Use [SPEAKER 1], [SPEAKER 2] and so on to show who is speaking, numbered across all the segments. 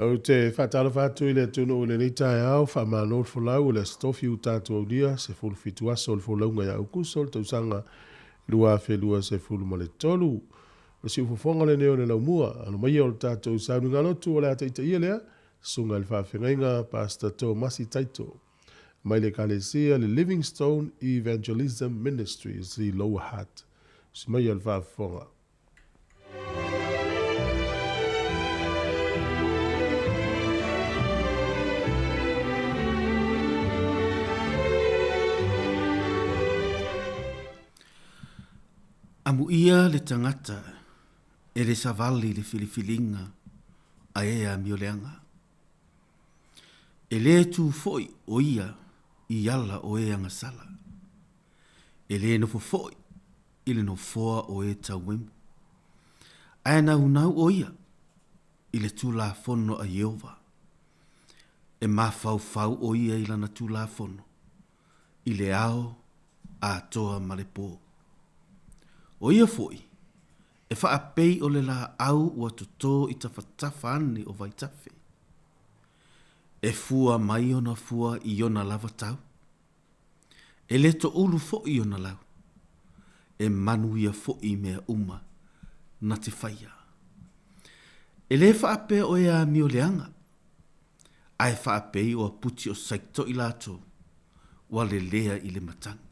[SPEAKER 1] Ou te faatalofa atu i le atunuu i lenei taeao, faamalo le folau o le Aso Tofi ua tatou aulia, 17 aso o le folauga ia Aukuso le tausaga 2023. O le siufofoga lenei o le laumua, alo maia o le tatou sauniga lotu o le a taitaia lea, Susuga i le Faafeagaiga Pastor Tomasi Taito mai le Ekalesia le Livingstone Evangelism Ministries i Lower Hutt. Usi maia le faafofoga.
[SPEAKER 2] Amuia le tagata e le savali i le filifiliga a e amioleaga. E le tu foi o ia i ala o e agasala. E le nofo foi i le nofoa o e tauemu. Ae naunau ʻo ia i le Tulafono a Ieova. E mafaufau ʻo ia i lana Tulafono i le ao atoa ma le pō. ʻO ia foi, e faapei o le lāʻau ua totō i tafatafa ane o vaitafe. E fua mai ona fua i ona lava tau. E le toʻulu foi ona lau, e manuia foi i mea uma na te faia. E le faapea o e amio leaga, ae faapei o aputi o Saito i latou ua lelea i le matagi.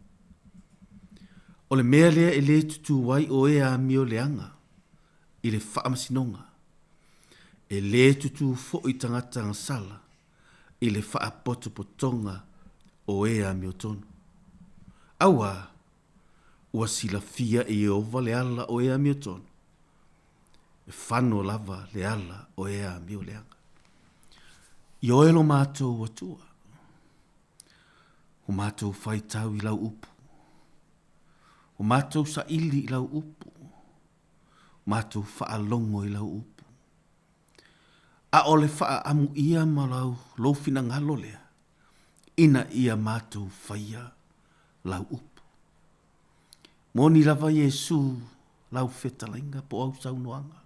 [SPEAKER 2] O le mea lea e le tutū ai o e amio leaga i le faamasinoga, e le tutū foi tagata gasala i le faapotopotoga o e amiotonu. Auā, ua silafia e Ieova le ala o e amiotonu, e fano lava le ala o e amioleaga. I oe lo matou Atua, o matou faitau i lau upu, o matou saili i lau upu, o matou faalogo i lau upu. A o le faaamuia ma lau, lou finagalo lea, ina ia matou faia lau upu. Moni lava Iesu lau fetalaiga po o au saunoaga.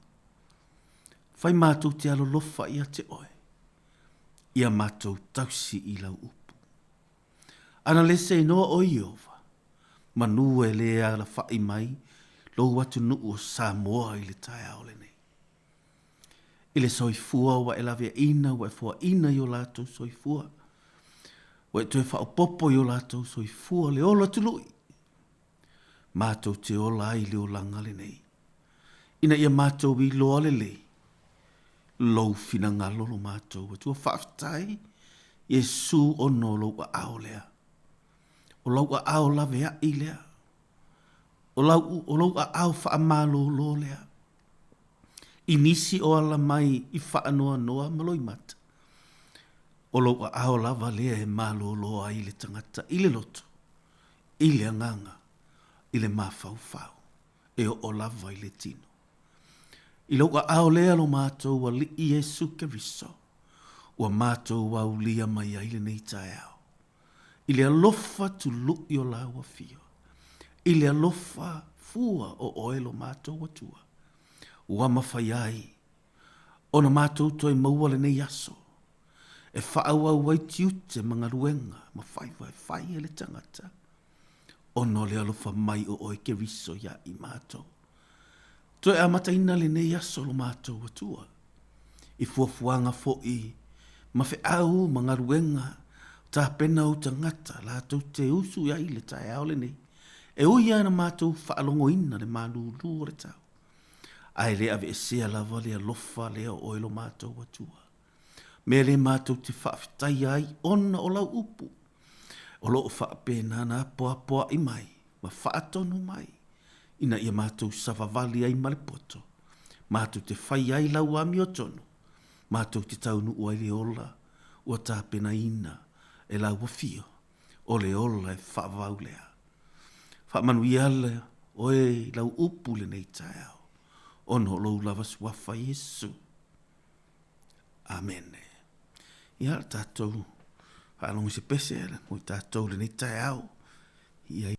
[SPEAKER 2] Fai matou te alolofa ia te oe, ia matou tausi i lau upu. Ana le se inoa o Ieova, manu e le alafaʻi mai lou atunuu o Samoa i le taeao lenei. I le soifua ua e laveaina ua e foaina i o latou soifua, ua e toe faaopoopo i o latou soifua le ola tului, matou te ola ai i le olaga lenei, ina ia matou iloa lelei lou finagalo lo matou Atua. Faafetai Iesu ona o lou aao lea, o lau aao laveai lea, o lau, o lou aao faamalolo lea. I nisi o ala mai i faanoanoa ma loimata, o lou aao lava lea e malolo ai le tagata i le loto, i le agaga, i le mafaufau, e oo lava i le tino. I lou aao lea lo matou Alii Iesu Keriso, ua matou aulia mai ai lenei taeao. I le alofa tului o lau afio, i le alofa fua o oe lo matou Atua, ua mafai ai ona matou toe maua lenei aso e faaauau ai tiute ma galuega ma faiva e fai e le tagata, ona o le alofa mai o oe Keriso iā i matou. Toe amataina lenei aso lo matou Atua, i fuafuaga foi ma feau ma galuega tapena ou tagata latou te usu i ai le taeao lenei, e ui lava ina matou faalogoina le malūlū o le tau, ae le aveesea lava le alofa lea o oe lo matou Atua. Mea lea matou te faafetaia ai ona o lau upu, o lo o faapena ona apoapoai mai ma faatonu mai ina ia matou savavali ai ma le poto, matou te fai ai lau amiotonu, matou te taunuu ai le ola ua tapenaina e lau afio, o le ola e faavavau lea. Faamanuia le oe i lau upu i lenei taeao, ona o lou lava suafa Iesu. Amene. Ia, tatou faalogo i se pese mo i tatou i lenei taeao. Ia.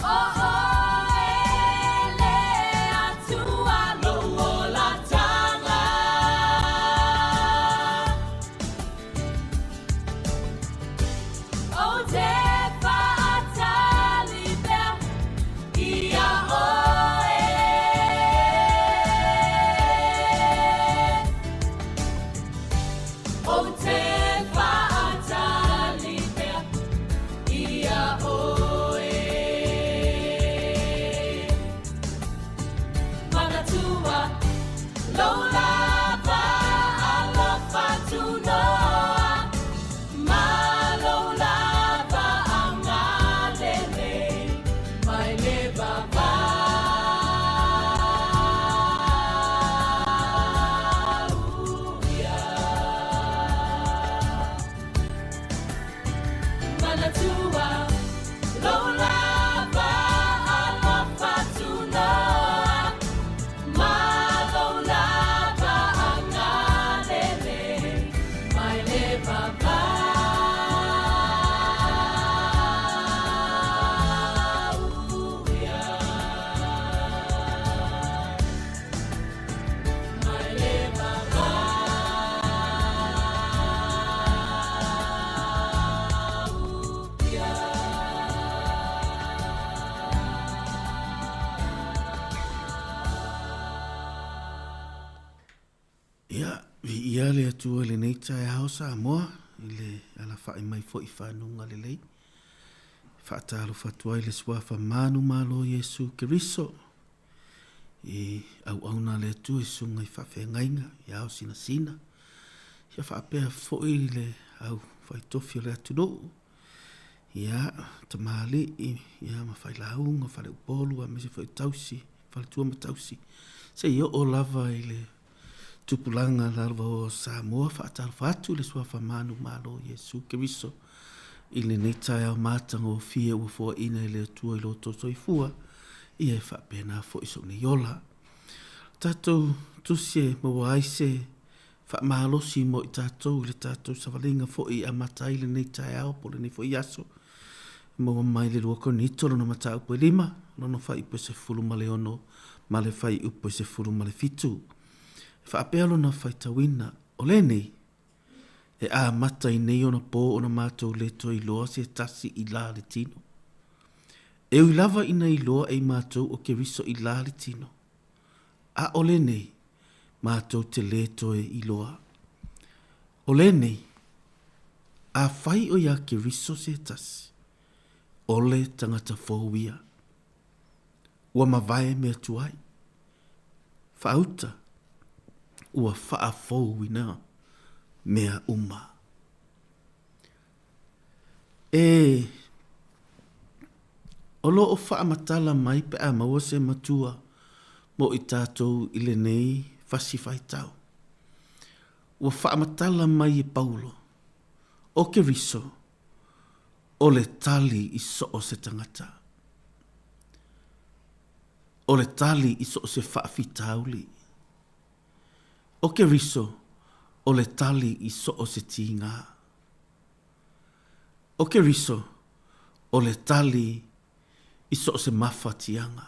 [SPEAKER 3] O ʻoe le Atua lou olatanga. Ou te faatali pea ia ʻoe. Ou te faatali pea ia ʻoe. Manatua lou lava alofa tunoa ma lou lava agalelei mai le vavau ia. Manatua lou lava alofa tunoa ma lou lava agalelei mai le vavau ia. Mai le vavau ia.
[SPEAKER 2] Ia, viia le Atua i lenei taeao Samoa, i le alafai mai foi i fanuga lelei. Faatalofa atu ai le Suafa manumalo o Iesu Keriso i auauna a le Atua i susuga i faafeagaiga i ao sinasina, ia faapea foi le au faitofi o le atunuu, ia tamalii, ia ma failauga, faleupolu aemaise foi tausi, faletua ma tausi, seia oo lava i le tupulaga lalovaoa o Samoa, faatalofa atu i le Suafa manumalo o Iesu Keriso i lenei taeao matagofie ua foaiina e le Atua i lo outou soifua, ia e faapena foi sou nei ola. Tatou tusi e maua ai se faamalosi mo i tatou i le tatou savaliga foi e amata ai lenei taeao po o lenei foi aso. Maua mai le 2 Korinito lona mataupu e 5, lona fuaiupu e 16 ma le fuaiupu e 17. E faapea lona faitauina, o lenei, e amata i nei ona pō ona matou le toe iloa se tasi i la le tino. E ui lava ina iloa e i matou o Keriso i la le tino, ʻaʻole nei matou te lē toe iloa. O lenei, afai o iā Keriso se tasi, o le tagata fou ia. Ua mavae mea tuai. Faauta, ua faafouina mea uma. E, o lo o faamatala mai pe a maua se matua mo i tatou i lenei fasi faitau. Ua faamatala mai e Paulo, o Keriso, o le tali i so o se tagata. O le tali i so o se faafitauli. O Keriso, o le tali i so o se tīgā. O Keriso, o le tali i so o se mafatiaga.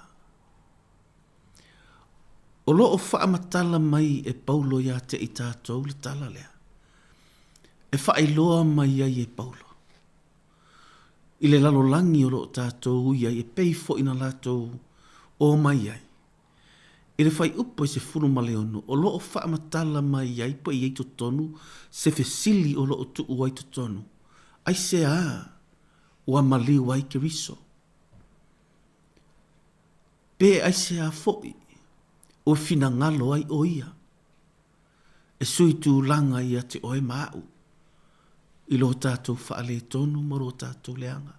[SPEAKER 2] O lo o faamatala mai e Paulo iā te i tatou le tala lea, e faailoa mai ai e Paulo, i le lalolagi o lo o tatou i ai e pei foi na latou o mai ai. I le fuaiupu e 16, o lo o faamatala mai ai pe i ai totonu se fesili o lo o tuu ai totonu, aisea ua maliu ai Keriso? Pe aisea foi ua finagalo ai ʻo ia e sui tulaga ia te oe ma aʻu i lo tatou faaletonu ma lo tatou leaga,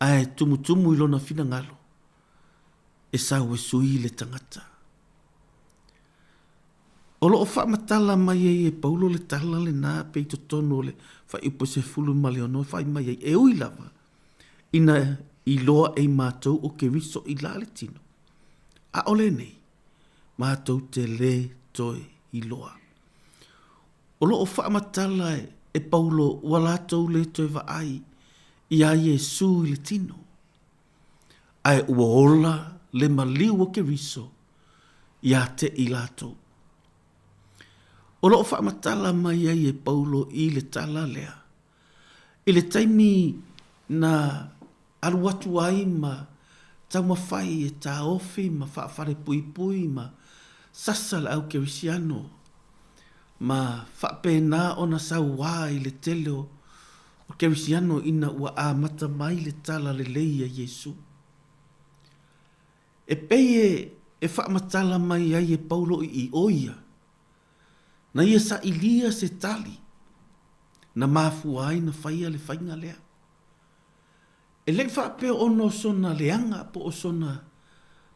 [SPEAKER 2] ae tumutumu i lona finagalo e sau e sui le tagata. O lo o faamatala mai ai e Paulo le tala lena pe i totonu o le fuaiupu e 16 e fai mai ai, e ui lava ina iloa e i matou o Keriso i la le tino, ʻaʻole nei matou te lē toe iloa. O lo o faamatala e Paulo ua latou lē toe vaai iā Iesū i le tino. Ae ua ola le maliu o Keriso iā te i latou. O lo o faamatala mai ai e Paulo i le tala lea, i le taimi na alu atu ai ma taumafai e taofi ma faafalepuipui ma sasa le au kerisiano ma faapena ona sauā i le tele o kerisiano ina ua amata mai le tala lelei a Iesu. E pei e faamatala mai ai e Paulo i i, ʻo ia, na ia sailia se tali na mafua ai na faia le faiga lea. E le i faapea ona o sona leaga po o sona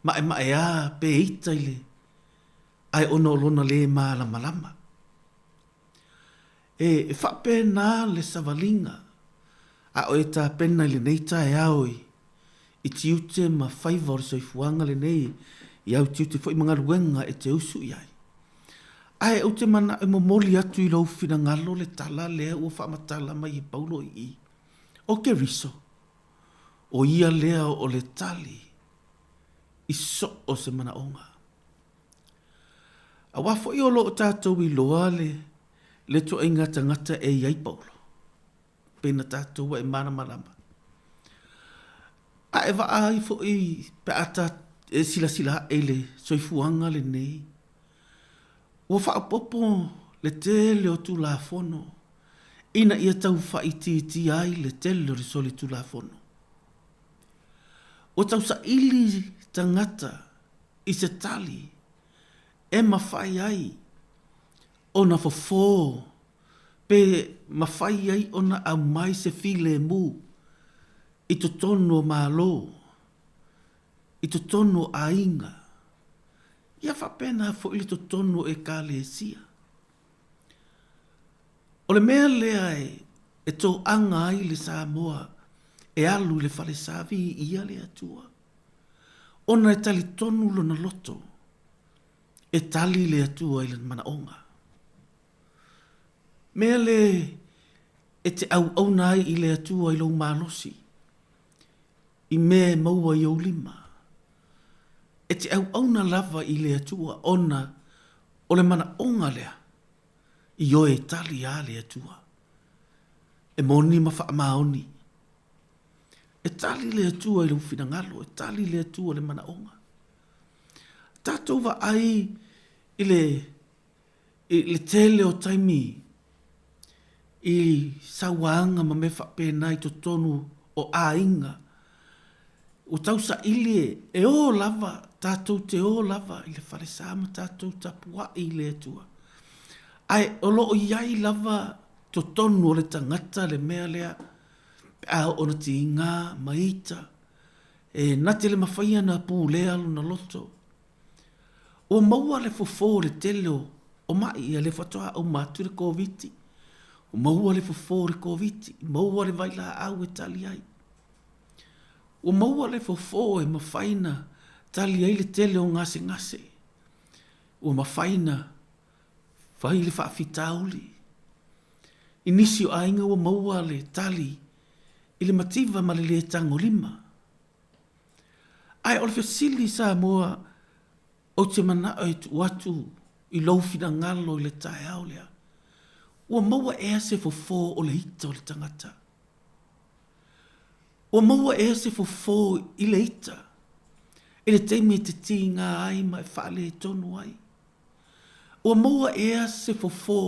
[SPEAKER 2] maʻemaʻeā pe ita i le ae ona o lona lē malamalama. E faapena le savaliga a o e tapena i lenei taeao i i tiute ma faiva o le soifuaga lenei i au tiute foi ma galuega e te usu i ai. Ae ou te manao e momoli atu i lou finagalo le tala lea ua faamatala mai e Paulo i i, ʻO Keriso, ʻo ia lea o le tali i so o se manaoga. Aua foi o lo o tatou iloa le le ituaiga tagata e i ai Paulo, pei na tatou e malamalama. A e vaai foi pe a ta e silasila aʻe i le soifuaga lenei, ua faaopoopo le tele o Tulafono ina ia tau faaitiitia ai le tele o le solitulafono. Ua tausaili tagata i se tali e mafai ai ona fofo pe mafai ai ona aumai se filemu i totonu o Malo, i totonu o aiga, ia faapena foi le totonu o Ekalesia. O le mea lea e toaga ai le Samoa e alu i le falesa viia le Atua, ona e talitonu lona loto e tali le Atua i lana manaoga. Mea le e te auauna ai i le Atua i lou malosi, i mea e maua i ou lima. E te auauna lava i le Atua ona o le manaoga lea ioe e tali a le Atua. E moni ma faamaoni. E tali le Atua i lou finagalo, e tali le Atua i le manaoga. Tatou vaai i le i le tele o taimi i sauaga ma mea faapena i totonu o aiga, ua tausaili e o lava, tatou te o lava i le falesa ma tatou tapuai i le Atua. Ae o lo o i ai lava totonu o le tagata le mea lea pe a oo ina tiga ma ita, e na te le mafai ona pulea lona loto. Ua maua le fofo o le tele o maʻi, ia lea faatoa uma atu le Koviti, ua maua le fofo o le Koviti, maua le vailaau e tali ai. Ua maua le fofo e mafai ona tali ai le tele o gasegase, ua mafai ona fai le faafitauli. I nisi o aiga ua maua le tali i le mativa ma le lē tagolima. Ae o le fesili Samoa, ou te manao e tuu atu i lou finagalo i le taeao lea, ua maua ea se fofo o le ita o le tagata? Ua maua ea se fofo i le ita i le taimi e te tiga ai ma e faaletonu ai? Ua maua ea se fofo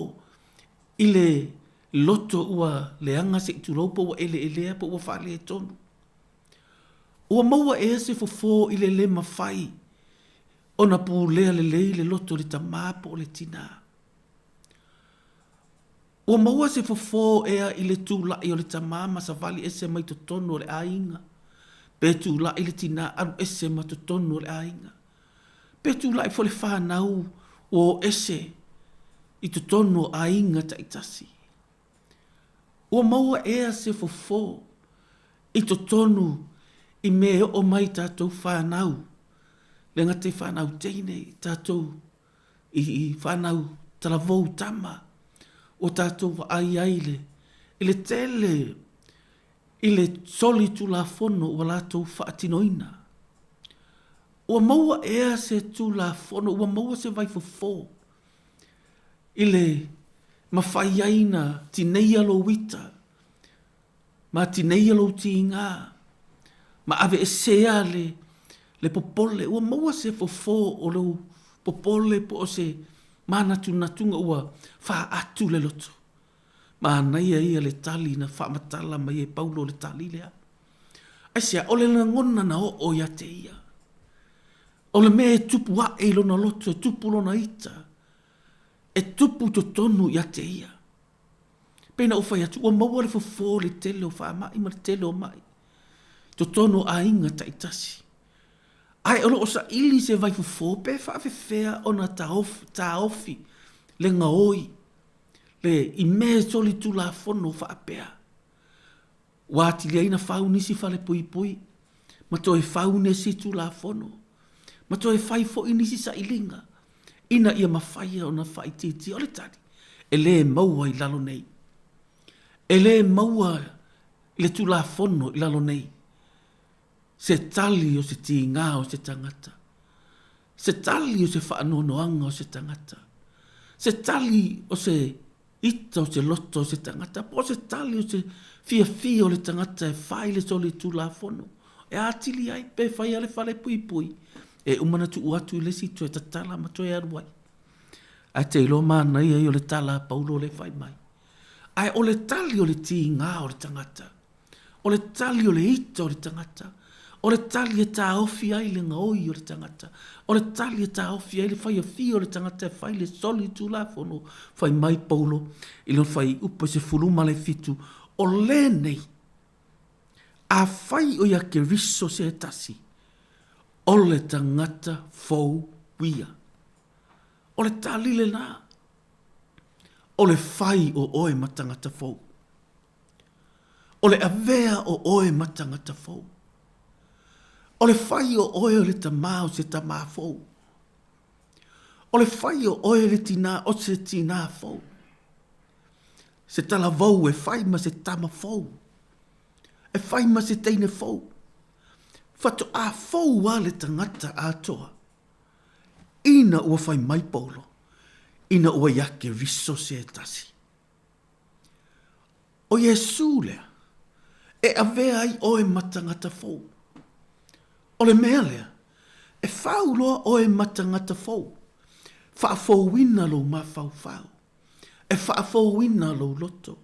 [SPEAKER 2] i le loto ua leaga se i tulou po ua eleelea po ua faaletonu? Ua maua ea se fofo i le lē mafai ona pulea lelei le loto o le tamā po o le tinā? Ua maua se fofo ea i le tula'i o le tamā ma savali ese mai totonu o le aiga, pe tula'i le tinā alu ese ma totonu o le aiga, pe tula'i foi le fanau ua o ese i totonu o aiga taitasi? Ua maua ea se fofo i totonu i mea e oo mai i tatou fanau, le gata i fanau teine, i tatou i fanau talavou tama, ua tatou vaai ai i le tele i le solitulafono ua latou faatinoina. Ua maua ea se Tulafono, ua maua se vaifofo i le mafai ai na tineia lou ita, ma tineia lou tiga, ma aveesea le, le popole. Ua maua se fofo o lou popole po o se manatunatuga ua faatu le loto. Manaia ia le tali na faamatala mai e Paulo le tali lea. Aisea? O le lagona na oo ia te ia. O le mea e tupu aʻe i lona loto, e tupu lona ita, e tupu i totonu ia te ia. Pei na ou fai atu, ua maua le fofo i le tele o faamai ma le tele o maʻi i totonu o aiga taitasi. Ae o lo o saili se vaifofo pe faafefea ona taofi le gaoi le i mea e solitulafono faapea. Ua atili ai na fau nisi fale puipui, ma toe fau nisi Tulafono, ma toe fai foi nisi sailiga, ina ia mafai ona faaitiitia. O le tali, e lē maua i lalo nei. E lē maua i le Tulafono i lalo nei se tali o se tiga o se tagata, se tali o se faanoanoaga o se tagata, se tali o se ita o se loto o se tagata, po o se tali o se fiafia o le tagata e fai le solitulafono e atili ai pe fai a le fale puipui e uma na tuu atu i le isi toe tatala ma toe alu ai. Ae te iloa manaia ia o le tala a Paulo lea e fai mai. Ae o le tali o le tiga o le tagata, O le tali o le ita o le tagata, o le tali e taofi ai le gaoi o le tagata, o le tali e taofi ai le faiafia o le tagata e fai le solitulafono, fai mai Paulo i lona fuaiupu e 17, o lenei, afai o ia Keriso se tasi, o le tagata fou ia. O le tali lena, o le fai o oe ma tagata fou. O le avea o oe ma tagata fou. O le fai o oe o le tama o se tama fou. O le fai o oe le tinā o se tinā fou. Se talavou e fai ma se tama fou. E fai ma se teine fou. Faatoa fou a le tagata atoa. Ina ua fai mai Paulo, ina ua ia Keriso se tasi. ʻO Iesū lea, e avea ai ʻoe ma tagata fou. ʻO le mea lea, e fau loa ʻoe ma tagata fou, faafouina lou mafaufau, e faafouina lou loto,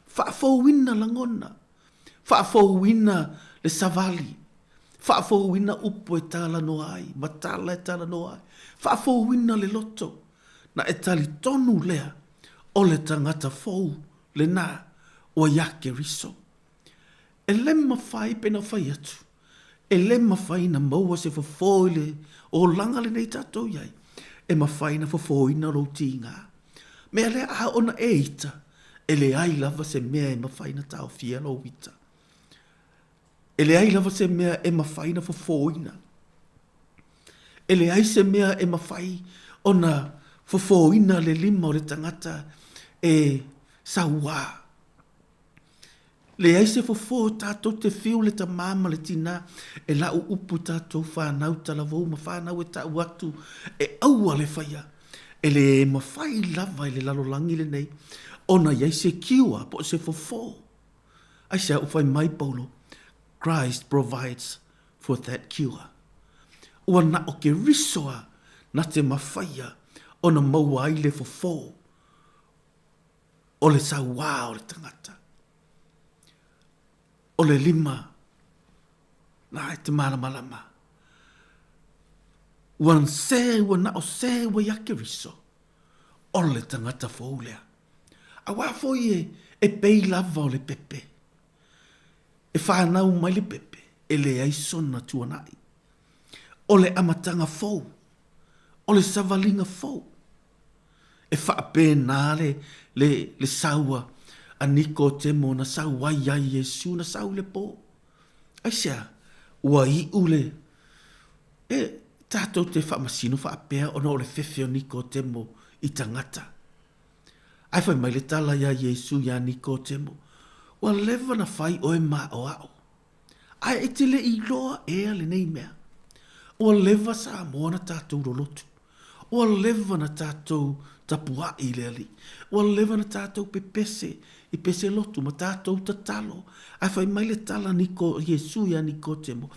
[SPEAKER 2] faafouina lagona, faafouina le savali, faafouina upu e talanoa ai ma tala e talanoa ai, faafouina le loto, na e talitonu lea o le tagata fou lena ua iā Keriso. E le mafai pe na fai atu, e le mafai na maua se fofo i le olaga lenei tatou i ai, e mafai na fofoina lou tiga. Mea lea a oo na e ita, e leai lava se mea e mafai na taofia lou ita. E leai lava se mea e mafai na fofoina. E leai se mea e mafai ona fofoina le lima o le tagata e sauā. Leai se fofo tatou te fiu le tamā ma le tinā e lau upu i tatou whanau talavou ma whanau e tau atu e aua le whaia. E le mafai lava i le lalolagi lenei ona i ai se cure po o se fofo. Aisea ua fai mai Paulo, Christ provides for that cure. Ua na o Keriso a na te mawhaia ona maua ai le fofo o le sauā o le tangata. O le lima na e te malamalama. Ua se, ua na o se ua ia Keriso, o le tangata fou lea. Auā foi e, e pei lava o le pepe. E whānau mai le pepe, e leai sona tuanai. O le amataga fou, o le savaliga fou. E faapena le, le, le sau a, a Nikotemo na sau ai ia Iesu, na sau i le pō. Aisea? Ua iu le, e, tatou te faamasino faapea ona o le fefe o Nikotemo i tagata. Ae fai mai le tala iā Iesu iā Nikotemo, Ua leva na fai oe ma aʻoaʻo, ae e te le iloa ea lenei mea. Ua leva Samoa na tatou lolotu. Ua leva na tatou tapuaʻi i le Alii. Ua leva na tatou pepese i pese lotu ma tatou tatalo. Ae fai mai le tala a Iesu ia Nikotemo,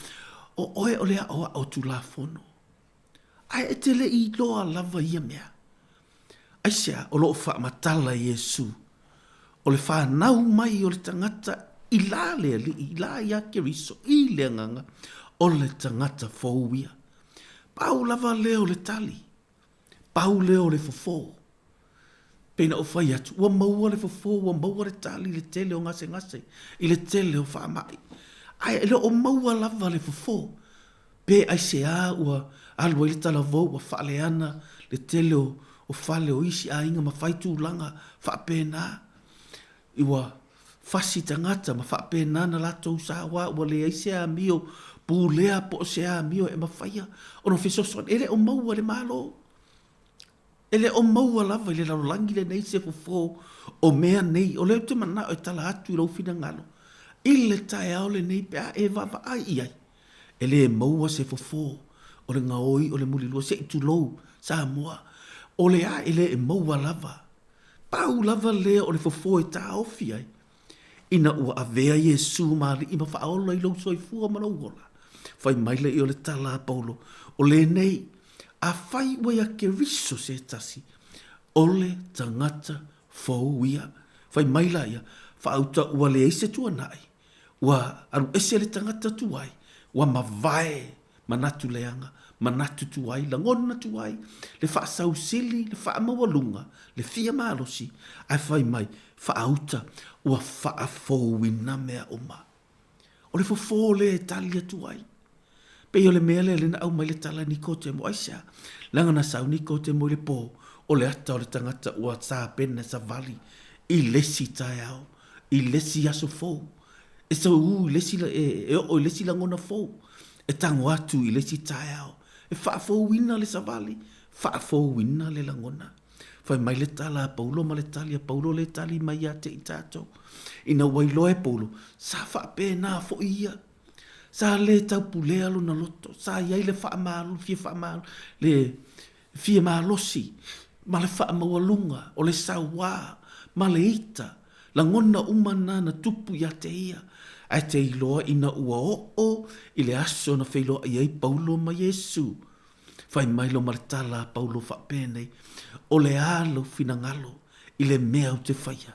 [SPEAKER 2] O oe o le aʻoaʻo Tulafono. Ae e te le i iloa lava ia mea. Aisea o lo o faamatala Iesu, o le fanau mai o le tagata i la le Alii, i la ia Keriso, i le Agaga, o le tagata fou ia. Pau lava lea o le tali, pau lea o le fofo. Pei na ou fai atu, ua maua le fofo, ua maua le tali i le tele o gasegase, i le tele o faamai. Ae le o maua lava le fofo. Pe aisea ua alu ai le talavou ua faaleana le tele o fale o isi aiga ma fai tulaga faapena. Ua fasi tagata ma faapena na latou saoa ua leai se amio pulea po o se amio e mafaia ona fesoasoani. E le o maua e le Malo. E le o maua lava i le lalolagi lenei se fofo o mea nei. O lea ou te manao e tala atu i lou finagalo i le taeao lenei pe a e vaavaai i ai. E le maua se fofo o le gaoi o le mulilua se i tulou Samoa. O le a e le maua lava. Pau lava lea o le fofo e taofi ai ina ua avea Iesu ma Alii ma Faaola i lou soifua ma lou ola. Fai mai lea o le tala a Paulo, o lenei, Afai ua ia Keriso se tasi, o le tagata fou ia. Fai mai la ia, Faauta ua leai se tuanai, ua alu ese le tagata tuai, ua mavae manatu leaga, manatu tuai, lagona tuai, le faasausili, le faamaualuga, le fia malosi, ae fai mai, faauta, ua faafouina mea uma. O le fofo lea e tali atu ai. Pei o le mea lea lea na aumai le tala Nikotemo. Aisea? Leaga na sau Nikotemo i le pō, o le ata o le tagata ua tapena savali i le isi taeao, i le isi aso fou. E sauu i le isi, e oo i le isi lagona fou, e tago atu i le isi taeao. E faafouina le savali, faafouina le lagona. Fai mai le tala a Paulo ma le tali a Paulo lea e tali mai ia te i tatou. Ina ua iloa e Paulo, sa faapena foi ia. Sa le taupulea lona loto, sa i ai le faamalo, fia faamalo, le fia malosi ma le faamaualuga o le sauā ma le ita, lagona uma na na tupu ia te ia, ae te iloa ina ua oo i le aso na feiloai ai Paulo ma Iesu. Fai mai lo ma le tala a Paulo faapenei, O le a lou finagalo i le mea ou te faia?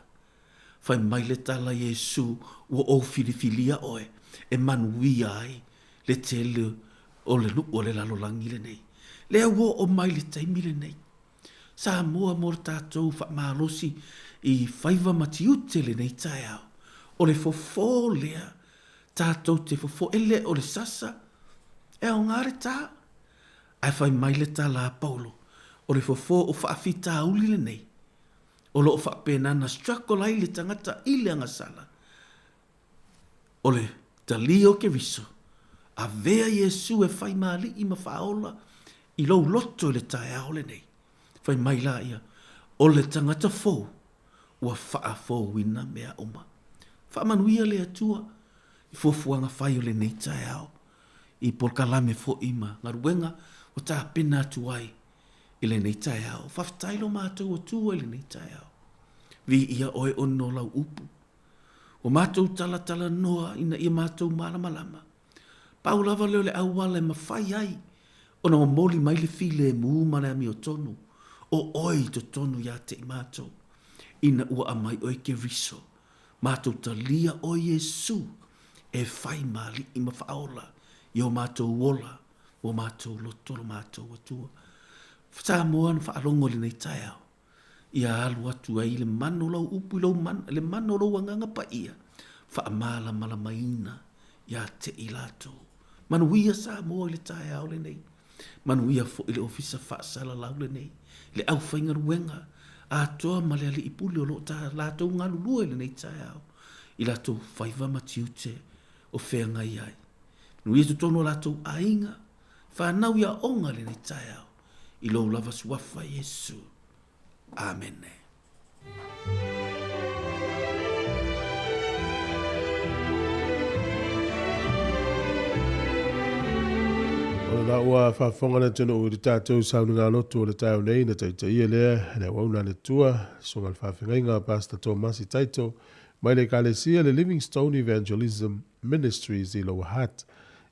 [SPEAKER 2] Fai mai le tala a Iesu, Ua ou filifilia oe e manuia ai le tele o le nuu o le lalolagi lenei. Lea ua oo mai le taimi lenei. Samoa mo le tatou faamalosi i faiva ma tiute lenei taeao. O le fofo lea tatou te fofo, e le o le sasa, e aoga le ta. Ae fai mai le tala a Paulo, o le fofo o faafitauli lenei, o lo o faapena na struggle ai le tagata i le agasala, O le talia o Keriso, avea Iesu e fai ma alii ma faaola i lou loto i le taeao lenei. Fai mai la ia, o le tagata fou ua faafouina mea uma. Faamanuia le Atua i fuafuaga fai o lenei taeao, i polokalame foi ma galuega ua tapena atu ai i lenei taeao. Faafetai lo matou Atua i lenei taeao. Viia oe ona o lau upu. Ua matou talatalanoa ina ia matou malamalama. Pau lava lea o le auala e mafai ai ona momoli mai le filemu ma le amiotonu o oe i totonu ia te i matou, ina ua aumai oe Keriso, matou talia oe Iesu e fai ma Alii ma Faaola i o matou ola, o matou loto, lo matou Atua. Samoa na faalogo i lenei taeao. Ia alu atu ai le mana o lau upu i lou mana, le mana o lou agaga paia, faamalamalamaina ia te i latou. Manuia Samoa i le taeao lenei. Manuia foi le Ofisa Faasalalau lenei, le aufaigaluega atoa ma le Alii Pule o lo o latou galulue i lenei taeao i latou faiva ma tiute o feagai ai. Manuia totonu o latou aiga, fanau i aoga i lenei taeao. I lou lava suafa Iesu. Amene.
[SPEAKER 1] O O la ua faafofoga le atunuu i le tatou sauniga lotu o le taeao nei na taitaia lea e le auauna a le Atua, Susuga i le Faafeagaiga Pastor Tomasi Taito mai le Ekalesia le Livingstone Evangelism Ministries i Lower Hutt.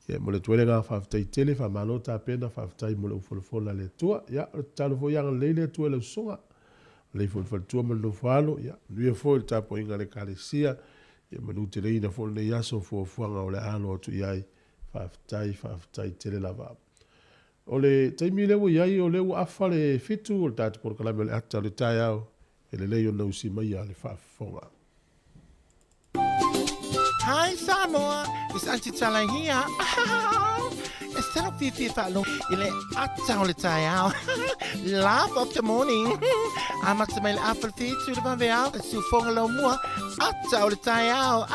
[SPEAKER 1] Ia e momoli atu ai le agaga faafetai tele, faamalo tapena, faafetai mo le ufolafola a le Atua. Ia o le tatalo foi ia agalelei le Atua i lau susuga, agalelei foi i le faletua ma le nofo alo, ia manuia foi le tapuaiga a le Ekalesia, ia manuteleina foi lenei aso fuafuaga o le a alo atu i ai. Faafetai, faafetai tele lava. O le taimi lea ua i ai, o lea ua afa le 7 o le tatou polokalame o le ata o le taeao, e lelei ona usi maia le faafofoga.
[SPEAKER 4] Hi Samoa, it's Aunty Tala here. E salo fiafia faalogo i le ata o le taeao. Laugh of the morning. Amata mai le afa le whitu le vaveao, e siufoga lau mua, ata o le taeao.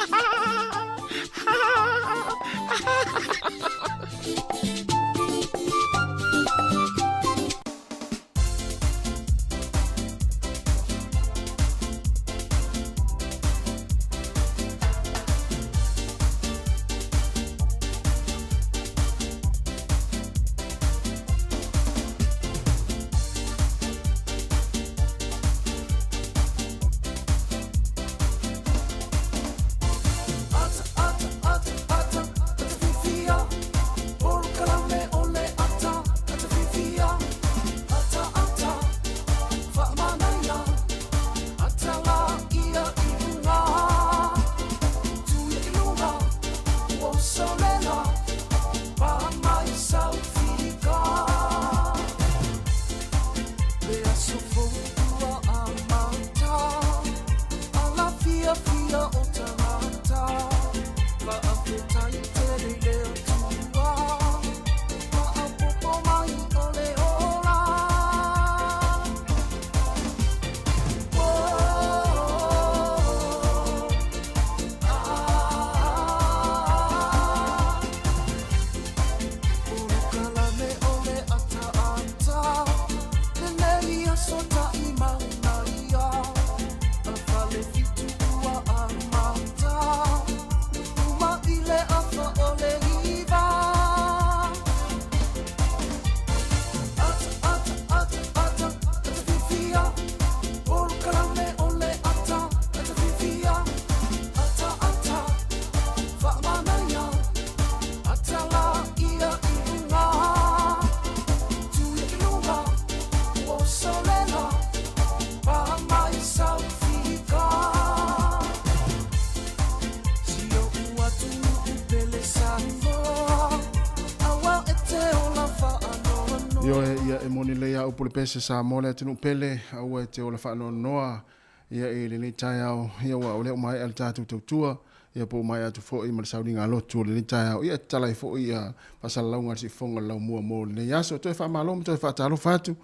[SPEAKER 5] Ioe, ia e moni lelei a upu le pese Samoa le atunuu pele, aua e te ola faanoanoa ia i lenei taeao, ia ua o lea ua maea le tatou tautua, ia po ua maea atu foi ma le sauniga lotu o lenei taeao, ia e tatala ai foi ia faasalalauga a le siufofoga o le laumua mo lenei aso. Toe faamalo ma toe faatalofa atu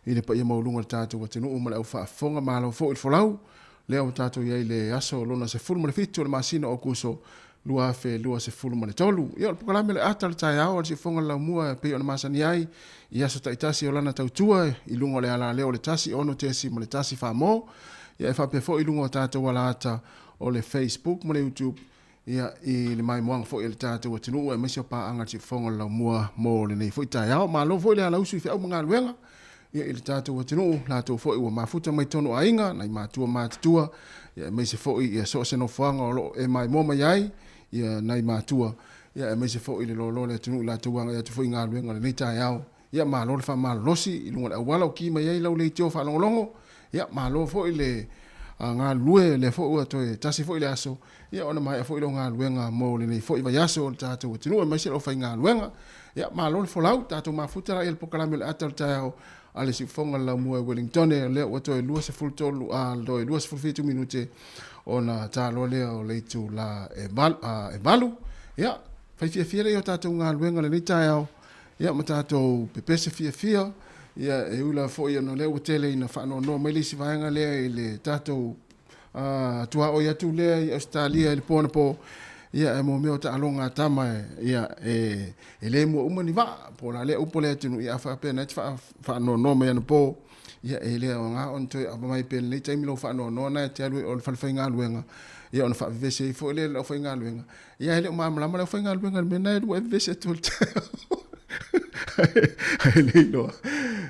[SPEAKER 5] i le paia maualuga o le tatou atunuu ma le au faafofoga, malo foi le folau, lea ua tatou i ai i le aso lona 17 o le masina o Aokuso 2023. Ia, o le polokalame o le ata o le taeao a le Siufofoga o le Laumua e pei ona masani ai i aso taitasi o lana tautua i luga o le alaleo o le 1 6.1 Famo, ia e faapea foi i luga o tatou alaata o le Facebook ma le YouTube, ia i le maimoaga foi a le tatou atunuu aemaise o paaga a le Siufofoga o le Laumua mo lenei foi taeao. Malo foi le alausu i feau ma galuega ia i le tatou atunuu, latou foi ua mafuta mai tonu aiga, nai matua matutua, ia aemaise foi ia so o se nofoaga o lo o e maimoa mai ai, ia nai matua, ia aemaise foi le loaloa o le atunuu i latou agai atu foi i galuega o lenei taeao. Ia malo le faamalolosi i luga o le auala o ki mai ai lau leitio faalogologo, ia malo foi le galulue, lea foi ua toe tasi foi le aso, ia ona maea foi lea o galuega mo lenei foi vaiaso o le tatou atunuu aemaise le aufaigaluega. Ia malo le folau, tatou mafuta la ia le polokalame o le ata o le taeao a le siufofoga o le laumua i Wellingtone, o lea ua toe 23 a toe 27 minute ona taloa lea o le itula e 8. Ia fai fiafia lea i o tatou galuega lenei taeao, ia ma tatou pepese fiafia, ia e ui lava foi ona o lea ua tele ina faanoanoa mai le isi vaega lea i le tatou tuaoi atu lea i Ausetalia i le po anapo, ia e mo mea o taaloga a tama ia e le mua uma ni vaa, po o le a lea upu a le atunuu, ia a faapea na e te faanoanoa mai anapo, ia e le aoga ona toe aumai pea i lenei taimi lou faanoanoa na e te alu ai o le falefaigaluega, ia ona faavevesi ai foi lea i le aufaigaluega, ia e le o malamalama le aufaigaluega i le mea lena e lua e vevesi atu ai i le taeao. Ae le iloa.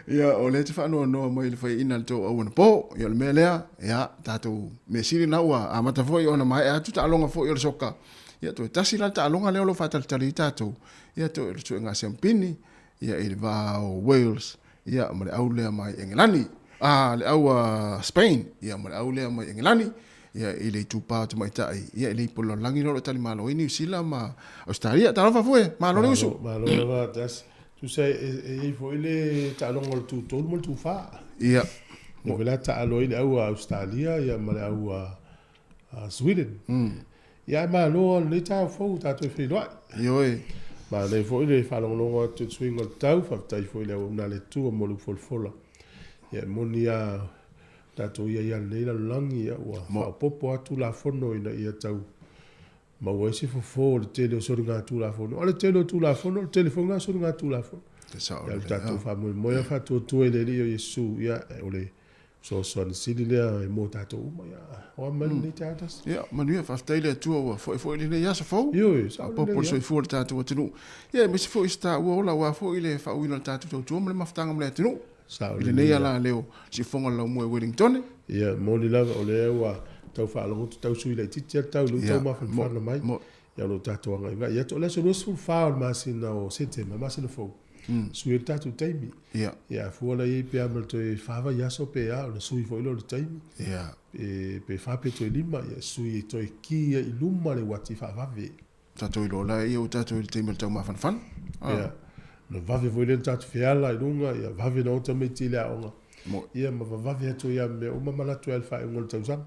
[SPEAKER 5] Ia, o lea e te faanoanoa mai i le faiaina a le tou au anapo. Ia, o le mea lea, ia, tatou mea sili na ua amata foi ona maea atu taaloga foi o le soka. Ia, toe tasi la le taaloga lea o lo o faatalitali ai tatou. Ia, toe o le suega siampini, ia, i le va o Wales, ia, ma le au lea mai Engelani. A, le au a Spain, ia, ma le au lea mai Engelani. Ia, i le itupa o tamaitai, ia, i le ipu o le lalolagi lea o lo o talimalo ai Niu Sila ma Ausetalia. Talofa Fue, malo le usu.
[SPEAKER 1] Malo, malo lava Tasi. Tusa e i ai foi le taaloga o le tu tolu ma le tu fa.
[SPEAKER 5] Ia.
[SPEAKER 1] Lea foi la taalo ai le au a Ausetalia ia ma le au a Sweden. Ia ae malo lava lenei taeao fou tatou e feiloai.
[SPEAKER 5] Ioe.
[SPEAKER 1] Manaia foi le faalogologo atu i le suiga o le tau, faafetai foi i le auauna a le Atua mo le upufolafola. Ia e moni lava tatou i ai lava i lenei lalolagi, ia ua faaopoopo lava Tulafono ina ia tau maua ai se fofo o le tele o soligatulafono. O le tele o Tulafono, o le tele foi lena o soligatulafono. Ia o le tatou faamoemoe lava faatuatua i le Alii o Iesu, ia o le fesoasoani sili lea e mo tatou uma. Ia, o a mai lenei taeao tasi.
[SPEAKER 5] Ia, manuia, faafetai le Atua ua foi foi lenei aso fou.
[SPEAKER 1] Ioe, sao lelei.
[SPEAKER 5] Faaopoopo le soifua o le tatou atunuu. Ia, aemaise foi se taua ola aua foi le faauuina o le tatou tautua ma le mafutaga ma le atunuu.
[SPEAKER 1] Sao
[SPEAKER 5] I lenei ala leo siufofoga o le laumua i Wellingtone.
[SPEAKER 1] Ia, moni lava, o lea ua tau faalogo atu, tau sui laitiiti lava le tau i lou tau mafanafana mai. Ia, o lo o tatou agaigai atu. O le aso 24 o le masina o Setema, le masina fou, sui ai le tatou taimi. Ia, a fua la i ai pe a ma le toe fa vaiaso pe a, ona sui foi lea o le taimi. Pe fa pe toe lima, ia sui e toe ki ai i luma le uati faavave.
[SPEAKER 5] Tatou iloa la ia ua tatou i le taimi o le taumafanafana.
[SPEAKER 1] Ia, ona vave foi lea ona tatou feala i luga, ia vave ona o tamaiti i le aoga. Ia ma vavave atu ai lava ma mea uma manatu ai i le faaiuga o le tausaga.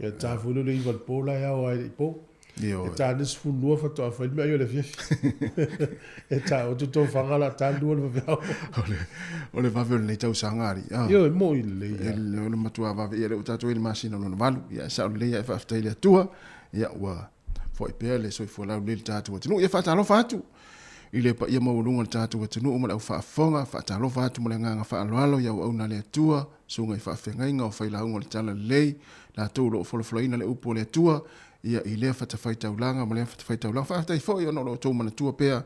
[SPEAKER 1] Ia ta foi lea o le 9 i le po la e ao ai i le po. E ta le 12 faatoa fai le meaai o le afiafi. E ta o totofaga la ta lua le vaveao.
[SPEAKER 5] O le vave o lenei tausaga alii.
[SPEAKER 1] Ioe, moi lelei lava.
[SPEAKER 5] O le matua vave, ia lea ua tatou i le masina lona valu. Ia e sao lelei lava e faafetai i le Atua. Ia ua Foi pea le soifua laulelei i le tatou atunuu. Ia faatalofa atu i le paia maualuga o le tatou atunuu ma le aufaafofoga. Faatalofa atu ma le agaga faaaloalo i auauna a le Atua, susuga i faafeagaiga o failauga o le Talalelei, latou o lo o folafolaina le upu a le Atua, ia i lea fatafaitaulaga ma lea fatafaitaulaga. Faafetai foi ona o lo outou manatua pea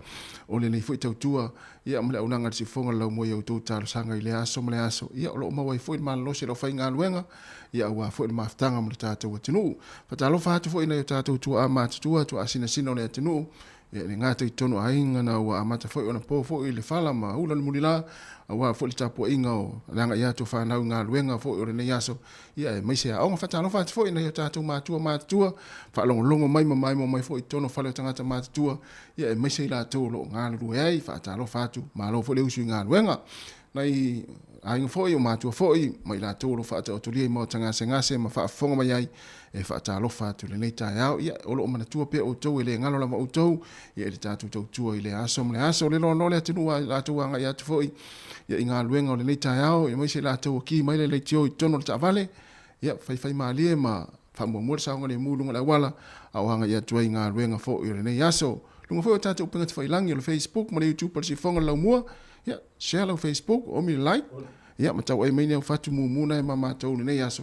[SPEAKER 5] o lenei foi tautua, ia ma le auaunaga a le siufofoga o le laumua i a outou talosaga i lea aso ma lea aso. Ia o lo o maua ai foi le malolosi o le aufaigaluega, ia aua foi le mafutaga mo le tatou atunuu. Faatalofa atu foi i nai o tatou tuaa matutua, tuaa sinasina o le atunuu, ia e le gata i totonu o aiga na ua amata foi ona po foi le fala ma ula le mulila, aua foi le tapuaiga o le agai atu o fanau i galuega foi o lenei aso, ia aemaise aoga. Faatalofa atu foi i nai o tatou matua matutua, faalogologo mai ma maimoa mai foi i totonu o fale o tagata matutua, ia aemaise i latou o lo o galulue ai. Faatalofa atu, malo foi le usu i galuega. Nai aiga foi, o matua foi, ma i latou o lo o faataotolia i maota gasegase ma faafofoga mai ai, e faatalofa atu i lenei taeao. Ia, o lo o manatua pea outou, e le galo lava outou, ia, i le tatou tautua i lea aso ma lea aso. O le loaloa le atunuu a i latou agai atu foi, ia, i galuega o lenei taeao, aemaise i latou ua ki mai le leitio i totonu o le taavale, ia, faifaimalie ma faamuamua le saogalemu i luga o le auala, a o agai atu ai i galuega foi o lenei aso. Luga foi o tatou upega tafailagi o le Facebook ma le YouTube o le Siufofoga o le Laumua, Ia, share lau Facebook, omi le like, ia, ma tauai mai ni au fatu mumu na e ma matou lenei aso,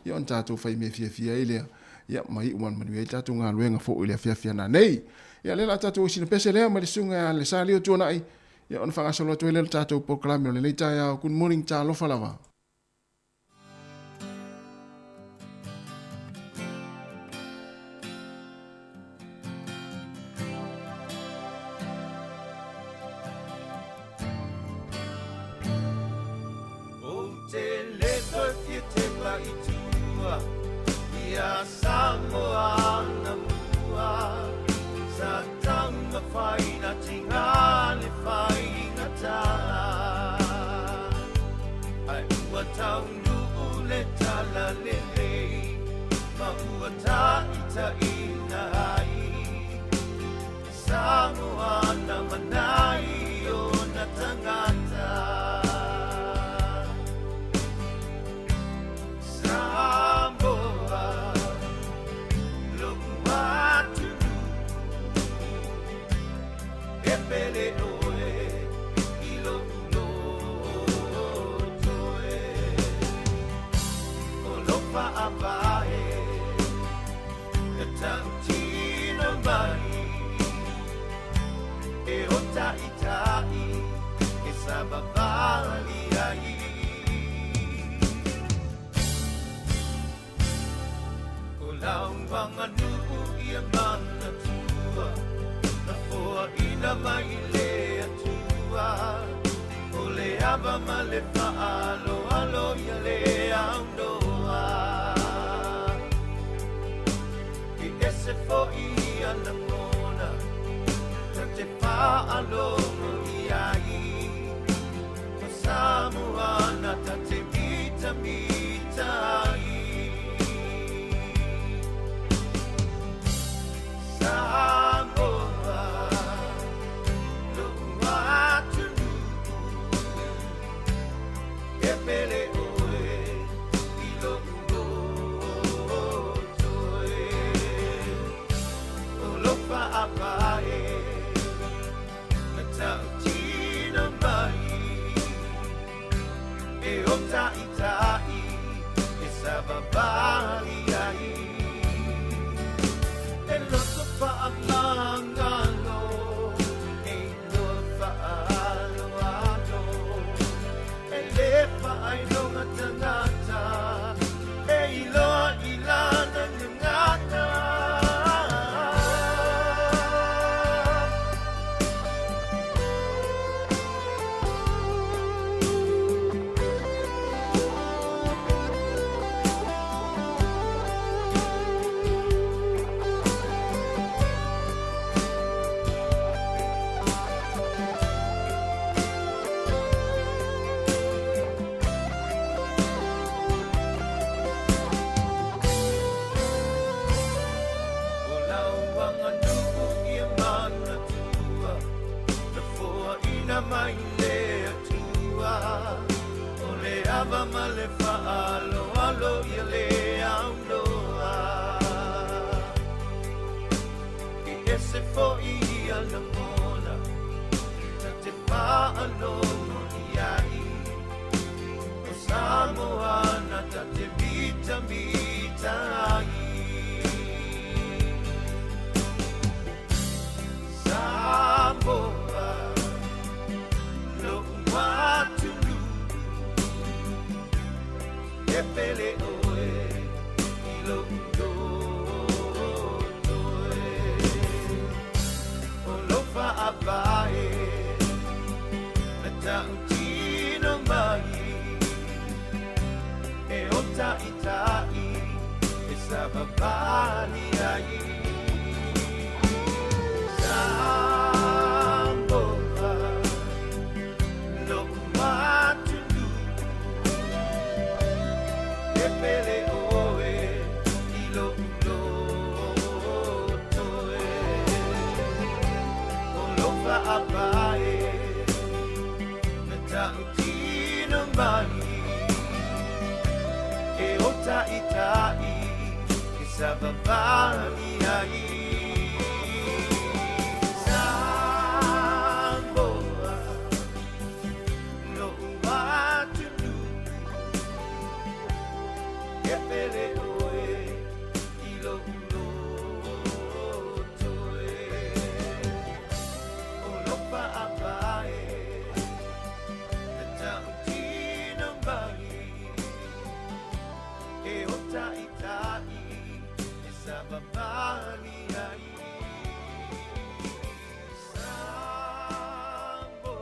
[SPEAKER 5] ia, ona tatou fai mea fiafia ai lea, ia, ma iu ma le manuia ai tatou galuega foi i le afiafi ana nei. Ia, lea la tatou sina pese lea mai le susuga ia le Salio Tuanai, ia, ona faagasolo atu ai lea le tatou polokalame o lenei taeao. Good morning, talofa lava.
[SPEAKER 3] Ou te le toe fia tepa i tua I a Samoa ana mua Sa taumawhai na tinga le whaingata Ai ua taunuu le tala lelei Ma ua taitaina ai Samoa na mana i ona tangata Samoa lo'u atunuu E pele ʻoe i lo'u loto e O lou fa'avae Na tautino mai E o taʻitaʻi savavali ai. O lau aganuu ia manatua, na foaina mai i le Atua. O le ava ma le faaaloalo ia le aunoa. E ese foi ia lagona, ta te faalogo i ai. O Samoa na ta te mitamita ai. Samoa, lo'u atunuu, e pele oe i lo'u loto e. O lou fa'avae na ta'utino mai e o ta'ita'i e savavali ai. E loto fa'amagalo e iloa fa'aaloalo e lē fa'ailoga tagata e iloa i lana gagana. O lau aganuu ia manatua, na foaina mai le Atua. O le ava ma le faaaloalo ia le aunoa. E ese foi ia lagona, ta te faalogo i ai. O Samoa na ta te mitamita ai. Samoa, lo'u atunuu, e pele oe i lo'u loto e. O lou fa'avae na ta'utino mai e o ta'ita'i e savavali ai. Samoa, lo'u atunuu, e pele oe i lo'u loto e. O lou fa'avae na ta'utino mai e o ta'ita'i e savavali ai. Samoa, lo'u atunuu, e pele oe i lo'u loto e. O lou fa'avae na ta'utino mai e o ta'ita'i e savavali ai. Samoa.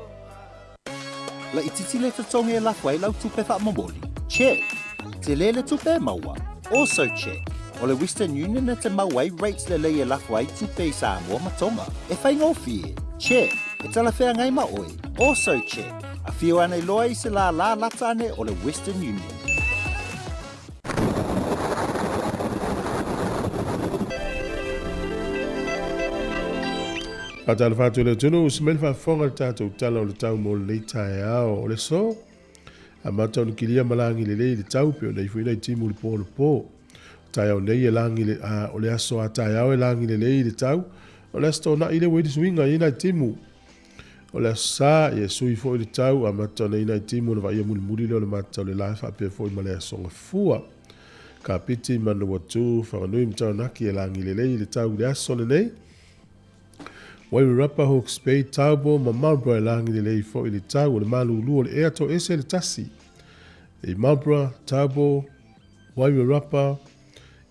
[SPEAKER 6] Laitiiti le totogi e lafo ai lau tupe faamomoli? Check. Tele le tupe e maua? Also check. O le Western Union e te maua ai rates lelei e lafo ai tupe i Samoa ma Tonga. E faigofie? Check. E talafeagai ma oe? Also check. Afio ane loa i se lālā lata ane o le Western Union.
[SPEAKER 1] Faatalofa atu i le atunuu, se mai le faafofoga i le tatou Tala o le Tau mo lenei taeao. O le aso, amata ona kilia ma lagi lelei i le tau pei ona ifo ai nai timu i le po o le po. O taeao nei e lagi le, a, o le aso a taeao e lagi lelei i le tau, o le Aso Toonai lea ua i ai le suiga i ai nai timu. O le Aso Sa, ia e sui foi le tau, amata ona i ai nai timu ona vaaia mulimuli lea o le mata o le la e faapea foi ma le Aso Gafua. Kapiti, Manawatu, Whanganui ma Taranaki e lagi lelei i le tau i le aso lenei. Wairarapa, Hawke's Bay, Taupo ma Marlborough e lagi lelei foi le tau. O le malulu o le ea toese le 1 i Marlborough, Taupo, Wairarapa,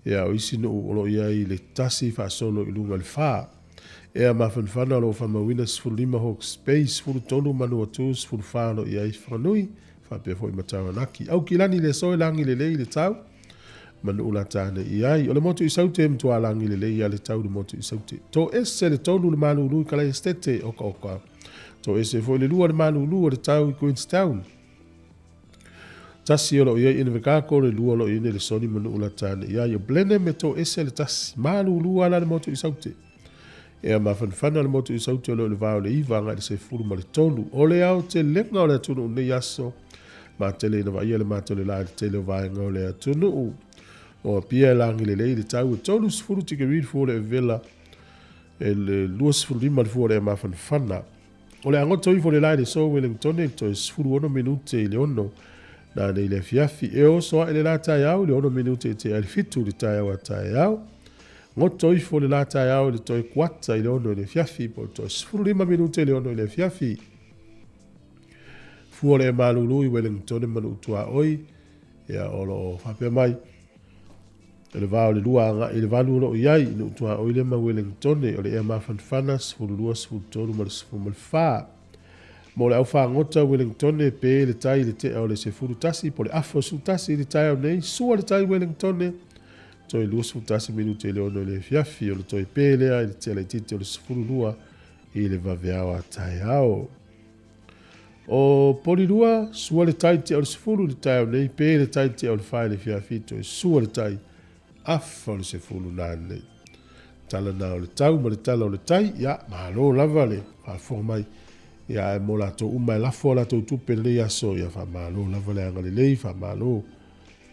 [SPEAKER 1] ia o isi nuu o lo o i ai le 1 faasolo i luga i le 4. Ea mafanafana o lo o faamauina 15 Hawke's Bay, 13 Manuatu, 14 o lo o i ai Whanganui, faapea foi ma Taranaki. Aukilani le aso e lagi lelei le tau ma nuu lata ane i ai. O le motu i Saute e matua lagi lelei ia le tau i le motu i Saute. Toese le 3 le malulu i Kalaesetete, Okaoka. Toese foi le 2 le malulu o le tau i Queenstown. 1 o lo o i ai Invercargill, le 2 o lo o i ai Nelesoni ma nuu lata ane i ai. O Blenheim e toese le 1. Malulu lava la le motu i Saute. Ea mafanafana le motu i Saute o lo o i le va o le 9 agai i le 13. O le aotelega o le atunuu i lenei aso, matele ina vaaia le mata o le la i le tele o vaega o le atunuu. O Apia e lagi lelei le tau e 30 tikeri le fua o le avela e le 25 le fua o le ea mafanafana. O le agoto ifo le la i le aso Wellingtone i le toe 16 minute i le 6 nanei i le afiafi. E oso ae le la taeao i le 6 minute i te ai le 7 i le taeao a taeao. Goto ifo le la taeao i le toe kuata i le 6 i le afiafi po o le toe 15 minute i le 6 i le afiafi. Fua o le malulu i Wellingtone ma Nuu Tuaoi, ia o lo o faapea mai, o le va o le 2 agai i le 8 o lo o i ai i Nuu Tuaoi lea ma Wellingtone, o le ea mafanafana 12, 13 ma le 14. Mo le au fagota Wellingtone, pe le tai i le tea o le 11 po o le afa o le 11 i le taeao nei, sua le tai Wellingtone, toe 21 minute i le 6 i le afiafi, o le toe pe lea i le tea laitiiti o le 12 i le vaveao a taeao. O Polirua, sua le tai tea o le 10 i le taeao nei, pe le tai tea o le 4 i le afiafi, toe sua le tai afa o le 10 nanei. Tala na o le tau ma le tala o le tai, ia, malo lava le faafofoga mai. Ia, ae mo latou uma e lafo a latou tupe i lenei aso, ia faamalo lava le agalelei, faamalo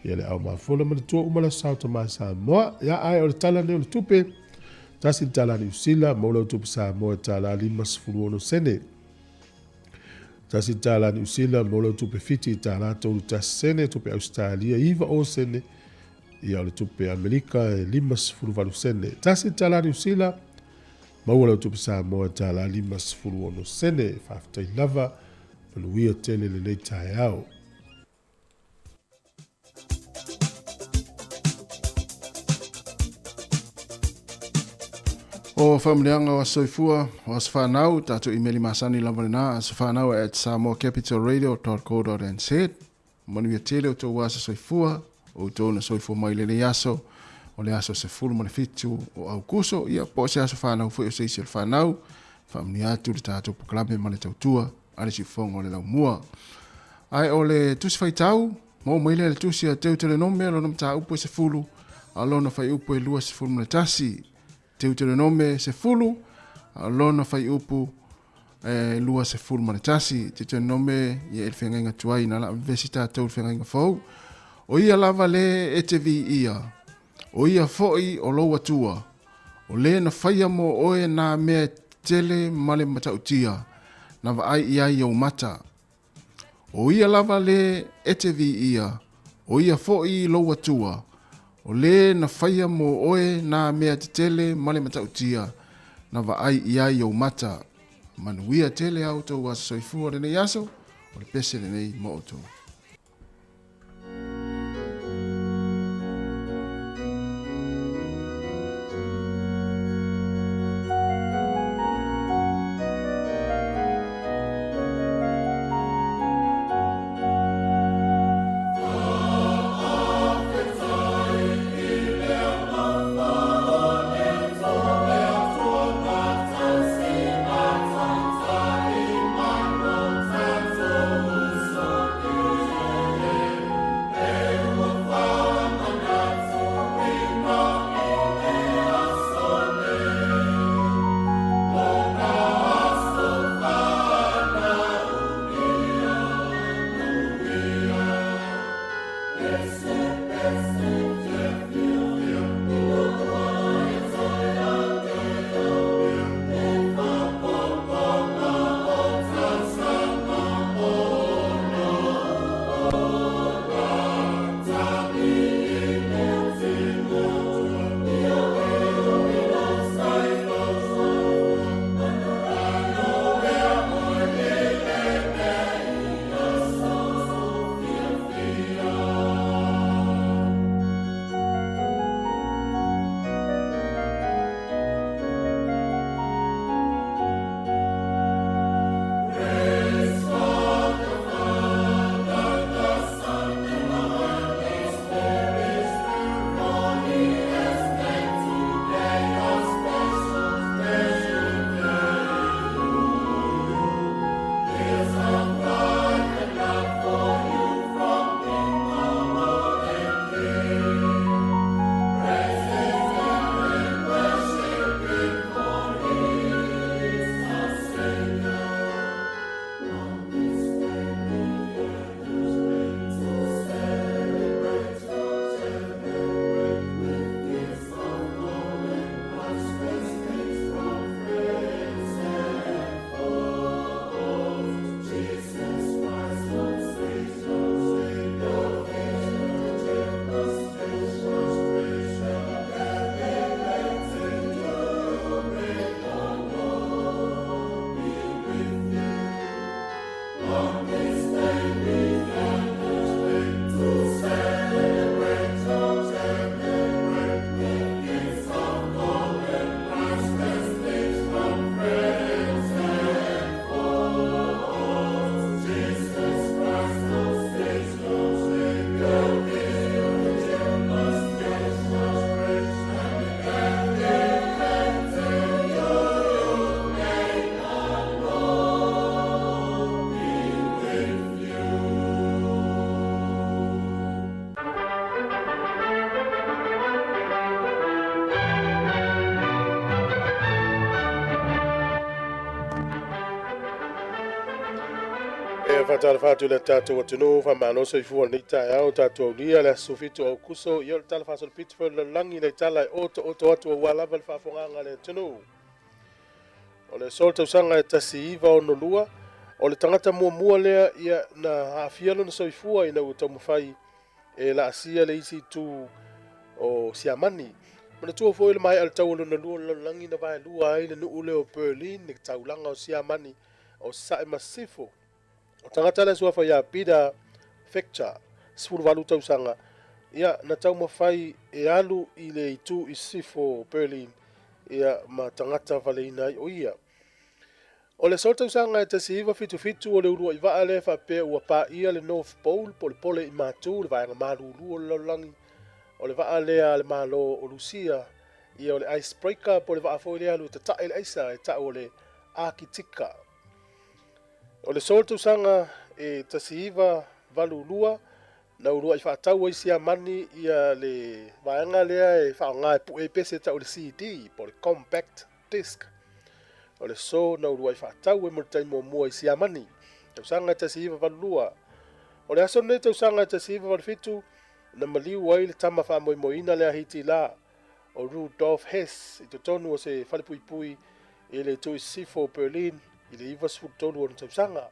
[SPEAKER 1] ia le au mafola ma le tua uma le aso Sao Tama Samoa. Ia, ae o le tala nei o le tupe, 1 le tala Niu Sila, maua lau tupe Samoa e tala 56 sene. 1 le tala Niu Sila, maua lau tupe Fiti e tala 31 sene, tupe Ausetalia 9 o sene, ia o le tupe Amerika e 58 sene. 1 le tala Niu Sila, maua lau tupe Samoa e tala 56 sene. Faafetai lava, manuia tele lenei taeao.
[SPEAKER 5] O faamanuiaga o aso soifua, o aso fanau, tatou imeli masani lava lena, asofanau at samoacapitalradio.co.nz. Manuia tele o tou aso soifua, o outou na soifua mai lenei aso, o le aso 17 o Aukuso, ia po o se aso fanau foi o se isi o le fanau, faamanuia atu le tatou polokalame ma le tautua a le siufofoga o le laumua. Ae o le tusi faitau, maua mai lea le tusi a Teuterenome, lona mataupu e 10, a lona faiupu e 21. Teuterenome 10, a lona faiupu e 21. Teuterenome, ia e le feagaiga tuai, na la vevesi tatou i le feagaiga fou. O ia lava le e te viia, o ia foi o lou Atua, o le na faia mo oe nā mea tetele ma le matautia, na vaai i ai ou mata. O ia lava le e te viia, o ia foi lou Atua, o le na faia mo oe nā mea tetele ma le matautia, na vaai i ai ou mata. Manuia tele a outou aso soifua lenei aso, o le pese lenei mo outou.
[SPEAKER 1] E faatalofa atu i le tatou atunuu, faamalo soifua i lenei taeao tatou aulia le aso 17 o Aokuso. Ia o le tala faasolopito foi o le lalolagi i tala e otooto atu aua lava le faafofogaaga a le atunuu. O le aso o le tausaga e 1962, o le tagata muamua lea ia na aafia lona soifua ina ua taumafai e laasia le isi itu o Siamani. Manatua foi le maea o le taua lona lua o le lalolagi na vaelua ai le nuu lea o Berlin, le taulaga o Siamani o Sasae ma Sisifo. O tagata lea suafa ia Peter Fechter, 18 tausaga, ia na taumafai e alu i le itu i sisifo o Berlin ia ma tagata valeina ai o ia. O le aso tausaga e 1977 o le uluai vaa lea faapea ua paia le North Pole po o le pole i matu, le vaega malulu o le lalolagi. O le vaa lea a le Malo o Lusia, ia o le icebreaker po o le vaa foi lea alu e tatae le aisa e tau o le Akitika. O le aso tausaga e 1982 na uluai faatau ai Siamani ia le vaega lea e faaaoga e pue ai pese e tau o le CD po o le Compact Disc. O le aso na uluai faatau ai mo le taimi muamua i Siamani, tausaga e 1982. O le aso lenei tausaga e 1987 na maliu ai le tama faamoemoeina lea Hitila o Rudolf Hess i totonu o se falepuipui i le itu i sisifo o Berlin i le 93 o ona tausaga.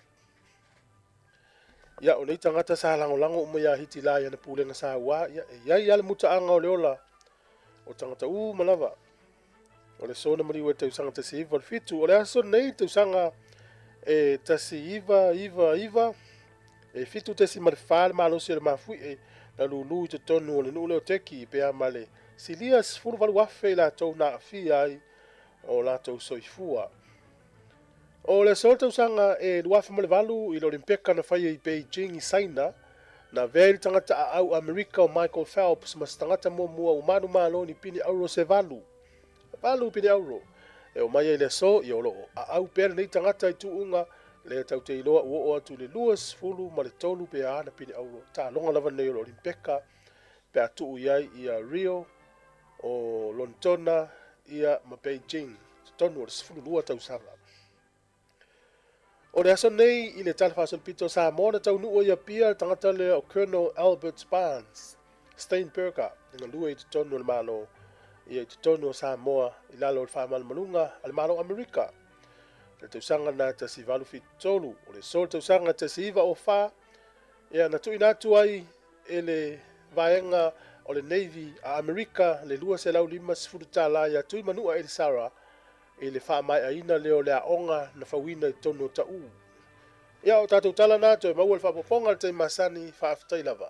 [SPEAKER 1] Ia, o nei tagata sa lagolago uma iā Hitila i ana pulega sauā, ia, e i ai lava le mutaaga o le ola o tagata uma lava. O le aso na maliu ai le tausaga 1987. O le aso nei le tausaga e 1999, e 7.4 le malosi o le mafuie na lulu i totonu o le nuu lea o Turkey pe a ma le silia 18,000 i latou na aafia ai o latou soifua. O le aso o le tausaga e 2008 i le Olimpeka na faia i Beijing i Saina, na avea ai le tagata aau Amerika o Michael Phelps ma se tagata muamua ua manumalo ni pine auro se valu. Valu pine auro. E oo mai ai le aso, ia o lo o aau pea lenei tagata i tuuga lea tatou te iloa ua oo atu i le 23 pe a ana pine auro. Taaloga lava nei o le Olimpeka pe a tuu i ai ia Rio, o Lonetona ia ma Beijing, totonu o le 12 tausaga. O le aso nei i le Tala Faasolopito o Samoa na taunuu ai i Apia le tagata lea o Colonel Albert Barnes Steinberger e galue i totonu o le Malo ia i totonu o Samoa i lalo o le faamalumaluga a le Malo o Amerika. I le tausaga na 1873, o le aso o le tausaga 1904, ia na tuuina atu ai e le vaega o le Navy a Amerika le $250 ia Tuimanua Elisara i le faamaeaina lea o le aoga na fauina i totonu o Taʻu. Ia, o tatou tala na, toe maua le faaopoopoga i le taimi masani, faafetai lava.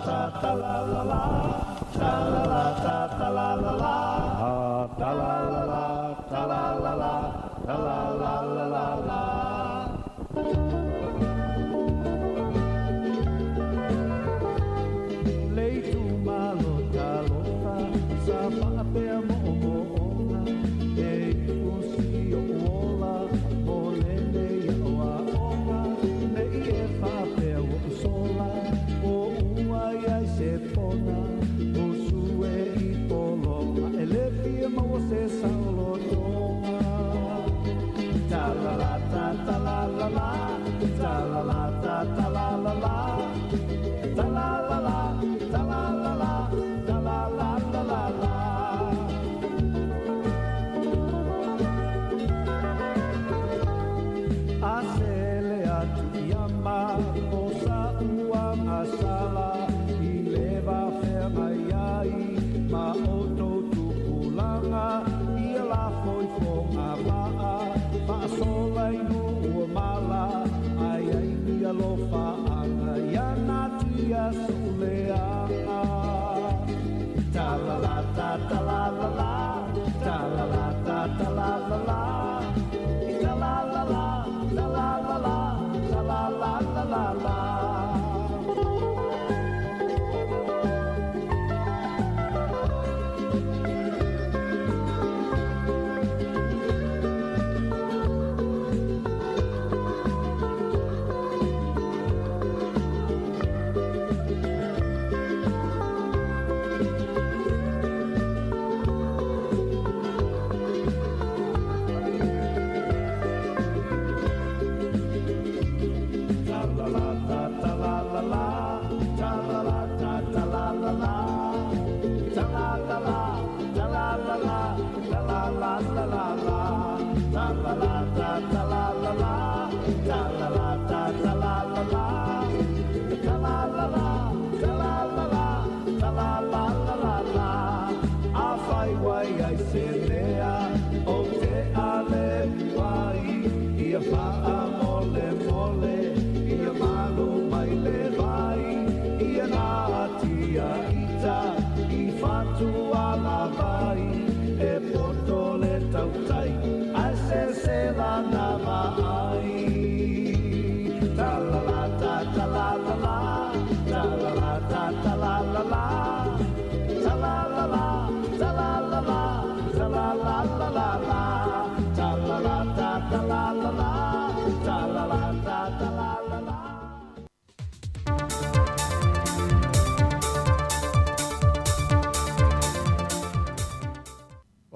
[SPEAKER 3] ta ta la la la Ta la la ta ta la la la Ta la la la ta la la la Ta la la la la la Le itumalo talofa sa faapea moomooga e usi o'u ola mo lenei aʻoaʻoga nei e faapea ua ou sola o ua iai se pona usu e i pologa e le fia maua se saolotoga Ta la la ta ta la la la Ta la la ta ta la la la Ta la la la ta la la la Ta la la la la la A sele atu ia ma o sa uagasala i le va feagai ai ma outou tupulaga ia lafo i fogavaa faasola i nuu o mala ai ai ni alofaaga ia natia so'u leaga. Ta la la ta ta la la la Ta la la ta ta la la la Ta la la la ta la la la Ta la la la la la Ta la la ta ta la la la Ta la la ta ta la la la Ta la la la ta la la la Ta la la la la la Ta la la ta ta la la la Ta la la ta ta la la la Ta la la la ta la la la Ta la la la la la Afai wai ai se mea o te ale wai ia wha mole ia malu mai le vai ia nā tia ita i whatu ala vai e poto le tautai ai se se la na ai Ta la la ta ta la la la Ta la la ta ta la la la Ta la la la ta la la la Ta la la la la la Ta la la ta ta la la la Ta la la ta ta la la la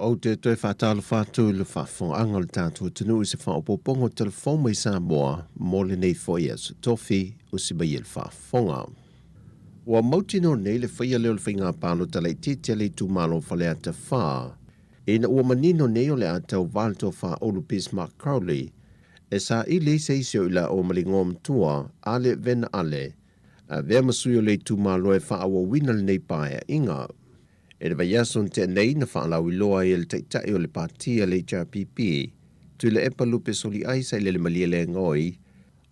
[SPEAKER 7] Ou te toe faatalofa atu i le faafofogaaga o le tatou atunuu i se faaopoopoga o telefou mai Samoa mo lenei foi aso tofi o si mai e le faafofoga. Ua mautinoa nei le faia lea o le faiga palota laitiiti a le itumalo o Faleata 4 ina ua manino nei o le a tauva le tofa Ulu Bismarck Crowley e saili se isi o i laua ma le igoa matua Ale Vena Ale, avea ma sui o le itumalo e faaauauina lenei paeaiga. I le vaiaso na tea nei na faalauiloa ai e le Taitai o le Pati a le HRPP, Tuilaepa Lupe Soliai Sailele Malielegaoi,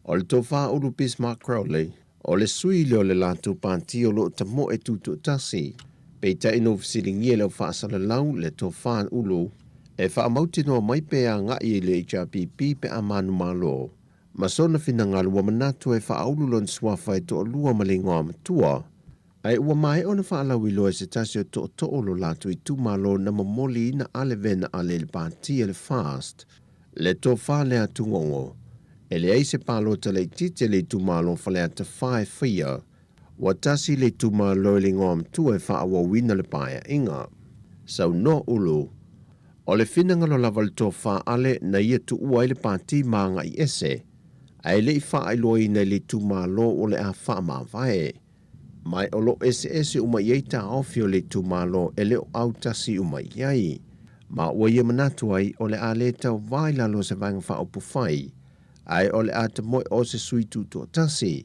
[SPEAKER 7] o le Tofa Ulu Bismarck Crowley, o le sui lea o le latou pati o lo o tamoe tutoatasi. Peitai na ua fesiligia e le au faasalalau le Tofa Ulu e faamautinoa mai pe agai i le HRPP pe a manumalo. Ma sona finagalo ua manatu e faaulu lona suafa e toalua ma le igoa matua, Ae ua maea ona faalauiloa e se tasi o tootoo o lo latou itumalo na momoliina ale vena ale i le pati a le FAST, le tofa lea tugogo. E leai se palota laitiiti a le itumalo o Faleata 4 e faia, ua tasi le itumalo i le igoamatua e faaauauina le paeaiga. Saunoa Ulu, O le finagalo lava o le tofa ale na ia tuua ai le pati ma agai ese, ae le i faailoaina i le itumalo o le a faamavae. Ma o lo o eseese uma i ai taofi o le itumalo e le o autasi uma i ai. Ma ua ia manatu ai o le a le tauva i lalo o se Vaega Faaupufai, ae o le a tamoe o se sui tutoatasi.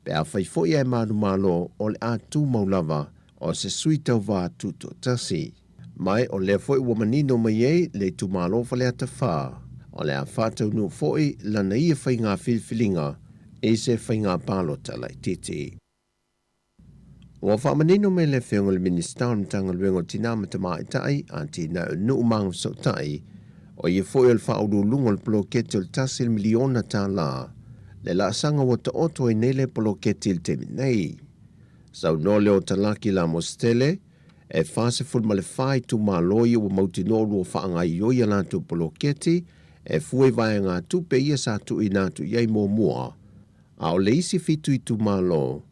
[SPEAKER 7] Pe afai foi ae manumalo o le a tumau lava o se sui tauva tutoatasi. Ma o lea foi ua manino mai ai le itumalo o Faleata 4, o le a faataunuu foi lana ia faiga filifiliga i se faiga palota laitiiti. Ua faamanino mai le Afioga i le Minisita o le Matagaluega o Tina ma Tamaitai, Atinae o Nuu ma Agafesootai, o ia foi o le faauluuluga o le poloketi o le $1 miliona le laasaga ua taoto ai nei le poloketi i le taimi nei. Saunoa Leota Laki Lamositele, e 44 itumalo ia ua mautinoa ua faagaoioi a latou poloketi e fua i vaegatupe ia sa tuuina atu i ai muamua, a o le isi fitu itumalo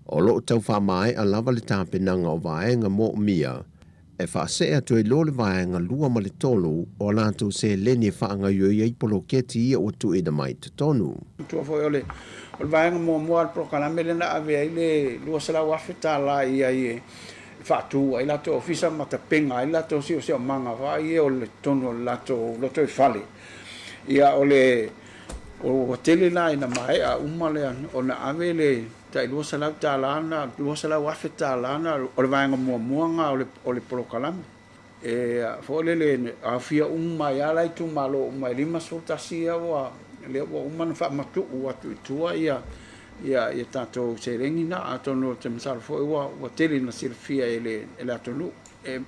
[SPEAKER 7] o lo o tau faamaea lava le tapenaga o vaega moomia e faasee atu ai loa le vaega lua ma le tolu o a latou seleni e faagaoioi ai poloketi ia ua tuuina mai i totonu.
[SPEAKER 8] Manatua foi o le vaega muamua o le polokalame lea na ave ai le $200,000 i ai e faatu ai latou ofisa ma tapena ai latou siosiomaga foi ia o le totonu o le latou lotoifale. Ia o le ua tele la ina maea uma lea ona ave le tai $200 lena, $200,000 lena o le vaega muamua lena o le polokalame. E foi lele aofia uma ai lava la itumalo uma e 51 ia ua lea ua uma ona faamatuu atu i tua ia ia tatou seleni na. Atonu ou te masalo foi ua tele ina silafia e le atunuu.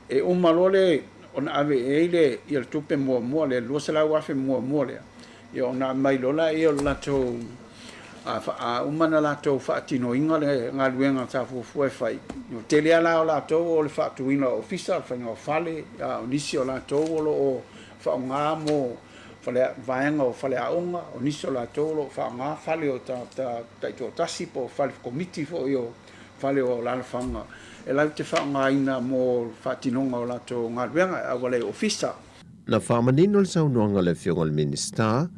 [SPEAKER 8] E uma loa le ona ave i ai le ia le tupe muamua lea, le $200,000 muamua lea, ia ona aumai loa lea o le latou a uma ona latou faatinoina le galuega sa fuafua e fai. O le tele lava la o latou o le faatuina o ofisa, o le faiga o fale, a o nisi o latou o lo o faaaoga mo fale, vaega o faleaoga, o nisi o latou o lo o faaaoga fale o tagata taitoatasi po o fale komiti foi o fale o alaalafaga e latou te faaaogaina mo le faatinoga o latou galuega e auala i ofisa.
[SPEAKER 7] Na faamanino le saunoaga a le Afioga i le Minisita,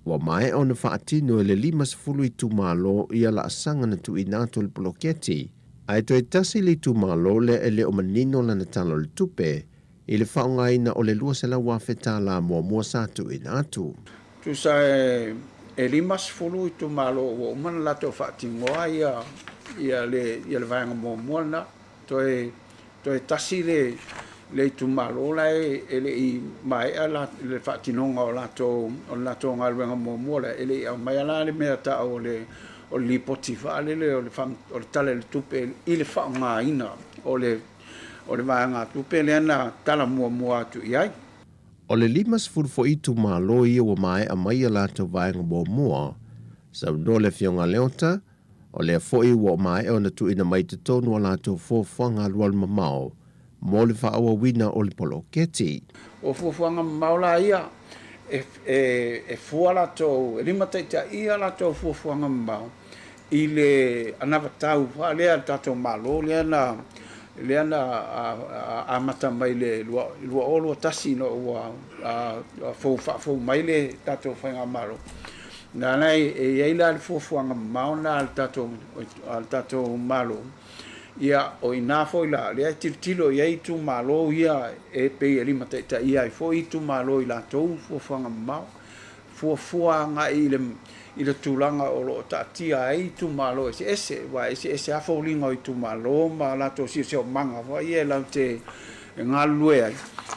[SPEAKER 7] ua maea ona faatino e le 50 itumalo ia laasaga na tuuina atu e le poloketi, ae toe tasi le itumalo lea e le o manino lana Tala o le Tupe i le faaaogaina o le $200,000 muamua sa tuuina atu.
[SPEAKER 8] Tusa e 50 itumalo ua uma ona latou faatinoa ia le vaega muamua lena. Toe tasi le itumalo la e le i maea le faatinoga o le latou galuega muamua lea, e le i aumaia la le mea tau o le lipoti faalele o le Tala i le Tupe i le faaaogaina o le vaegatupe lea na tala muamua atu i ai.
[SPEAKER 7] O le 50 foi itumalo ia ua maea mai a latou vaega muamua, saunoa le Afioga Leota, o lea foi ua maea ona tuuina mai i totonu a latou fuafuaga alualumamao mo le faaauauina o le poloketi.
[SPEAKER 8] O fuafuaga mamao la ia, e fua latou, e limataitaia latou fuafuaga mamao i le anavatau lea a le tatou Malo lea na lea na amata mai le 2021 ina ua fou faafou mai le tatou faigamalo. Na ala e i ai la le fuafuaga mamao lena a le tatou a le tatou Malo. Ia, o i ina foi la lea e tilotilo i ai itumalo ia e pei e limataitaia ai foi itumalo i latou fuafuaga mamao. Fuafua agai i le i le tulaga o lo o taatia ai itumalo eseese, aua e eseese lava foliga o itumalo ma latou siosiomaga foi ia e latou te galulue ai,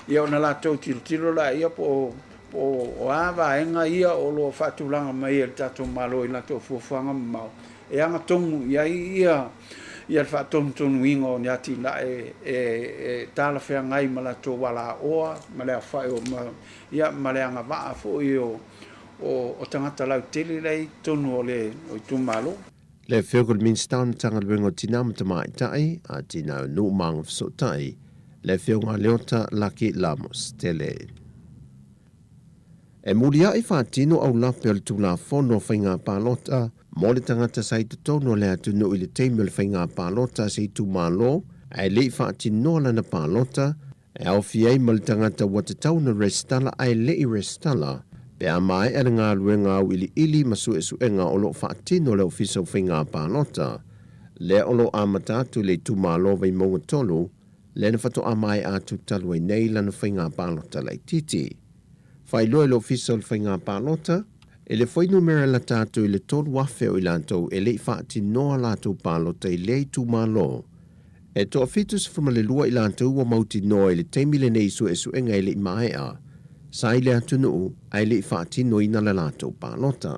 [SPEAKER 8] ia ona latou tilotilo laia po o po o a vaega ia o lo o faatulaga mai e le tatou Malo i latou fuafuaga mamao e agatonu i ai ia le faatonutonuina o ni atinae e talafeagai ma latou alaoa ma le aofai o ia ma le agavaa foi o o tagata lautele la e i totonu o le itumalo.
[SPEAKER 7] Le Afioga i le Minisita o le Matagaluega o Tina ma Tamaitai, Atinae o Nuu ma Agafesootai, le Afioga Leota Laki Lamos Tele. E muliaʻi faatino aulape o le Tulafono o Faiga Palota mo le tagata sa i totonu o le atunuu i le taimi o le faiga palota a se itumalo ae le i faatinoa lana palota, E aofia ai ma le tagata ua tatau ona resitala ae le i resitala, pe a maea le galuega auiliili ma suesuega o lo o faatino e le Ofisa o Faiga Palota, lea o lo o amata atu i le itumalo Vaimauga 3, lea na faatoa maea atu talu ai nei lana faiga palota laitiiti. Faailoa e le Ofisa o le Faiga Palota, e le fuainumera lata atu i le 3,000 o i latou e le i faatinoa latou palota i lea itumalo, E toa-72 i latou ua mautinoa i le taimi lenei i suesuega e le i maea, sa i le atunuu ae le i faatinoina le latou palota.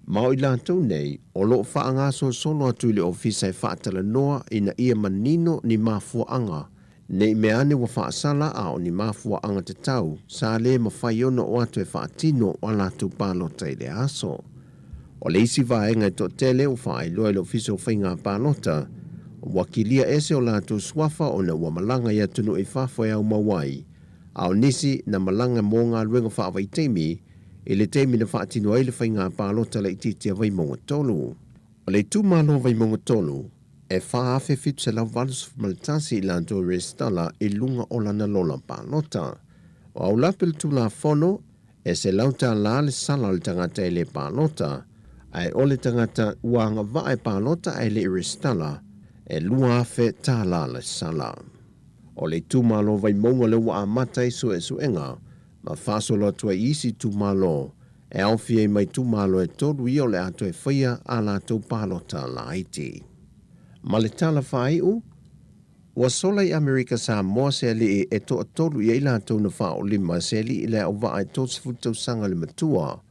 [SPEAKER 7] Ma o i latou nei, o lo o faagasolosolo atu i le Ofisa e faatalanoa ina ia manino ni mafuaaga, ne i mea ane ua faasala a o ni mafuaaga tatau sa le mafai ona oo atu e faatino a latou palota i lea aso. O le isi vaega e toatele ua faailoa e le Ofisa o Faiga Palota, ua kilia ese o latou suafa ona ua malaga i atunuu i fafo e aumau ai, a o nisi na malaga mo galuega faavaitaimi i le taimi na faatino ai le faiga palota laitiiti a Vaimauga 3. O le itumalo Vaimauga 3, e 4,781 i latou e resitala i luga o lana lola palota. O aulape le Tulafono, e $100 le sala o le tagata e le palota, ae o le tagata ua agavaa e palota ae le i resitala, e $2,000 le sala. O le itumalo Vaimauga lea ua amata ai suesuega ma faasolo atu ai i isi itumalo e aofia ai ma itumalo e tolu ia o le a toe faia a latou palota laiti. Ma le tala faaiu, ua sola i Amerika Samoa se alii e toatolu i ai latou na faaolima se alii le auvaa e 30 tausaga le matua.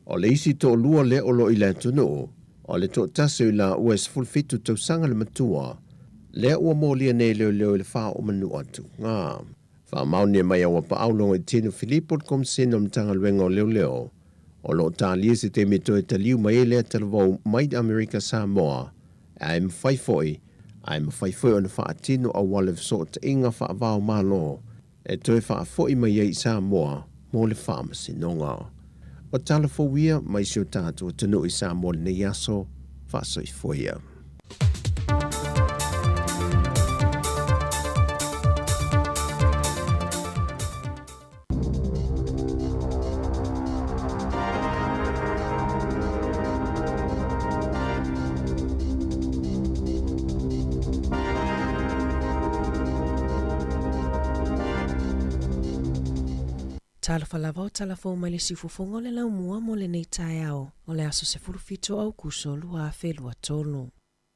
[SPEAKER 7] O le isi toalua lea o lo o i le atunuu, o le toatasi o i laua e 17 tausaga le matua, lea ua molia nei e leoleo i le faaoomanua atuga. Faamaonia mai a ua paau logo i Tino Filipo le Komisena o le Matagaluega o Leoleo, o lo o talia se taimi e toe taliu mai ai lea talavou mai Amerika Samoa, ae mafai foi, ae mafai foi ona faatino auala fesootaiga faava-o-Malo e toe faafoi mai ai i Samoa mo le faamasinoga. O tala fou ia mai si o tatou atunuu i Samoa lenei aso, faasoifua ia.
[SPEAKER 9] Talofa lava o tala fou mai le siufofoga o le laumua mo lenei taeao o le aso 17 o Aukuso 2023.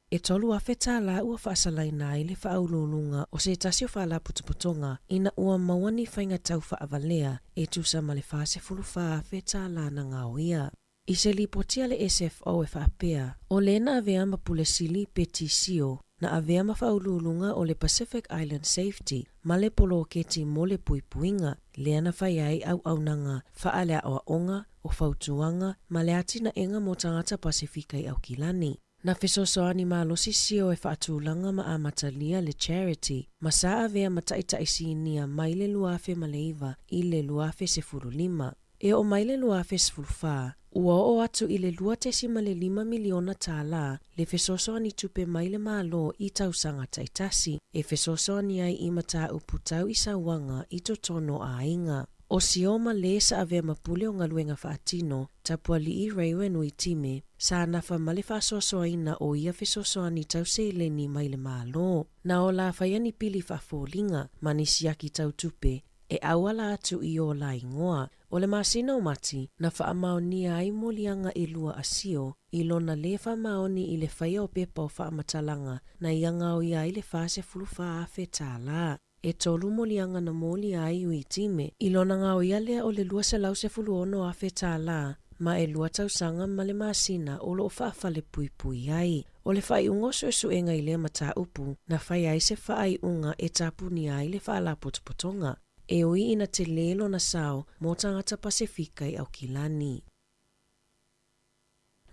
[SPEAKER 9] E $3,000 ua faasalaina ai le faauluuluga o se tasi o faalapotopotoga ina ua maua ni faiga tau faavalea e tusa ma le $44,000 na gaoia. I se lipoti a le SFO e faapea, o le na avea ma Pule Sili Betty Sio na avea ma faauluuluga o le Pacific Island Safety ma le poloketi mo le puipuiga lea na fai ai auaunaga faaleaoaoga o fautuaga ma le atinaega mo tagata Pasefika i Aukilani. Na fesoasoani malosi Sio e faatulaga ma amatalia le charity ma sa avea ma taitai sinia mai le 2009 i le 2015. E oo mai le 2014, ua oo atu i le $2.5 miliona le fesoasoani tupe mai le Malo i tausaga taitasi e fesoasoani ai i mataupu tau i sauaga i totonu o aiga. O Sio ma lē sa avea ma pule o galuega faatino, Tapualii Raewyn Uitime, sa nafa ma le faasoasoaina o ia fesoasoani tau seleni mai le Malo. Na ola faia ni pili faafoliga ma ni siaki tau tupe e auala atu i o la igoa. O le masina o Mati, na faamaonia ai moliaga elua a Sio i lona lē faamaoni i le faia o pepa o faamatalaga na ia gaoia ai le $44,000. E tolu moliaga na molia ai Uitime i lona gaoia lea o le $216,000 ma e lua tausaga ma le masina o lo o faafalepuipui ai. O le faaiuga o suesuega i lea mataupu na fai ai se faaiuga e tapunia ai le faalapotopotoga, e ui ina telē lona sao mo tagata Pasefika i Aukilani.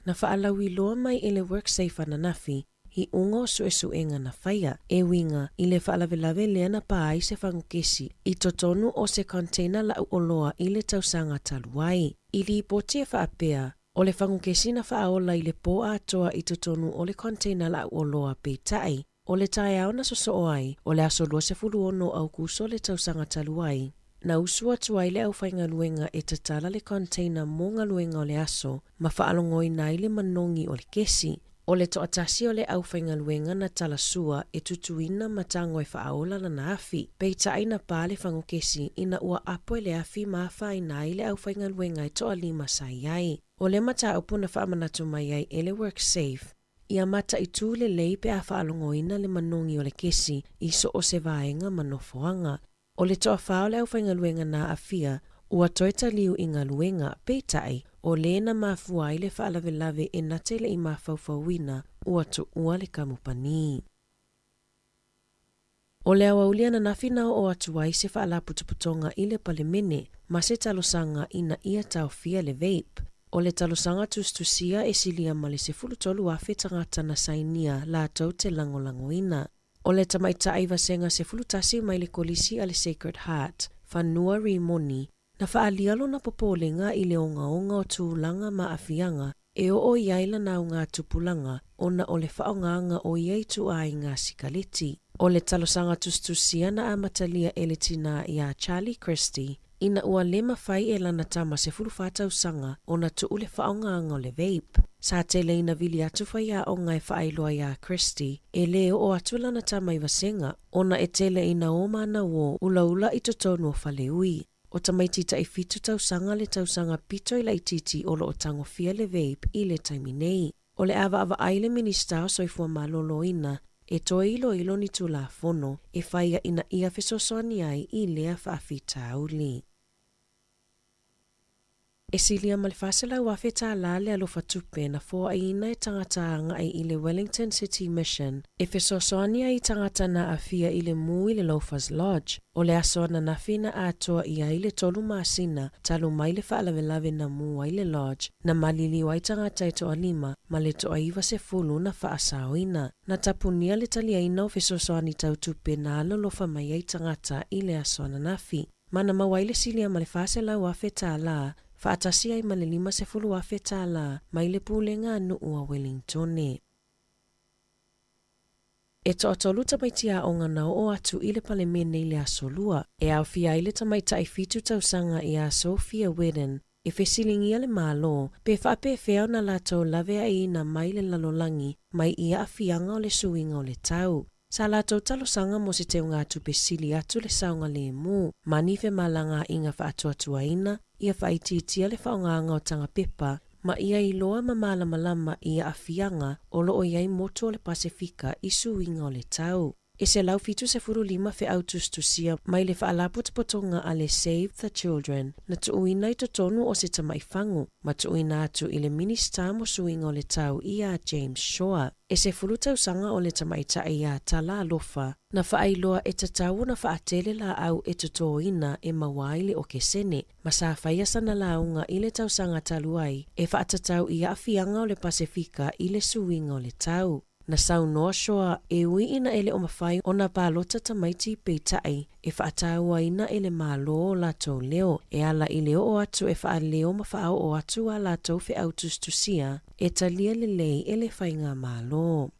[SPEAKER 9] Na faalauiloa mai e le WorkSafe ananafi iuga o suesuega na faia, e uiga i le faalavelave lea na pā ai se fagukesi i totonu o se container lau oloa i le tausaga talu ai. I lipoti e faapea, o le fagukesi na faaola i le pō atoa i totonu o le container lau oloa peitai, O le taeao na sosoo ai, o le aso 26 o Aukuso le tausaga talu ai, na usu atu ai le aufaigaluega e tatala le container mo galuega o le aso ma faalogoina ai le manogi o le kesi. O le toatasi o le aufaigaluega na tala sua e tutuina ma tago e faaola lana afi, peitai na pā le fagukesi ina ua apo e le afi ma afaina ai le aufaigaluega e toalima sa i ai. O le mataupu na faamanatu mai ai e le WorkSafe, Ia mataitū lelei pe a faalogoina le manogi o le kesi i so o se vaega ma nofoaga. O le toawhā o le aufaigaluega na aafia, ua toe taliu i galuega, peitai, O le na mafua ai le faalavelave e na te le i mafaufauina ua tuua le kamupani. O le aoauli ananafi na oo atu ai se faalapotopotoga i le Palemene ma se talosaga ina ia taofia le vape. O le talosaga tusitusia e silia ma le 13,000 tagata na sainia latou te lagolagoina. O le tamaitai vasega 11 mai le Kolisi a le Sacred Heart, Fanua Rimoni, Na faaalia lona popolega i le ogaoga o tulaga ma aafiaga e oo i ai lana augatupulaga ona o le faaaogaga o ia ituaiga sikaleti. O le talosaga tusitusia na amatalia e le tinā iā Charlie Christie ina ua le mafai e lana tama 14 tausaga ona tuu le faaaogaga o le vape. Sa tele ina vili atu faiaoga e faailoa iā Christie e lē oo atu lana tama i vasega ona e tele ina o manauō ulaula i totonu o faleui. O tamaiti tai fitu tausaga le tausaga pito i laitiiti o lo o tagofia le vape i le taimi nei. O le ʻāvaʻavaʻai le Minisita o Soifua Maloloina e toe iloilo ni Tulafono e faia ina ia fesoasoani ai i lea faafitauli. E silia ma le $400,000 tālā le alofa tupe na foaiina e tagata agai i le Wellington City Mission e fesoasoani ai i tagata na aafia i le mū i le Loafers Lodge. O le aso ananafi na atoa i ai le tolu masina talu mai le faalavelave na mū ai le Lodge na maliliu ai tagata e toalima ma le toa-90 na faasaoina. Na tapunia le taliaina o fesoasoani tau tupe na alolofa mai ai tagata i le aso ananafi. Ma na maua ai le silia ma le $400,000 tālā, faatasi ai ma le $50,000 tālā mai le Pulega a Nuu a Wellingtone. E toatolu tamaiti aoga na oo atu i le Palemene i le Aso Lua, e aofia ai le tamaitai fitu tausaga iā Sophia Weddon, e fesiligia le Malo pe faapefea ona latou laveaiina mai le lalolagi mai i aafiaga o le suiga o le tau. Sa latou talosaga mo se teugatupe sili atu le saogalemu ma ni femalagaaiga faatuatuaina ia faaitiitia le faaaogaga o taga pepa ma ia iloa ma malamalama i aafiaga o lo o i ai motu o le Pasefika i suiga o le tau. E 175 feau tusitusia mai le Faalapotopotoga a le Save the Children na tuuina i totonu o se tamai fagu ma tuuina atu i le Minisita mo Suiga o le Tau iā James Shaw. E 10 tausaga o le tamaitai iā Tala Alofa na faailoa e tatau ona faatele laau e totōina e maua ai le okesene ma sa faia sana lauga i le tausaga talu ai e faatatau i aafiaga o le Pasefika i le suiga o le tau. Na saunoa Shaw e ui ina e le o mafai ona palota tamaiti peitai e faataua-ina e le Malo o latou leo e ala i le oo atu e faaleo ma faaoo atu a latou feau tusitusia e talia lelei e le Faigamalo.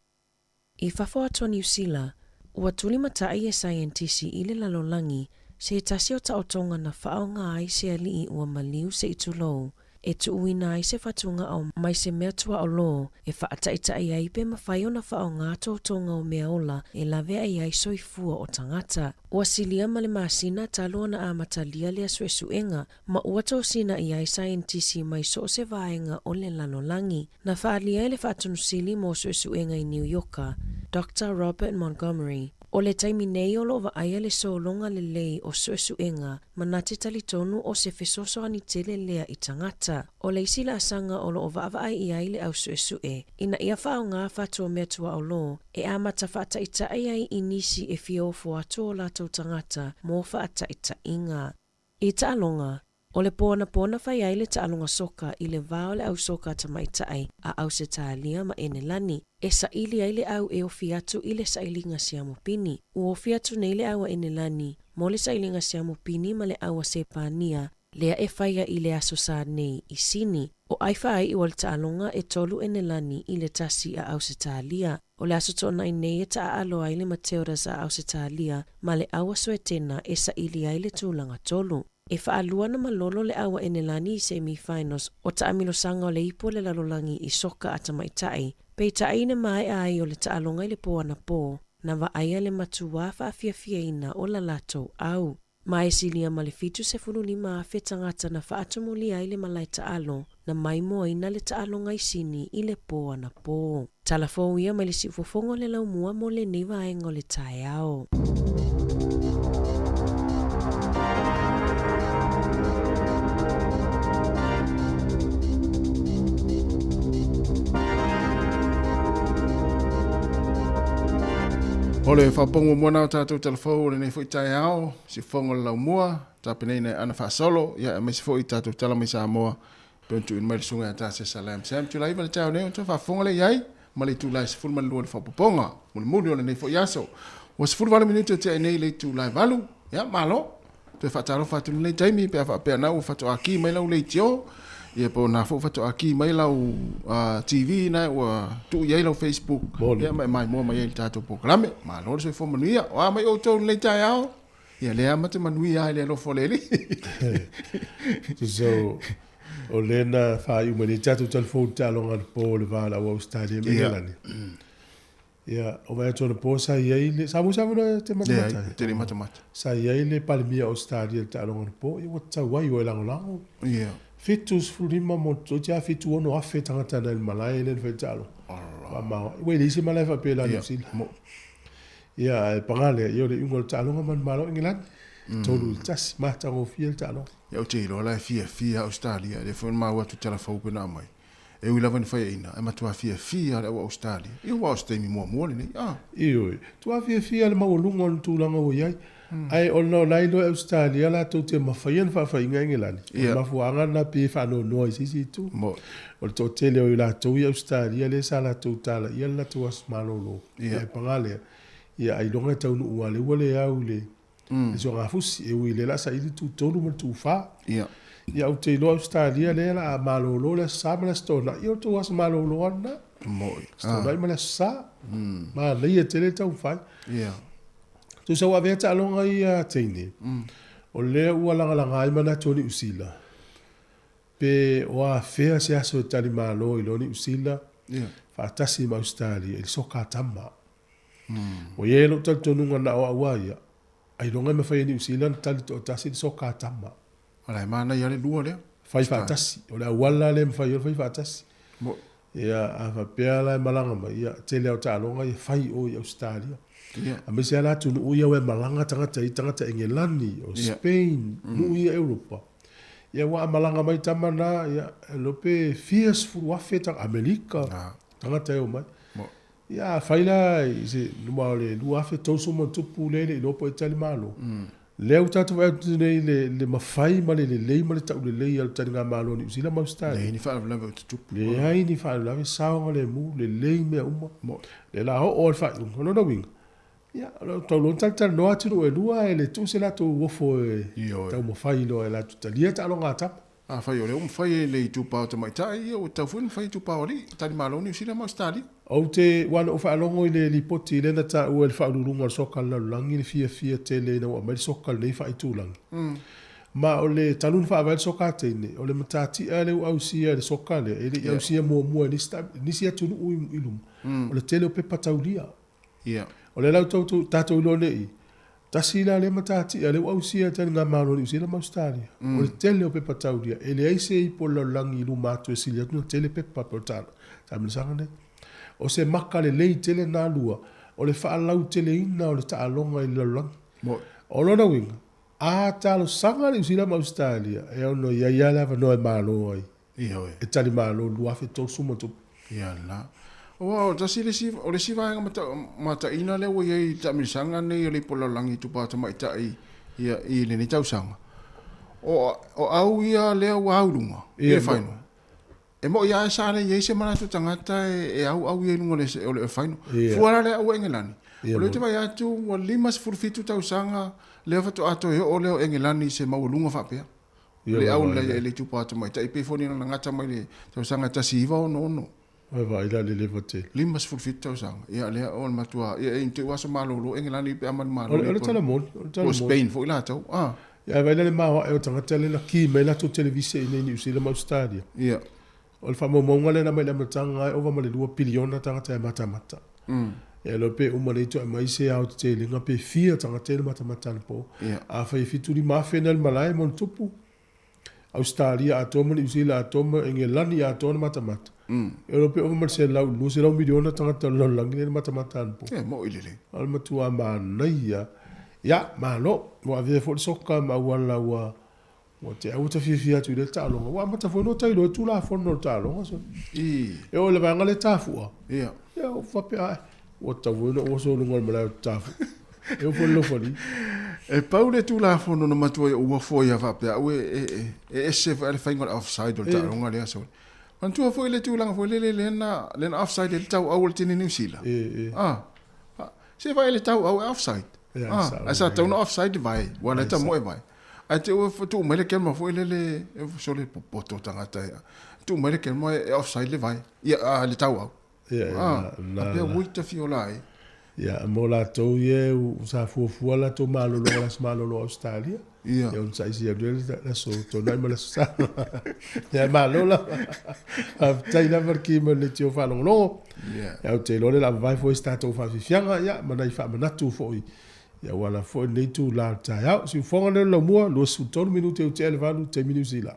[SPEAKER 9] I fafo atu o Niu Sila, ua tulimatai e saienitisi i le lalolagi se tasi o taotoga na faaaoga ai se alii ua maliu se i tulou e tuuina ai se fatugao mai se mea tuaolō e faataitaʻi ai pe mafai ona faaaoga totoga o mea ola e laveai ai soifua o tagata. Ua silia ma le masina talu ona amatalia lea suesuega ma ua tosina i ai saienitisi mai so o se vaega o le lalolagi. Na faaalia e le Faatonusili mo Suesuega i Niu Ioka, Doctor Robert Montgomery, o le taimi nei o lo o vaaia le sologa lelei o suesuega ma na te talitonu o se fesoasoani tele lea i tagata. O le isi laasaga o lo o vaavaai i ai le au suesue ina ia faaaoga fatua mea tuaolō e amata faataitaʻi ai i nisi e fia ofo atu o latou tagata mo faataitaiga. I taaloga, O le pō anapo na fai ai le taaloga soka i le va o le au soka tamaitai a Ausetalia ma Enelani, e saili ai le au e ofi atu i le sailiga siamo pini. Ua ofi atu nei le au a Enelani mo le sailiga siamo pini ma le au a Sepania lea e faia i le aso Sa nei i Sini. O ʻAifaai ua le taaloga e tolu Enelani i le tasi a Ausetalia. O le aso Toonai nei e taaalo ai le Matildas a Ausetalia ma le au a Suetena e saili ai le tulaga tolu. E faalua na malolo le au a Enelani i semi-finals o taamilosaga o le ipu o le lalolagi i soka a tamaitai, peitai ina maea ai o le taaloga i le pō anapō, na vaaia le matuā faafiafiaina o la latou au. Ma e silia ma le 75,000 tagata na faatumulia ai le malae taalo na maimoaina le taaloga i Sini i le pō anapō. Tala fou ia mai le siufofoga o le laumua mo lenei vaega o le taeao.
[SPEAKER 5] O le faaopoopoga muamua lena o tatou talafou o lenei foi taeao, siufofoga o le laumua, tapenaina e Ana Faasolo, ia aemaise foi tatou tala mai Samoa, pei ona tuuina mai le susuga ia Tasesa Lam Sam. Itula 9 le taeao nei, ona toe faafofoga lea i ai ma le itula e 12 le faaopoopoga mulimuli o lenei foi aso. Ua 18 minute o tea ai nei le itula e 8. Ia, malo. Toe faatalofa atu i lenei taimi pe a faapea na ua faatoa ki mai lau leitio, ia po o na foi ua faatoa ki mai lau uh, TV na ua tuu i ai lau Facebook, ia ma e maimoa mai ai i le tatou polokalame. Malo le soifua manuia. O a mai outou i lenei taeao? Ia lea ma te manuia ai le alofa o le Alii.
[SPEAKER 1] So, o lea na faaiu mai nei tatou talafou i le taaloga anapo o le va o le au Ausetalia ma Engelani. Ia, o vaai atu anapo sa i ai le, sa maua se avanoa e te matamata ai?
[SPEAKER 5] Leai, te le matamata.
[SPEAKER 1] Sa i ai le Palemia o Ausetalia i le taaloga anapo, ia ua tatau ai ua e lagolago.
[SPEAKER 5] Ia.
[SPEAKER 1] 75 ma toeitiiti lava 76 afe tagata na i le malae lea na fai ai le taaloga. Faamao ai. Ua e leai se malae faapea i la Niu Sila. Ia, ae paga lea, ia o le iuga o le taaloga manumalo Engelani. 3-1, matagofie le taaloga.
[SPEAKER 5] Ia ou te iloa la e fiafia Ausetalia, lea foi na maua atu i tala fou pei ona aumai. E ui lava i ni faiaina, ae matua fiafia le au Ausetalia. Ia aua o se taimi muamua lenei, a.
[SPEAKER 1] Ioe, matua fiafia le maualuga o le tulaga ua i ai. Ae ona o la e iloa e Ausetalia latou te mafaia ni faafaiga Engelani, o le mafuaaga lena pei e faanoanoa i se isi itu. O le toatele o i latou i Ausetalia lea sa latou talaia le latou aso malolo. Ae paga lea, ia ailoga e taunuu aua o lea ua le au i le le sogafusi, e ui i lea o le a saili le tutolu ma le tufa.
[SPEAKER 5] Ia.
[SPEAKER 1] Ia ou te iloa Ausetalia lea o le a malolo le Aso Sa ma le Aso Toonai, ia o le tou aso malolo lava lena.
[SPEAKER 5] Moi.
[SPEAKER 1] Aso Toonai ma le Aso Sa. Manaia tele le taumafai.
[SPEAKER 5] Ia.
[SPEAKER 1] Tusa ua avea taaloga ia a teine, o lea ua lagalaga ai manatu o Niu Sila, pe o afea se aso e talimalo ai loa Niu Sila faatasi ma Ausetalia i le soka a tama. Ua i ai lou talitonuga na o au a ia, ailoga e mafai e Niu Sila ona tali toatasi le soka a tama.
[SPEAKER 5] Ala e manaia lava le lua lea.
[SPEAKER 1] Fai faatasi. O le auala lea e mafai ai ona fai faatasi. Ia, a faapea la e malaga mai, ia, tele lava o taaloga ia fai o i Ausetalia. Aemaise lava la atunuu ia ua e malaga tagata i tagata Engelani, o Spain, nuu ia Europa. Ia aua a malaga mai tama na, ia, e iloa pe fia sefulu afe tagata, Amerika, tagata e omai. Ia, afai la i se luma o le 2030 ma ona tupu lea e le i iloa po o e tali malo. Lea ua tatou vaai atu nei i le, le mafai ma le lelei ma le taulelei a le taligamalo a Niu Sila ma Ausetalia.
[SPEAKER 5] Leai ni faalavelave o tutupu.
[SPEAKER 1] Leai ni faalavelave, saogalemu, lelei mea uma. Lea la oo lava le faaiuga. O lona uiga, ia, o lo o tau loa ona talatalanoa atunuu e lua ae le tuu se latou ofo e taumafai loa e latou talia taaloga a tama.
[SPEAKER 5] Afai o lea ua mafai e le itupa o tamaitai, ia ua tatau foi ona mafai e itupa o alii, talimalo Niu Sila ma Ausetalia.
[SPEAKER 1] Ou te, ua na ou faalogo i le lipoti lea na taua e le Faauluuluga o le Soka a le Lalolagi le fiafia tele ina ua aumai le soka lenei faaitulagi. Ma o le, talu ona faavae le soka a teine, o le matatia lea ua ausia e le soka lea, e le i ausia muamua e nisi, nisi atunuu i luma, o le tele o pepa taulia.
[SPEAKER 5] Ia.
[SPEAKER 1] O lea la ua tatou iloa nei, tasi la lea matatia lea ua ausia e taligamalo a Niu Sila ma Ausetalia, o le tele o pepa taulia. E leai se ipu o le lalolagi i luma atu e sili atu ona tele pepa pei o le taamilosaga nei. O se maka lelei tele lena lua, o le faalauteleina o le taaloga i le lalolagi. O lona uiga, a talosaga Niu Sila ma Ausetalia, e ono i ai lava le avanoa e malo ai.
[SPEAKER 5] Ioe.
[SPEAKER 1] E talimalo 2030 ma tupu.
[SPEAKER 5] Ia la. Aua o tasi le isi, o le isi vaega mata, mataina lea ua i ai i le taamilosaga nei o le ipu o le lalolagi i Tupa Tamaitai ia, i lenei tausaga. O, o au ia lea ua au i luga, i le final. E mo'i lava sa le i ai se manatu tagata e, e au au ia i luga o le, o le final. Fua la le au a Engelani. O lea ou te vaai atu ua 57 tausaga lea faatoa toe oo lea o Engelani i se maualuga faapea. Le au lea e le itupa tamaitai pei foi ona gata mai le tausaga 1966.
[SPEAKER 1] Ai vaai la le leva tele.
[SPEAKER 5] 57 tausaga. Ia lea o le matua ia e te aso malolo Engelani pe ama le malo.
[SPEAKER 1] O le tala moni, o le tala moni.
[SPEAKER 5] O Spain foi latou. Ah.
[SPEAKER 1] Ia vaai la le maoae o tagata lea na ki mai latou televise i nei Niu Sila ma Ausetalia.
[SPEAKER 5] Ia.
[SPEAKER 1] O le faamaumauga lea na aumai i le amataga e ova ma le 2 piliona tagata e matamata. E iloa pe uma nei toe aumai se aotetelega pe fia tagata ia na matamata anapo. Afai e 75,000 na i le malae ma ona tupu, Ausetalia atoa ma Niu Sila atoa ma Engelani atoa na matamata. E iloa pe ova ma le 100 i le 200 miliona tagata o le lalolagi lea na matamata anapo.
[SPEAKER 5] E mo'i lelei.
[SPEAKER 1] O le matua manaia. Ia, malo. Ua avea foi le soka ma auala ua Ua te aua ta fiafia atu i lea taaloga. Ua amata foi ona tailo ai Tulafono o le taaloga. So.
[SPEAKER 5] I.
[SPEAKER 1] E oo i le vaega lea tafua.
[SPEAKER 5] Ia.
[SPEAKER 1] Ia, ua faapea, ae. Ua tatau foi ona ou oso i luga o le malae o Tatafu. E oo foi i le Nofoalii.
[SPEAKER 5] E pau le Tulafono na matua ai ou uafo ia faapea au e, e, e, e ese foi le faiga o le offside o le taaloga lea sole. Manatua foi le tulaga foi lele lea na, lea na offside ai le tauau o le tini Niu Sila.
[SPEAKER 1] E, e.
[SPEAKER 5] Ah, se vae le tauau e offside.
[SPEAKER 1] Ia,
[SPEAKER 5] Ah,
[SPEAKER 1] sao,
[SPEAKER 5] ae sa
[SPEAKER 1] ia.
[SPEAKER 5] tau na offside le vae, ua leta moe vae. Ae te ua tuu mai le kelma foi lele, e sole popoto tagata e. Tuu mai le kelma e offside le vae, ia, ah, le tauau.
[SPEAKER 1] Ia,
[SPEAKER 5] Ah,
[SPEAKER 1] na,
[SPEAKER 5] a pea
[SPEAKER 1] na.
[SPEAKER 5] ui tafiola ai.
[SPEAKER 1] Ia, mo latou ia, sa fuafua latou malolo o le aso malolo o Ausetalia.
[SPEAKER 5] Ia.
[SPEAKER 1] Ia, ona saisi atu ai le aso Toonai ma le aso Sa. Ia, malo lava. Faafetai lava le ki ma le leitio faalogologo.
[SPEAKER 5] Ia.
[SPEAKER 1] Ia, ou te iloa o lea o le a vavae foi se tatou faafiafiaga, ia, ma nai faamanatu foi. Ia, ua ala foi lenei itula o le taeao. Siufofoga lea o le laumua, 23 minute ua tea le 8, taimi Niu Sila.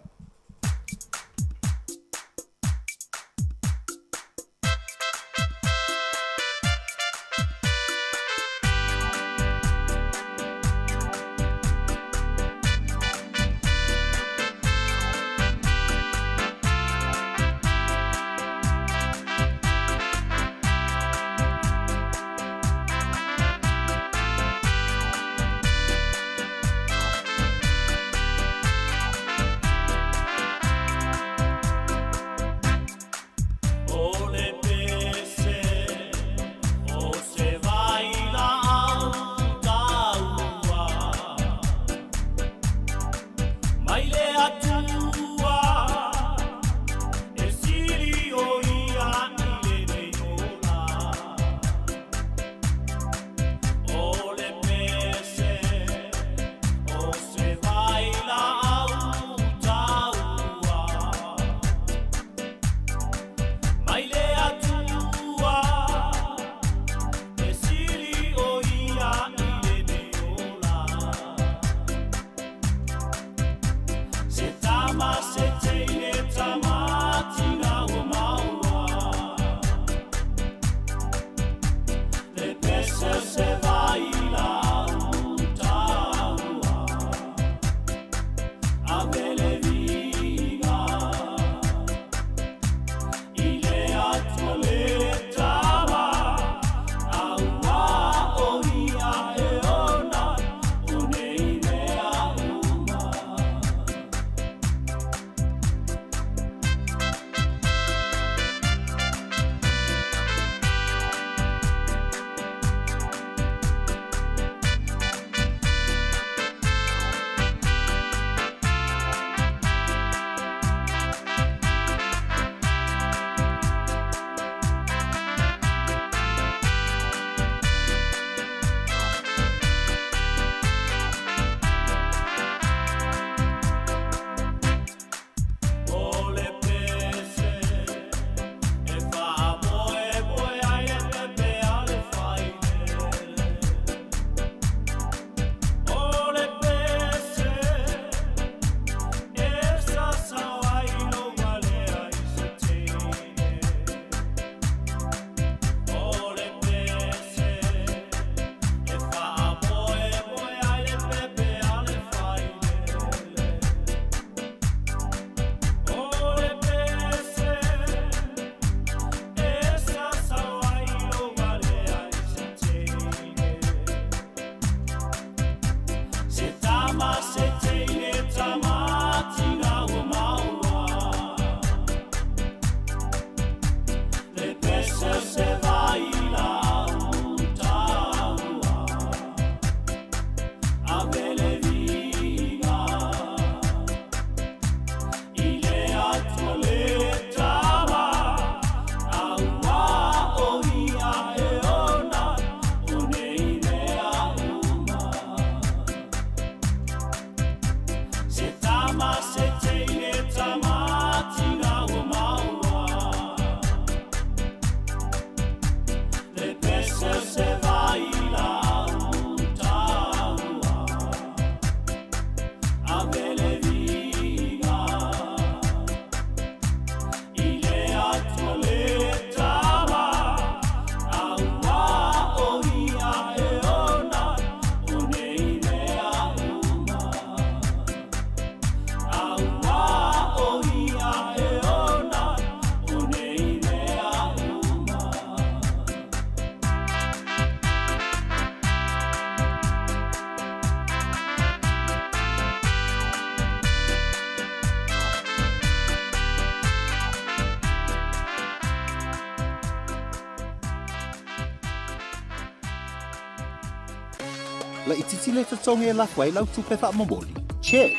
[SPEAKER 6] Laitiiti le totogi e lafo ai lau tupe faamomoli? Check!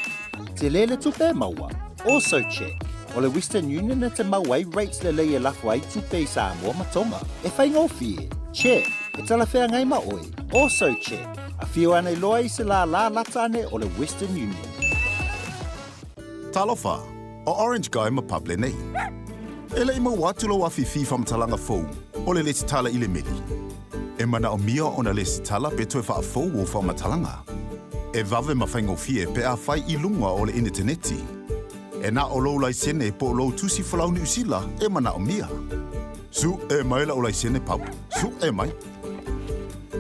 [SPEAKER 6] Tele le tupe e maua? Also check! O le Western Union e te maua ai rates lelei e lafo ai tupe i Samoa ma Tonga. E faigofie? Check! E talafeagai ma oe? Also check! Afio ane loa i se lālā lata ane o le Western Union.
[SPEAKER 10] Talofa, o Orange Guy ma Pub lenei. E le i maua atu lou afifi faamatalaga fou o le lesitala i le meli. E manaomia ona lesitala pe toe faafou ou faamatalaga. E vave ma faigofie pe a fai i luga o le initaneti. E na o lou laisene po o lou tusi folau Niu Sila e manaomia. Suʻe mai la'u laisene Pub, suʻe mai.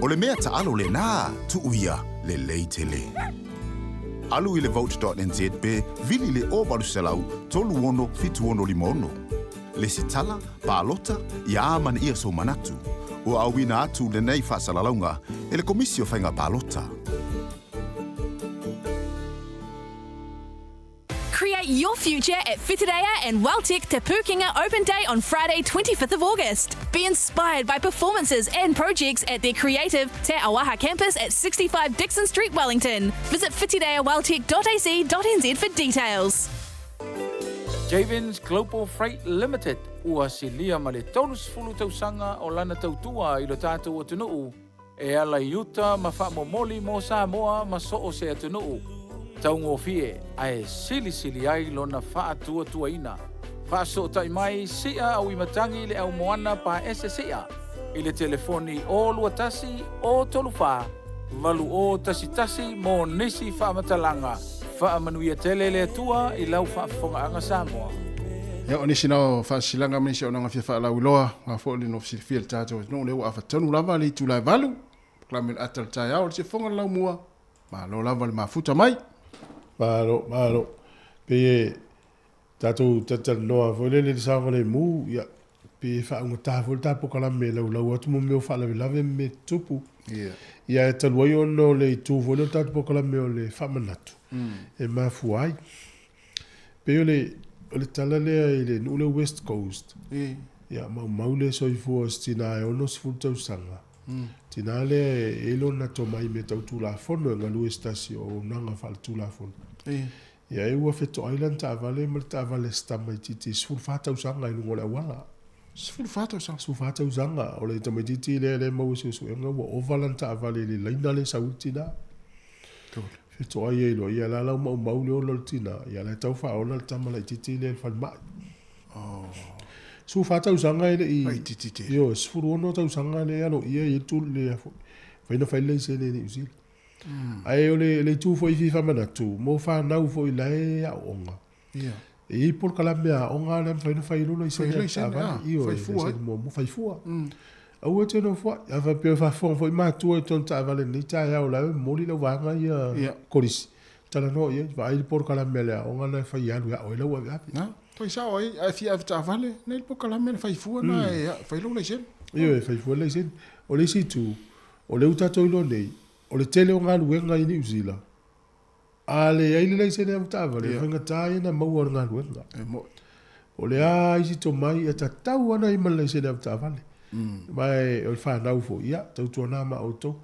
[SPEAKER 10] O le mea taalo lenā, tuu ia, lelei tele. Alu i le vote.nz pe vili le 0800 36 7656. Lesitala, palota, ia amanaia sou manatu. Ua auina atu lenei faasalalauga e le Komisi o Faiga Palota.
[SPEAKER 11] Create your future at Whitireia and WelTec Te Pūkenga Open Day on Friday 25th of August. Be inspired by performances and projects at their creative Te Auaha campus at 65 Dixon Street, Wellington. Visit whitireiaweltec.ac.nz for details.
[SPEAKER 12] Javens Global Freight Limited ua silia ma le 30 tausaga o lana tautua i lo tatou atunuu E ala i uta ma faamomoli mo Samoa ma so o se atunuu, taugofie ae silisili ai lona faatuatuaina. Faasootai mai sia auimatagi le au moana paese sia i le telefoni 021 034 8011 mo nisi faamatalaga. Faamanuia tele le Atua i lau faafofogaaga Samoa.
[SPEAKER 5] Ia, o nisi na o faasisilaga ma nisi auaunaga fia faalauiloa, aua foi le nofo silafia i le tatou atunuu, lea ua afa tonu lava le itula e valu, polokalame o le ata o le taeao, o le siafofoga o le laumua, malo lava le mafuta mai.
[SPEAKER 1] Malo, malo. Pei e tatou talatalanoa foi lele i le saogalemu, ia, pei e faaugata foi le ta polokalame e laulau atu mo mea o faalavelave ma mea tutupu.
[SPEAKER 5] Ia.
[SPEAKER 1] Ia, ae talu ai ona o le itu foi lea o le tatou polokalame o le faamanatu, e mafua ai. Pei o le, o le tala lea i le nuu lea West Coast, ia, maumau le soifua o se tina e 60 tausaga. Tina lea e i ai lona tomai i mea tau Tulafono e galue i se tasi o auaunaga faaletulafono. Ia e ua fetoai lana taavale ma le taavale a se tamaitiiti e 14 tausaga i luga o le auala.
[SPEAKER 5] 14 tausaga?
[SPEAKER 1] 14 tausaga. O le tamaitiiti lea lea e maua i suesuega ua ova lana taavale i le laina lea e sau ai le tina. Fetoai ai loa, ia la la ua maumau le ola o le tina, ia la e tau faaola le tama laitiiti lea i le falemai.
[SPEAKER 5] Oh.
[SPEAKER 1] 14 tausaga e le i...
[SPEAKER 5] Laitiiti tele.
[SPEAKER 1] Ioe, 16 tausaga lea e aloaia ai le tuli lea foi. Mafai ona fai le laisene i Niu Sila. Ae o le itu foi e fia faamanatu, mo fanau foi la e aooga.
[SPEAKER 5] Ia.
[SPEAKER 1] E i ai polokalame aoga lea e mafai ona fai ai loa laisene
[SPEAKER 5] Fai laisene,
[SPEAKER 1] taavale.
[SPEAKER 5] ah,
[SPEAKER 1] Ioe,
[SPEAKER 5] fai fua ai.
[SPEAKER 1] laisene muamua, fai fua. Aua e te nofoai. A faapea o faafofoga foi matua i tonu taavale i lenei taeao o la e momoli lau vaega ia
[SPEAKER 5] Ia.
[SPEAKER 1] kolisi, talanoa i ai, vaai le polokalame a le aoga lena e fai e alu e ao ai lau aveave.
[SPEAKER 5] Na, fai sao ai, a e fia ave taavale, nei le polokalame na fai fua na e fai lou laisene.
[SPEAKER 1] Ioe, fai fua le laisene. O le isi itu, O lea ua tatou iloa nei, o le tele o galuega i Niu Sila, a leai le laisene avetaavale, e faigata ia ona maua o le galuega. O le a isi tomai, e tatau lava ona i ai ma le laisene avetaavale. Ma o le fanau foi, ia, tautuana ma outou,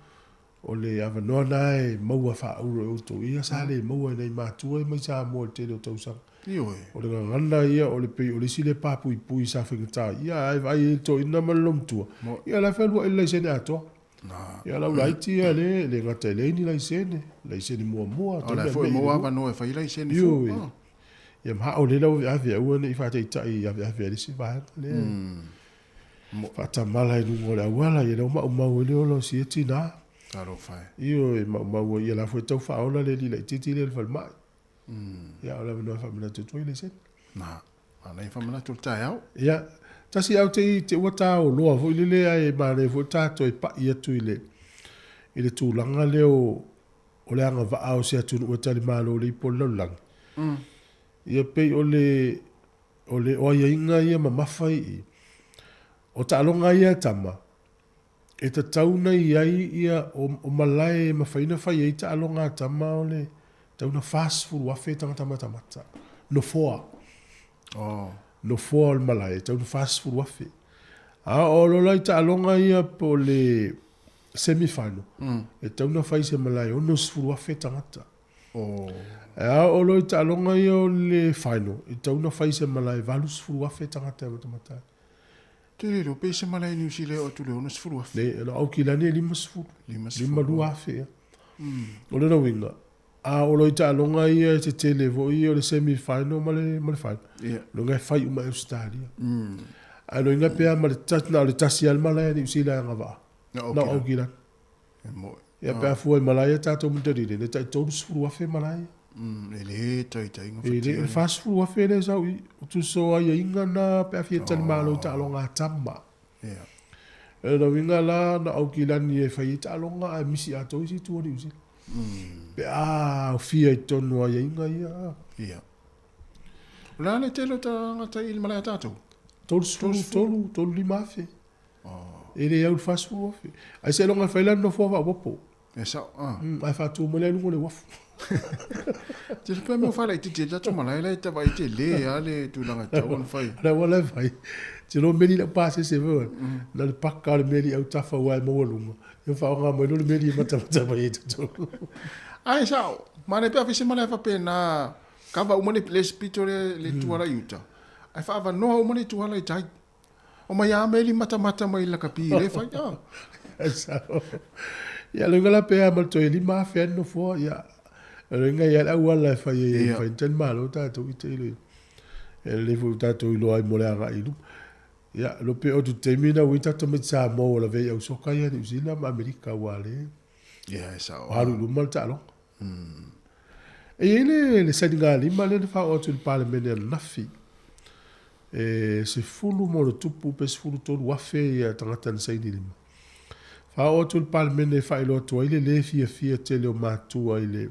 [SPEAKER 1] o le avanoa lena e maua faaauuro e outou, ia sa le maua e nai matua ia mai Samoa i le tele o tausaga.
[SPEAKER 5] Ioe.
[SPEAKER 1] O le gagana ia o le pei o le isi lea papuipui sa faigata ai. Ia ae vaai ai le toeaina ma le loomatua, ia la e fealuai i le laisene atoa. Ia lau laiti ia le le gata e leai ni laisene, laisene muamua,
[SPEAKER 5] O la foi e maua avanoa e fai ai laisene fou.
[SPEAKER 1] Ioe. Ia ma haole lau aveave aua ne i faataitai aveave a le isi vaega lea. Faatamala i luga o le auala, ia lea ua maumau ai le ola o si ia tinā.
[SPEAKER 5] Talofa e.
[SPEAKER 1] Ioe, maumau ai, ia la foi e tau faaola le alii laitiiti lea i le falemai. Ia, o le avanoa e faamanatu atu ai le laisene.
[SPEAKER 5] Na, manaia faamanatu o le taeao.
[SPEAKER 1] Ia, tasi au te i te ua ta oloa foi lele ae manaia foi ta toe pai atu i le i le tulaga lea o o le agavaa o se atunuu e talimalo i le ipu o le lalolagi. Ia pei o le o le o aiaiga ia mamafa i i, o taaloga ia a tama, E tatau ona i ai ia o malae e mafai ona fai ai taaloga a tama o le tatau ona 40,000 tagata matamata. Nofoa.
[SPEAKER 5] Oh.
[SPEAKER 1] Nofoa o le malae e tatau ona 40,000. A oo loa la i taaloga ia po o le semi final, e tatau ona fai i se malae 60,000 tagata. Ae a oo loa i taaloga ia o le final, e tatau ona fai i se malae 80,000 tagata e matamata ai.
[SPEAKER 5] Te le iloa pe se malae Niu Sila e oo atu i le 60,000.
[SPEAKER 1] Leai, o Aukilani e 50, 52,000 ea. O lona uiga, a oo loa i taaloga ia e tetele foi ia o le semi final ma le ma le final, lona uiga e fai uma e Ausetalia. Ae lona uiga pe a ma le na o le tasi lava le malae a Niu Sila e agavaa, na o Aukilani. Ia pe a fua i malae ia tatou matalile, le tai 30,000 malae ia.
[SPEAKER 5] E le taitaiga
[SPEAKER 1] E le, o le 40,000 lea e sau i i. Tusa o aiaiga na pe a fia talimalo i taaloga a tama. O lona uiga la, na o Aukilani e fai ai taaloga ae misi atoa isi itu o Niu Sila. Pe a aofia i totonu o aiaiga ia.
[SPEAKER 5] Ia. O le a le tele o tagata i le malae a tatou?
[SPEAKER 1] 33, 35 afe. E le au i le 40,000. Ae seiloga e fai la le nofoa faaopoopo.
[SPEAKER 5] E sao, a.
[SPEAKER 1] Ae faatu mai la i luga o le uafu.
[SPEAKER 5] Tele pea mea faalaitiiti ai le tatou malae la e tavaai tele lava le tulaga e tatau ona fai.
[SPEAKER 1] O le auala e fai, ou te iloa meli lau pasese foi oe, na o le paka o le meli i autafa aua e maualuga, ia faaaoga mai loa le meli e matamata mai ai i totonu.
[SPEAKER 5] Ae sao, manaia pe a fai se malae faapena, kava uma le isi pito lea i le itu ala i uta, ae faaavanoa uma le itu ala i tai. Omai a meli matamata mai lakapi le fai a.
[SPEAKER 1] Sao. Ia le uiga la pe a ma le toe 5,000 ai le nofoa, ia o le uiga e i ai le auala e fai ai e fai tali malo tatou i te i e lelei foi ua tatou iloa ai mo le agai i luma. Ia lo pe o tu taimi na ui tatou tamaiti Samoa ua lavea i au soka ia Niu Sila ma Amerika ua le.
[SPEAKER 5] Ia e sao.
[SPEAKER 1] Alu i luma le taaloga. E i ai le, le sainigalima lea na faaoo atu i le Palemene ananafi, e 10 ma ona tupu pe 13,000 ia tagata na saini lima. Faaoo atu i le Palemene e faailoa atu ai le lē fiafia tele o matua i le,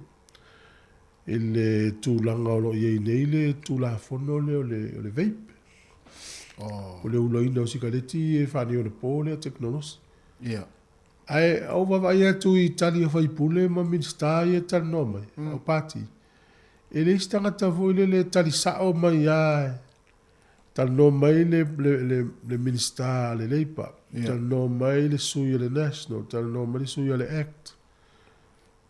[SPEAKER 1] i le tulaga o lo o i ai nei le Tulafono lea o le, o le vape. Oh. O le ulaina o sikaleti e faaneionapo lea tekonolosi.
[SPEAKER 5] Yeah.
[SPEAKER 1] Ae ou vaavaai atu i tali a faipule ma Minisita ia e talanoa mai, au pati, e leai se tagata foi lele e tali sao mai lava, e talanoa mai le, le, le, le Minisita a le Labour, talanoa mai le sui o le National, talanoa mai le sui o le Act.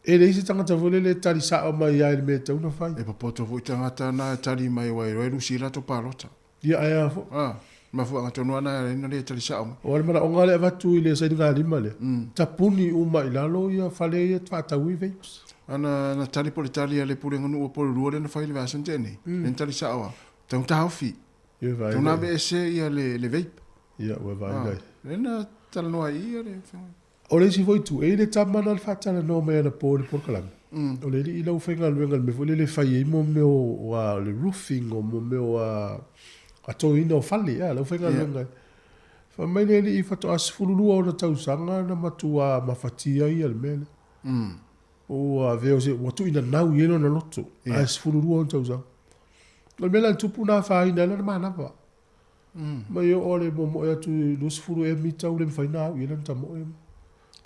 [SPEAKER 1] E leai se tagata foi lele e tali sao mai lava i le mea e tatau ona fai.
[SPEAKER 5] E popoto foi tagata na e tali mai aua e iloa e lusi ai latou palota.
[SPEAKER 1] Ia, ae a foi?
[SPEAKER 5] A, mafuaaga tonu lava na e ala ai ona le tali sao mai.
[SPEAKER 1] Aua o le manaoga lea e avatu i le sainigalima lea, tapuni uma i lalo ia fale ia e faatau ai vapes.
[SPEAKER 5] A na, na tali po o le tali a le Pulega Nuu o Pololua lea na fai i le vaiaso na tea nei, lea na tali sao lava, tatau ona taofi.
[SPEAKER 1] Ia, vaai
[SPEAKER 5] Tatau ona
[SPEAKER 1] lai.
[SPEAKER 5] aveese ia le, le vape.
[SPEAKER 1] Ia, ua vaai
[SPEAKER 5] A,
[SPEAKER 1] lai.
[SPEAKER 5] lea na talanoa ai i i le afioga.
[SPEAKER 1] O le isi foi itu, e i ai le tama na faatalanoa mai anapo i le polokalame, o le alii lau faigaluega i le mea foi lele e fai ai mo mea o a, le roofing o mo mea o a, a toeina o fale, a, lau faigaluega. Fai mai le alii faatoa 12 ona tausaga na matua mafatia ai le mea lea. Ua avea o se, ua tuuinanau i ai lona loto, ae 12 ona tausaga. O le mea la na tupu na afaina ai lana manava. Mai oo le momoe atu i 20 ea mita ua le mafai ona au i ai lana tamoe.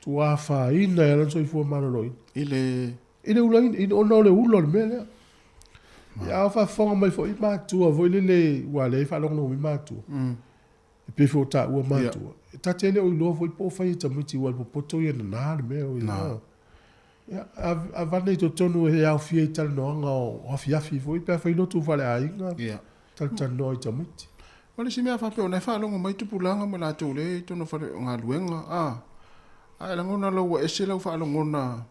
[SPEAKER 1] Ua afaina ai lana soifua maloloina.
[SPEAKER 5] I le.
[SPEAKER 1] I le ulaina, i, ona o le ula o le mea lea. Ia, a o faafofoga mai foi matua foi lele, aua o lea e faalogologo mai matua. E pei foi o taua matua. E ta te le o iloa foi po o fai e tamaiti aua o le popoto ia nana le mea. Na. Ia, avane i totonu e aofia i talanoaga o afiafi foi pe a fai lotu faleaiga.
[SPEAKER 5] Ia.
[SPEAKER 1] Talatalanoa i tamaiti.
[SPEAKER 5] O le isi mea faapea ona e faalogo mai tupulaga ma latou lea i totonu o fale o galuega, a, a e lagona loa ua ese lau faalogona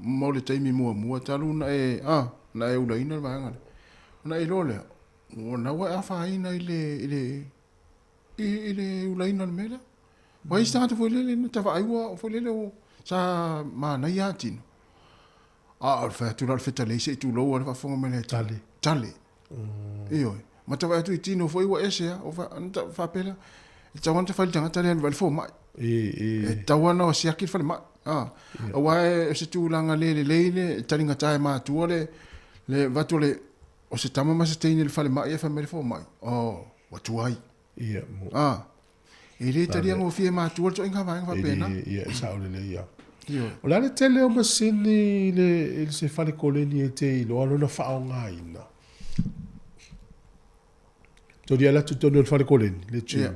[SPEAKER 5] mo le taimi muamua talu ona e, a, na e ulaina le vaega lea, ona e iloa lea, o lena ua e afaina i le, i le, i, i le ulaina o le mea lea. Ua i ai se tagata foi lele na ta vaai ua, foi lele ua, sa manaia lava tino. A o le fai atu la o le fetalei se i tulou lava le faafofoga mai le
[SPEAKER 1] Tale.
[SPEAKER 5] Tale. Ioe. Ma ta vaai atu i tino foi ua ese lava. O fa, ona ta faapea lea, e tatau lava ona ta fai i le tagata lea e alu i le fomai.
[SPEAKER 1] E, e.
[SPEAKER 5] E tatau lava ona siaki le falemai. A. Aua o se tulaga le lelei le taligata e matua le, le avatu o le, o se tama ma se teine i le falemai ae fai mai le fomai, oh, ua tuai.
[SPEAKER 1] Ia, mo.
[SPEAKER 5] A. E le talia gofie e matua le ituaiga vaega faapena.
[SPEAKER 1] E le, ia, e sao lelei lava.
[SPEAKER 5] Ioe.
[SPEAKER 1] O le a le tele o masini i le, i se fale koleni e te iloa lona faaaogaina? Toli ala atu tonu o le fale koleni, le gym.
[SPEAKER 5] Ia.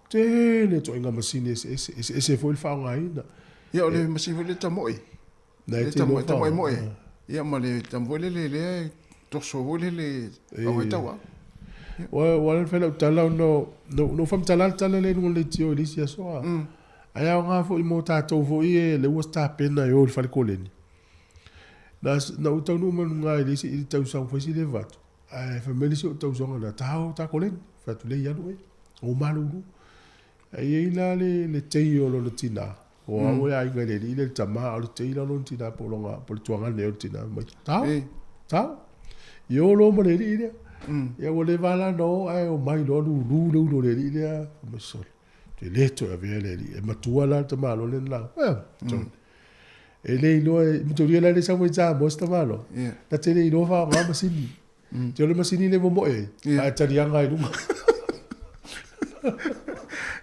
[SPEAKER 1] Tele ituaiga masini eseese, eseese foi le faaaogaina.
[SPEAKER 5] Ia, o le masini foi lea tamoe.
[SPEAKER 1] Na e
[SPEAKER 5] Le
[SPEAKER 1] te iloa
[SPEAKER 5] tamoe, tamoe moe.
[SPEAKER 1] faaaoga.
[SPEAKER 5] Ia, ma le tama foi lele lea e toso foi lele au ai tauau.
[SPEAKER 1] Ua ua le fai lau tala ona na ou faamatala le tala lea i luga o le leitio i le isi aso a. Ae aoga foi mo tatou foi e lea ua tapena e o i le fale koleni. Na na ou taunuu mai luga i le isi i le tausaga fai si leva atu. Ae fai mai le isi o tausaga na tao ta koleni. Fai atu lei alu e. O malulu. Ae i ai la le le tei o lona tina. O au e aiga i le alii le tama a o le tei la o lona tina po o lona po o le tuagane o le tina mai. Tao. Tao. I o loa ma le alii lea. Ia ua leva la ona o ae omai loa lulu le ulu o le alii lea. Fai mai sole. Te le toe avea le alii. E matua la le tamaloa lea na laga. Eh, E le iloa e matolia la le sau mai Samoa se tamaloa. Na te le iloa faaaoga masini. Te o le masini le momoe ai, ae taliaga ai luga.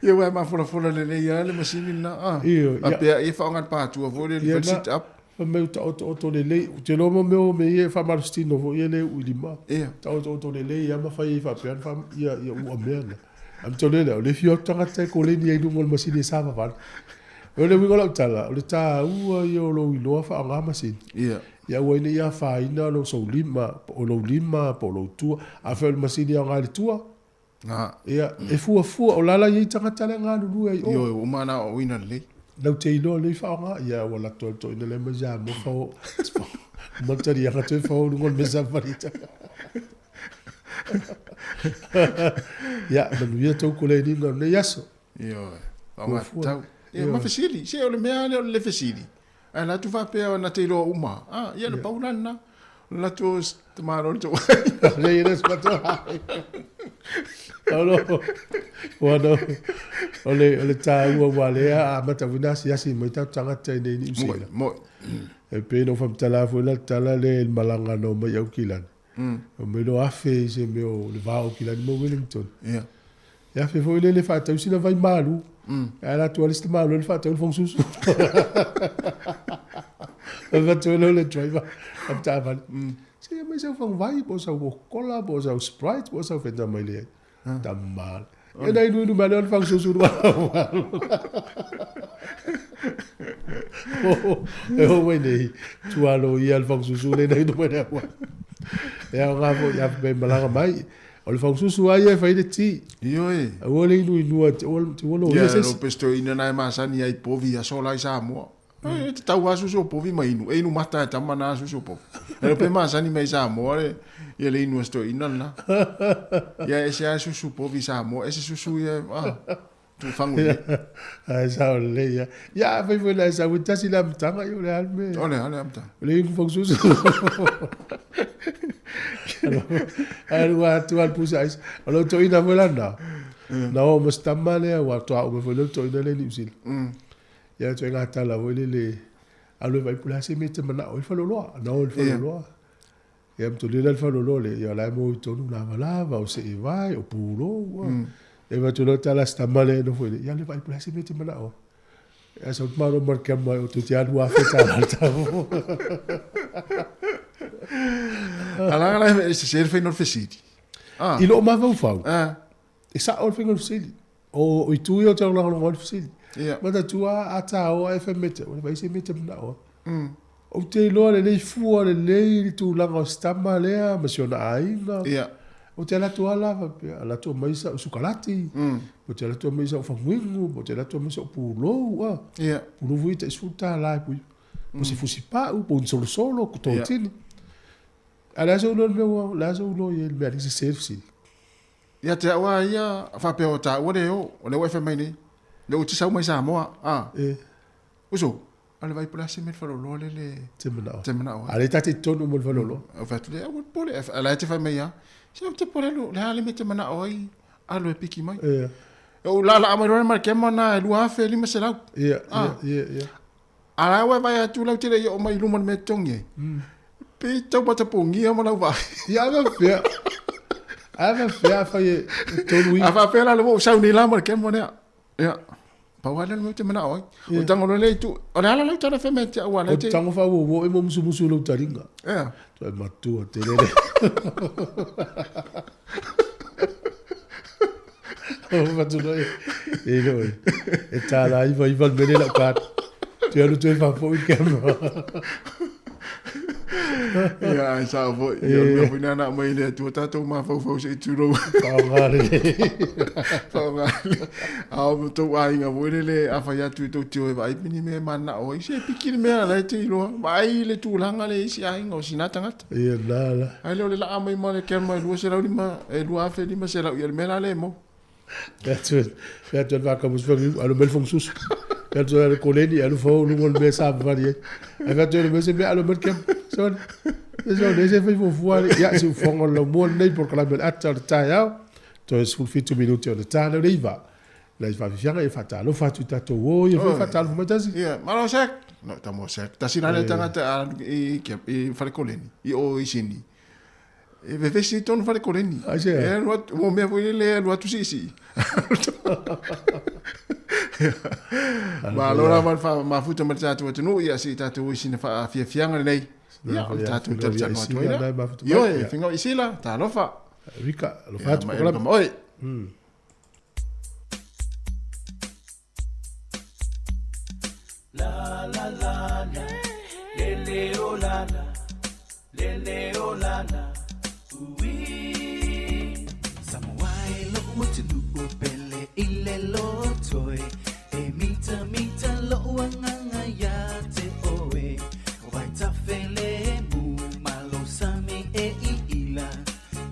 [SPEAKER 5] Ia ua e mafolafola lelei lava le masini lena. Ah.
[SPEAKER 1] Ioe, ia.
[SPEAKER 5] Faapea ia faaaoga le patua foi lele
[SPEAKER 1] Ia
[SPEAKER 5] fai
[SPEAKER 1] na,
[SPEAKER 5] sit up.
[SPEAKER 1] fai mai taotooto lelei, ou te iloa mo mea o mea ia e faamalositino foi ia le uu i lima.
[SPEAKER 5] Ia.
[SPEAKER 1] Taotooto lelei lava ma fai ai faapea ona faa, ia, ia uua mea na. Ae matolia lea, o le fiu atu tagata e koleni ai i luga o le masini e savavali. O le uiga o lau tala, o le taua ia o lou iloa faaaoga masini.
[SPEAKER 5] Ia.
[SPEAKER 1] Ia aua ai ne i afaina lou sou lima, po o lou lima, po o lou tua. Afai o le masini e aoga i le tua, ia, e fuafua, o la la e i ai tagata la e galulue ai i o.
[SPEAKER 5] Ioe, ua uma ona aoaoina lelei.
[SPEAKER 1] Lau te iloa lelei faaaoga, ia ua alu atu lava le toeaina lea mai Samoa fao, ma le taliaga toe fao i luga o le mea sa fali. Ia, manuia tou koleniga o lenei aso.
[SPEAKER 5] Ioe, faaaoga tatau. Ia, ma fesili, se o le mea lava lea o le le fesili. Ae la atu faapea na te iloa uma. Ah, ia le pau la lena. O le atu tamaloa le tou aiga.
[SPEAKER 1] Le ia le matou aiga. Alo, ua no, o le, o le taua ua lea amata foi na asiasi mai tatou tagata i nei Niu Sila.
[SPEAKER 5] Moi, moi.
[SPEAKER 1] E pei ona ou faamatala foi la tala lea i le malaga na omai i Aukilani. Omai loa afe i se mea o le va o Aukilani ma Wellington.
[SPEAKER 5] Ia.
[SPEAKER 1] E afe foi lele faatau sina vai malu. Ae ala atu lava le isi tamaloa le faatau le fagasusu. Fai atu ai lea o le driver o le taavale, se i aumai sau faguvai po o sau Coca-Cola po o sau Sprite po o sau Fanta mai leai. Tama. Ia na inuinu mai lea o le fagasusu i luga o lau alu. E oo mai nei, tualo ia le fagasusu lea na inu mai le auala. E aoga foi a fai mai malaga mai. O le faususu lava ia e fai le ti.
[SPEAKER 5] Ioe.
[SPEAKER 1] Aua le inuinua te ua te ua loia
[SPEAKER 5] Ia,
[SPEAKER 1] se isi.
[SPEAKER 5] lo pestoina na e masani ai povi i aso la i Samoa. E te tau lava susu o povi ma inu. E inu mata e tama na susu o povi. E lo pe masani mai Samoa le, ia le inu a stoina lena. Ia ese lava susu povi i Samoa, ese susu ia, ah, tuufagu lelei.
[SPEAKER 1] Ae sao lelei ia. Ia a fai foi la e sau e tasi le amataga, ia o le a le mea.
[SPEAKER 5] O le a le amataga?
[SPEAKER 1] O le inu faususu. Alu atu lava le pusa aisa. O lou toeaina foi la lena, na o ma si tama lea, ua toa uma foi lou toeaina lea i Niu Sila. Ia ituaiga tala foi lele, alu e vaai po o le a se mea e te manao ai le faleoloa. Na o i le faleoloa. Ia mataulia la le faleoloa lea, ia o la e maua i totonu lavalava, o seevai, o pulou. Ia vaai atu loa tala a si tama lea e nofo i ina, ia alu e vaai po o le a se mea e te manao ai. Ia sau le tamaloa ma le kema o toeitiiti lava $2,000 le tau.
[SPEAKER 5] Ala la e sese le faiga o le fesili.
[SPEAKER 1] Ah. I lou mafaufau, ah. e sao le faiga o le fesili. O itu ia ou te lagolago ai le fesili.
[SPEAKER 5] Yeah.
[SPEAKER 1] Manatua a taoa e fai mai te, ua vaai se mea e te manao ai. Ou te iloa lelei fua lelei le tulaga o si tama lea ma si ona aiga.
[SPEAKER 5] Yeah.
[SPEAKER 1] Ou te alu atu lava la faapea, alu atu aumai sau sukalati, ou te alu atu aumai sau faguinu, ou te alu atu aumai sau pulou, ah.
[SPEAKER 5] Yeah.
[SPEAKER 1] Pulou foi e tai $10 e pui. Po o se fusi pau, po o ni solosolo, ko totini. A o le a sou iloa i le mea ua, o le a sou iloa i ai i le mea a sese le fesili.
[SPEAKER 5] Ia te au a ia, faapea o taua le o, o lea ua e fai mai nei, lea ua te sau mai Samoa, ah. Uso, a le vaai po o le a se mea le faleoloa lea le
[SPEAKER 1] Te manao.
[SPEAKER 5] Te manao ai.
[SPEAKER 1] A lea ta te i totonu mo le faleoloa.
[SPEAKER 5] Ou fai atu lea, aua le popole. A la e te fai mai lava, se ou te popole alu, le a le mea e te manao ai, alu e piki mai.
[SPEAKER 1] Ia.
[SPEAKER 5] Ou laalaa mai loa le malekema na e 2500.
[SPEAKER 1] Ia, ia, ia, ia.
[SPEAKER 5] A la ua e vaai atu lautele i oo mai i luma o le mea e totogi ai. Pei tau matapogia ma lau vaai.
[SPEAKER 1] Ia, a faapea, a faapea afai e tolu
[SPEAKER 5] A faapea la le ua ou sau nei la malekema lea. Ia. Pau lava lea o le mea ou te manao ai. O tago loa lea i tu. O le a la lau tala fai mai ia te au a lea
[SPEAKER 1] te. O tago faauouo e mo musumusu i lou taliga.
[SPEAKER 5] Ea.
[SPEAKER 1] Tuai matua tele le. O fatu loa e, e loa e, e $99 le mea lea i lau card. Toe alu toe faafoi le camera.
[SPEAKER 5] Ia, ai sao foi. Ia, o le mea foi lena na aumai e le Atua tatou mafaufau se i tulou.
[SPEAKER 1] Faaaoga lelei.
[SPEAKER 5] Faaaoga lelei. A o ma tou aiga foi lele, a fai atu i tou te o e vaai pe ni mea e mananao ai, se piki le mea la e te iloa. Vaai le tulaga lea i isi aiga o sina tagata.
[SPEAKER 1] Ia, na la.
[SPEAKER 5] Ai lea o le laa mai ma le camera e 205, e 2500, ia le mea la lea e maua.
[SPEAKER 1] Fai atu e le faakamusu fai alu mai le fogususu. Fai atu e le koleni alu fau luga o le mea sa vavali ai. Ae fai atu e le mea se mea alu mai le kema. Sole. Sole se fai fuafua le ia siufofoga o le laumua lenei polokalame o le ata o le taeao. Toe 17 minute o le ta lea o le 9. Nai faafiafiaga ia faatalofa atu i tatou o ia foi faatalofa mai tasi.
[SPEAKER 5] Ia, malo sek. No, tamo sek. Tasi la le tagata a i i Falekoleni, i o i Sini. E vevesi i tonu Falekoleni.
[SPEAKER 1] Aisea?
[SPEAKER 5] E alu atu, mo mea foi lele e alu atu siisii. Malo lava le faamafuta ma le tatou atunuu, ia se i tatou i sina faafiafiaga lenei. Ia, o le tatou talatalanoa atu ai lea. Ioe, Fingaoi Sila, talofa.
[SPEAKER 1] Rika, alofa atu.
[SPEAKER 5] Ia, ma Erika ma oe.
[SPEAKER 13] Samoa e lo'u atunuu pele i le loto e E mitamita lo'u agaga iā te oe Vaitafele mu ma lou sami e iila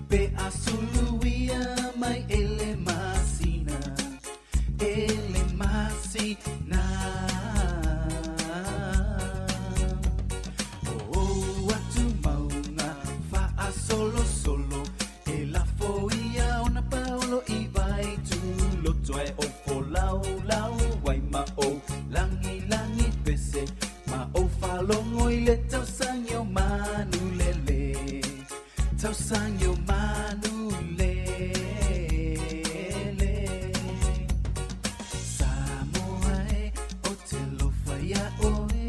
[SPEAKER 13] Pe a suluia mai e le masina E le masina O ou atu mauga faasolosolo E lafo ia ona paolo i Vaituloto Ae ou folaulau ai ma ou lagilagi pese Ma ou faalogo i le tausagi o manulele Tausagi o manulele Samoa e ou te alofa iā oe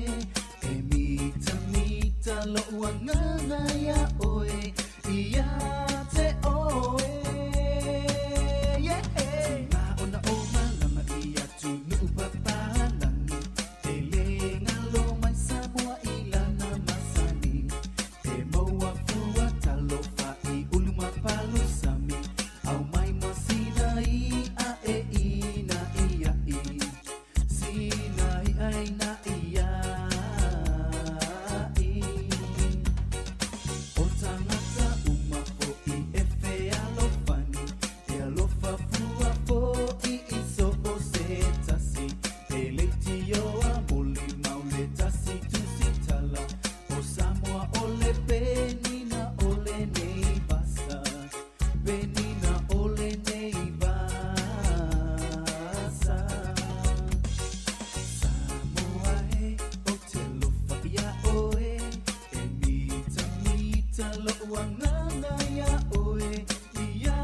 [SPEAKER 13] E mitamita lo'u agaga iā oe Ia te oe Yeah. Tima ona o malama i atunuu papalagi E le galo mai Samoa i lana masani E maua fua talofa i ulu ma palusami Aumai ma sina i'a e ina ia i Sina i'a ina ia i O tagata uma fo'i e fealofani E alofa fua fo'i i so o se tasi E leitioa molimau le tasi tusitala O Samoa o le penina o lenei vasa Penina o lenei vasa Samoa e ou te alofa iā oe E mitamita lo'u agaga iā oe Ia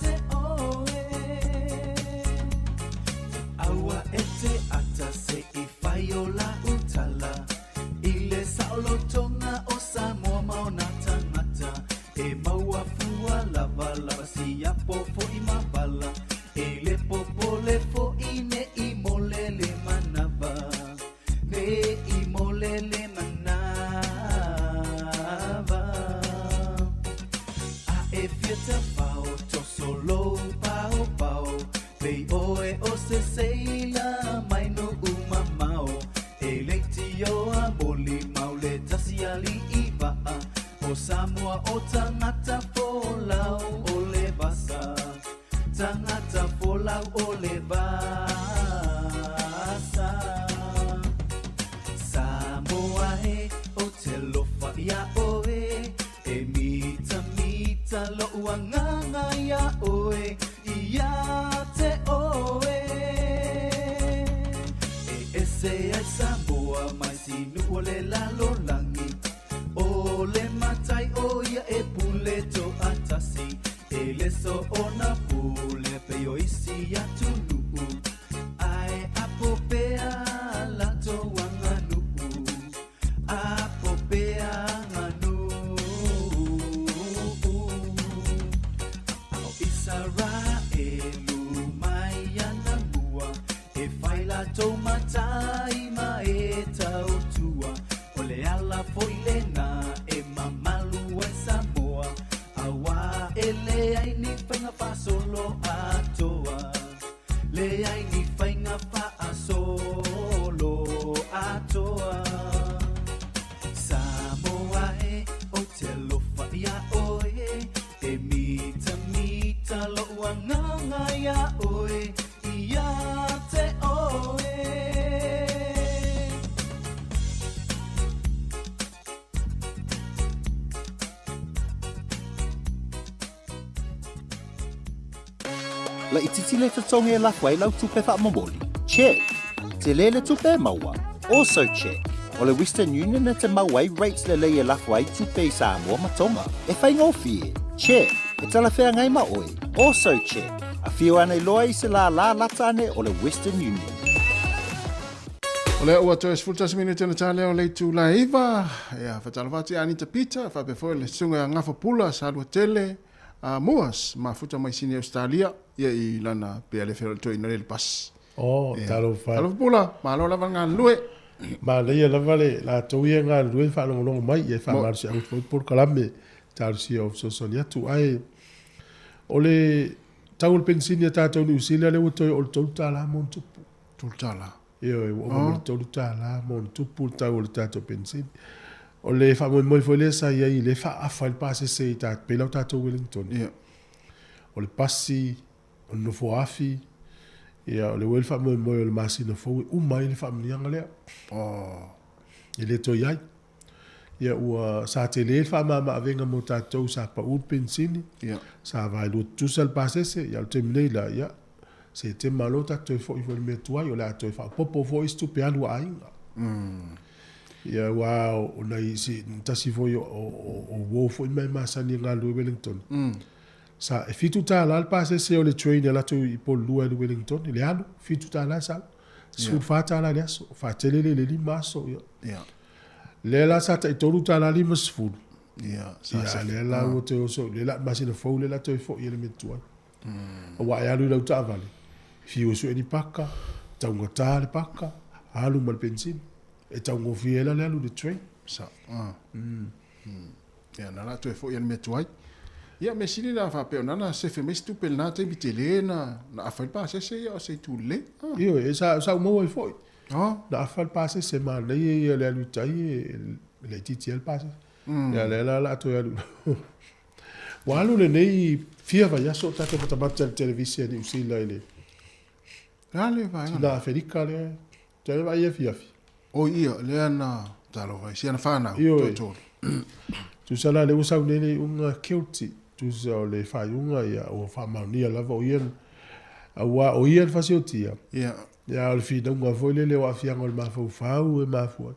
[SPEAKER 13] te oe Aua e te ata se i fai o la'u tala I le saolotoga o Samoa ma ona tagata E maua fua lavalava siapo fo'i ma pala E le popole fo'i ne i mole le manava Ne i mole le manava A e fia tafao toso lou paopao Pei oe o se seila mai nuu mamao E leitioa molimau le tasi alii vaa O Samoa o tagata folau o le vasa Tagata folau o le vasa Samoa e ou te alofa iā oe E mitamita lo'u agaga iā oe Ia te oe E ese ai Samoa mai sinu'u o le lalolagi O le matai o ia e pule to'atasi E le soona pule pei o isi atunuu Ae apo pea latou aganuu Apo pea aganuu A o Isaraelu mai anamua E E fai latou matai ma e tautua O le ala foi lena e mamalu ai Samoa Aua e leai ni faiga faasolo atoa Leai ni faiga faasolo atoa Samoa e, ou te alofa iā oe E mitamita loʻu agaga iā ʻoe Ia te ʻoe.
[SPEAKER 6] Laitiiti le totogi e lafo ai lau tupe faamomoli? Check! Tele le tupe e maua? Also check! O le Western Union e te mau ai rates lelei e lafo ai tupe i Samoa ma Tonga. E faigofie? Check! E talafeagai ma oe? Also check! Afio ane loa i se lālā lata ane o le Western Union.
[SPEAKER 5] O lea ua toe 11 minute ona ta lea o le itula e 9. Ia, faatalofa atu ia Anita Peter, faapea foi le susuga ia Gafa Pula, Saluatele, a Moas, mafuta mai Sini Ausetalia, ia i lana pea le feola toeaina lea i le pasi.
[SPEAKER 1] Oh, talofa.
[SPEAKER 5] Talofa Pula, malo lava le galulue.
[SPEAKER 1] Manaia lava le latou ia e galulue faalogologo mai, ia e faamalosiau atu foi polokalame talosia o fesoasoani atu. Ae o le tau o le penisini a tatou i Niu Sila lea ua toe oo i le $3 ma ona tupu.
[SPEAKER 5] $3.
[SPEAKER 1] Ioe, ua ova ma le $3 ma ona tupu le tau o le tatou penisini. O le faamoemoe foi lea sa i ai, lea e faaafa ai le pasese i ta, pei la o tatou Wellington.
[SPEAKER 5] Ia.
[SPEAKER 1] O le pasi, o le nofo afi, ia, o le ua i ai le faamoemoe o le masina fou e uma ai le faamanuiaga lea.
[SPEAKER 5] Oh.
[SPEAKER 1] E le toe i ai. Ia, ua, sa tele le faamama-avega mo tatou, sa pau le penisini,
[SPEAKER 5] Ia.
[SPEAKER 1] sa vaelua tutusa le pasese, ia, o le taimi nei la, ia, Setema loa tatou toe foi foi i le mea tuai, o le a toe faaopoopo foi isi tupe alu a aiga. Ia aua o nai si tasi foi o o uo foi mea e masani e galulue i Wellington. Sa e $7 le pasese o le train e alu atu i Upolu i le Wellington, i le alu, $7 e sau. $14 i le aso, faatele lea i le 5 aso. Ia. Lea la sa tai $3.50.
[SPEAKER 5] Ia,
[SPEAKER 1] sa lea la ua toe oso, lea la masina fou lea la toe foi i le mea tuai. Aua e alu i lau taavale, fiu e sue ni paka, taugata le paka, alu ma le penisini. E taugofie ai la le alu i le train.
[SPEAKER 5] Sa, ah. Ia, na la toe foi i le mea tuai. Ia, mea sili la faapea o nana sefe mai se tupe i lena taimi tele na, na afa ai le pasese ia o se itu lelei. Ah.
[SPEAKER 1] Ioe, e sa, sa ou maua ai foi.
[SPEAKER 5] Oh.
[SPEAKER 1] Na afa le pasese, manaia ia le alu i tai e laitiiti ai le pasese. Ia, lea la o le a toe alu. Ua alu lenei fia vaiaso o tatou matamata i le televise a Niu Sila i le
[SPEAKER 5] Le a le vaega
[SPEAKER 1] Sina Aferika lea. Te le vaai afiafi.
[SPEAKER 5] O ia, lea na talofa ai, si ana whanau,
[SPEAKER 1] Ioe.
[SPEAKER 5] toatolu.
[SPEAKER 1] Tusa la lea ua sau nei le iuga guilty. Tusa o le faaiuga ia ua faamaonia lava o ia aua o ia le fasiotia.
[SPEAKER 5] Ia.
[SPEAKER 1] Ia o le finauga foi lele o aafiaga o le mafaufau e mafua ai.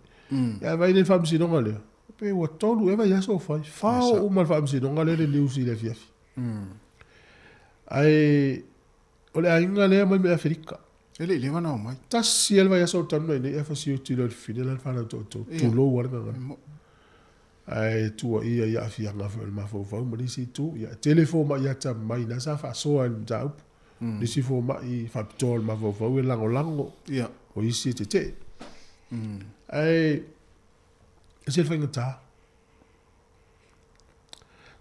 [SPEAKER 1] Ia vaai nei le faamasinoga lea. Pe ua tolu ea vaiaso o fai. Fao uma le faamasinoga lea le news i le afiafi. Ae o le aiga lea mai mai Aferika.
[SPEAKER 5] E le i leva ona omai.
[SPEAKER 1] Tasi lava le vaiaso o tanu mai nei ae fasioti loa i le fifine la le fanau toatolu. Tulou lava le gagana. Ae tuuaia i aafiaga foi o le mafaufau ma nisi itu. Ia, e tele fomai ata mai na sa faasoa i le mataupu. Nisi fomai faapitoa o le mafaufau e lagolago. O isi e tetee. Ae Ese le faigata.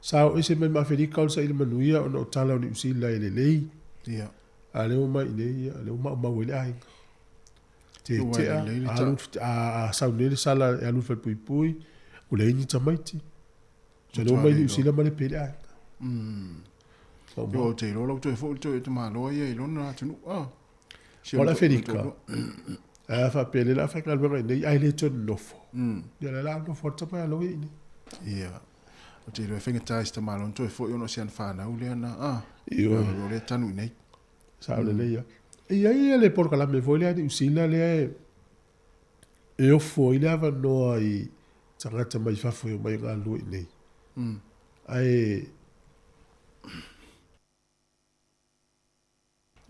[SPEAKER 1] Sa oo ese mai ma Aferika o le saili manuia ona o tala o Niu Sila e lelei.
[SPEAKER 5] Ia.
[SPEAKER 1] A lea ua mai i inei, ia, lea ua maumau ai le aiga. Tetea, alu, a, a sau nei le sala e alu i le falepuipui, ua leai ni tamaiti. So lea ua mai Niu Sila ma le pe le aiga.
[SPEAKER 5] Maumau. Ou te iloa lau toe foi le toe tamaloa ia i lona atunuu. Ah.
[SPEAKER 1] O le Aferika, a faapea lea o le a faigaluega i inei ae le toe nonofo. Ia lea o le a nofo atu tama ia loia i inei.
[SPEAKER 5] Ia. Ou te iloa e faigata i si tamaloa ona toe foi ona o si ana fanau lea na, a,
[SPEAKER 1] Ioe.
[SPEAKER 5] o lea e tanu i inei.
[SPEAKER 1] Sao lelei lava. E i ai le polokalame foi lea a Niu Sila lea e ofo ai le avanoa i tagata mai fafo e omai e galulue i inei. Ae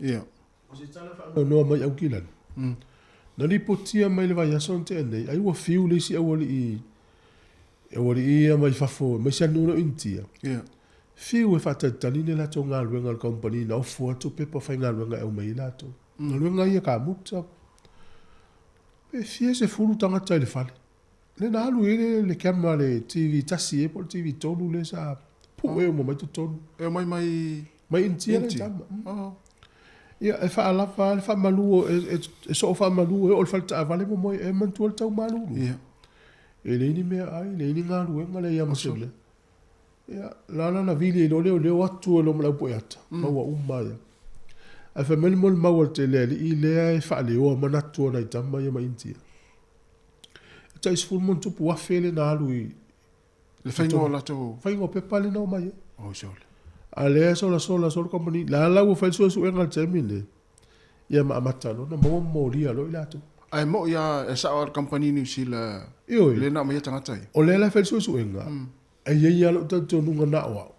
[SPEAKER 5] Ia.
[SPEAKER 1] O se tala faanoanoa mai Aukilani. Na lipotia mai le vaiaso na tea nei, ai ua fiu le isi aualii, aualii ia mai fafo, aemaise lava le nuu lea o Initia.
[SPEAKER 5] Ia.
[SPEAKER 1] Fiu e faatalitali le latou galuega a le kamupani na ofo atu pepa faigaluega e aumai ai latou. Galuega ia kamuta. Pe fia sefulu tagata i le fale. Lea na alu i ai le, le camera le TV tasi ea po o le TV tolu lea sa pue uma mai totonu.
[SPEAKER 5] E omai mai
[SPEAKER 1] Mai Initia lea tama. Oh. Ia, e faalava le faamalu, e, e, e soo faamalu e oo i le fale taavale ma moe, e manatua le tau malulu.
[SPEAKER 5] Ia.
[SPEAKER 1] E leai ni meaai, leai ni galuega, leai lava ma se mea. Ia, la la na vili ai loa le leoleo atu ai loa ma le aupueata, maua uma ia. Ae fai mai le molimau a le tele alii lea e faaleoa manatu o nai tama ia ma Initia. E tai sefulu ma ona tupu afe lea na alu i
[SPEAKER 5] Le faiga o latou.
[SPEAKER 1] Faiga o pepa lea na omai ai.
[SPEAKER 5] Oi sole.
[SPEAKER 1] A lea solasola solo kamupani, la la ua fai le suesuega i le taimi lenei, ia ma amata loa ona maua ma molia loa i latou.
[SPEAKER 5] Ae moi lava e sao lava le kamupani Niu Sila
[SPEAKER 1] Ioe.
[SPEAKER 5] lea na aumaia tagata ia.
[SPEAKER 1] O lea la e fai le suesuega, e i ai lava lou talitonuga na o au,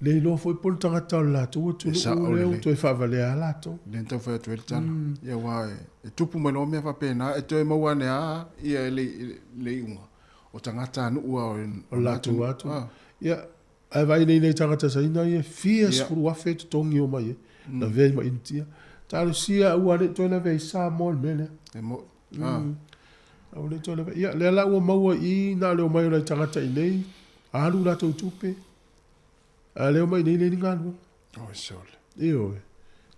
[SPEAKER 1] le iloa foi po o le tagata o le latou atunuu lea ua toe faavalea lava latou.
[SPEAKER 5] Lea na taumafai atu ai le tala. Ia aua e tupu mai loa mea faapena, e toe maua ane lava ia le iuga o tagatanuu lava
[SPEAKER 1] o le latou atunuu. Ia, ae vaai nei i nai tagata Saina ia e fia sefulu afe totogi omai ai, lavea ai ma Initia. Talosia aua ne i toe lavea ai Samoa i le mea lea.
[SPEAKER 5] E mo'i.
[SPEAKER 1] Aua ne i toe lavea. Ia, lea la ua maua i i na o le omai o nai tagata i inei, alu latou tupe, a o lea e omai i inei leai ni galuega.
[SPEAKER 5] Oi sole.
[SPEAKER 1] Ioe.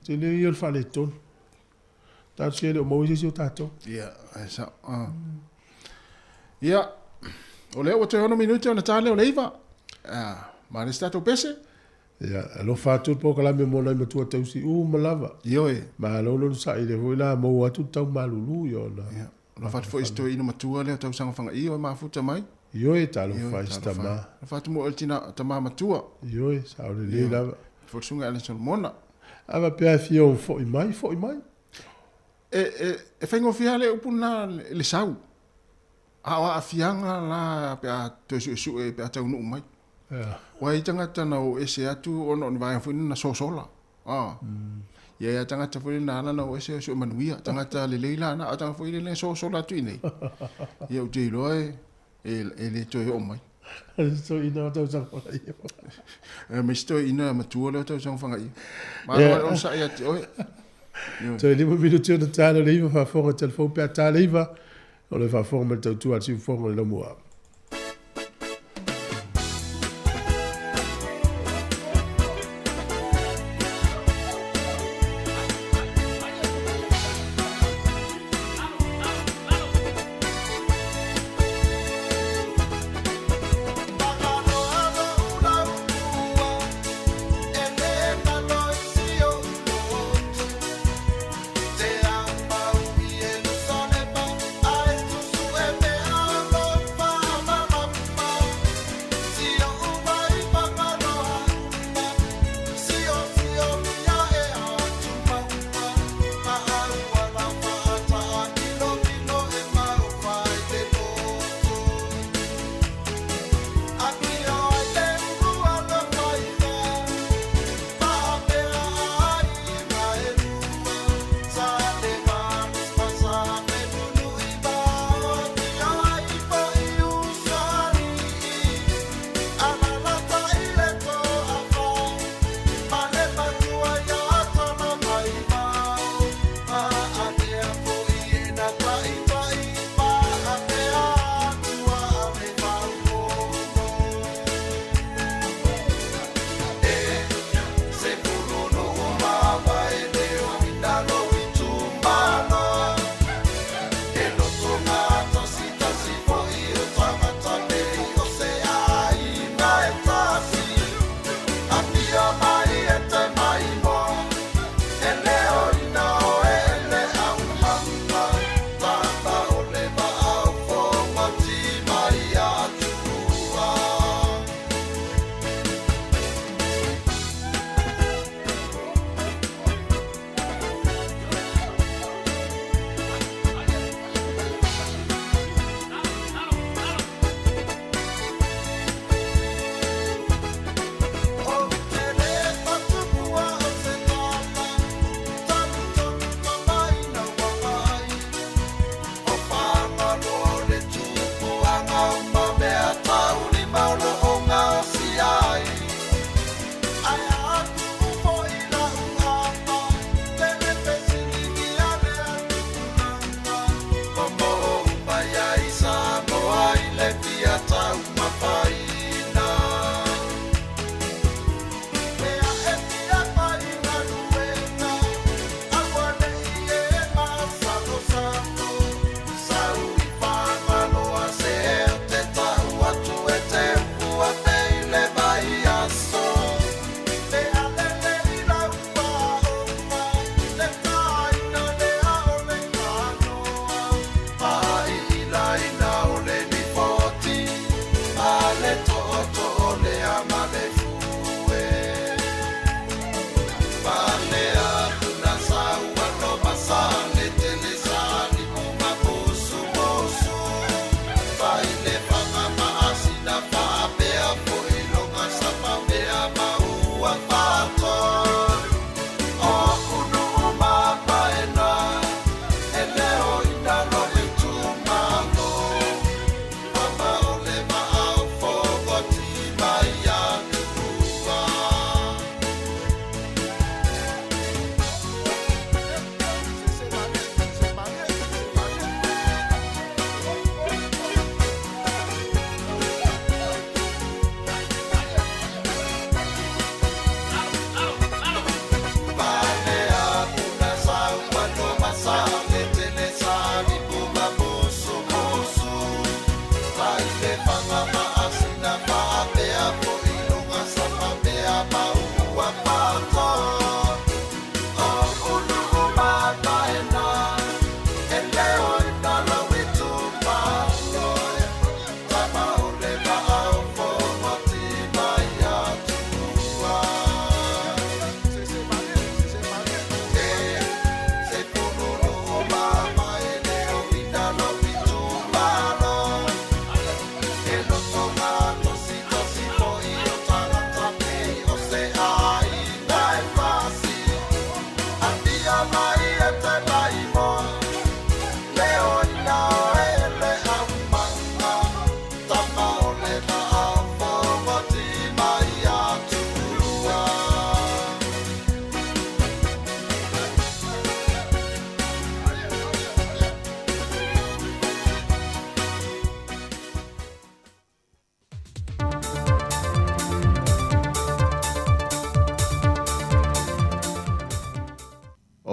[SPEAKER 1] Tele ia o le faaletonu. Talosia e le o maua se isi o tatou.
[SPEAKER 5] Ia, e sao. Ia, o lea ua toe ono minute ona ta lea o le iva. Ma le se tatou pese.
[SPEAKER 1] Ia, alofa atu le polokalame mo nai matua tausi uma lava.
[SPEAKER 5] Ioe.
[SPEAKER 1] Malo le onosai, lea foi la maua atu le tau malulu ia ona.
[SPEAKER 5] Ia, alofa atu foi i si toeaina matua lea o tausaga fagaia o e mafuta mai.
[SPEAKER 1] Ioe, talofa i si tama.
[SPEAKER 5] Alofa atu mo oe le tina, tama matua.
[SPEAKER 1] Ioe, sao lelei lava.
[SPEAKER 5] Foi le susuga ia Alan Solomona.
[SPEAKER 1] A faapea e fia fo'i mai, fo'i mai.
[SPEAKER 5] E, e, e faigofie lava le upu lena le sau. A o aafiaga la pe a toe suesue pe a taunuu mai. Ua i ai tagata na o ese atu ona o ni vaega foi lea na sosola. Ah. Ia ia tagata foi lea na ala na o ese sue manuia. Tagata lelei la na, a o tagata foi lea na sosola atu i inei. Ia ou te iloa e, e, e le toe oo mai.
[SPEAKER 1] Toeaina o tausaga fagaia.
[SPEAKER 5] E mai se toeaina matua lea o tausaga fagaia. Malo yeah. onosai ia te oe.
[SPEAKER 1] Toe lima minuti ona ta lea o le iva faafofoga telefoni pe a ta le iva o le faafofoga mai le tautua a le siufofoga o le laumua.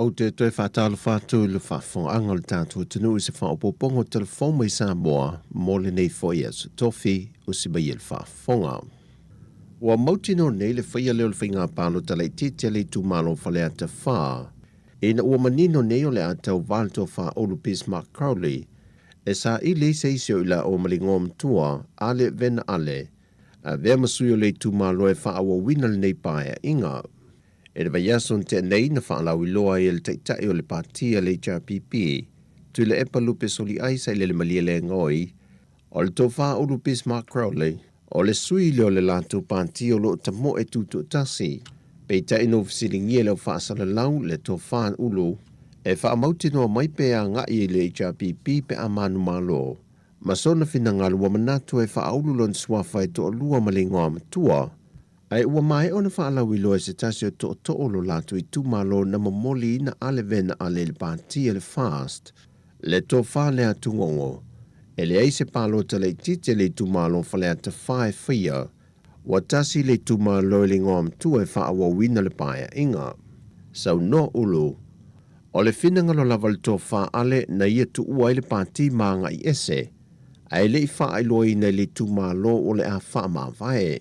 [SPEAKER 7] Ou te toe faatalofa atu i le faafofogaaga o le tatou atunuu i se faaopoopoga o telefou mai Samoa mo lenei foi aso tofi usi mai e le faafofoga. Ua mautinoa nei le faia lea o le faiga palota laitiiti a le itumalo o Faleata 4 ina ua manino nei o le a tauva le Tofa Ulu Bismarck Crowley e saili ai se isi o i laua ma le igoa matua Ale Vena Ale, avea ma sui o le itumalo e faaauauina lenei paeaiga. I le vaiaso na tea nei na faalauiloa ai e le Taitai o le Pati a le HRPP, Tuilaepa Lupe Soliai Sailele Malielegaoi, o le Tofa Ulu Bismarck Crowley, o le sui lea o le latou pati o lo o tamoe tutoatasi. Peitai na ua fesiligia e le au faasalalau le Tofa Ulu e faamautinoa mai pe agai i le HRPP pe a manumalo ma sona finagalo ua manatu e faaulu lona suafa e toalua ma le igoa matua. Ae ua maea ona faalauiloa e se tasi o tootoo o lo latou itumalo na momoliina ale vena ale i le pati a le FAST, le tofa lea Tugogo. E leai se palota laitiiti a le itumalo Faleata 4 e faia, ua tasi le itumalo i le igoa matua e faaauauina le paeaiga. Saunoa Ulu, O le finagalo lava le tofa ale na ia tuua ai le pati ma agai ese, ae le i faailoaina i le itumalo o le a faamavae.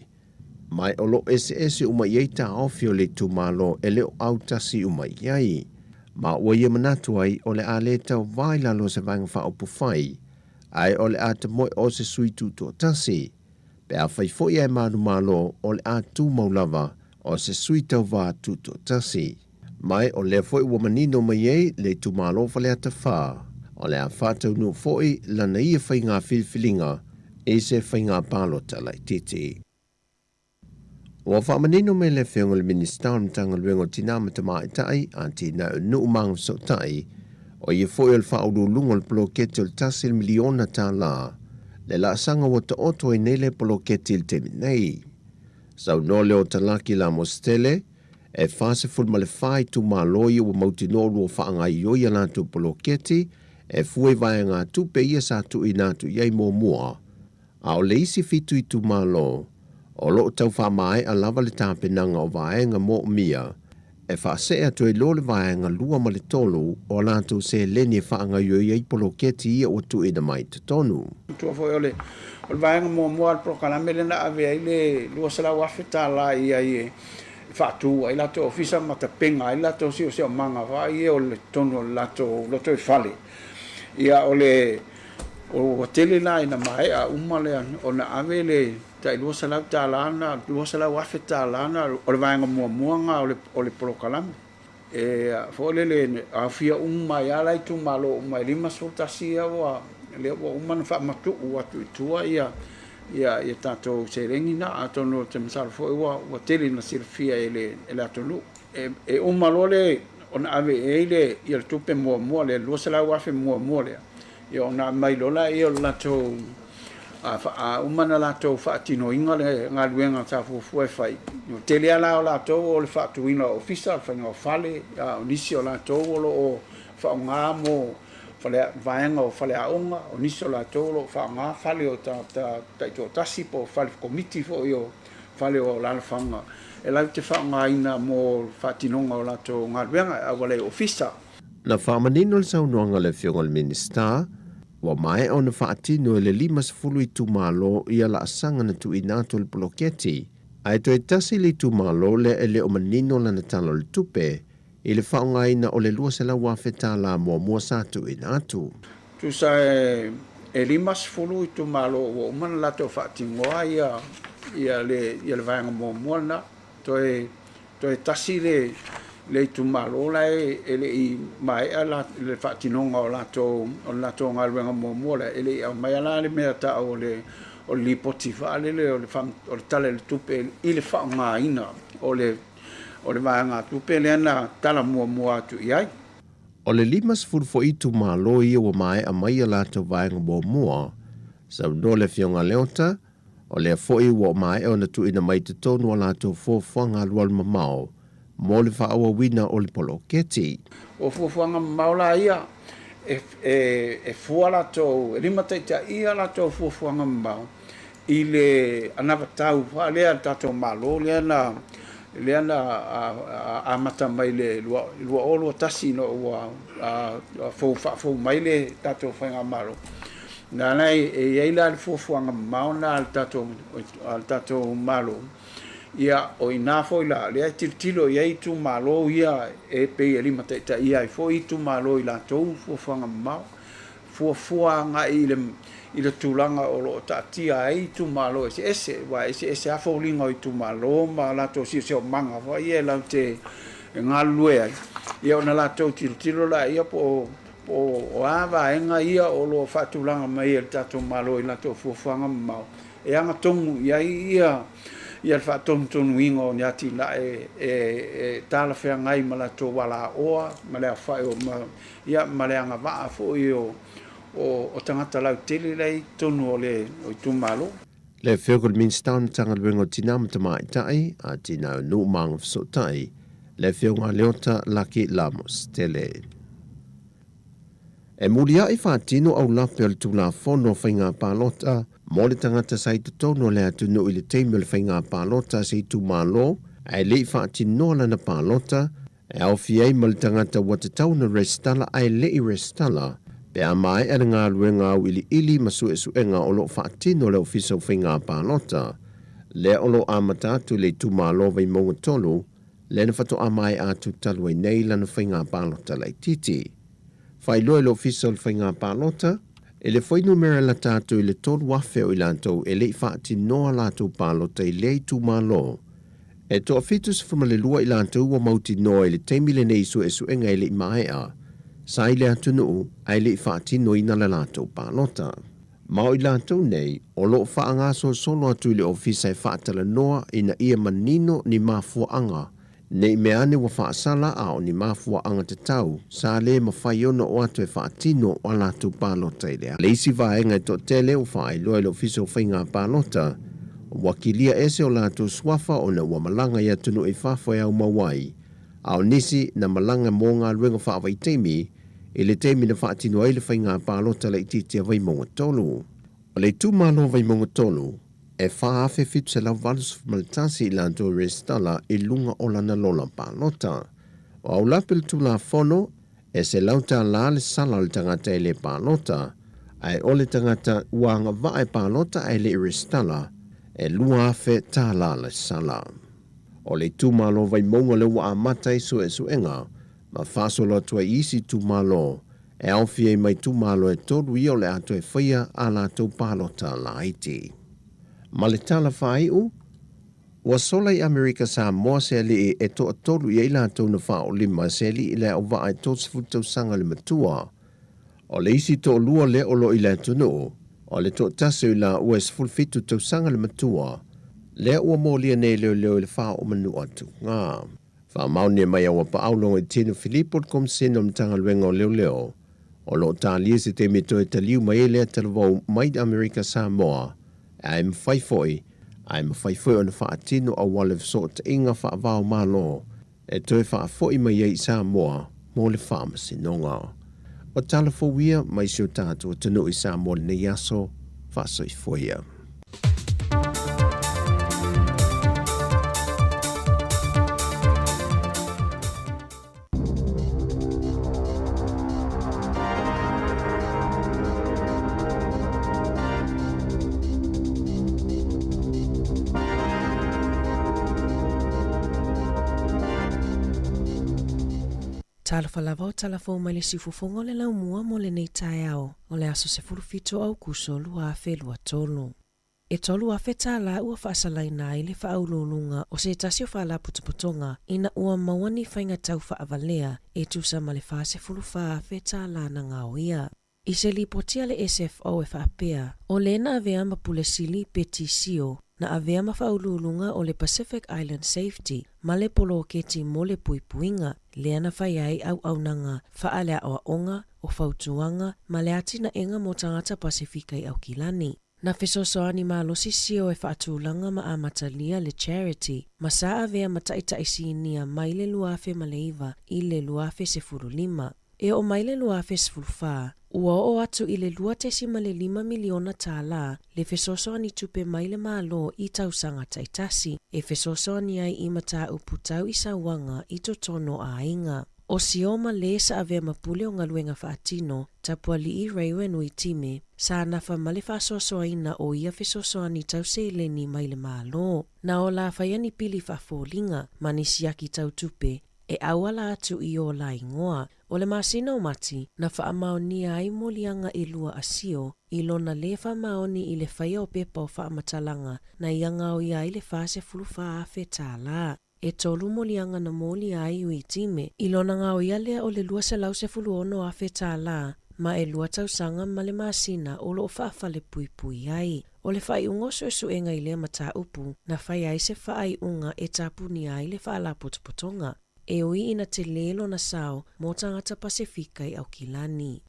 [SPEAKER 7] Ma o lo o eseese uma i ai taofi o le itumalo e le o autasi uma i ai. Ma ua ia manatu ai o le a le tauva i lalo o se Vaega Faaupufai, ae o le a tamoe o se sui tutoatasi. Pe afai foi ae manumalo o le a tumau lava o se sui tauva tutoatasi. Ma o lea foi ua manino mai ai le itumalo Faleata 4, o le a faataunuu foi lana ia faiga filifiliga i se faiga palota laitiiti. Ua faamanino mai le Afioga i le Minisita o le Matagaluega o Tina ma Tamaitai, Atinae o Nuu ma Agafesootai, o ia foi o le faauluuluga o le poloketi o le $1 miliona le laasaga ua taoto ai nei lea poloketi i le taimi nei. Saunoa lea o Talaki Lamositele, E 44 itumalo ia ua mautinoa ua faagaoioi a latou poloketi e fua i vaegatupe ia sa tuuina atu i ai muamua, a o le isi fitu itumalo o lo o tau faamaea lava le tapenaga o vaega moomia e faasee atu ai loa le vaega lua ma le tolu o a latou seleni e faagaoioi ai poloketi ia ua tuuina mai i totonu.
[SPEAKER 8] Tua foi o le vaega muamua a le polokalame lea na ave ai le $200,000 i ai e faatu ai latou ofisa ma tapena ai latou siosiomaga foi ia o le totonu o le latou lotoifale. Ia o le ua tele la ina maea uma lea ona ave le tai $200 na, $200,000 na o le vaega muamua na o le polokalame. E foi lele aofia uma ai lava la itumalo uma e 51 ia ua lea ua uma ona faamatuu atu i tua ia ia tatou seleni na, atonu ou te masalo foi ua ua tele ina silafia e le e le atunuu. E e uma loa le ona ave i ai le ia le tupe muamua lea, le $200,000 muamua lea, ia ona aumai loa lea o le latou a uma ona latou faatinoina le galuega sa fuafua e fai. Ua tele lava la o latou o le faatuina o ofisa, o le faiga o fale, a o nisi o latou o lo o faaaoga mo fale, vaega o faleaoga, o nisi o latou o lo o faaaoga fale o tagata taitoatasi po o fale komiti foi o fale o alaalafaga e latou te faaaogaina mo le faatinoga o latou galuega e auala i ofisa.
[SPEAKER 7] Na faamanino le saunoaga a le Afioga i le Minisita, ua maea ona faatino e le 50 itumalo ia laasaga na tuuina atu e le poloketi, ae toe tasi le itumalo lea e le o manino lana Tala o le Tupe i le faaaogaina o le $200,000 muamua sa tuuina atu.
[SPEAKER 8] Tusa e 50 itumalo ua uma ona latou faatinoa ia le vaega muamua lena. Toe toe tasi le le itumalo la e le i maea le faatinoga o latou o le latou galuega muamua lea, e le i aumaia la le mea taua o le o le lipoti faalele o le o le Tala i le Tupe i le faaaogaina o le o le vaegatupe lea na tala muamua atu i ai.
[SPEAKER 7] O le 50 foi itumalo ia ua maea mai a latou vaega muamua, saunoa le Afioga a Leota, O lea foi ua maea ona tuuina mai i totonu a latou fuafuaga alualu mamao mo le faaauauina o le poloketi.
[SPEAKER 8] O fuafuaga mamao la ia, e fua latou, e limataitaia latou fuafuaga mamao i le anavatau lea a le tatou Malo lea na Lea na amata mai i le 2021 ina ua fou faafou mai le tatou faigamalo. Na ala e i ai la le fuafuaga mamao lena a le tatou a le tatou Malo, ia o i ina foi la lea e tilotilo i ai itumalo ia e pei e limataitaia ai foi itumalo i latou fuafuaga mamao. Fuafua agai i le i le tulaga o lo o taatia ai itumalo eseese, aua e eseese lava foliga o itumalo ma latou siosiomaga foi ia latou te galulue ai, ia ona latou tilotilo laia po o po o a vaega ia o lo o faatulaga mai e le tatou Malo i latou fuafuaga mamao e agatonu i ai ia le faatonutonuina o ni atinae e talafeagai ma latou alaoa ma le aofai o ia ma le agavaa foi o o tagata lautele la e i totonu o le itumalo.
[SPEAKER 7] Le Afioga i le Minisita o le Matagaluega o Tina ma Tamaitai, Atinae o Nuu ma Agafesootai, le Afioga a Leota Laki Lamos Tele. E muliaʻi faatino aulape o le Tulafono o Faiga Palota mo le tagata sa i totonu o le atunuu i le taimi o le faiga palota a se itumalo ae le i faatinoa lana palota, E aofia ai ma le tagata ua tatau ona resitala ae le i resitala, pe a maea le galuega auiliili ma suesuega o lo o faatino e le Ofisa o Faiga Palota, lea o lo o amata atu i le itumalo Vaimauga 3, lea na faatoa maea atu talu ai nei lana faiga palota laitiiti. Faailoa e le Ofisa o le Faiga Palota, i le fuainumera lata atu i le 3,000 o i latou e le i faatinoa latou palota i lea itumalo. E toa-72 i latou ua mautinoa i le taimi lenei i suesuega e le i maea, sa i le atunuu ae le i faatinoina le latou palota. Ma o i latou nei o lo o faagasolosolo atu i le ofisa e faatalanoa ina ia manino ni mafuaaga Ne i mea ane ua faasala a o ni mafuaaga tatau sa le mafai ona oo atu e faatino a latou palota i le isi vaega e toatele ua faailoa e le Ofisa o Faiga Palota ua kilia ese o latou suafa ona ua malaga i atunuu i fafo e aumau ai, a o nisi na malaga mo galuega faavaitaimi i le taimi na faatino ai le faiga palota laitiiti a Vaimauga 3. O le itumalo Vaimauga 3, E 4,781 i latou e resitala i luga o lana lola palota. O aulape le Tulafono, e $100 le sala o le tagata e le palota, ae o le tagata ua agavaa e palota ae le i resitala, e $2,000 le sala. O le itumalo Vaimauga lea ua amata ai suesuega ma faasolo atu ai i isi itumalo e aofia ai ma itumalo e tolu ia o le a toe faia a latou palota laiti. Ma le tala faaiu, ua sola i Amerika Samoa se alii e toatolu i ai latou na faaolima se alii i le auvaa e 30 tausaga le matua. O le isi toalua lea o lo o i le atunuu, o le toatasi o i laua e 17 tausaga le matua, lea ua molia nei e leoleo i le faaoomanua atu. Faamaonia mai a ua paau logo i Tino Filipo le Komisena o Matagaluega o Leoleo, o lo o talia se taimi e toe taliu mai ai lea talavou mai Amerika Samoa, ae mafai foi, ae mafai foi ona faatino auala fesootaiga faava-o-Malo e toe faafoi mai ai i Samoa mo le faamasinoga. O tala fou ia mai si o tatou atunuu i Samoa lenei aso, faasoifua ia.
[SPEAKER 9] Talofa lava o tala fou mai le siufofoga o le laumua mo lenei taeao o le aso 17 o Aukuso 2023. E $3,000 tālā ua faasalaina ai le faauluuluga o se tasi o faalapotopotoga ina ua maua ni faiga tau faavalea e tusa ma le $44,000 tālā na gaoia. I se lipoti a le SFO e faapea, o le na avea ma Pule Sili Betty Sio na avea ma faauluuluga o le Pacific Island Safety ma le poloketi mo le puipuiga lea na fai ai auaunaga faaleaoaoga o fautuaga ma le atinaega mo tagata Pasefika i Aukilani. Na fesoasoani malosi Sio e faatulaga ma amatalia le charity ma sa avea ma taʻitaʻi sinia mai le 2009 i le 2015. E oo mai le 2014, ua oo atu i le $2.5 miliona tālā le fesoasoani tupe mai le Malo i tausaga taitasi e fesoasoani ai i mataupu tau i sauaga i totonu o aiga. O Sioma lē sa avea ma pule o galuega faatino, Tapuali'i Raewyn Uitime, sa nafa ma le faasoasoaina o ia fesoasoani tau seleni mai le Malo. Na ola faia ni pili faafoliga ma ni siaki tau tupe e auala atu i o la igoa. O le masina o Mati, na faamaonia ai moliaga ʻelua a Sio i lona lē faamaoni i le faia o pepa o faamatalaga na ia gaoia ai le $44,000 tālā. ʻEtolu moliaga na molia ai Uitime i lona gaoia lea o le $216,000 tālā ma ʻelua tausaga ma le masina o loʻo faafalepuipui ai. O le faaiuga o suesuega i lea mataupu na faia ai se faaiuga e tapunia ai le faalapotopotoga e ui ina telē lona sao mo tagata Pasefika i Aukilani.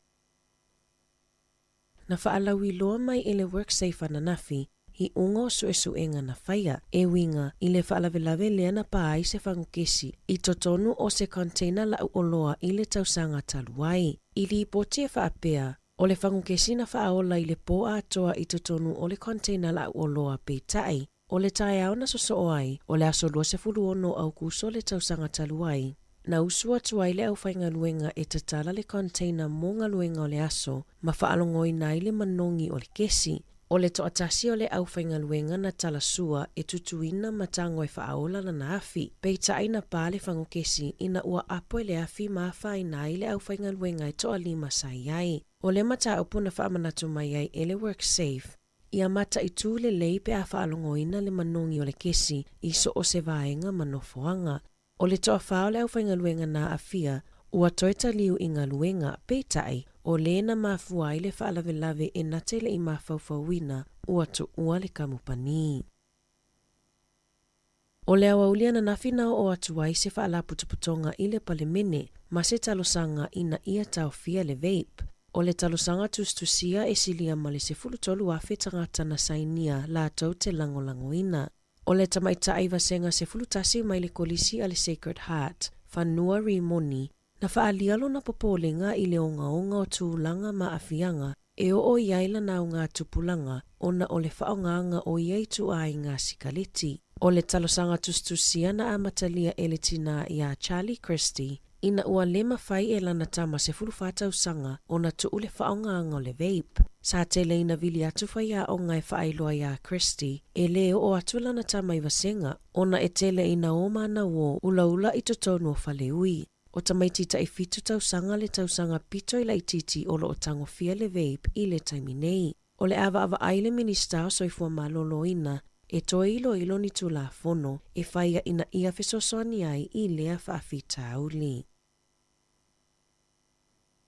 [SPEAKER 9] Na faalauiloa mai e le WorkSafe ananafi iuga o suesuega na faia, e uiga i le faalavelave lea na pā ai se fagukesi i totonu o se container lau oloa i le tausaga talu ai. I lipoti e faapea, O le fagukesi na faaola i le pō atoa i totonu o le container lau oloa peitai, o le taeao na sosoo ai, o le aso 26 o Aukuso le tausaga talu ai, na usu atu ai le aufaigaluega e tatala le container mo galuega o le aso ma faalogoina ai le manogi o le kesi. O le toatasi o le aufaigaluega na talasua e tutuina ma tago e faaola lana afi, peitai na pā le fagukesi ina ua apo i le afi ma afaina ai le aufaigaluega e toalima sa i ai. O le mataupu na faamanatu mai ai e le WorkSafe, ia mataitū lelei pe a faalogoina le manogi o le kesi i so o se vaega ma nofoaga. O le toafa o le aufaigaluega na aafia, ua toe taliu i galuega, peitai, o lē na mafua ai le faalavelave e na te le i mafaufauina ua tuua le kamupani. O le aoauli ananafi na oo atu ai se faalapotopotoga i le Palemene ma se talosaga ina ia taofia le vape. O le talosaga tusitusia e silia ma le 13,000 tagata na sainia latou te lagolagoina. O le tamaitai vasega 11 mai le Kolisi a le Sacred Heart, Fanua Rimoni, na faaalia lona popolega i le ogaoga o tulaga ma aafiaga e oo i ai lana augatupulaga ona o le faaaogaga o ia ituaiga sikaleti. O le talosaga tusitusia na amatalia e le tinā iā Charlie Christie ina ua lē mafai e lana tama 14 tausaga ona tuu le faaaogaga o le vape. Sa tele ina vili atu faiaoga e faailoa iā Christie e lē oo atu lana tama i vasega ona e tele ina o manauō ulaula i totonu o faleui. O tamaiti taʻifitu tausaga le tausaga pito i laitiiti o loo tagofia le vape i le taimi nei. O le ʻāvaʻavaʻai le Minisita o Soifua Maloloina e toe iloilo ni Tulafono e faia ina ia fesoasoani ai i lea faafitauli.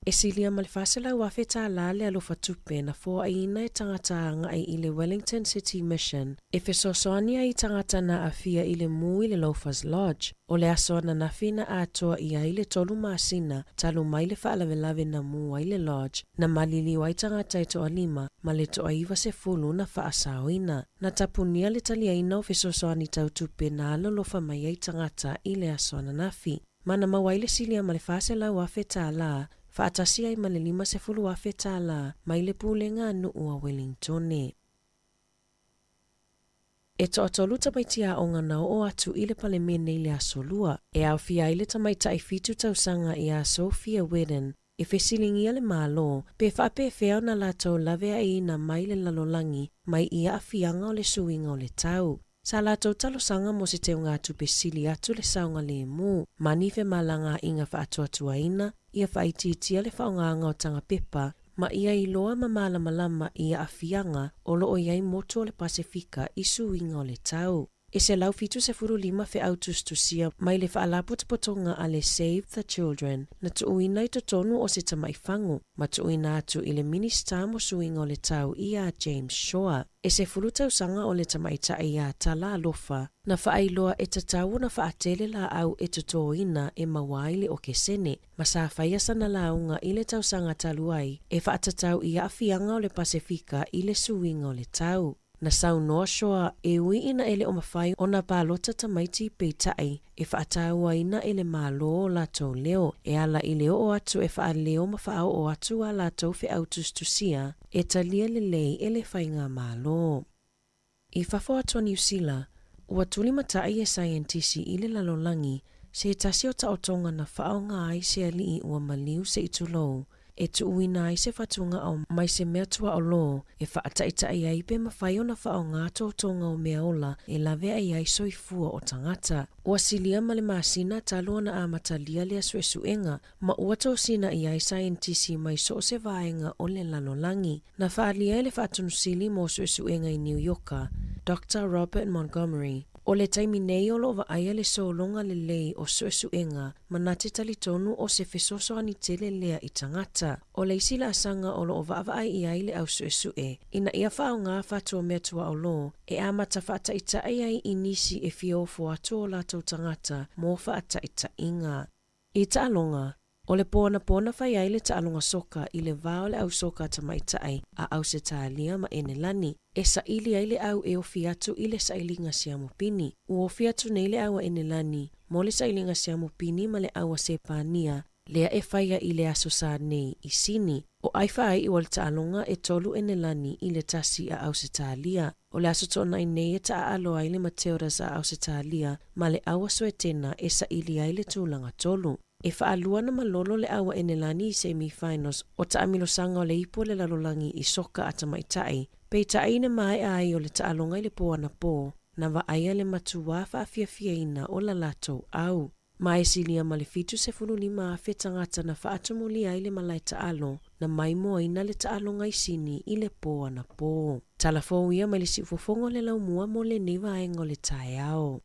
[SPEAKER 9] E silia ma le $400,000 tālā le alofa tupe na foaiina e tagata agai i le Wellington City Mission e fesoasoani ai i tagata na aafia i le mū i le Loafers Lodge. O le aso ananafi na atoa i ai le tolu masina talu mai le faalavelave na mū ai le lodge na maliliu ai tagata e toalima ma le toa-90 na faasaoina. Na tapunia le taliaina o fesoasoani tau tupe na alolofa mai ai tagata i le aso ananafi. Ma na maua ai le silia ma le $400,000 tālā, faatasi ai ma le $50,000 tālā mai le Pulega a Nuu a Wellingtone. E toatolu tamaiti aoga na oo atu i le Palemene i le Aso Lua, e aofia ai le tamaitai fitu tausaga iā Sophia Weddon, e fesiligia le Malo pe faapefea ona latou laveaiina mai le lalolagi mai i aafiaga o le suiga o le tau. Sa latou talosaga mo se teugatupe sili atu le saogalemu ma ni femalagaaiga faatuatuaina ia faaitiitia le faaaogaga o tagapepa ma ia iloa ma malamalama i aafiaga o loo i ai motu o le Pasefika i suiga o le tau. E 175 feau tusitusia mai le Faalapotopotoga a le Save the Children na tuuina i totonu o se tamai fagu ma tuuina atu i le Minisita mo Suiga o le Tau iā James Shaw. E 10 tausaga o le tamaitai iā Tala Alofa na faailoa e tatau ona faatele laau e totōina e maua ai le okesene ma sa faia sana lauga i le tausaga talu ai e faatatau i aafiaga o le Pasefika i le suiga o le tau. Na saunoa Shaw e ui ina e le o mafai ona palota tamaiti peitai e faatauaina e le Malo o latou leo e ala i le oo atu e faaleo ma faaoo atu a latou feau tusitusia e talia lelei e le Faigamalo. I fafo atu o Niu Sila, ua tulimataʻi e saienitisi i le lalolagi se tasi o taotoga na faaaoga ai se aliʻi ua maliu se i tulou e tuuina ai se fatugao mai se mea tuaʻolō e faataʻitaʻi ai pe mafai ona faaaoga totoga o mea ola e laveai ai soifua o tagata. Ua silia ma le masina talu ona amatalia lea suesuega ma ua tosina i ai saienitisi mai so o se vaega o le lalolagi. Na faaalia e le Faatonusili mo Suesuega i Niu Ioka, Doctor Robert Montgomery, o le taimi nei o lo o vaaia le sologa lelei o suesuega ma na te talitonu o se fesoasoani tele lea i tagata. O le isi laasaga o lo o vaavaai i ai le au suesue ina ia faaaoga fatua mea tuaʻolō e amata faataʻitaʻi ai i nisi e fia ofo atu o latou tagata mo faataʻitaʻiga. I taaloga, o le pō anapo na fai ai le taaloga soka i le va o le au soka tamaitai a Ausetalia ma Enelani, e saili ai le au e ofi atu i le sailiga siamu pini. Ua ofi atu nei le au a Enelani mo le sailiga siamu pini ma le au a Sepania lea e faia i le Aso Sa nei i Sini. O ai faaiu o le taaloga e 3 Enelani i le 1 a Ausetalia. O le aso Toonai nei e taaalo ai le Matildas a Ausetalia ma le au a Suetena e saili ai le tulaga tolu. E faalua na malolo le au a Enelani i semi-finals o taamilosaga o le ipu o le lalolagi i soka a tamaitai. Peitai ina maea ai o le taaloga i le pō anapo, na vaaia le matuā faafiafiaina o la latou au. Ma e silia ma le 75,000 tagata na faatumulia ai le malae taalo na maimoaina le taaloga i Sini i le pō anapo. Tala fou ia mai le siufofoga o le laumua mo lenei vaega o le taeao.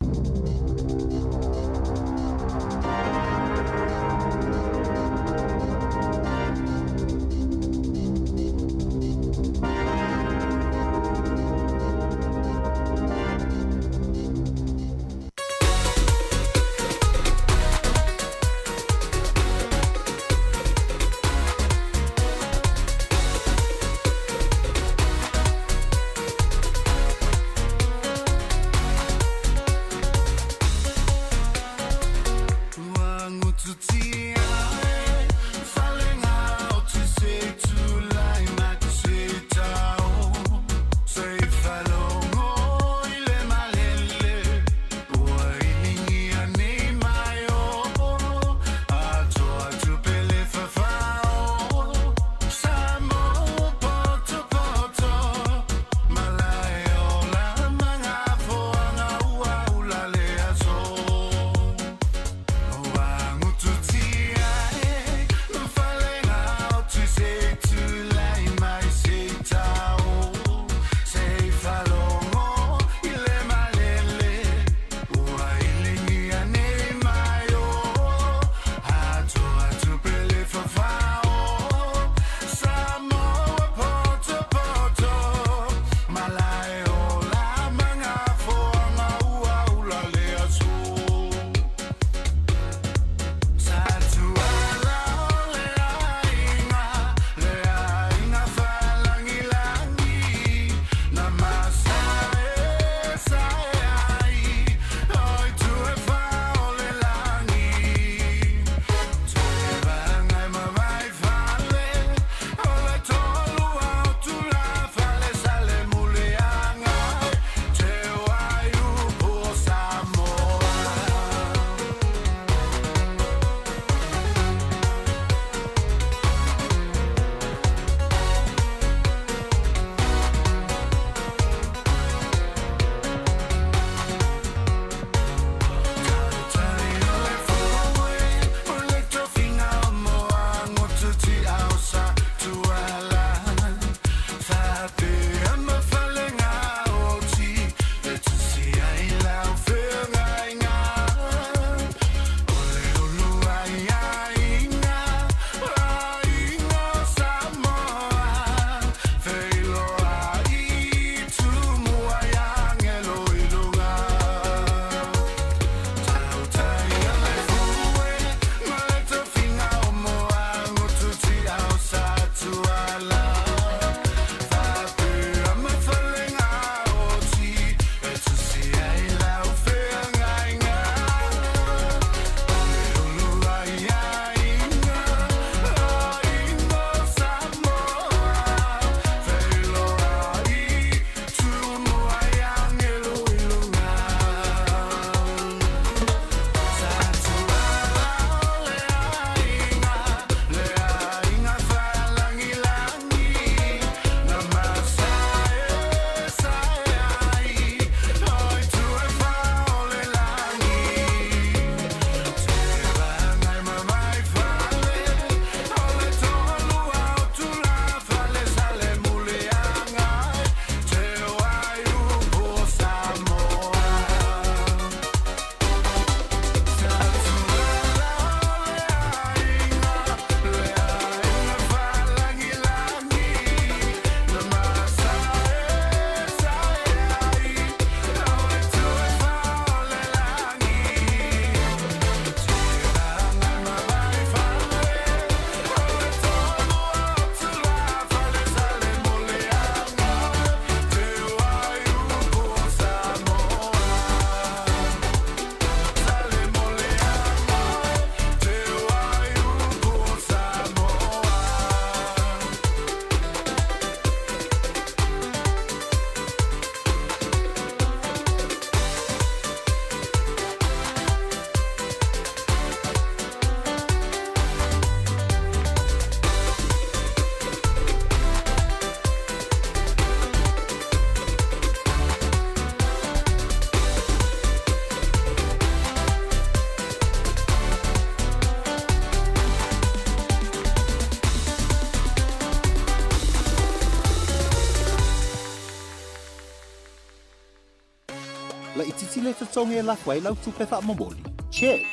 [SPEAKER 6] Laitiiti le totogi e lafo ai lau tupe faamomoli? Check.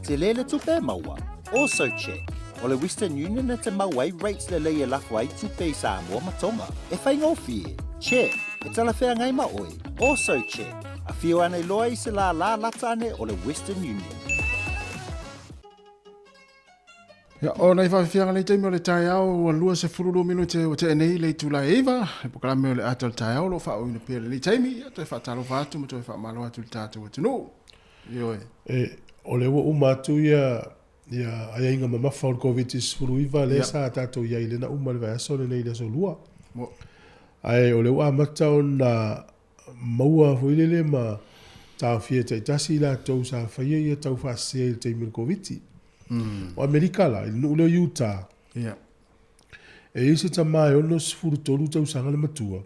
[SPEAKER 6] Tele le tupe e maua? Also check. O le Western Union e te maua ai rates lelei e lafo ai tupe i Samoa ma Tonga. E faigofie? Check. E talafeagai ma oe? Also check. Afio ane loa i se lālā lata ane o le Western Union.
[SPEAKER 5] Ia, o nai faafiafiaga nei taimi o le taeao ua 22 minute ua tea nei le itula e 9, le polokalame o le ata o le taeao o lo o faaauauina pea lenei taimi, ia toe faatalofa atu ma toe faamalo atu i le tatou atunuu. Ioe.
[SPEAKER 1] E, o lea ua uma atu ia ia aiaiga mamafa o le Koviti-19 lea sa tatou i ai lea na uma i le vaiaso lenei i le aso Lua. Ae o lea ua amata ona maua foi lele ma taofia taitasi i latou sa faia ia taufaasese i le taimi o le Koviti. O Amerika la, i le nuu lea o Utah, e i ai se tama e 63 tausaga le matua,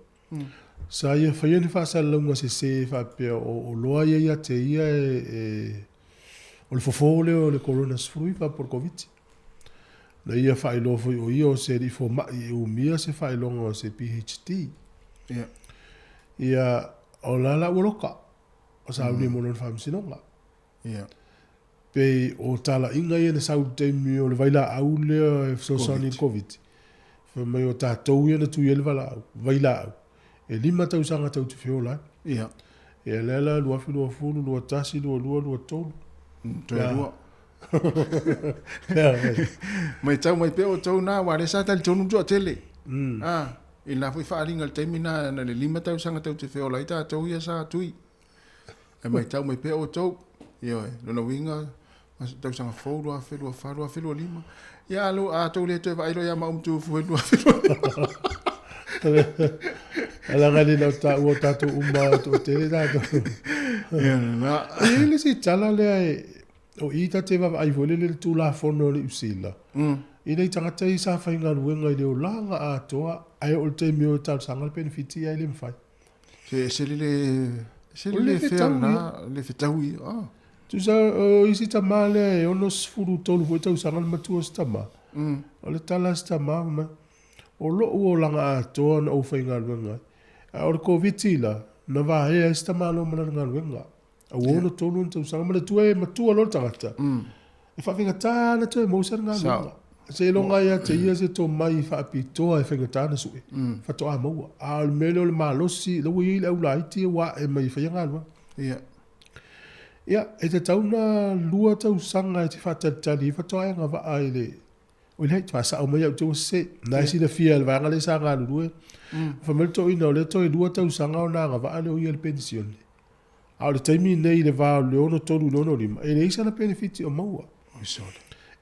[SPEAKER 1] sa ia faia ni faasalalauga sese faapea o loa ia ia te ia e o le fofo lea o le Corona 19 po o le Koviti. Na ia faailoa foi o ia o se alii fomai e umia se faailoga o se PHD.
[SPEAKER 5] Ia.
[SPEAKER 1] Ia, o la la ua loka, o sauni mo lona faamasinoga.
[SPEAKER 5] Ia.
[SPEAKER 1] Pei o talaiga ia na sau i le taimi o le vailaau lea e fesoasoani i le Koviti. Fai mai o tatou ia na tui ai le valaau, vailaau. E 5 tausaga tatou te feola ai.
[SPEAKER 5] Ia.
[SPEAKER 1] Ia lea la 2020, 21, 22, 23.
[SPEAKER 5] Toe lua. Matau mai pea outou na, aua o lea sa talitonu le toatele. A, i lena foi faaaliga i le taimi lena, na o le 5 tausaga tatou te feola ai tatou ia sa tui. Ae matau mai pea outou, ioe, lona uiga, tausaga fou 2024, 2025. Ia, a a outou le toe vaai loa ia maua ma Tufu i le 2025.
[SPEAKER 1] Leaga le o taua o tatou uma o toatele tatou.
[SPEAKER 5] Ia, lena.
[SPEAKER 1] E i ai le isi tala lea e, O i ta te vaavaai foi lele i le Tulafono a Niu Sila, i nai tagata ia sa faigaluega i le olaga atoa, ae oo i le taimi o e talosaga le penefiti ae le mafai.
[SPEAKER 5] Se ese le le, ese le le fea lena, le fetaui. Ah.
[SPEAKER 1] Tusa o isi tama lea e 63 foi tausaga le matua o si tama. O le tala a si tama, fai mai, o lou olaga atoa na ou faigaluega ai, a o le Koviti la, na vaea ai si tamaloa ma lana galuega. A ua 63 ona tausaga, manatua e matua loa le tagata, e faafaigata ona toe maua sana galuega. Seiloga ia te ia se tomai faapitoa e faigata ona sue, faatoa maua. A o le mea lea o le malosi, la ua i ai le au laiti ia ua ae mai e faia galuega. Ia, e tatau ona lua tausaga e te faatalitali ai faatoa e agavaa i le Oi leai, faasao mai au te ua sese. Na e silafia e le vaega lea sa galulue. Fai mai le toeaina o lea toe 2 tausaga ona agavaa lea o ia i le penisione. A o le taimi lenei i le va o le 63 i le 65, e leai sana penefiti o maua.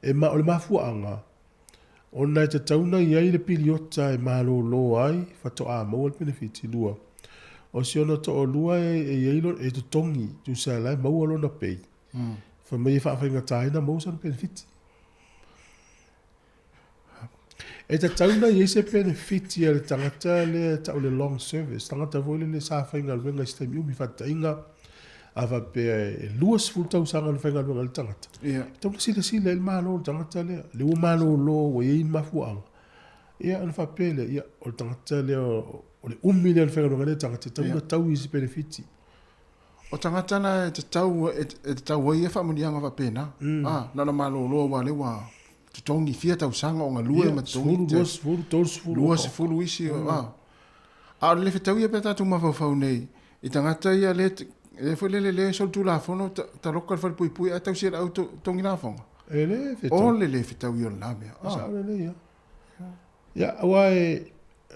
[SPEAKER 1] E ma, o le mafuaaga, ona e tatau ona i ai le piliota e malolo ai faatoa maua le penefiti. 2, o si ona toalua e i ai e totogi, tusa la e maua lona pay. Fai mai e faafaigata ai ona maua sana penefiti. E tatau ona i ai se penefiti a le tagata lea e tau le long service, tagata foi lele sa faigaluega i se taimi umi, faataitaiga, a faapea e 20 tausaga na faigaluega ai le tagata,
[SPEAKER 5] e
[SPEAKER 1] tatau ona silasila i ai le Malo i le tagata lea, lea ua malolo ua i ai ni mafuaaga, ia ona faapea lea, ia o le tagata lea o le umi lea o le faigaluega a lea tagata, e tatau ona tau i se penefiti.
[SPEAKER 5] O tagata na e tatau, e tatau ai ia faamanuiaga faapena. A, na ona malolo aua o lea ua totogi fia tausaga o galue ma totogi.
[SPEAKER 1] 10, 20, 30.
[SPEAKER 5] 20 isi, a. A o le le fetau ia pe a tatou mafaufau nei i tagata ia le, le foi lele le solitulafono taloka le falepuipui ae tausi e le au totogi lafoga.
[SPEAKER 1] E le fetau.
[SPEAKER 5] O le le fetau ia o lena mea.
[SPEAKER 1] E sao lelei ia. Ia, aua e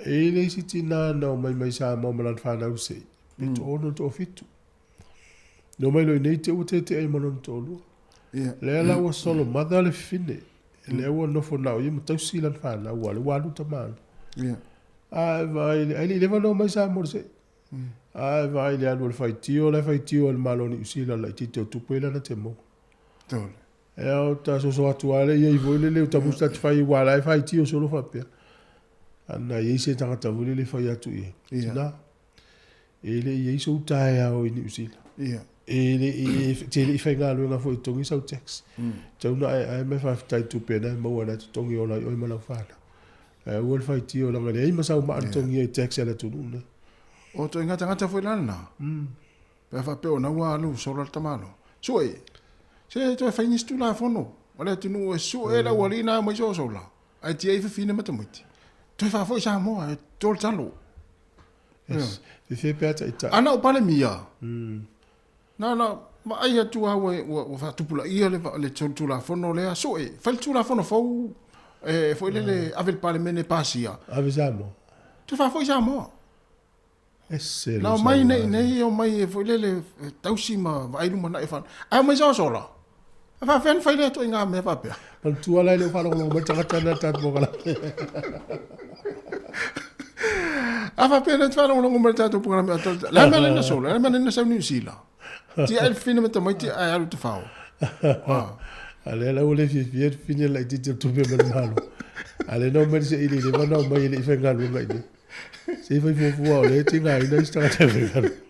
[SPEAKER 1] i ai le isi tina na omai mai Samoa ma lana fanau se i, pe toaono le toafitu. Na omai loa i inei te ua teetea ai ma lona toalua. Lea la ua solo mother le fafine. Lea ua nofo na o ia ma tausi lana fanau, aua o lea ua alu tama ana. Ae vaai, ae le i leva ona omai Samoa i le se i. Ae vaai i le alu o le faitio, la e faitio e le Malo o Niu Sila laitiiti o tupe lana te maua. Ea o ta soso atu lava lea i ai foi lele o tamusu ta te fai aua la e faitio solo faapea. Ana i ai se tagata foi lele e fai atu i ai. Tina, e le i ai sou taeao i Niu Sila. E le i, te le i faigaluega foi e totogi sau tax. Tau na aeae mai faafetai i tupe na e maua na e totogi ola ai oe ma lau fanau. Ae aua le faitio leaga e leai ma sau maa na totogia i tax a le atunuu lenei.
[SPEAKER 5] O ituaiga tagata foi la lena. Pe a faapea o na ua alu sola le tamaloa. Sue, se toe fai nisi tulafono o le atunuu e sue le aualii na omai sosola, ae tiai fafine ma tamaiti. Toe faafoi Samoa e to le talo.
[SPEAKER 1] Yes. Fiafia pe a taitai.
[SPEAKER 5] Ana o Palemia, na ona vaai atu lava ua faatupulaia le tulafono lea, sue, fai le tulafono fou e foi lele ave i le Palemene e pasia.
[SPEAKER 1] Ave Samoa.
[SPEAKER 5] Toe faafoi Samoa.
[SPEAKER 1] Ese
[SPEAKER 5] Na omai nei nei omai e foi lele tausi ma vaai lumanai o fanau. Ae omai soasola. E faafefea ona fai lea ituaiga mea faapea?
[SPEAKER 1] Manatua la e le o faalogologo mai le tagata lena i le tatou polokalame.
[SPEAKER 5] A faapea na te faalogologo mai i le tatou polokalame atoa. Le a le mea lea na sola? Le a le mea lea na sau Niu Sila? Tiai le fafine ma tamaiti ae alu i Tafao.
[SPEAKER 1] A lea la ua le fiafia le fafine laitiiti o le tupe mai le Malo. A lea na omai le saili leva na omai e le i faigaluega i inei. Se i fai fuafua o lea e tigaina isi tagata e faigaluega.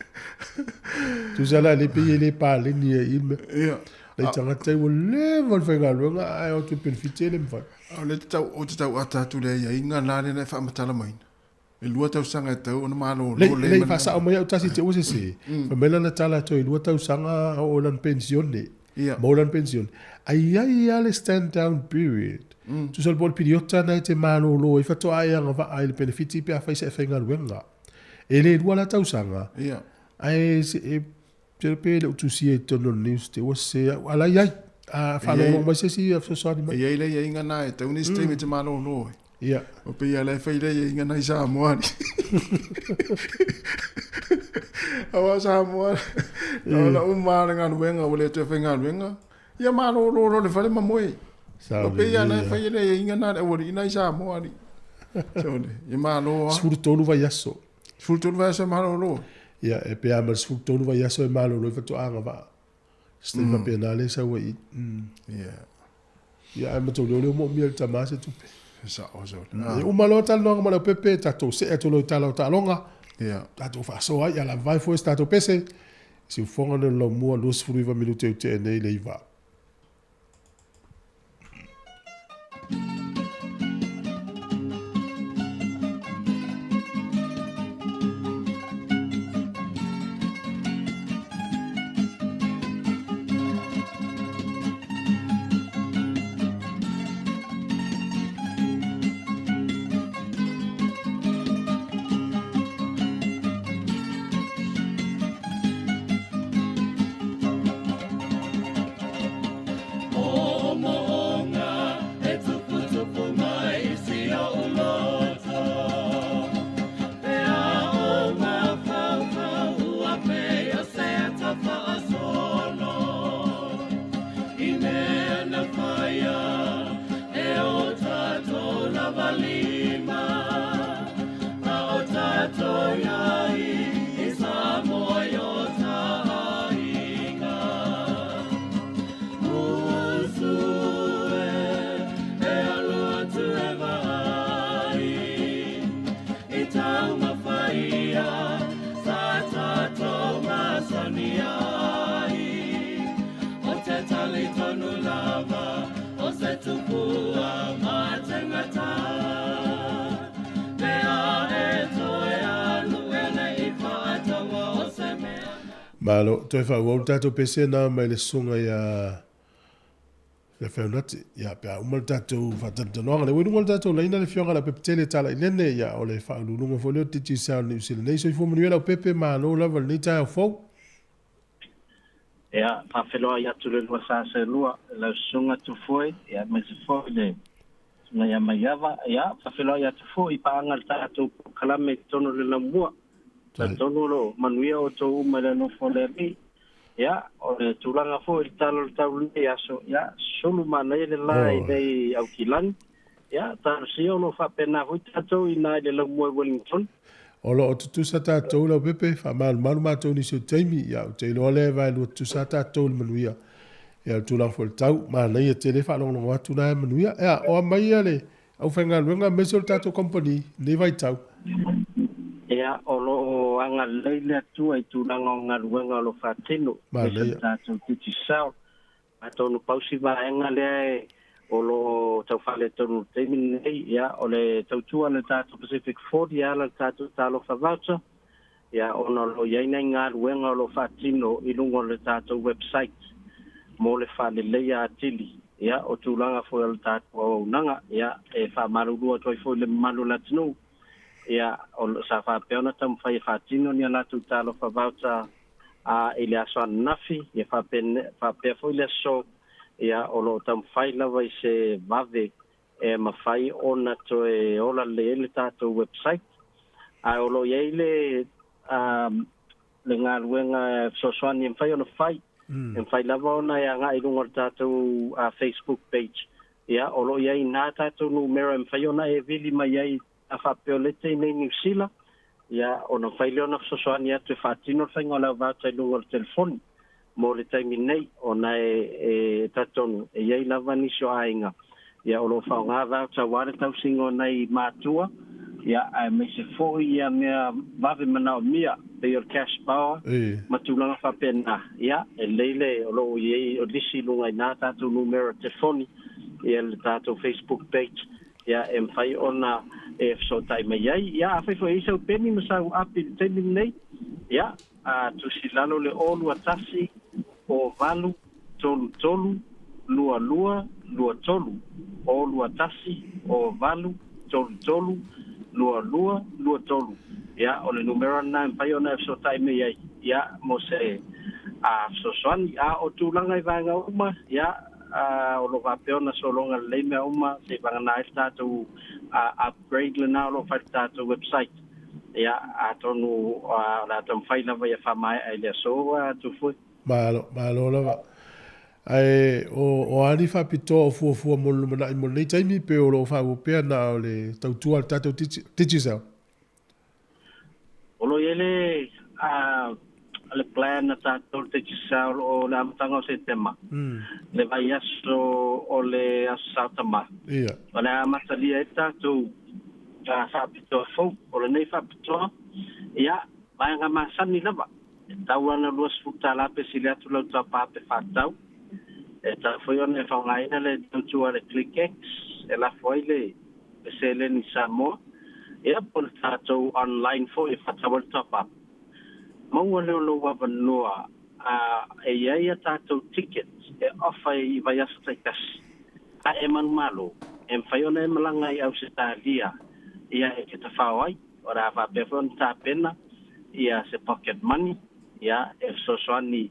[SPEAKER 1] Tusa la le pei e le paleni ai i mea.
[SPEAKER 5] Ia.
[SPEAKER 1] Nai tagata ua leva le faigaluega ae o atu e penefiti e le mafai.
[SPEAKER 5] O lea te tau, ou te tau ata atu le aiaiga la lea na e faamatala maina. E lua tausaga e tatau ona malolo
[SPEAKER 1] le. Lei faasao mai au tasi te ua sese. Fai mai lana tala toe lua tausaga oo lana penisione. Maua lana penisione. Ae i ai lava le stand down period. Tusa le po o le piriota lena e te malolo ai faatoa e agavaa i le penefiti pe afai sa e faigaluega. E le lua la tausaga. Ae e tele pe le o tusia i totonu o le news te ua sese au. A la i ai. A faalogologo mai se isi e fesoasoani
[SPEAKER 5] mai. E i ai le aiaiga lena e tatau nisi taimi e te malolo ai.
[SPEAKER 1] Ia.
[SPEAKER 5] O pei lava la e fai le aiaiga lena i Samoa nei. Aua o Samoa, na uma lava le galuega ua le toe faigaluega, ia malolo loa i le fale ma moe. O pei lava la e fai le aiaiga lena a le aualii lena i Samoa alii. Sole, ia malo lava.
[SPEAKER 1] 13 vaiaso.
[SPEAKER 5] 13 vaiaso e malolo.
[SPEAKER 1] Ia, e pe a ma le 13 vaiaso e malolo ai faatoa agavaa. Se taimi faapena lea e sau ai i i.
[SPEAKER 5] Ia.
[SPEAKER 1] Ia, ae matou leo lea ua moomia e le tama se tupe.
[SPEAKER 5] E sao, sole.
[SPEAKER 1] E uma loa talanoaga ma Leaupepe, tatou see atu loa i tala o taaloga.
[SPEAKER 5] Ia.
[SPEAKER 1] Tatou faasoa ai, ia lavae foi se tatou pese. Siufofoga nei o le laumua, 29 minute i tea nei le 9. Malo, toe faaauau le tatou pese na mai le susuga ia Feaunati. Ia, pe a uma le tatou faatalatalanoaga. Lea ua i luga o le tatou laina le Afioga ia Leaupepetele Talailene, ia, o le faauluuluga foi lea o le Digicel Niu Sila nei. Soifua manuia Leaupepe, malo lava i lenei taeao fou.
[SPEAKER 14] Ia, faafeiloai atu le lua sa seelua i lau susuga Tufoe, ia, aemaise foi le susuga ia Maiava. Ia, faafeiloai atu foi i paaga le tatou polokalame i totonu o le laumua. Talitonu o lo o manuia outou uma i le nofo a le Alii. Ia, o le tulaga foi i le tala o le tau i lenei aso, ia, sulu manaia le la i nei Aukilani. Ia, talosia o lo o faapena foi tatou i ina i le laumua i Wellington.
[SPEAKER 1] O lo o tutusa tatou Leaupepe, faamalumalu matou nisi o taimi, ia, ou te iloa lea e vaelua tutusa lava tatou i le manuia. Ia, o le tulaga foi o le tau, manaia tele faalogologo atu la e manuia. Ia, o aumai le aufaigaluega aemaise o le tatou kamupani i lenei vaitau.
[SPEAKER 14] Ia, o lo o agalelei le Atua i tulaga o galuega o lo o faatino, aemaise le tatou Digicel. Atonu pau si vaega lea e o lo o tau faaletonu i le taimi lenei, ia, o le tautua a le tatou Pacific 40 e ala i le tatou Talofa Voucher. Ia, ona o lo o i ai nai galuega o lo o faatino i luga o le tatou website mo le faaleleia atili, ia, o tulaga foi o le tatou auaunaga. Ia, e faamalulu atu ai foi i le mamalu o le atunuu, ia, o lo, sa faapea ona taumafai e faatino ni a latou talofa voucher a i le aso ananafi, ia faapene, faapea foi le aso, ia, o lo o taumafai lava i se vave e mafai ona toe ola lelei ai le tatou website. Ae o lo o i ai le, le galuega e fesoasoani e mafai ona fai, e mafai lava ona e agai i luga o le tatou Facebook page. Ia, o lo o i ai i ina tatou numera e mafai ona e vili mai ai a faapea o lea e te i inei i Niu Sila, ia, ona mafai lea ona fesoasoani atu e faatino le faiga o lau voucher i luga o le telefoni mo le taimi nei, ona e, e talitonu e i ai lava nisi o aiga, ia, o lo o faaaoga voucher aua le tausiga o nai matua, ia, aemaise foi ia mea vave manaomia, pei o le cash power ma tulaga faapena. Ia, e lelei le, o lo o i ai, o lisi i luga i ina tatou numera telefoni, ia, le tatou Facebook page, ia, e mafai ona e fesootai mai ai. Ia, afai foi e i ai sau peni ma sau api i le taimi lenei, ia, a tusi i lalo le 0 21 08 33 22 23, 0 21 08 33 22 23. Ia, o le numera lena e mafai ona e fesootai mai ai, ia, mo se a fesoasoani. A o tulaga i vaega uma, ia, a, o lo o faapea ona sologa lelei mea uma, seivagana ai le tatou upgrade lena o lo o fai i le tatou website. Ia, atonu o le a taumafai lava ia faamaea i le aso Tufue.
[SPEAKER 1] Malo, malo lava. Ae o, o a ni faapitoa o fuafua mo le lumanai mo lenei taimi, pe o lo o faaauau pea na o le tautua a le tatou Digicel?
[SPEAKER 14] O lo o i ai le, le plan a tatou le Digicel o le amataga o Setema, le vaiaso o le Aso Sa Tama. O le a amatalia ai le tatou faapitoa fou. O lenei faapitoa, ia, vaega masani lava. E tau ana $20 pe sili atu lau taupa pe faatau. E tatau foi ona e faaaogaina le tautua a le ClickX e lafo ai le seleni i Samoa, ia po o le tatou online foi e faatau ai le top-up. Maua lea o lou avanoa a e i ai a tatou tickets e offer i vaiaso taitasi. A e manumalo, e mafai ona e malaga i Ausetalia ia e te tafao ai. O le a faapea foi ona tapena ia se pocket money ia e fesoasoani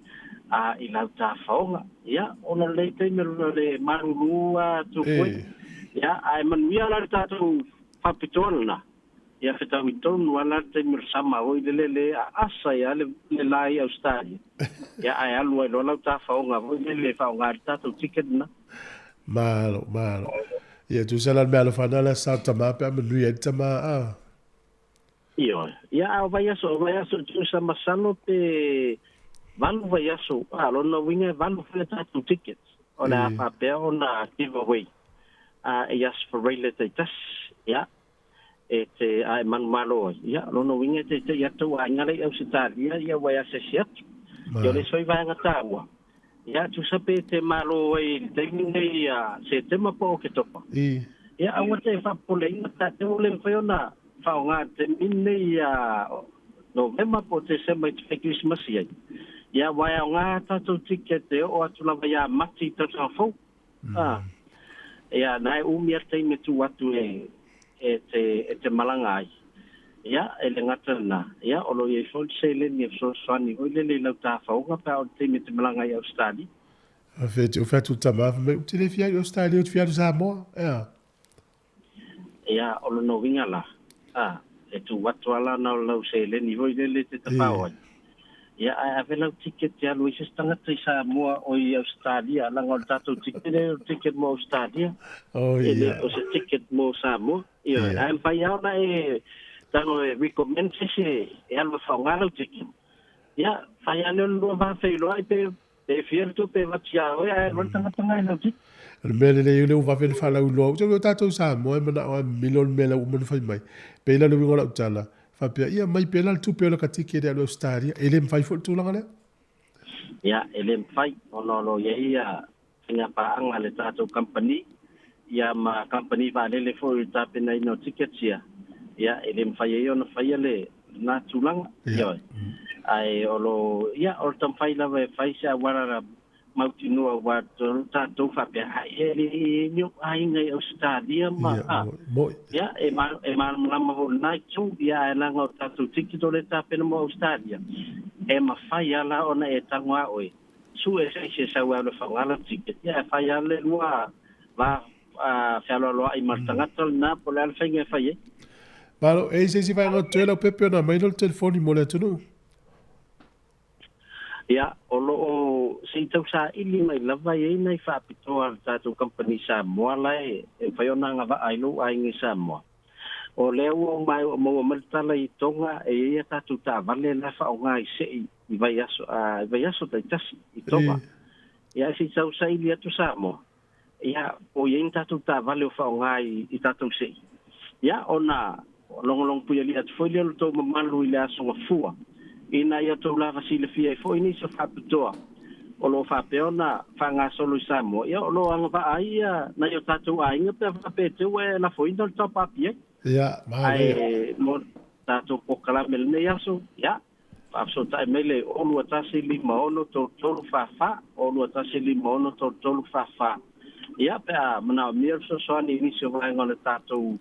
[SPEAKER 14] a i lau tafaoga. Ia, ona o lenei taimi o le malulu atu foi. Ia, ae manuia la le tatou faapitoa lena. Ia fetaui tonu lava la le taimi o le sama oi le lele a asa ai lava le la i Australia. Ia, ae alu ai loa lau tafaoga foi lele e faaaoga ai le tatou ticket lena.
[SPEAKER 1] Malo, malo. Ia, tusa la le meaalofa na le sa tama pe a manuia ai le tama a.
[SPEAKER 14] Ioe. Ia, a o vaiaso, o vaiaso tusa masalo pe valu vaiaso, a lona uiga e valu foi a tatou tickets o le a faapea ona give away a i Aso Faraile taitasi, ia, e te a e manumalo ai. Ia, lona uiga e teitei atu tou aiga la i Ausetalia, ia ua e asiasi atu. Ia, o le isi foi vaega taua, Ia, tusa pe te malo ai i le taimi nei ia Setema po o Oketopa. Ia, aua te faapopoleina tatou ua le mafai ona faaaoga i le taimi nei ia Novema po o Tesema i te fai Kerisimasi ai. Ia, aua e aoga tatou ticket e oo atu lava ia Mati i le tausaga fou. A, ia, na e umi lava le taimi e tuu atu e, e te, e te malaga ai. Ia, e le gata lena, ia, o lo o i ai foi le seleni e fesoasoani foi lele i lau tafaoga pe a oo i le taimi e te malaga ai i Ausetalia.
[SPEAKER 1] Fai atu, fai atu le tama, fai mai, ou te le fia alu i Ausetalia, ou te fia alu i Samoa, ea.
[SPEAKER 14] Ia, o lona uiga la, a, e tuu atu lava la na o lau seleni foi lele e te tafao ai. Ia, ae ave lau ticket e alu ai se isi tagata i Samoa o i Ausetalia, leaga o le tatou ticket lea o le ticket mo Ausetalia, e le o se ticket mo Samoa. Ioe, ae mafai lava ona e tago e recommend se isi e alu e faaaoga lau ticket. Ia, fai lava lea o le lua va feiloai pe Pe fia le tupe e avatu ia oe ae alu ai le tagata nga i lau ticket.
[SPEAKER 1] O le mea lelei o lea ua vave ona faalauiloa. Ou te iloa o tatou Samoa e manao lava e mimilo le mea la ua uma ona fai mai. Pei la o le uiga o lau tala, faapea, ia aumai pea la le tupe o laka ticket e alu i Ausetalia. E le mafai foi le tulaga lea?
[SPEAKER 14] Ia, e le mafai ona o lo o i ai ia faiga paaga a le tatou kamupani, ia ma kamupani vaalele foi i le tapenaina o tickets ia, ia e le mafai ai ona faia le lena tulaga. Ioe. Ae o lo, ia, o le taumafai lava e fai se auala la mautinoa aua o tatou faapea, ai e le i ai ni ou aiga i Ausetalia ma, a, ia, e, e malamalama foi i lena itu, ia, ae leaga o tatou ticket o lea e tapena mo Ausetalia, e mafai lava la ona e tago a oe, sue se isi e sau e alu e faaaoga lau ticket, ia, e fai lava le lua va fealoaloai ma le tagata lena, po o le a le faiga e fai ai.
[SPEAKER 1] Malo, e i ai se isi vaega o totoe lau pepe ona aumai lea o le telefoni mo le atunuu?
[SPEAKER 14] Ia, o lo o se i tausaili mai lava e i ai nai faapitoa a le tatou kamupani Samoa la e mafai ona agavaa ai lou aiga i Samoa. O lea ua uma ua maua mai le tala i Toga e i ai a tatou taavale la e faaaoga i sei i vaiaso, i vaiaso taitasi i Toga. Ia, ae se i tausaili atu Samoa, ia, po o i ai ni tatou taavale o faaaoga i tatou sei. Ia, ona logologo puialii atu foi lea o lo outou mamalu i le Aso Gafua, ina ia outou lava silafia ai foi nisi o faapitoa o lo o faapea ona faagasolo i Samoa, ia, o lo o agavaa ai nai o tatou aiga pe a faapea e te ua e lafoina le top up i ai.
[SPEAKER 1] Ia, manaia.
[SPEAKER 14] Ae mo le tatou polokalame i lenei aso, ia, Faafesootai mai le 0 2 1 5 6 3 3 4 4, 0 2 1 5 6 3 3 4 4. Ia, pe a manaomia le fesoasoani i nisi o vaega o le tatou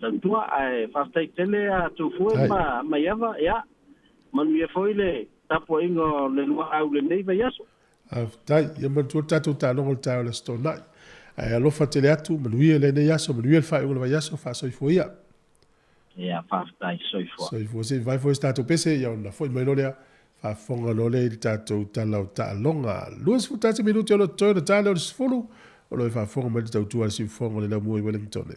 [SPEAKER 14] tautua. Ae faafetai tele a Tufue ma Maiava. Ia, manuia foi le tapuaiga o le luaau i lenei vaiaso.
[SPEAKER 1] Faafetai. Ia manatua le tatou taaloga o le taeao o le Aso Toonai. Ae alofa tele atu, manuia lenei aso, manuia le faaiuga o le vaiaso, faasoifua ia.
[SPEAKER 14] Ia, faafetai. Soifua.
[SPEAKER 1] Soifua. Se i vae foi se tatou pese, ia ona foi mai loa lea, faafofoga loa lea i le tatou tala o taaloga. 21 minute o lo o totoe ona ta lea o le 10, o lo o e faafofoga mai le tautua a le siufofoga o le laumua i Wellington.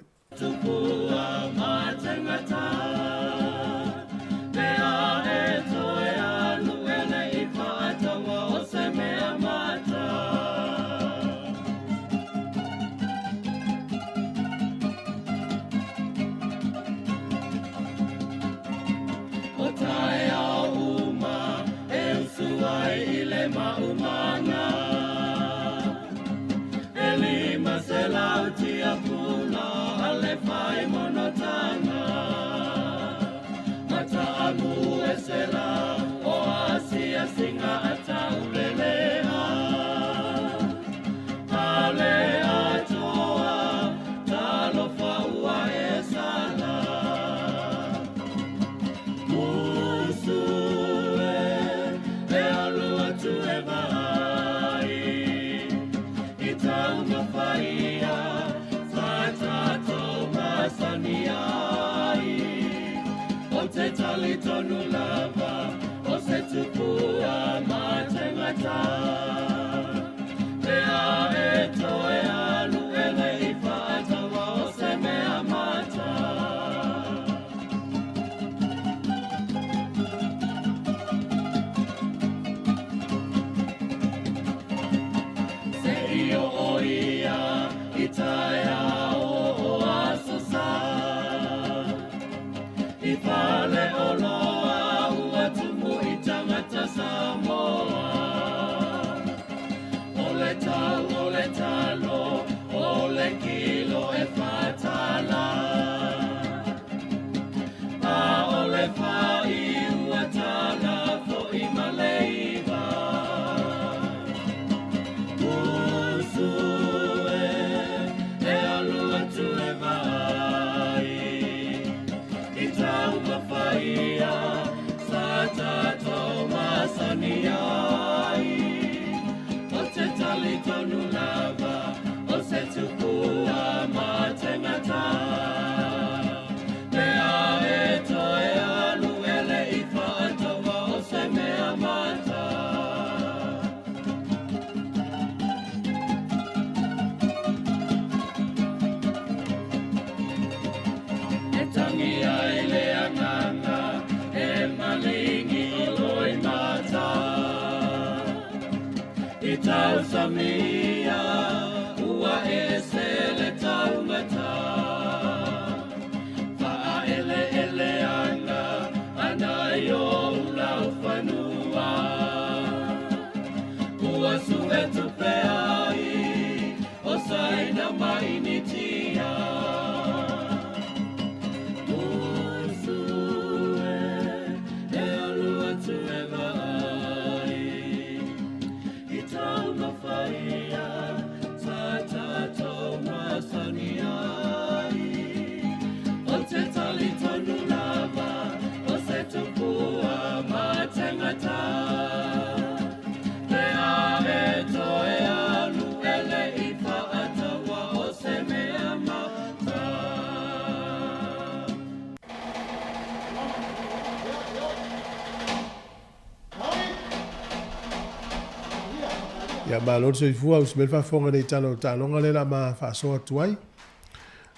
[SPEAKER 1] Ia, malo le soifua, usi mai le faafofoga nei tala o taaloga lea o le a ma faasoa atu ai.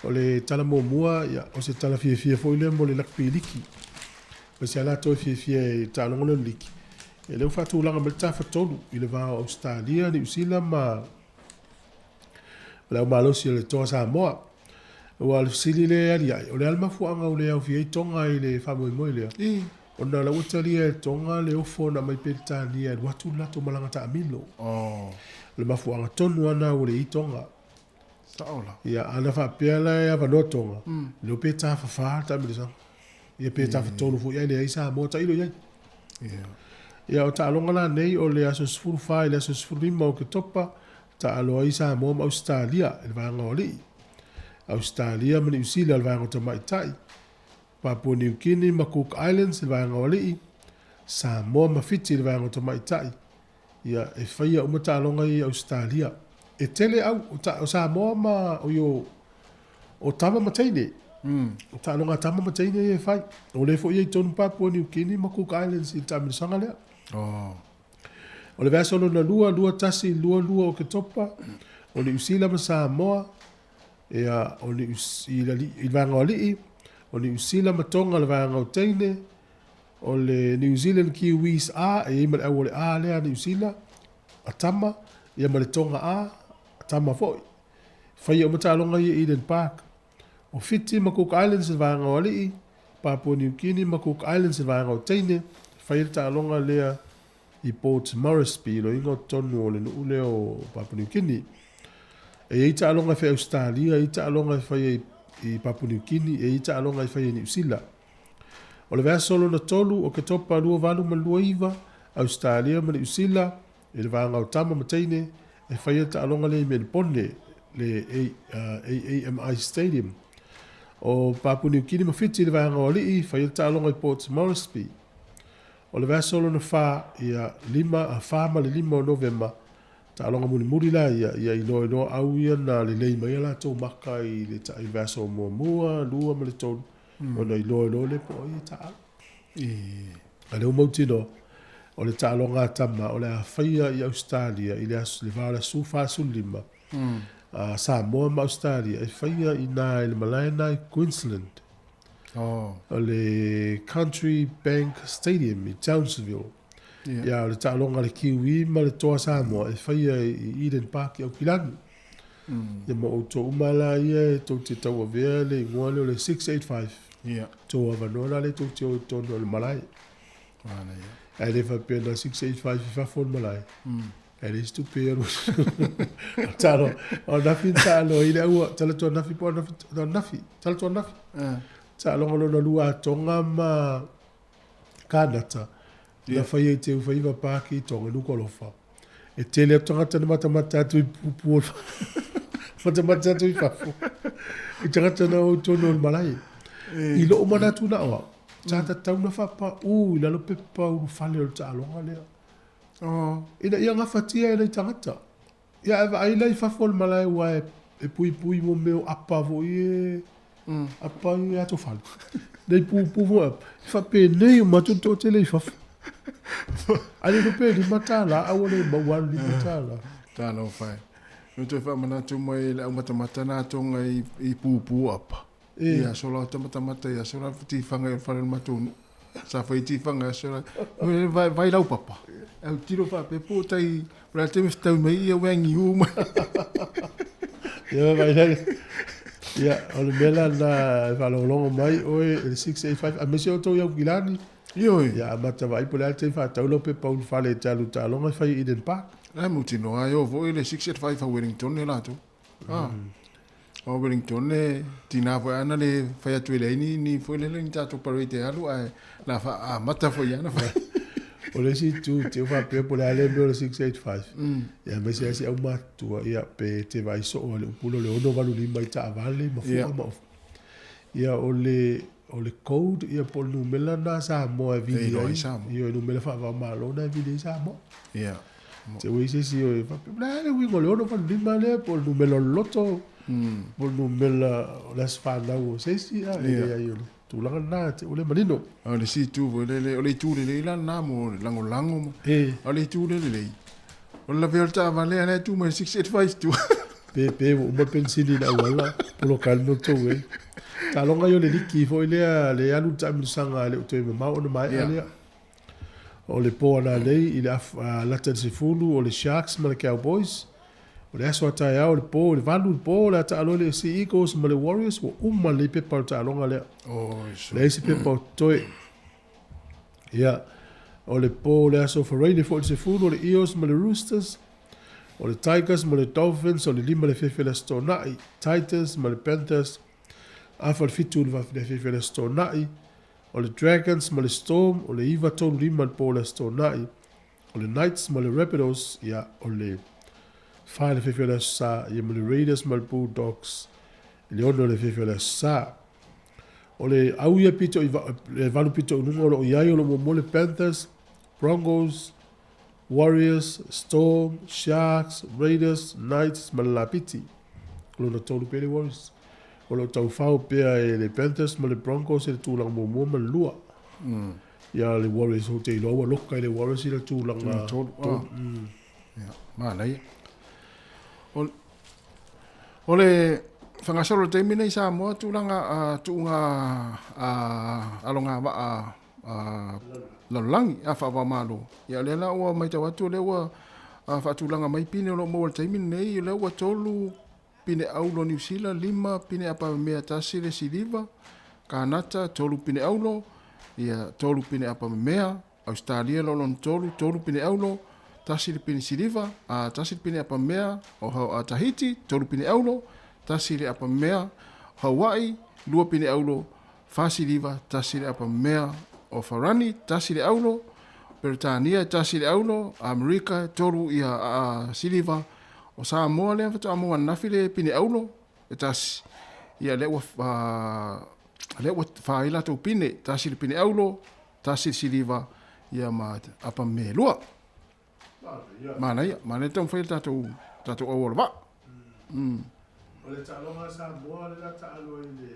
[SPEAKER 1] O le tala muamua, ia, o se tala fiafia foi lea mo le lakapi liki. Aemaise lava latou e fiafia i le taaloga lea o le liki. Ia lea ua faatulaga mai le Tafatolu i le va o Ausetalia, Niu Sila ma le au malosi o le Toa Samoa. Aua o le fesili lea e aliae, o le a le mafuaaga ua le aofia ai Toga i le faamoemoe lea? Ona o la ua talia e Toga le ofo na aumai Peretania e alu atu le latou malaga taamilo. O le mafuaaga tonu lava lena ua leai ai Toga.
[SPEAKER 5] Sao la.
[SPEAKER 1] Ia, ana faapea la e avanoa Toga, le iloa pe tafafa le taamilosaga. Ia pe tafatolu foi ae leai Samoa, tailo i ai. Ia, o taaloga la nei o le aso 14 i le aso 15 o Oketopa, taalo ai Samoa ma Ausetalia i le vaega o alii, Ausetalia ma Niu Sila i le vaega o tamaitai, Papua Niu Kini ma Cook Islands i le vaega o alii, Samoa ma Fiti i le vaega o tamaitai. Ia, e faia uma taaloga ia i Ausetalia. E tele au, o Samoa ma, oi o, o tama ma teine. O taaloga a tama ma teine ia e fai. O lea foi e i ai tonu Papua Niu Kini ma Cook Islands i le taamilosaga lea. O le vaiaso lona lua, 21, 22 o Oketopa, o Niu Sila ma Samoa, ia, o Niu, i le vaega o alii, o Niu Sila ma Tonga i le vaega o teine, O le New Zealand Kiwis A, e i ai ma le au o le A lea a Niu Sila, a tama, ia ma le Tonga A, a tama foi. Faia uma taaloga ia i Eden Park. O Fiti ma Cook Islands le vaega o alii, Papua New Guinea ma Cook Islands le vaega o teine, faia le taaloga lea i Port Moresby, loiga o totonu o le nuu lea o Papua New Guinea. E i ai taaloga e fai i Ausetalia, e i ai taaloga e faia i Papua New Guinea, e i ai taaloga e faia i Niu Sila. O le vaiaso lona tolu o Oketopa 2029, Ausetalia ma Niu Sila, i le vaega o tama ma teine, e faia le taaloga lea i Melipone, le AAMI Stadium. O Papua Niu Kini ma Fiti i le vaega o alii, faia le taaloga i Port Moresby. O le vaiaso lona fa, ia, 5, 4 ma le 5 o Novema, Taaloga mulimuli la ia, ia iloa iloa au ia na lelei mai a latou maka i le i le vaiaso muamua, lua ma le tolu, ona iloa iloa lea po o ai e taaalo. A o lea ua mautinoa, o le taaloga a tama o le a faia i Ausetalia i le aso, le va o le aso 45, a Samoa ma Ausetalia e faia i ina i le malae lena i Queensland. O le Country Bank Stadium i Townsville. Ia, o le taaloga a le Kiwi ma le Toa Samoa e faia i Eden Park i Aukilani. Ia ma outou uma la ia e tou te tauavea le igoa lea o le 685. Tou avanoa la lea tou te o i totonu o le malae. Ae le faapea na 685 i fafo o le malae. Ae leai se tupe e alu. Talo, o anafi na taalo ai le aua, talaatu anafi po o anafi, anafi, talaatu anafi. Taaloga lona lua a Tonga ma Kānata, na whai ai te uwhaiva pāki i Tonga, Nukualofa. E tele atu tagata na matamata atu i pupu o matamata atu i fafo. I tagata na o tonu o le malae. I loo manatu na oa, sa tatau na whapaū i lalo pepa ulufale o le taaloga lea. Ina ia gafatia e nai tagata. Ia ae vaai la i fafo o le malae aua e puipui mo mea o apa foi e apa i atofale. Nei pupu foi apa. E faapenei uma atu le toatele i fafo. Ae le iloa pe $5 a ua le maua le $5.
[SPEAKER 5] Talofa e. No toe faamanatu mai le aumatamata na tonga i pupu apa. Ia aso la o tamatamata ia aso la tifaga i o le fale o le matou nuu. Sa fai tifaga aso la. Vai vai lau papa. Au tiro faapea po o tai o le a le taimi e fetau mai ia ua agiu mai.
[SPEAKER 1] Ia vai la. Ia o le mea la lena e faalogologo mai oe i le 685 aemaise outou i Aukilani.
[SPEAKER 5] Ioe.
[SPEAKER 1] Ia amata vaai po o le a le taimi faatau lau pepa ulufale e te alu i taaloga e fai i Eden Park.
[SPEAKER 5] La e mautinoa e oo foi le 685 a Wellington e latou. Ah. O Wellington e tina foi ana le fai atu e leai ni, ni foi lele ni tatou parade e alu ae la fa amata foi ana fai.
[SPEAKER 1] O le isi itu te faapea po o le a le mea o le 685. Ia aemaise lava si aumatutua ia pe te vaai soo i le upu lea o le 685 i taavale ma fua ma ofa. Ia o le o le code ia po o le numera lena a Samoa e vili ai. Ia o le numera faava-o-Malo lena e vili ai Samoa.
[SPEAKER 5] Ia.
[SPEAKER 1] Te ua i se isi o e faapea, o le a le uiga o le 685 lea, po o le numera o le loto, po o le numera o le aso fanau o se isi, a, e leai o le tulaga lena, te ua le manino.
[SPEAKER 5] O le isi itu foi lele, o le itu lelei la lena mo le lagolago ma, a o le itu le lelei, O le lavea o le taavale a lea e tu mai le 685 i tua.
[SPEAKER 1] Pe, pe ua uma le penisini i le auala, poloka ai le motor way. Taaloga ia o le liki foi lea, le alu le taamilosaga e le o toe mamao ona maea lea. O le po ananei i le lata i le 10 o le Sharks ma le Cowboys. O le aso a taeao i le po i le 8 i le po o le a taalo ai le Sea Eagles ma le Warriors ua uma lelei pepa o le taaloga lea. Leai se pepa o totoe. Ia, o le po o le aso Faraile foi i le 10 o le Eels ma le Roosters. O le Tigers ma le Dolphins o le 5 i le afiafi o le Aso Toonai. Titans ma le Panthers afa i le 7 i le afiafi o le Aso Toonai. O le Dragons ma le Storm, o le 9 3 5 i le po o le Aso Toonai. O le Knights ma le Rabbitohs, ia, o le 4 i le afiafi o le Aso Sa, ia ma le Raiders ma le Bulldogs i le 6 i le afiafi o le Aso Sa. O le au ia pito i le valu pito i luga o lo o i ai o lo o muamua le Panthers, Broncos, Warriors, Storm, Sharks, Raiders, Knights ma le Lapiti. O lona tolu pea le Warriors. O lo o taufao pea e le Panthers ma le Broncos i le tulaga muamua ma le lua. Ia le Warriors ou te iloa ua loka i le Warriors i le tulaga
[SPEAKER 5] Tulaga tolu.
[SPEAKER 1] tolu.
[SPEAKER 5] Ah. Ia, manaia. O, o le whangasolo o le taimi nei Samoa tulaga uh, tuuga uh, aloga vaa lalolagi, a faava-o-Malo. Ia o lea la ua matau atu o lea ua faatulaga mai pine o lo o maua i le taimi lenei, o lea ua tolu pine auro Niu Sila, lima pine apamemea tasi le siliva, Kanata, tolu pine auro, ia tolu pine apamemea, Ausetalia lo lona tolu, tolu pine auro, tasi le pine siliva, a tasi le pine apamemea o Tahiti, tolu pine auro, tasi le apamemea, Hawaii, lua pine auro, Fasiliva, tasi le apa mea o Farani, tasi le aulo, Peretania, tasi le aulo, Amerika, tolu ia a siliva, o Samoa lea faatoa maua ananafi le pine aulo, e tasi. Ia lea ua, lea ua fa ai latou pine, tasi le pine aulo, tasi le siliva, ia ma apa mea e lua. Manaia, manaia taumafai le tatou, tatou auala vaa. Mm.
[SPEAKER 1] O le taaloga a Samoa le la taalo ai le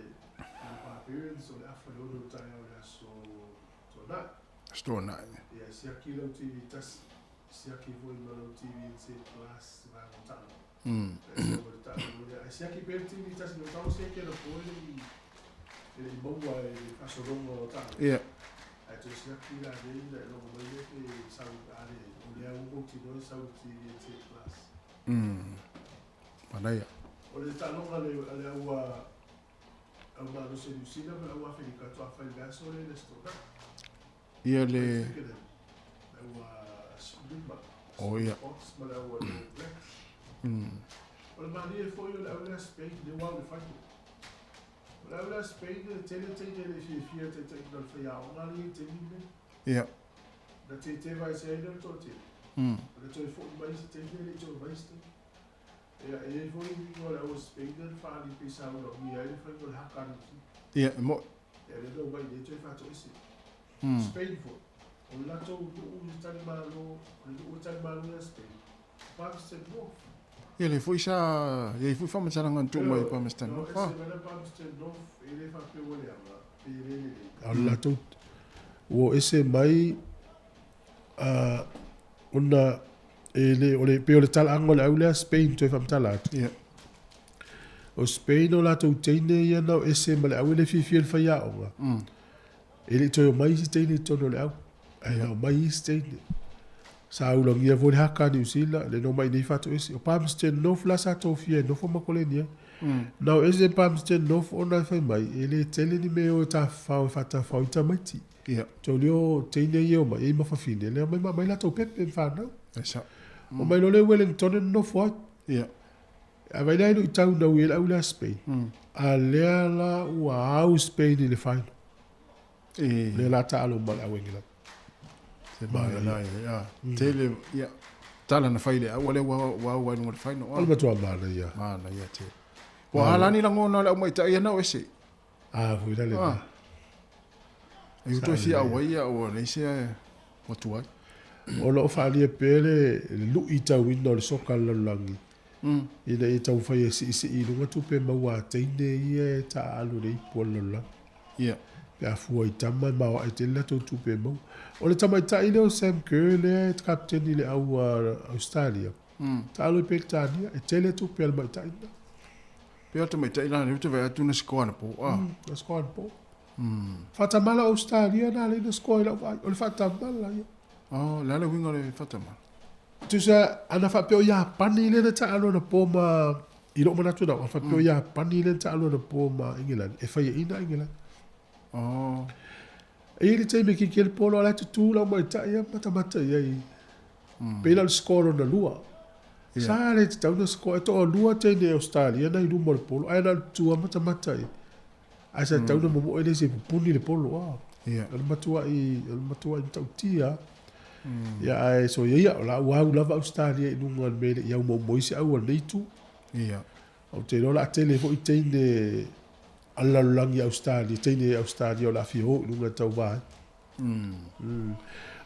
[SPEAKER 1] Barbarians o le afa i ono taeao le aso Toonai.
[SPEAKER 5] Aso Toonai.
[SPEAKER 1] Ia, siaki lau TV tasi, siaki foi ma lau TV NZ Plus vaega o taaloga. Mm. Ai siaki pea le TV tasi, no tau siaki ana po e le i e le i maua e le faasologa o taaloga.
[SPEAKER 5] Ia.
[SPEAKER 1] Ae toe siaki la nei ina e logo mai lea pe sau a le o lea ua mautinoa e sau i le TV NZ Plus.
[SPEAKER 5] Mm. Manaia.
[SPEAKER 1] O le taaloga a le a le au au malosi a Niu Sila ma le au Aferika faatoa fai i le aso lea i le Aso Toonai.
[SPEAKER 5] Ia le
[SPEAKER 1] Le au Lima.
[SPEAKER 5] Oh ia.
[SPEAKER 1] Box ma le au All Blacks. O le malie foi o le au lea Spain lea ua au i le final. O le au lea Spain e tele teine e le i fiafia i le taitaiga o le faiaoga lea i le taimi lenei.
[SPEAKER 5] Ia.
[SPEAKER 1] Na tete vaese ai lea o le toatele. Na toe foi mai se taimi e le i toe mai se taimi. Ia, e i ai foi uiga o le au a Spain lea na faaali pei sa ulagia ai le faiga o le haka a Niu Sila.
[SPEAKER 5] Ia, e mo'i.
[SPEAKER 1] Ia, lea na omai nei toe faatoese. Spain foi, o le latou nuu i le talimalo, o le nuu e talimalo ia Spain, o Palmerston North.
[SPEAKER 5] Ia, lea foi sa i ai foi faamatalaga na tuu mai i Palmerston North.
[SPEAKER 1] No, ese mai la Palmerston North, e le faapea ua leaga, pe le lelei. A o le latou, ua o ese mai, ona e le, o le, pei o le talaaga o le au lea Spain toe faamatala atu.
[SPEAKER 5] Yeah.
[SPEAKER 1] O Spain o latou teine ia na o ese ma le au e le fiafia i le faiaoga. E le i toe omai isi teine i totonu o le au. Ae na omai isi teine. Sa ulagia foi le haka a Niu Sila, le na omai nei faatoese. O Palmerston North la sa tofia e nofo ma koleni ai. Na o ese Palmerston North ona e fai mai, e le tele ni mea e o e tafafao e faatafafao i tamaiti.
[SPEAKER 5] Ia.
[SPEAKER 1] Tau o teine ia e omai, e i ma fafine, le omai ma aumai latou pepe ma fanau.
[SPEAKER 5] E sao.
[SPEAKER 1] Omai loa lea i Wellington e nonofo ai.
[SPEAKER 5] Ia.
[SPEAKER 1] A vai lea i luitau na ui ai le au lea Spain. A lea la ua au Spain i le final.
[SPEAKER 5] E.
[SPEAKER 1] Lea la taalo ma le au England.
[SPEAKER 5] Se manaia. Ia. Tele, ia. Tala na fai le au, lea ua ua au ai luga o le final.
[SPEAKER 1] O le matua manaia.
[SPEAKER 5] Manaia tele. Ua ala ni lagona o le aumaitai ia na o ese.
[SPEAKER 1] A foi la lena.
[SPEAKER 5] E utu e fia au ai ia ua leai se ua tuai.
[SPEAKER 1] O lo o faaalia pea le luitauina o le soka a le lalolagi ina ia taumafai e siisii i luga tupe maua a teine ia e taaalo i le ipu a le lalolagi.
[SPEAKER 5] Ia.
[SPEAKER 1] Pe a fua i tama e maoae tele latou tupe e maua. O le tamaitai lea o Sam Kerr lea e kapeteni i le au Ausetalia, taalo i Peretania, e tele tupe a le tamaitai lena.
[SPEAKER 5] Pei o le tamaitai la lea ou te vaai atu na score anapo.
[SPEAKER 1] Na score anapo. Faatamala Ausetalia na alai na score i lau vaai. O le faatamala ia.
[SPEAKER 5] Oh, le a le uiga o le faatamala?
[SPEAKER 1] Tusa, ana faapea o Iapani lea na taalo anapo ma, i lou manatu na, ana faapea o Iapani lea na taalo anapo ma Engelani, e faiaina Engelani.
[SPEAKER 5] Oh.
[SPEAKER 1] E i ai le taimi e kiki ai le polo, a o la e tutū lau maitai ia matamata i ai. Pei la o le score lona lua. Sa le tatau ona score, e toalua teine Ausetalia na i luma o le polo, ae na o le tutū lava matamata i ai. Ae sa tatau ona momoe le isi e pupuni le polo a. O le matuai, o le matuai matautia lava. Ia ae soia ia, o la ua au lava Ausetalia i luga o le mea e le i aumaumau ai se au a lenei itu. Ou te iloa o le a tele foi teine a le lalolagi Ausetalia, teine Ausetalia o le a fia o i luga e tauva ai.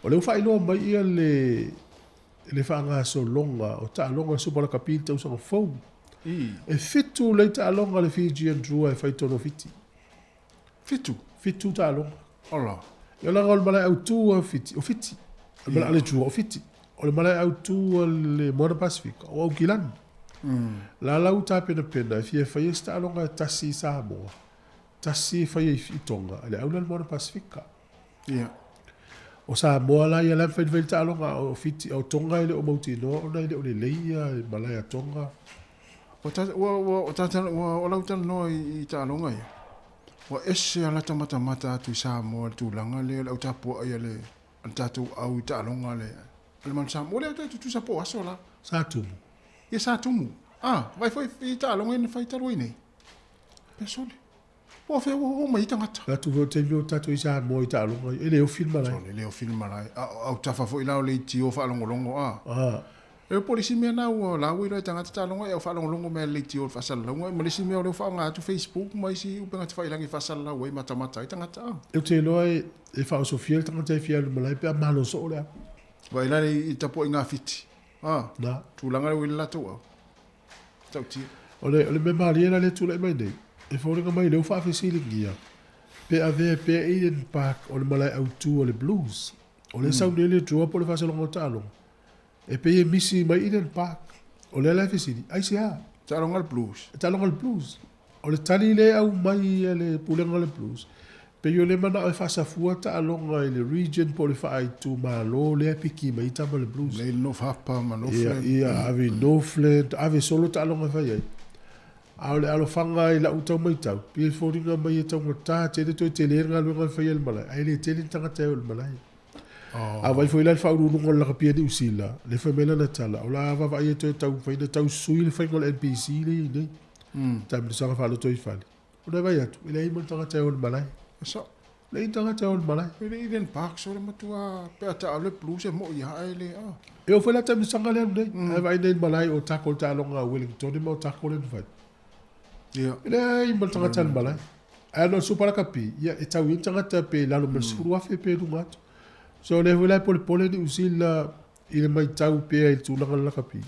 [SPEAKER 1] O lea ua faailoa mai ia le le faagasologa o taaloga o le Supa Lakapi i le tausaga fou. E fitu lelei taaloga a le Fijian Drua e fai i totonu o Fiti.
[SPEAKER 5] Fitu?
[SPEAKER 1] Fitu taaloga.
[SPEAKER 5] Ola.
[SPEAKER 1] Ia leaga o le malae autu a Fiti, o Fiti. O le malae a le Drua, o Fiti. O le malae autu a le Moana Pasifika, o Aukilani. La la ua tapenapena e fia faia se taaloga e tasi i Samoa, tasi e faia i Tonga, le au lea o le Moana Pasifika.
[SPEAKER 5] Ia.
[SPEAKER 1] O Samoa la ia la e mafai ona fai le taaloga, a o Fiti, a o Tonga e le o mautinoa ona e le o lelei ia malae a Tonga.
[SPEAKER 5] Ua ta, ua, ua, ua ta, ua, o lau talanoa i, i taaloga ia, ua ese a lata matamata atu i Samoa i le tulaga lea o le au tapuai a le, a le tatou au i taaloga a le, a le Manu Samoa. Ua le toe tutusa po o aso la.
[SPEAKER 1] Sa tumu.
[SPEAKER 5] Ia sa tumu. Ah, vaai foi i taaloga ia na fai talu ai nei. Pea sole. Po o fea ua oo mai ai tagata.
[SPEAKER 1] Atu foi o taimi o tatou i Samoa i taaloga ia, e le ofi le malae.
[SPEAKER 5] Sole, e le ofi le malae. A o autafa foi la o leitio faalogologo a.
[SPEAKER 1] A.
[SPEAKER 5] E po o le isi mea na ua la ua iloa e tagata taaloga e au faalogologo mai a le leitio i le faasalalauga ma le isi mea o lea ua faaaoga atu Facebook ma isi upega tafailagi e faasalalau ai matamata ai tagata a.
[SPEAKER 1] Ou te iloa e faaosofia le tagata e fia alu i le malae pe a malo soo le au.
[SPEAKER 5] Vaai la i tapuaiga a Fiti a.
[SPEAKER 1] Na.
[SPEAKER 5] Tulaga lea ua i le latou au. Tautia.
[SPEAKER 1] O le, o le mea malie la lea e tulai mai nei, e foliga mai lea ua faafesiligia, pe avea pea Eden Park o le malae autu o le Blues. O lea e sau nei le draw po o le faasologa o taaloga, e pei e misi mai Eden Park. O lea la e fesili, aisea?
[SPEAKER 5] Taaloga a le Blues.
[SPEAKER 1] Taaloga a le Blues. O le tali lea e aumai e le Pulega o le Blues, pei o le manao e faasafua taaloga i le region po o le faaitumalo lea e piki mai ai tama le Blues.
[SPEAKER 5] Lea i le North Harbour ma Northland.
[SPEAKER 1] Ia, ia, ave i Northland, ave solo taaloga e fai ai. A o le alofaga i lau tau matau, pei e foliga mai e taugata tele toe tele le galuega e fai e le malae, ae le tele ni tagata e o i le malae. A vaai foi la i le faauluuluga o le lakapia Niu Sila, lea fai mai lana tala, o le a vaavaai e toe taumafai ona tausui le faiga o le NPC lea e i ai nei. Taamilosaga faalotoifale. Ona e vaai atu, e leai ma le tagata e o i le malae.
[SPEAKER 5] E sao.
[SPEAKER 1] Leai ni tagata e o i le malae.
[SPEAKER 5] E le Eden Park sole matua pe a taalo le Blues e moi lava ae le a.
[SPEAKER 1] E oo foi la taamilosaga lea nei, ae vaai nei i le malae o tako le taaloga a Wellington ma o tako lea na fai.
[SPEAKER 5] Ia.
[SPEAKER 1] E leai ma le tagata i le malae. Ae ona o le Supa Lakapi, ia e tau i ai ni tagata pe i lalo ma le 10,000 pe i luga atu. So o lea foi la e polepole Niu Sila i le matau pea i le tulaga o le lakapi.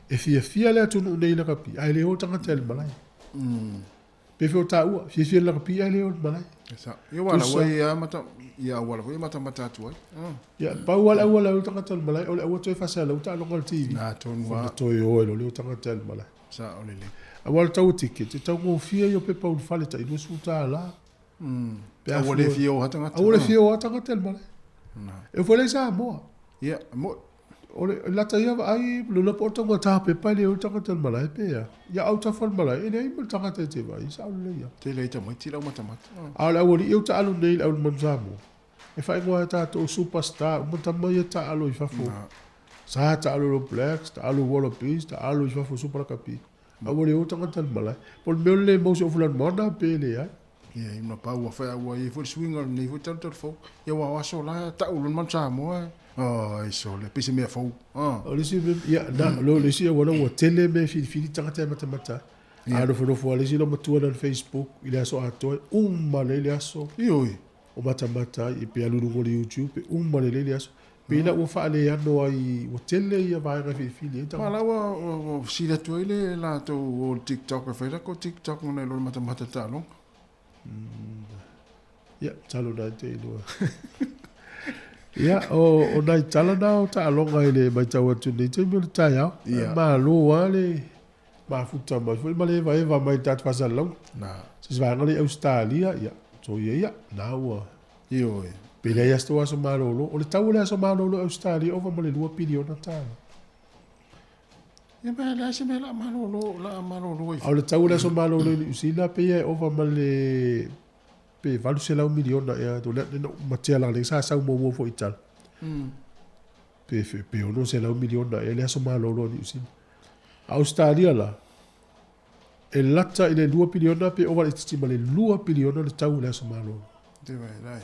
[SPEAKER 1] E fiafia le atunuu nei i lakapi, ae le o tagata i le malae. Pei foi o taua, fiafia i le lakapi ae le o i le malae.
[SPEAKER 5] E sao. Ia ua ala ua ia mata, ia auala foi e matamata atu ai.
[SPEAKER 1] Ia, pau lava le auala e o ai tagata i le malae, o le aua toe faasalau taaloga o le TV.
[SPEAKER 5] Na tonu lava.
[SPEAKER 1] Ona toe o ai loa lea o tagata i le malae.
[SPEAKER 5] Sao lelei.
[SPEAKER 1] Aua o le tau o ticket, e taugofie ia o pepa ulufale tai $20.
[SPEAKER 5] Pe a Aua le fia o lava tagata.
[SPEAKER 1] Aua le fia o lava tagata i le malae. E oo foi la i Samoa.
[SPEAKER 5] Ia, e moni.
[SPEAKER 1] O le lata ia vaai, lula po o le taugata o pepa e le o le tagata i le malae pe a. Ia autafa o le malae, e leai ma le tagata e te vaai, e sao lelei lava.
[SPEAKER 5] Tele ai tamaiti lau matamata.
[SPEAKER 1] A o le aualii ia ua taalu nei i le aulumalu Samoa, e faaigoa e tatou superstar uma tama ia taalo i fafo. Sa taalo i le All Blacks, taalo i Wallabies, taalo i fafo Super Rugby. A ua le o tagata i le malae. Po o le mea o le le mau o si ou fulani pe leai.
[SPEAKER 5] Ia, i ma pau ua whai ua i foi le suiga o lenei foi talutalu fou. Ia ua o aso la tau lona manu Samoa e. Ai sole, pei se mea fou.
[SPEAKER 1] Ah. O le isi mea, ia, na, lo le isi auala ua tele mea e filifili tagata e matamata ai. A nofonofo lava le isi loomatua na i le Facebook i le aso atoa, e uma lelei le aso.
[SPEAKER 5] Ioe.
[SPEAKER 1] O matamata ai, pe alu i luga o le YouTube, e uma lelei le aso. Pei la ua faaleano ai, ua tele ia vaega e filifili ai
[SPEAKER 5] tagata. Ma la ua fesili atu ai le latou o le TikTok e fai lako TikTok ona e loa le matamata taaloga.
[SPEAKER 1] Ia, masalo o lena e te iloa. Ia, o, o nai tala na o taaloga i le matau atu i lenei taimi o le taeao.
[SPEAKER 5] Ia.
[SPEAKER 1] Malo lava le mafuta mai foi ma le evaeva mai i le tatou faasalalauga.
[SPEAKER 5] Na.
[SPEAKER 1] Se vaega lea i Ausetalia, ia, soia ia, na ua...
[SPEAKER 5] Ioe.
[SPEAKER 1] Pe leai lava se tou aso malolo. O le tau o le aso malolo i Ausetalia e ova ma le $2 piliona.
[SPEAKER 5] Ia ma e leai se mea la malolo, la malolo ai.
[SPEAKER 1] A o le tau o le aso malolo i Niu Sila pei e ova ma le pe $800 miliona ea, lea na ou matea leaga lea sa sau muamua foi i tala. Pe $600 miliona ea le aso malolo a Niu Sila. A Ausetalia la, e lata i le 2 piliona pe ova laitiiti ma le 2 piliona le tau o le aso malolo.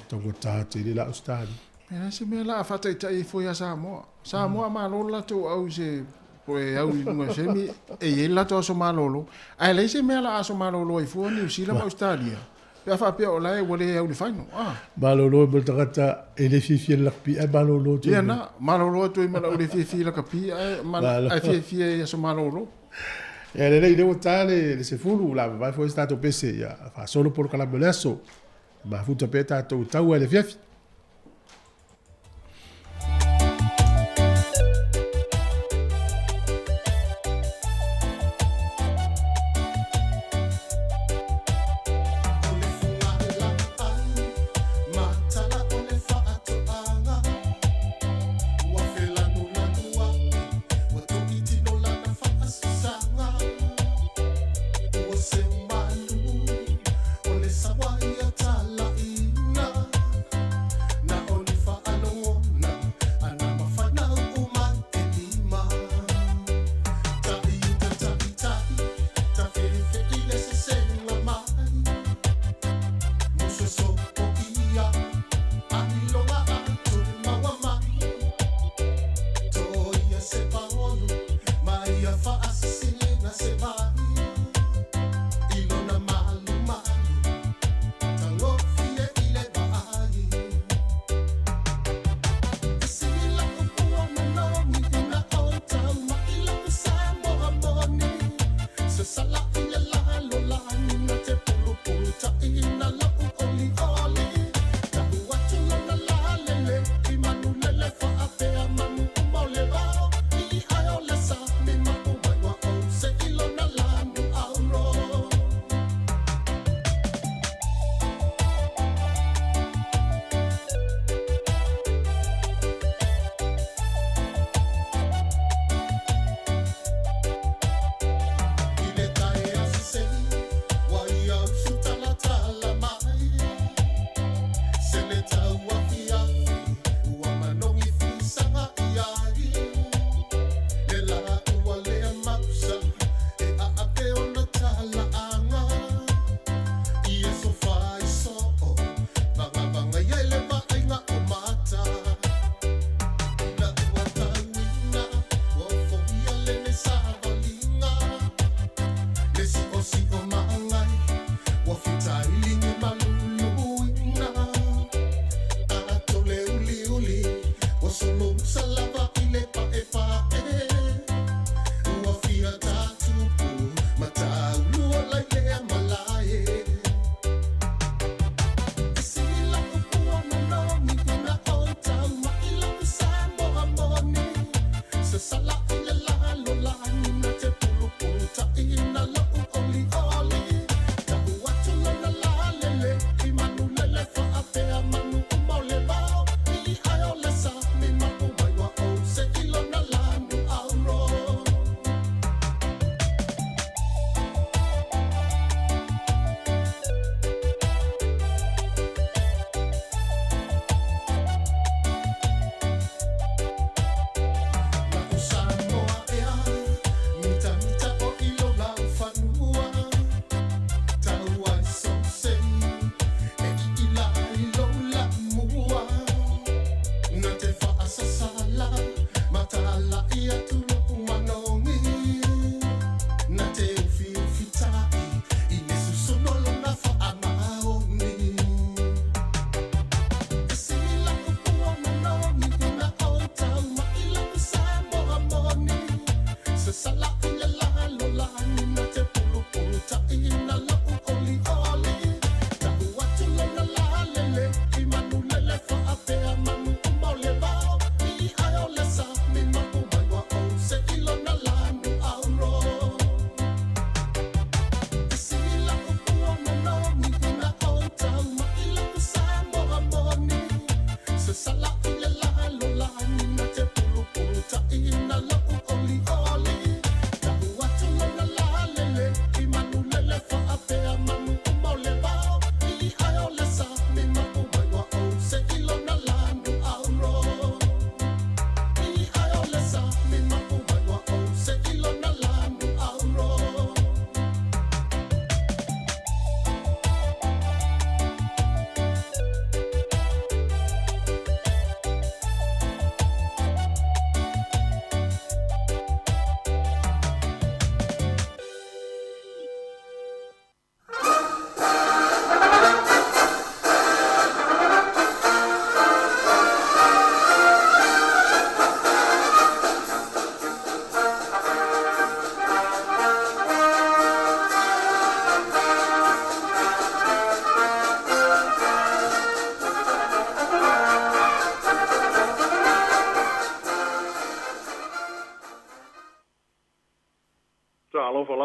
[SPEAKER 1] Taugata tele la Ausetalia.
[SPEAKER 5] E leai se mea la faataitai ai fua ia Samoa. Samoa a malo le latou au i se po e au i luga o semi e i ai le latou aso malolo, ae leai se mea la aso malolo ai fua Niu Sila ma Ausetalia pe a faapea o la e ua le au i le final. Ah.
[SPEAKER 1] Malolo ai ma le tagata e le fiafia i le lakapi ae malolo atu ai
[SPEAKER 5] Ia na, malolo atu ai ma lau le fiafia i lakapi ae fiafia i aso malolo.
[SPEAKER 1] Ia lelei lea ua ta le 10, o le a vavae foi se tatou pese ia faasolo polokalame o le aso. Mafuta pea tatou taua i le afiafi.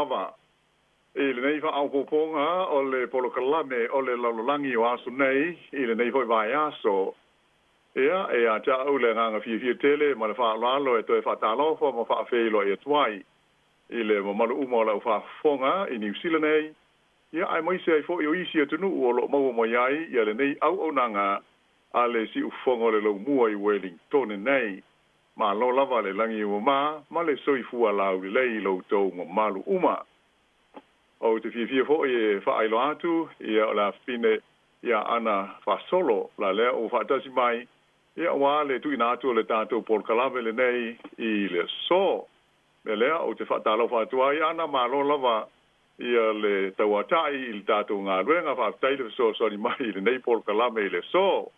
[SPEAKER 15] lava i lenei faaopoopoga o le polokalame o le lalolagi o aso nei i lenei foi vaiaso. Ia, e ia te au le agaga fiafia tele ma le faaaloalo e toe faatalofa ma faafeiloai atu ai i le mamalu uma o le aufaafofoga i Niu Sila nei, ia aemaise ai foi o isi atunuu o lo o maua mai ai ia lenei auaunaga a le siufofoga o le laumua i Welingtone nei. Malo lava le lagi e mama ma le soifua laulelei i lo outou mamalu uma. Ou te fiafia foi e faailoa atu, ia o le afafine ia Ana Fasolo la lea ua faatasi mai, ia aua le tuuina atu o le tatou polokalame lenei i le aso. Mea lea, ou te faatalofa atu ai, Ana, malo lava ia le tauatai i le tatou galuega, faafetai le fesoasoani mai i lenei polokalame i le aso.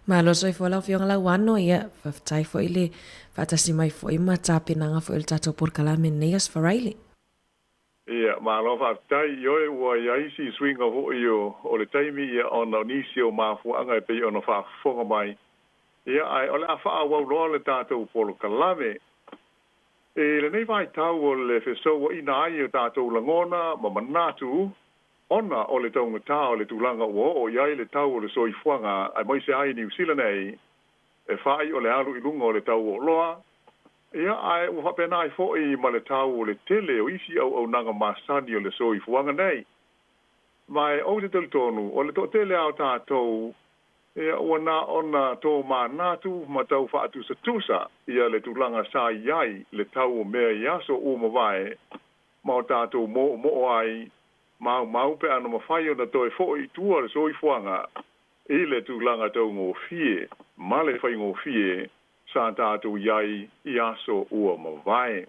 [SPEAKER 9] Malo soifua lau Afioga Lauano, ia, faafetai foi le faatasi mai foi ma tapenaga foi o le tatou polokalame lenei Aso Faraile.
[SPEAKER 15] Ia, malo faafetai, ioe, ua i ai isi suiga foi o le taimi, ia, ona o nisi o mafuaaga e pei ona faafofoga mai, ia, ae o le a faaauau loa le tatou polokalame. I lenei vaitau o le fesouaina ai o tatou lagona ma manatu, Ona o le taugata o le tulaga ua oo i ai le tau o le soifuaga aemaise ai Niu Sila nei, e fai o le alu i luga o le tau o oloa, ia ae ua faapena ai foi ma le tau o le tele o isi auaunaga masani o le soifuaga nei. Ma e ou te talitonu o le toatele a o tatou, ia ua na ona tomanatu ma tau faatusatusa ia le tulaga sa i ai le tau o mea i aso ua mavae ma o tatou moomoo ai maumau pe ana mafai ona toe foi i tua le soifuaga i le tulaga taugofie ma le faigofie sa tatou i ai i aso ua mavae.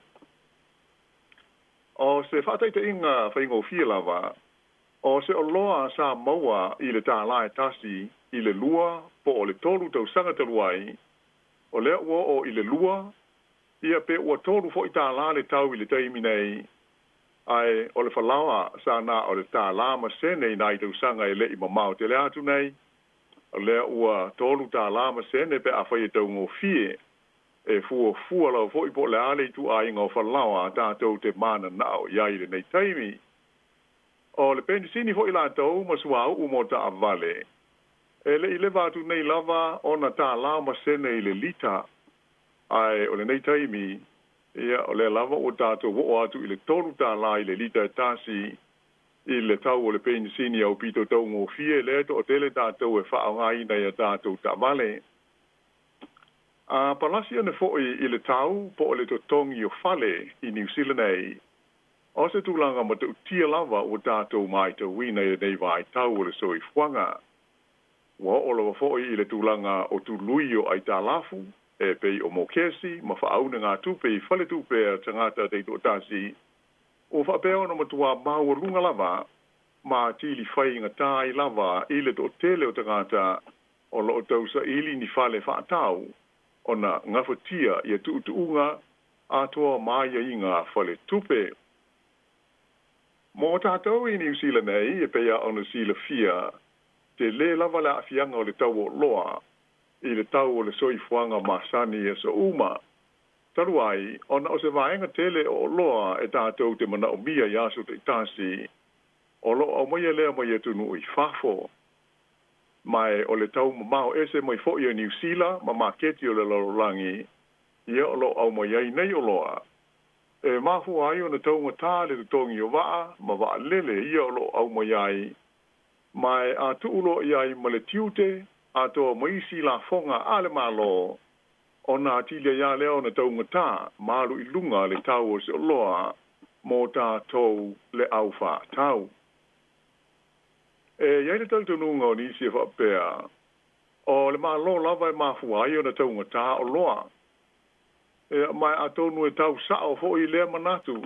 [SPEAKER 15] O se faataitaiga faigofie lava, o se oloa sa maua i le tālā e tasi i le lua po o le tolu tausaga talu ai, o lea ua oo i le lua, ia pe ua tolu foi tālā le tau i le taimi nei, Ae o le falaoa sa na o le tālā ma sene i nai tausaga e le i mamao tele atu nei, o lea ua $3 ma sene pe afai e taugofie. E fuafua lava foi po o le a le ituaiga o falaoa tatou te mananao i ai i lenei taimi. O le penisini foi latou ma suauu mo taavale, e le i leva atu nei lava ona $1 ma sene i le lita. Ae o lenei taimi, ia, o lea lava ua tatou oo atu i le $3 i le lita e tasi i le tau o le penisini aupito taugofie lea e toatele tatou e faaaogaina i a tatou taavale. A palasi ane foi i le tau po o le totogi o fale i Niu Sila nei, o se tulaga matautia lava ua tatou matauina i lenei vaitau o le soifuaga. Ua oo lava foi i le tulaga o tului o aitalafu, e pei o mokesi ma faaunegatupe i faletupe a tagata taitoatasi, ua faapea ona matuā maualuga lava ma atili faigata ai lava i le toatele o tagata o lo o tausaili ni fale faatau ona gafatia ia tuutuuga atoa ma aiaiga a faletupe. Mo tatou i Niu Sila nei, e pei lava ona silafia, tele lava le aafiaga o le tau o oloa i le tau o le soifuaga masani i aso uma. Talu ai, ona o se vaega tele o oloa e tatou te manaomia i aso taitasi, o lo o aumaia lea mai atunuu i fafo. Ma e o le tau mamao ese mai foi o Niu Sila ma maketi o le lalolagi, ia o lo o aumai ai nei oloa. E mafua ai ona taugata le totogi o vaa ma vaalele ia o lo o aumai ai, ma e a tuu loa i ai ma le tiute atoa ma isi lafoga a le Malo, ona atili ai lava lea ona taugata ma alu i luga le tau o se oloa mo tatou le au faatau. E i ai le talitonuga o nisi e faapea, o le Malo lava e mafua ai ona taugata oloa. Ia, ma atonu e tau sao foi lea manatu,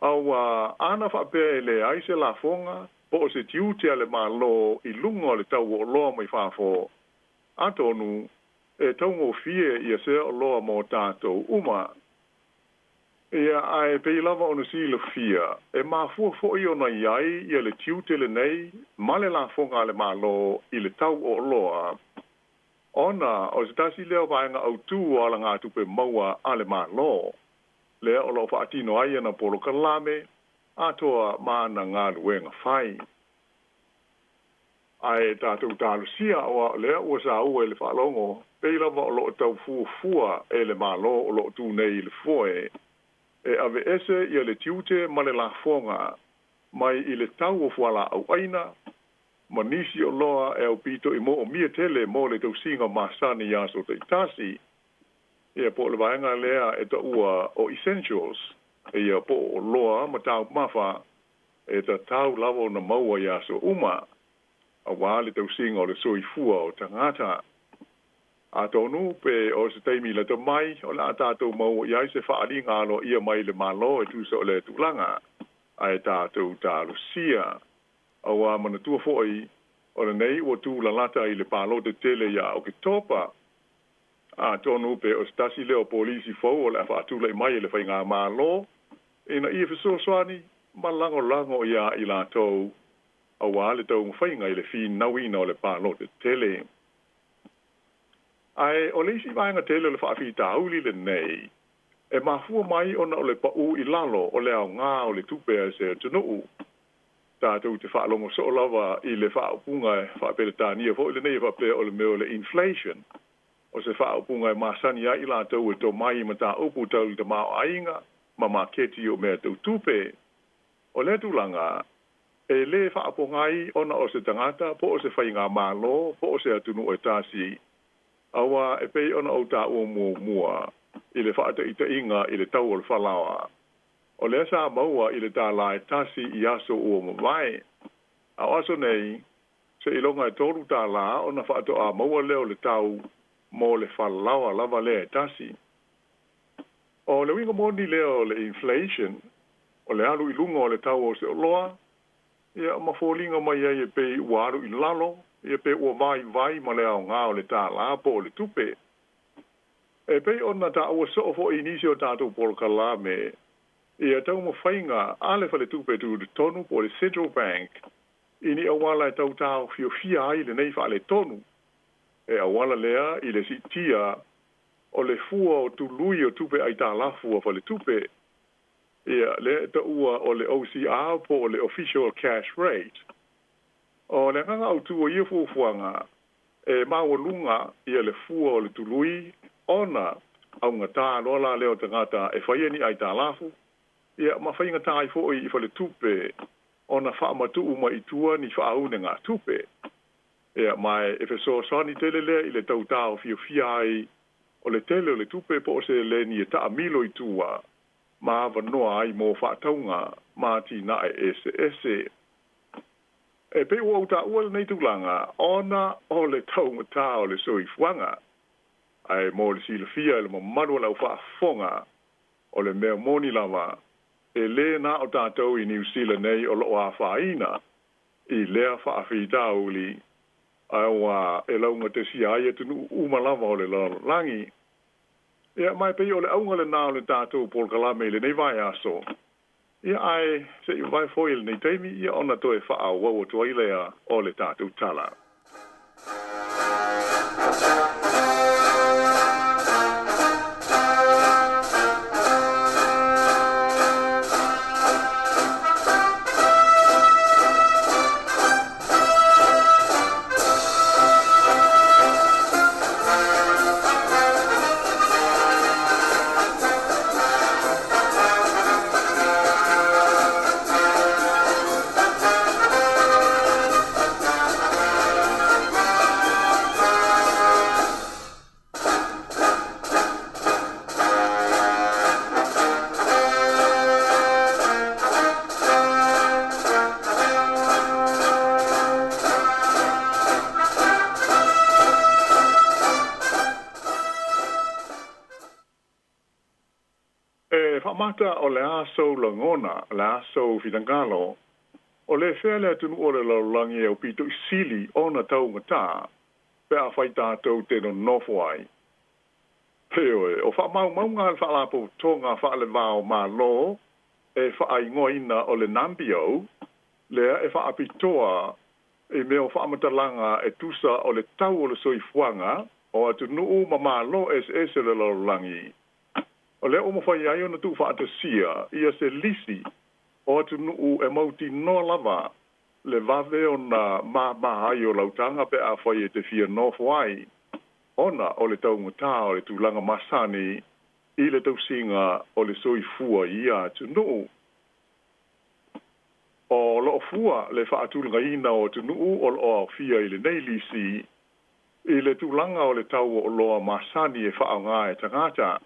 [SPEAKER 15] auā ana faapea e leai se lafoga po o se tiute a le Malo i luga o le tau o oloa mai fafo, atonu e taugofie ia sea oloa mo tatou uma. Ia, ae pei lava ona silafia, e mafua foi ona i ai ia le tiute lenei ma le lafoga a le Malo i le tau o oloa, ona o se tasi lea o vaega autū o alagatupe maua a le Malo. lea o loo faatino ai ana polokalame atoa ma ana galuega fai. Ae tatou talosia aua o lea ua saua i le faalogo pei lava o loo tau fuafua e le Malo o loo tu nei i le foe e aveese ia le tiute ma le lafoga mai i le tau o fualaau aina ma nisi oloa e aupito i moomia tele mo le tausiga masani i aso taitasi, ia po o le vaega lea e taua o essentials, ia po o oloa ma taumafa e tatau lava ona maua i aso uma auā le tausiga o le soifua o tagata. Atonu pe o se taimi lata mai o le a tatou maua i ai se faaaliga aloaia mai le Malo e tusa o lea tulaga, ae tatou talosia. Auā manatua foʻi o lenei ua tu lalata i le palota tele iā Oketopa. Atonu pe o se tasi lea o polisi fou o le a faatulaʻi mai e le Faigamalo ina ia fesoasoani ma lagolago iā i latou auā le taumafaiga i le finauina o le palota tele. Ae o le isi vaega tele o le faafitauli lenei e mafua mai ona o le paʻū i lalo o le aogā o le tupe a se atunuu. Tatou te faalogo soo lava i le faaupuga e faa-Peretania foi lenei e faapea o le mea o le inflation, o se faaupuga e masani ai i latou e tomai i mataupu tau le tamaoaiga ma maketi o mea tau tupe. O lea tulaga, e lē faapogai ona o se tagata po o se faigamalo po o se atunuu e tasi, auā e pei ona ou taua muamua i le faataitaiga i le tau o le falaoa, o lea sa maua i le tālā e tasi i aso ua mavae, a o aso nei, seiloga e $3 ona faatoā maua lea o le tau mo le falaoa lava lea e tasi. O le uiga moni lea o le inflation, o le alu i luga o le tau o se oloa, ia ma foliga mai ai e pei ua alu i lalo, ia pe ua vaivai ma le aogā o le tālā po o le tupe. E pei ona taua soo foʻi i nisi o tatou polokalame ia taumafaiga a le Faletupe Tutotonu po o le Central Bank i ni auala e tau taofiofia ai lenei faaletonu. E auala lea i le siitia o le fua o tului o tupe aitalafu a faletupe, ia lea e taua o le OCR po o le Official Cash Rate. O le agaga autū o ia fuafuaga, e maualuga ia le fua o le tului ona augatā loa la lea o tagata e faia ni aitalafu, ia ma faigatā ai foʻi i faletupe ona faamatuu mai i tua ni faaunegatupe. Ia ma e fesoasoani tele lea i le tau taofiofia ai o le tele o le tupe po o seleni e taamilo i tua ma avanoa ai mo faatauga ma atinae eseese. E pei ua ou taua lenei tulaga ona o le taugatā o le soifuaga. Ae mo le silafia e le mamalu o le au faafofoga, o le mea moni lava, e lē na o tatou i Niu Sila nei o loo afaina i lea faafitauli, aua e laugatasi ai atunuu uma lava o le lalolagi. Ia, ma e pei o le auga lenā o le tatou polokalame i lenei vaiaso, ia ae se i vavae foi i lenei taimi, ia ona toe faaauau atu ai lea o le tatou tala. E faamata o le a sou lagona, o le a sou finagalo, o le fea le atunuu o le lalolagi e aupito i sili ona taugatā pe afai tatou te nonofo ai. Ioe, o faamaumauga a le Faalapotopotoga Faale-va-o-Malo e faaigoaina o le Numbeo, lea e faapitoa i mea o faamatalaga e tusa o le tau o le soifuaga o atunuu ma malo eseese o le lalolagi. O lea ua mafai ai ona tuufaatasia ia se lisi o atunuu e mautinoa lava le vave ona māmā ai o lau taga pe afai e te fia nofo ai, ona o le taugata o le tulaga masani i le tausiga o le soifua i ia atunuu. O lo o fua le faatulagaina o atunuu o lo o aofia i lenei lisi i le tulaga o le tau o oloa masani e faaaoga e tagata,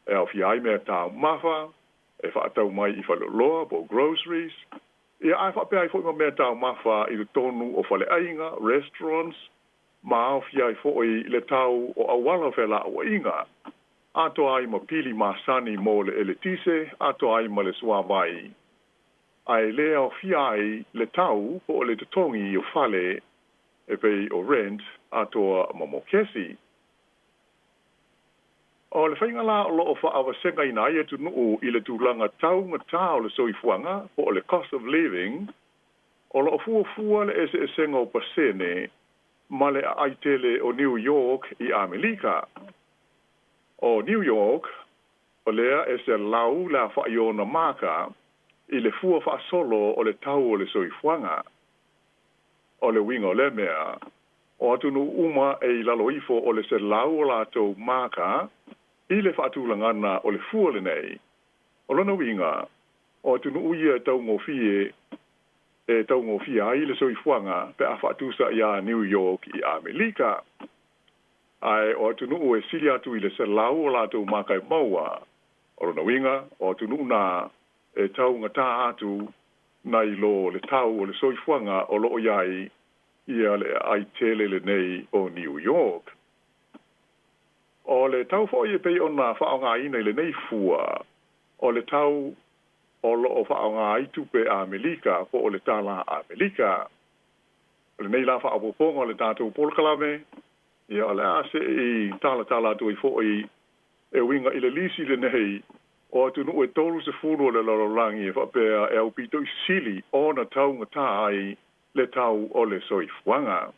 [SPEAKER 15] e aofia ai mea taumafa e faatau mai i faleoloa po o groceries, ia ae faapea ai foi ma mea taumafa i totonu o faleaiga, restaurants, ma aofia ai foi le tau o auala o felauaiga, atoa ai ma pili masani mo le eletise, atoa ai ma le suavai. Ae le aofia ai le tau po o le totogi o fale e pei o rent atoa ma mokesi. O le faiga la o lo o faavasegaina ai atunuu i le tulaga taugata o le soifuaga po o le cost of living, o lo o fuafua le eseesega o pasene ma le aai tele o New York i Amerika. O New York, o lea e 100 le afa'i o ona maka i le fua faasolo o le tau o le soifuaga. O le uiga o lea mea, o atunuu uma e i lalo ifo o le 100 o latou maka i le faatulagana o le fua lenei. O lona uiga, o atunuu ia e taugofie e taugofie ai le soifuaga pe a faatusa iā New York i Amerika. Ae o atunuu e sili atu i le 100 o latou maka e maua, o lona uiga, o atunuu na e taugata atu nai lo le tau o le soifuaga o lo o i ai ia le aai tele lenei o New York. O le tau foi e pei ona faaaogaina i lenei fua, o le tau o lo o faaaoga ai tupe Amerika po o le tālā Amerika. O lenei la faaopoopoga o le tatou polokalame, ia o le a se'i talatala atu ai foi e uiga i le lisi lenei o atunuu e 30 o le lalolagi e faapea e aupito i sili ona taugata ai le tau o le soifuaga.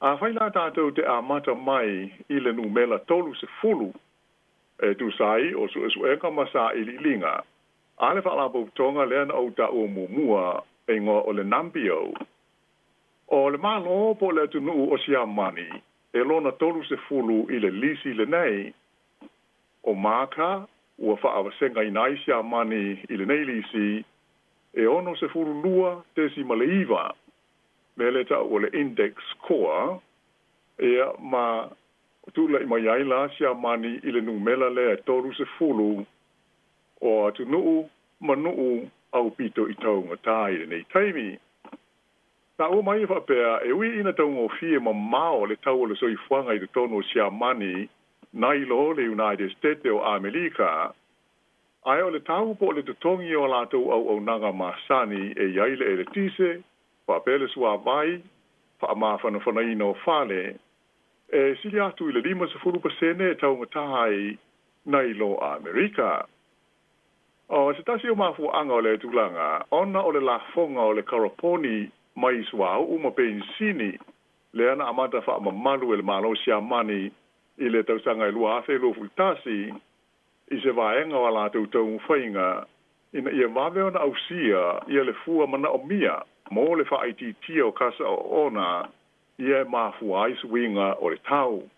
[SPEAKER 15] Afai la tatou te amata mai i le numera 30 e tusa ai o suesuega ma sailiiliga a le Faalapotopotoga lea na ou taua muamua e igoa o le Numbeo, o le Malo po o le atunuu o Siamani e lona 30 i le lisi lenei. O maka ua faavasegaina ai Siamani i lenei lisi e 62.9, mea lea ta'u o le index score, ia ma tula'i mai ai la Siamani i le numera lea e 30 o atunuu ma nuu aupito i taugata i lenei taimi. Taua mai e faapea e ui ina taugofie mamao le tau o le soifuaga i totonu o Siamani nai lo le United States o Amerika, ae o le tau po o le totogi o a latou auaunaga masani e i ai le eletise, faapea le suavai, faamafanafanaina o fale, e sili atu i le 50% e taugata ai nai lo Amerika. O se tasi o mafuaaga o lea tulaga, ona o le lafoga o le karaponi mai suauu ma penisini lea na amata faamamalu e le Malo o Siamani i le tausaga e 2021 i se vaega o a latou taumafaiga ina ia vave ona ausia ia le fua manaomia mo le faaitiitia o kasa oona ia e mafua ai suiga o le tau.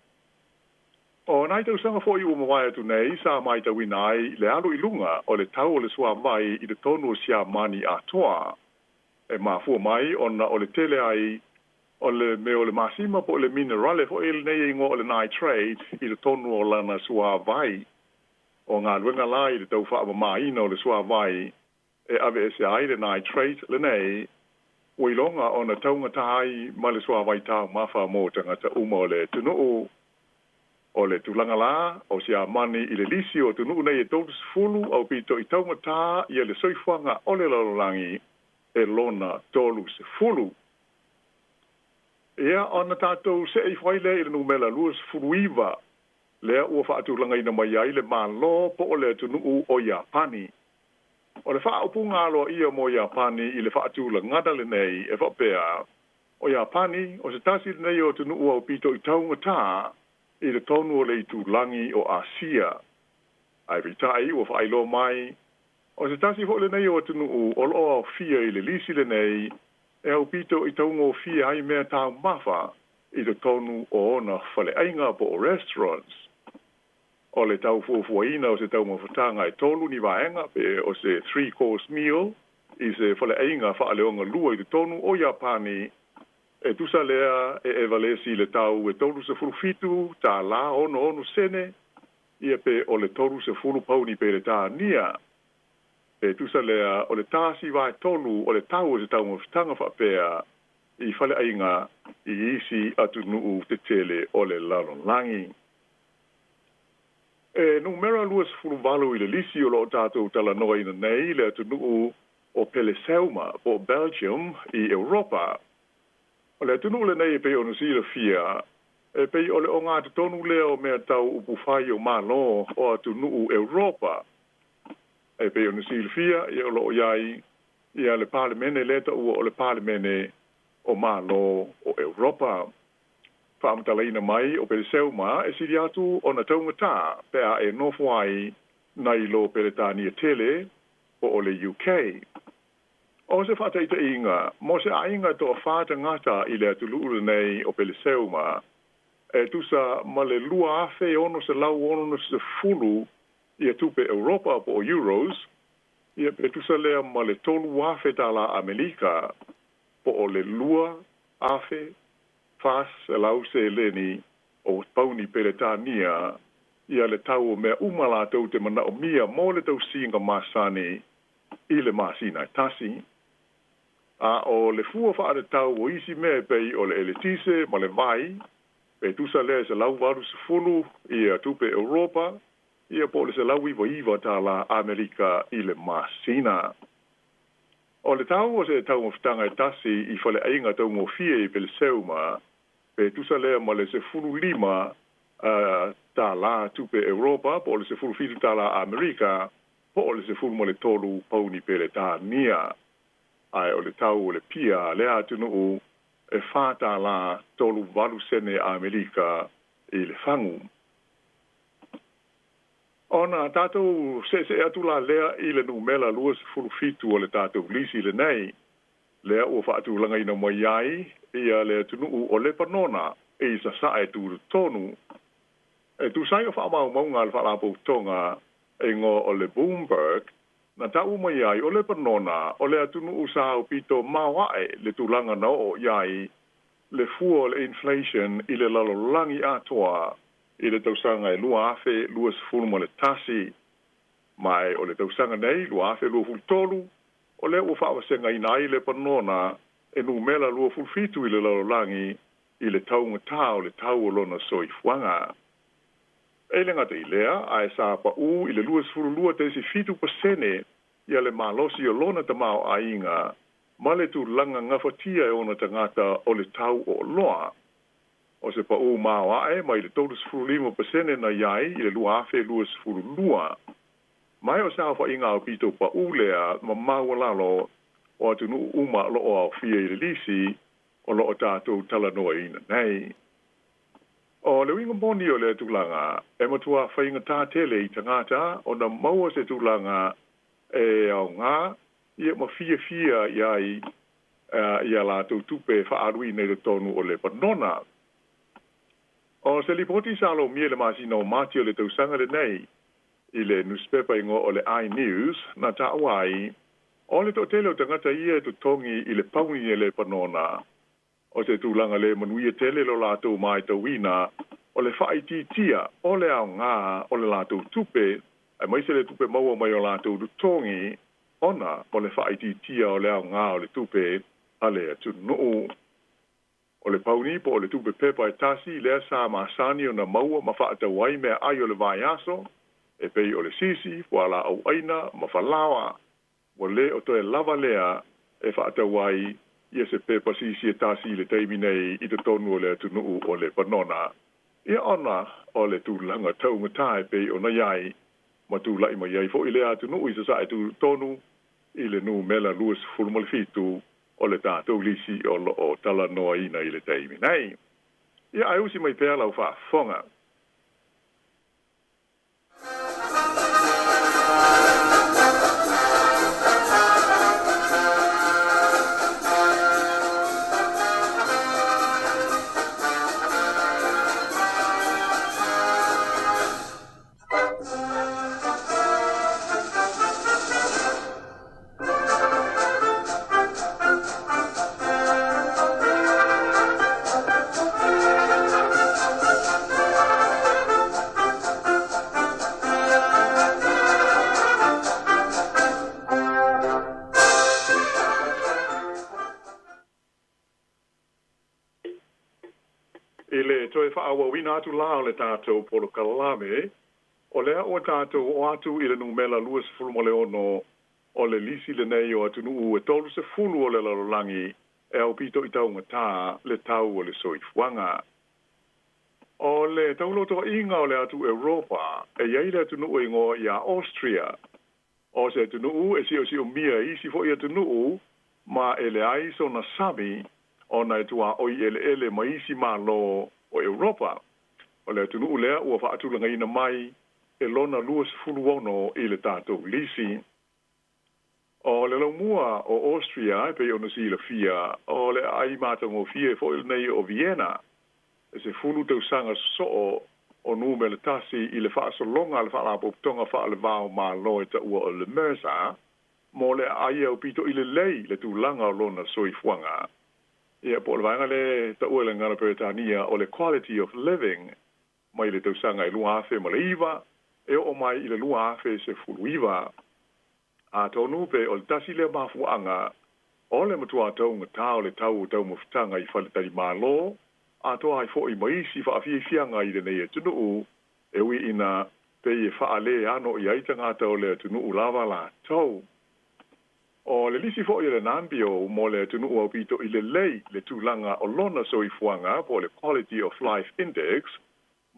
[SPEAKER 15] O nai tausaga foi ua mavae atu nei sa matauina ai le alu i luga o le tau o le suavai i totonu o Siamani atoa, e mafua mai ona o le tele ai o le mea o le masima po o le minerale foi lenei e igoa o le nitrate i totonu o lana suavai. O galuega la i le tau faamamāina o le suavai e aveese ai le nitrate lenei, ua iloga ona taugata ai ma le suavai taumafa mo tagata uma o le atunuu. O le tulaga la o Siamani i le lisi o atunuu nei e 30 aupito i taugata ia le soifuaga o le lalolagi e lona 30. Ia ona tatou se'e ifo ai lea i le numera 29 lea ua faatulagaina mai ai le Malo po o le atunuu o Iapani. O le faaupuga aloaia mo Iapani i le faatulagana lenei e faapea, o Iapani o se tasi lenei o atunuu aupito i taugata i totonu o le itulagi o Asia. Ae peitai ua faailoa mai, o se tasi foi lenei o atunuu o lo o aofia i le lisi lenei e aupito i taugofie ai mea taumafa i totonu o ona faleaiga po o restaurants. O le tau fuafuaina o se taumafataga e tolu ni vaega pe o se three-course meal i se faleaiga faaleogalua i totonu o Iapani, e tusa lea e evalesi i le tau e 37 tālā 66 sene, ia pe o le 30 pauni Peretania. Pe tusa lea o le tasi vaetolu o le tau o se taumafataga faapea i faleaiga i isi atunuu tetele o le lalolagi. E numera 28 i le lisi o lo o tatou talanoaina nei le atunuu o Peleseuma po o Belgium i Europa. O le atunuu lenei e pei ona silafia, e pei o le ogatotonu lea o mea tau upufai o Malo o atunuu Europa. E pei ona silafia, ia o lo o i ai ia le Palemene lea taua o le Palemene o Malo o Europa. Faamatalaina mai o Peleseuma e sili atu ona taugata pe a e nofo ai nai lo Peretania tele po o le UK. O se faataitaiga, mo se aiga e toafā tagata i le atunuu lenei o Peleseuma, e tusa ma le 2,660 ia tupe Europa po o euros, ia pe tusa lea ma le 3,000 tālā Amelika po o le 2,400 seleni o pauni Peretania ia le tau o mea uma latou te manaomia mo le tausiga masani i le masina e tasi. A o le fua faatatau o isi mea e pei o le eletise ma le vai, pe tusa lea e 180 ia tupe Europa, ia po o le 199 tālā Amerika i le masina. O le tau o se taumafataga e tasi i faleaiga taugofie i Peleseuma, pe tusa lea ma le 15 tālā tupe Europa, po o le 17 tālā Amerika, po o le 13 pauni Peretania. Ae o le tau o le pia a lea atunuu e 4 tālā 38 sene Amerika i le fagu. Ona tatou seesee atu la lea i le numera 27 o le tatou lisi lenei, lea ua faatulagaina mai ai ia le atunuu o Lepanona i sasae tutotonu. E tusa ai o faamaumauga a le Faalapotopotoga e igoa o le Bloomberg, na tau mai ai o Lepanona o le atunuu sa aupito maoae le tulaga na oo i ai le fua o le inflation i le lalolagi atoa i le tausaga e 2021. Ma e o le tausaga nei 2023, o lea ua faavasegaina ai Lepanona e numera 27 i le lalolagi i le taugatā o le tau o lona soifuaga. E le gata i lea, ae sa paū i le 22.7% ia le malosi o lona tamaoaiga ma le tulaga gafatia e ona tagata o le tau o oloa. O se paū maoae mai le 35% na i ai i le 2022. Ma e o se aofaiga aupito paū lea ma maualalo o atunuu uma o lo o aofia i le lisi o lo o tatou talanoaina nei. O le uiga moni o lea tulaga, e matua faigata tele i tagata ona maua se tulaga e aoga ia ma fiafia i ai i a latou tupe e faaaluina i totonu o Lepanona. O se lipoti sa lomia i le masina o Mati o le tausaga lenei i le nusipepa igoa o le iNews na taua ai, o le toatele o tagata ia e totogi i le pauni e Lepanona, o se tulaga le manuia tele lo latou matauina o le faaitiitia o le aoga o le latou tupe, aemaise le tupe maua mai o latou totogi, ona o le faaitiitia o le aoga o le tupe a le atunuu. O le pauni po o le tupe pepa e tasi lea sa masani ona maua ma faatau ai meaai o le vaiaso, e pei o le sisi, fualaau aina ma falaoa, ua le o toe lava lea e faatau ai ia se pepa sisi e tasi i le taimi nei i totonu o le atunuu o Lepanona. Ia ona o le tulaga taugata e pei ona i ai, ma tulai mai ai foi lea atunuu i sasae tutotonu i le numera 27 o le tatou lisi o lo o talanoaina i le taimi nei. Ia ae usi mai pea lau faafofoga. I le toe faaauauina atu la o le tatou polokalame, o lea ua tatou oo atu i le numela 26 o le lisi lenei o atunuu e 30 o le lalolagi e aupito i taugata le tau o le soifuaga. O le taulotoaiga o le atu Europa e i ai le atunuu e igoa ia Austria. O se atunuu e siosiomia e isi foi atunuu ma e leai sona sami ona e tuaoi eleele ma isi Malo o Europa. O le atunuu lea ua faatulagaina mai e lona 26 i le tatou lisi. O le laumua o Austria e pei ona silafia, o le aai matagofie foi lenei o Vienna, e 10 tausaga sosoo o numera tasi i le faasologa a le Faalapotopotoga Faalevao Malo e taua o le Mercer mo le aai aupito i lelei le tulaga o lona soifuaga. Ia, po o le vaega lea e taua i le gagana Peretania o le Quality of Living mai le tausaga e 2009 e oo mai i le 2019. Atonu pe o le tasi lea mafuaaga o le matua taugata o le tau o taumafataga i faletalimalo, atoa ai foi ma isi faafiafiaga i lenei atunuu, e ui ina pei e faaleano i ai tagata o le atunuu lava latou. O le lisi foi a le NAMBIO mo le atunuu aupito i lelei le tulaga o lona soifuaga po o le Quality of Life Index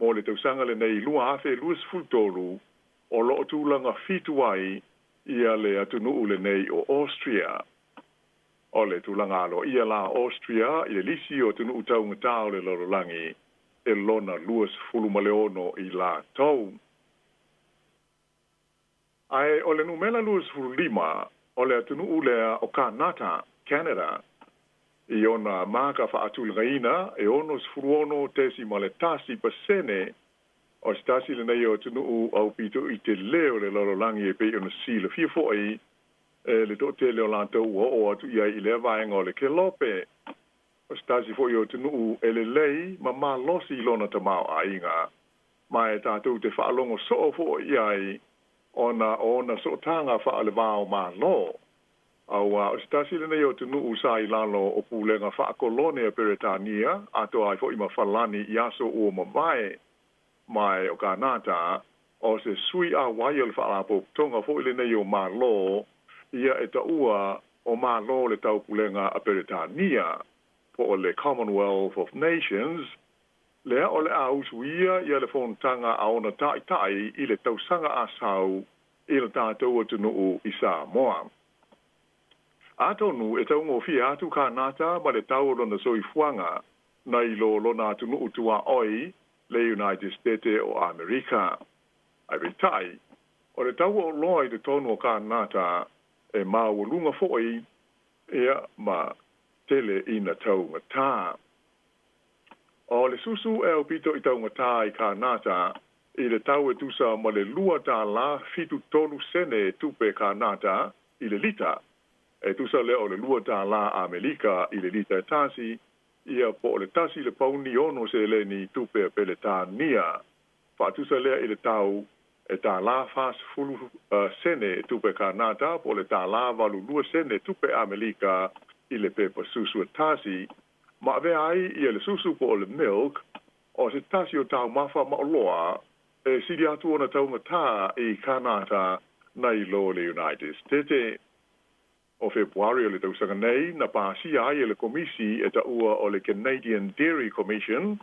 [SPEAKER 15] mo le tausaga lenei 2023, o lo o tulaga fitu ai ia le atunuu lenei o Austria. O le tulaga aloaia la o Austria i le lisi o atunuu taugata o le lalolagi e lona 26 i latou. Ae o le numera 25 o le atunuu lea o Kanata, Canada, i ona maka faatulagaina e 66.1%, o se tasi lenei o atunuu aupito i telē o le lalolagi e pei ona silafia foi e le toatele o latou ua oo atu i ai i lea vaega o le kelope. O se tasi foi o atunuu e lelei ma malosi i lona tamaoaiga, ma e tatou te faalogo soo foi i ai ona o ona sootaga faalevao Malo. Aua o se tasi lenei o atunuu sa i lalo o pulega faakolone a Peretania atoa ai foi ma Falani i aso ua mavae. Ma e o Kanata, o se sui auai o le Faalapotopotoga foi lenei o Malo, ia e taua o Malo o le Taupulega a Peretania, po o le Commonwealth of Nations, lea o le a usuia ia le fonotaga a ona taitai i le tausaga a sau i le tatou atunuu i Samoa. Atonu e taugofie atu Kanata ma le tau o lona soifuaga nai lo lona atunuu tuaoi le United States o Amerika. Ae peitai, o le tau o oloa i totonu o Kanata e maualuga foi ia ma tele ina taugata. O le susu e aupito i taugata i Kanata i le tau e tusa ma le $2 73 sene tupe Kanata i le lita, e tusa lea o le $2 Amerika i le lita e tasi, ia po o le £1.06 tupe a Peretania. Faatusa lea i le tau e $1.40 tupe Kanata po o le $1.82 tupe Amerika i le pepa susu e tasi, ma avea ai ia le susu po o le milk o se tasi o taumafa ma oloa e sili atu ona taugata i Kanata nai lo le United States. O Fepuari o le tausaga nei na pasia ai e le Komisi e taua o le Canadian Dairy Commission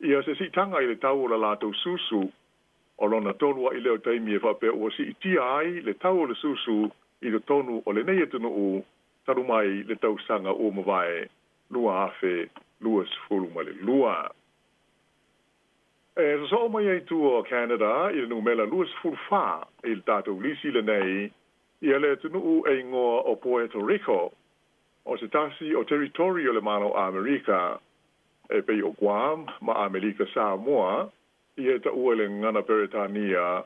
[SPEAKER 15] ia se siitaga i le tau o le latou susu. O lona tolu ai lea o taimi e faapea ua siitia ai le tau o le susu i totonu o lenei atunuu talu mai le tausaga ua mavae 2022. E sosoo mai ai tua o Canada i le numera 24 i le tatou lisi lenei ia le atunuu e igoa o Puerto Rico. O se tasi o territory o le Malo Amerika e pei o Guam ma Amerika Samoa, ia e taua i le gagana Peretania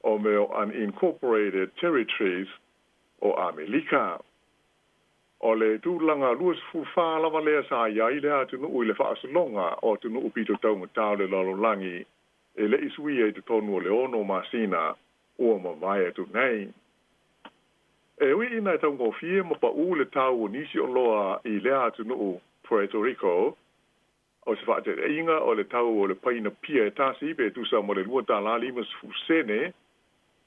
[SPEAKER 15] o mea o Unincorporated Territories o Amerika. O le tulaga 24 lava lea sa i ai lea atunuu i le faasologa o atunuu pito taugata o le lalolagi e le i suia i totonu o le 6 masina ua mavae atu nei. E ui ina e taugofie ma paū le tau o nisi oloa i lea atunuu Puerto Rico, O se faataitaiga, o le tau o le paina pia e tasi pe tusa ma le lua tālā 50 sene,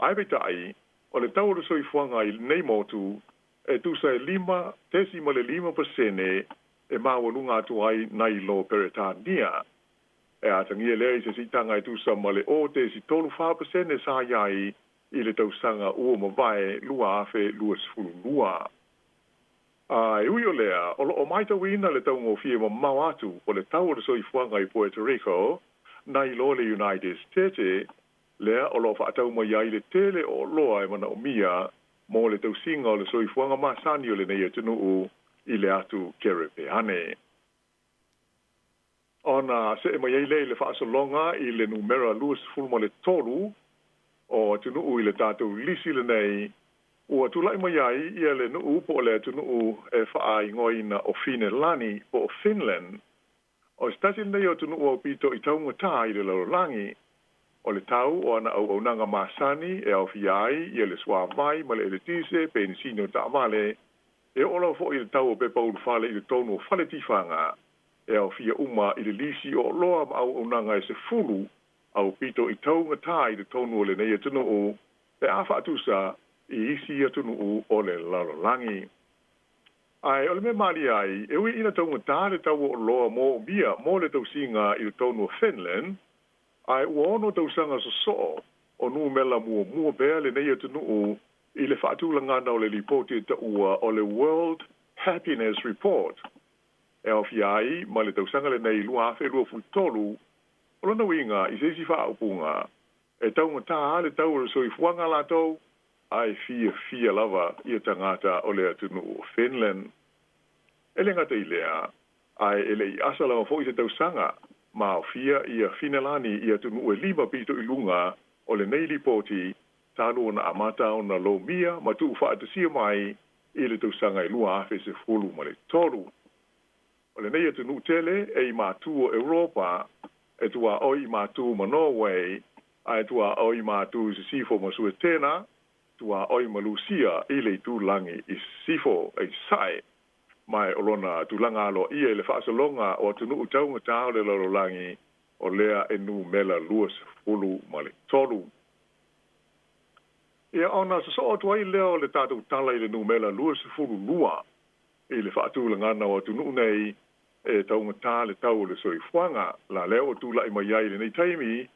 [SPEAKER 15] ae peitai, o le tau o le soifuaga i lenei motu e tusa e 5.5% e maualuga atu ai nai lo Peretania. E atagia lea i se siitaga e tusa ma le 0.34% sa i ai i le tausaga ua mavae 2022. A e ui o lea, o loo matauina le taugofie mamao atu o le tau o le soifuaga i Puerto Rico nai lo le United States, lea o loo faatau mai ai le tele o oloa e manaomia mo le tausiga o le soifuaga masani o lenei atunuu i le atu Kerepeane. Ona see mai ai lea i le faasologa i le numera 23 o atunuu i le tatou lisi lenei, ua tulai mai ai ia le nuu po o le atunuu e faaigoaina o Finelani po o Finland. O se tasi lenei o atunuu aupito i taugatā i le lalolagi. O le tau o ana auaunaga masani e aofia ai ia le suāvai ma le eletise, penisini o taavale, e oo lava foi i le tau o pepa ulufale i totonu o fale tifaga, e aofia uma i le lisi o oloa ma auaunaga e 10 aupito i taugatā i totonu o lenei atunuu pe a faatusa i isi atunuu o le lalolagi. Ae o le mea malie ai, e ui ina taugatā le tau o oloa moomia mo le tausiga i totonu o Finland, ae ua 6 tausaga sosoo o numera muamua pea lenei atunuu i le faatulagana o le lipoti e taua o le World Happiness Report, e aofia ai ma le tausaga lenei 2023. O lona uiga i se isi faaupuga, e taugatā le tau o le soifuaga latou, ae fiafia lava ia tagata o le atunuu o Finland. E le gata i lea, ae e lei asa lava foi se tausaga ma aofia ia Finelani i atunuu e 5 pito i luga o lenei lipoti talu ona amata ona lomia ma tuufaatasia mai i le tausaga e 2013. O lenei atunuu tele e i matu o Europa, e tuaoi i matu ma Norway, ae tuaoi i matu i Sisifo ma Suetena, tuaoi ma Lusia i le itulagi i Sisifo e i Sasae. Ma o lona tulaga aloaia i le faasologa o atunuu taugatā o le lalolagi, o lea e numera 23. Ia ona sosoo atu ai lea o le tatou tala i le numera 22 i le faatulagana o atunuu nei e taugatā le tau o le soifuaga. La lea ua tulai mai ai i lenei taimi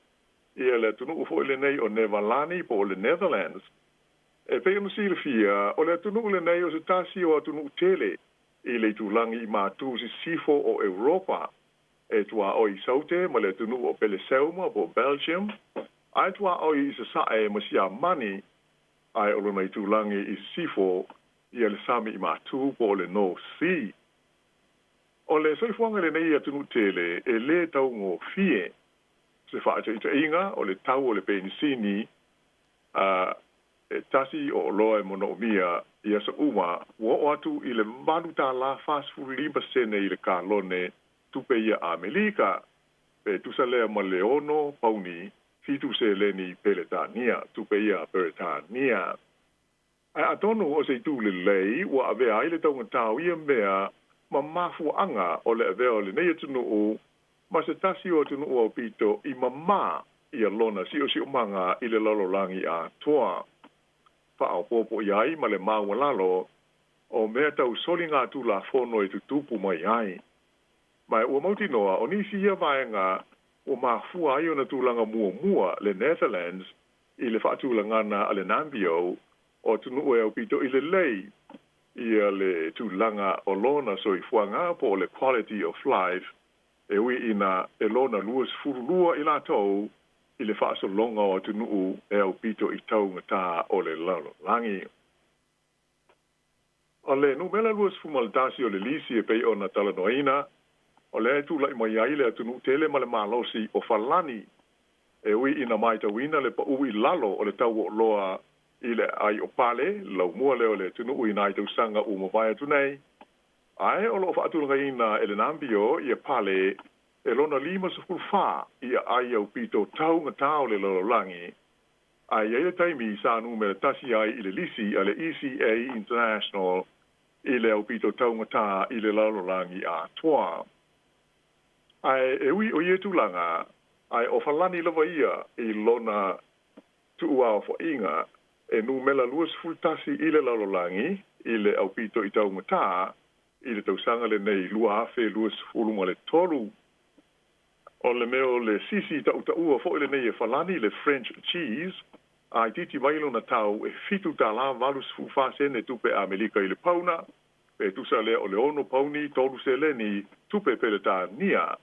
[SPEAKER 15] ia le atunuu foi lenei o Nevalani po o le Netherlands. E pei ona silafia, o le atunuu lenei o se tasi o atunuu tele i le itulagi i matu sisifo o Europa, e tuaoi i Saute ma le atunuu o Peleseuma po o Belgium, ae tuaoi i Sasae ma Siamani, ae o lona itulagi i sisifo ia le sami i matu po o le North Sea. O le soifuaga i lenei atunuu tele e lē taugofie. Se faataitaiga, o le tau o le penisini e tasi o oloa e manaomia i aso uma ua oo atu i le $8 45 sene i le kalone tupe ia Amelika, pe tusa lea ma le 6 pauni 7 seleni Peretania, tupe ia Peretania. Ae atonu o se itu lelei ua avea ai le taugatā o ia mea ma mafuaaga o le avea o lenei atunuu ma se tasi o atunuu aupito i mamā ia lona siosiomaga i le lalolagi atoa. Faaopoopo i ai ma le maualalo o mea tau soligatulafono e tutupu mai ai. Ma ua mautinoa o nisi ia vaega ua mafua ai ona tulaga muamua le Netherlands i le faatulagana a le NAMBIO o atunuu e aupito i lelei ia le tulaga o lona soifuaga po o le quality of life, e ui ina e lona 22 i latou i le faasologa o atunuu e aupito i taugatā o le lalolagi. O le numera 21 o le lisi e pei ona talanoaina, o lea e tulai mai ai le atunuu tele ma le malosi o Falani. E ui ina matauina le paū i lalo o le tau o oloa i le aai o Pale, laumua lea o le atunuu i nai tausaga ua mavae atu nei, ae o loo faatulagaina e le NAMBIO ia Pale e lona 54 i aai aupito taugatā o le lalolagi, ae i ai le taimi sa numera 1 ai i le lisi a le ECA International i le aupito taugatā i le lalolagi atoa. Ae e ui o ia tulaga, ae o Falani lava ia i lona tuuaofa'iga e numela 21 i le lalolagi i le aupito i taugatā i le tausaga lenei 2023. O le mea o le sisi ta'uta'ua fo'i lenei e Falani, le French cheese, a itiiti mai lona tau e 7 tālā 84 sene tupe Amerika i le pauna, pe tusa lea o le 6 pauni 3 seleni tupe Peretania.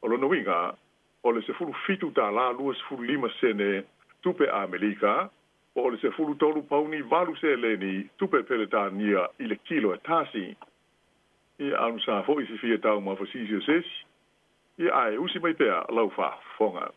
[SPEAKER 15] O lona uiga, o le 17 tālā 25 sene tupe Amerika, po o le 13 pauni 8 seleni tupe Peretania i le kilo e tasi. Ia anusa fo'i se fia taumafa sisi o se isi, ia ae usi mai pea lau faafofoga.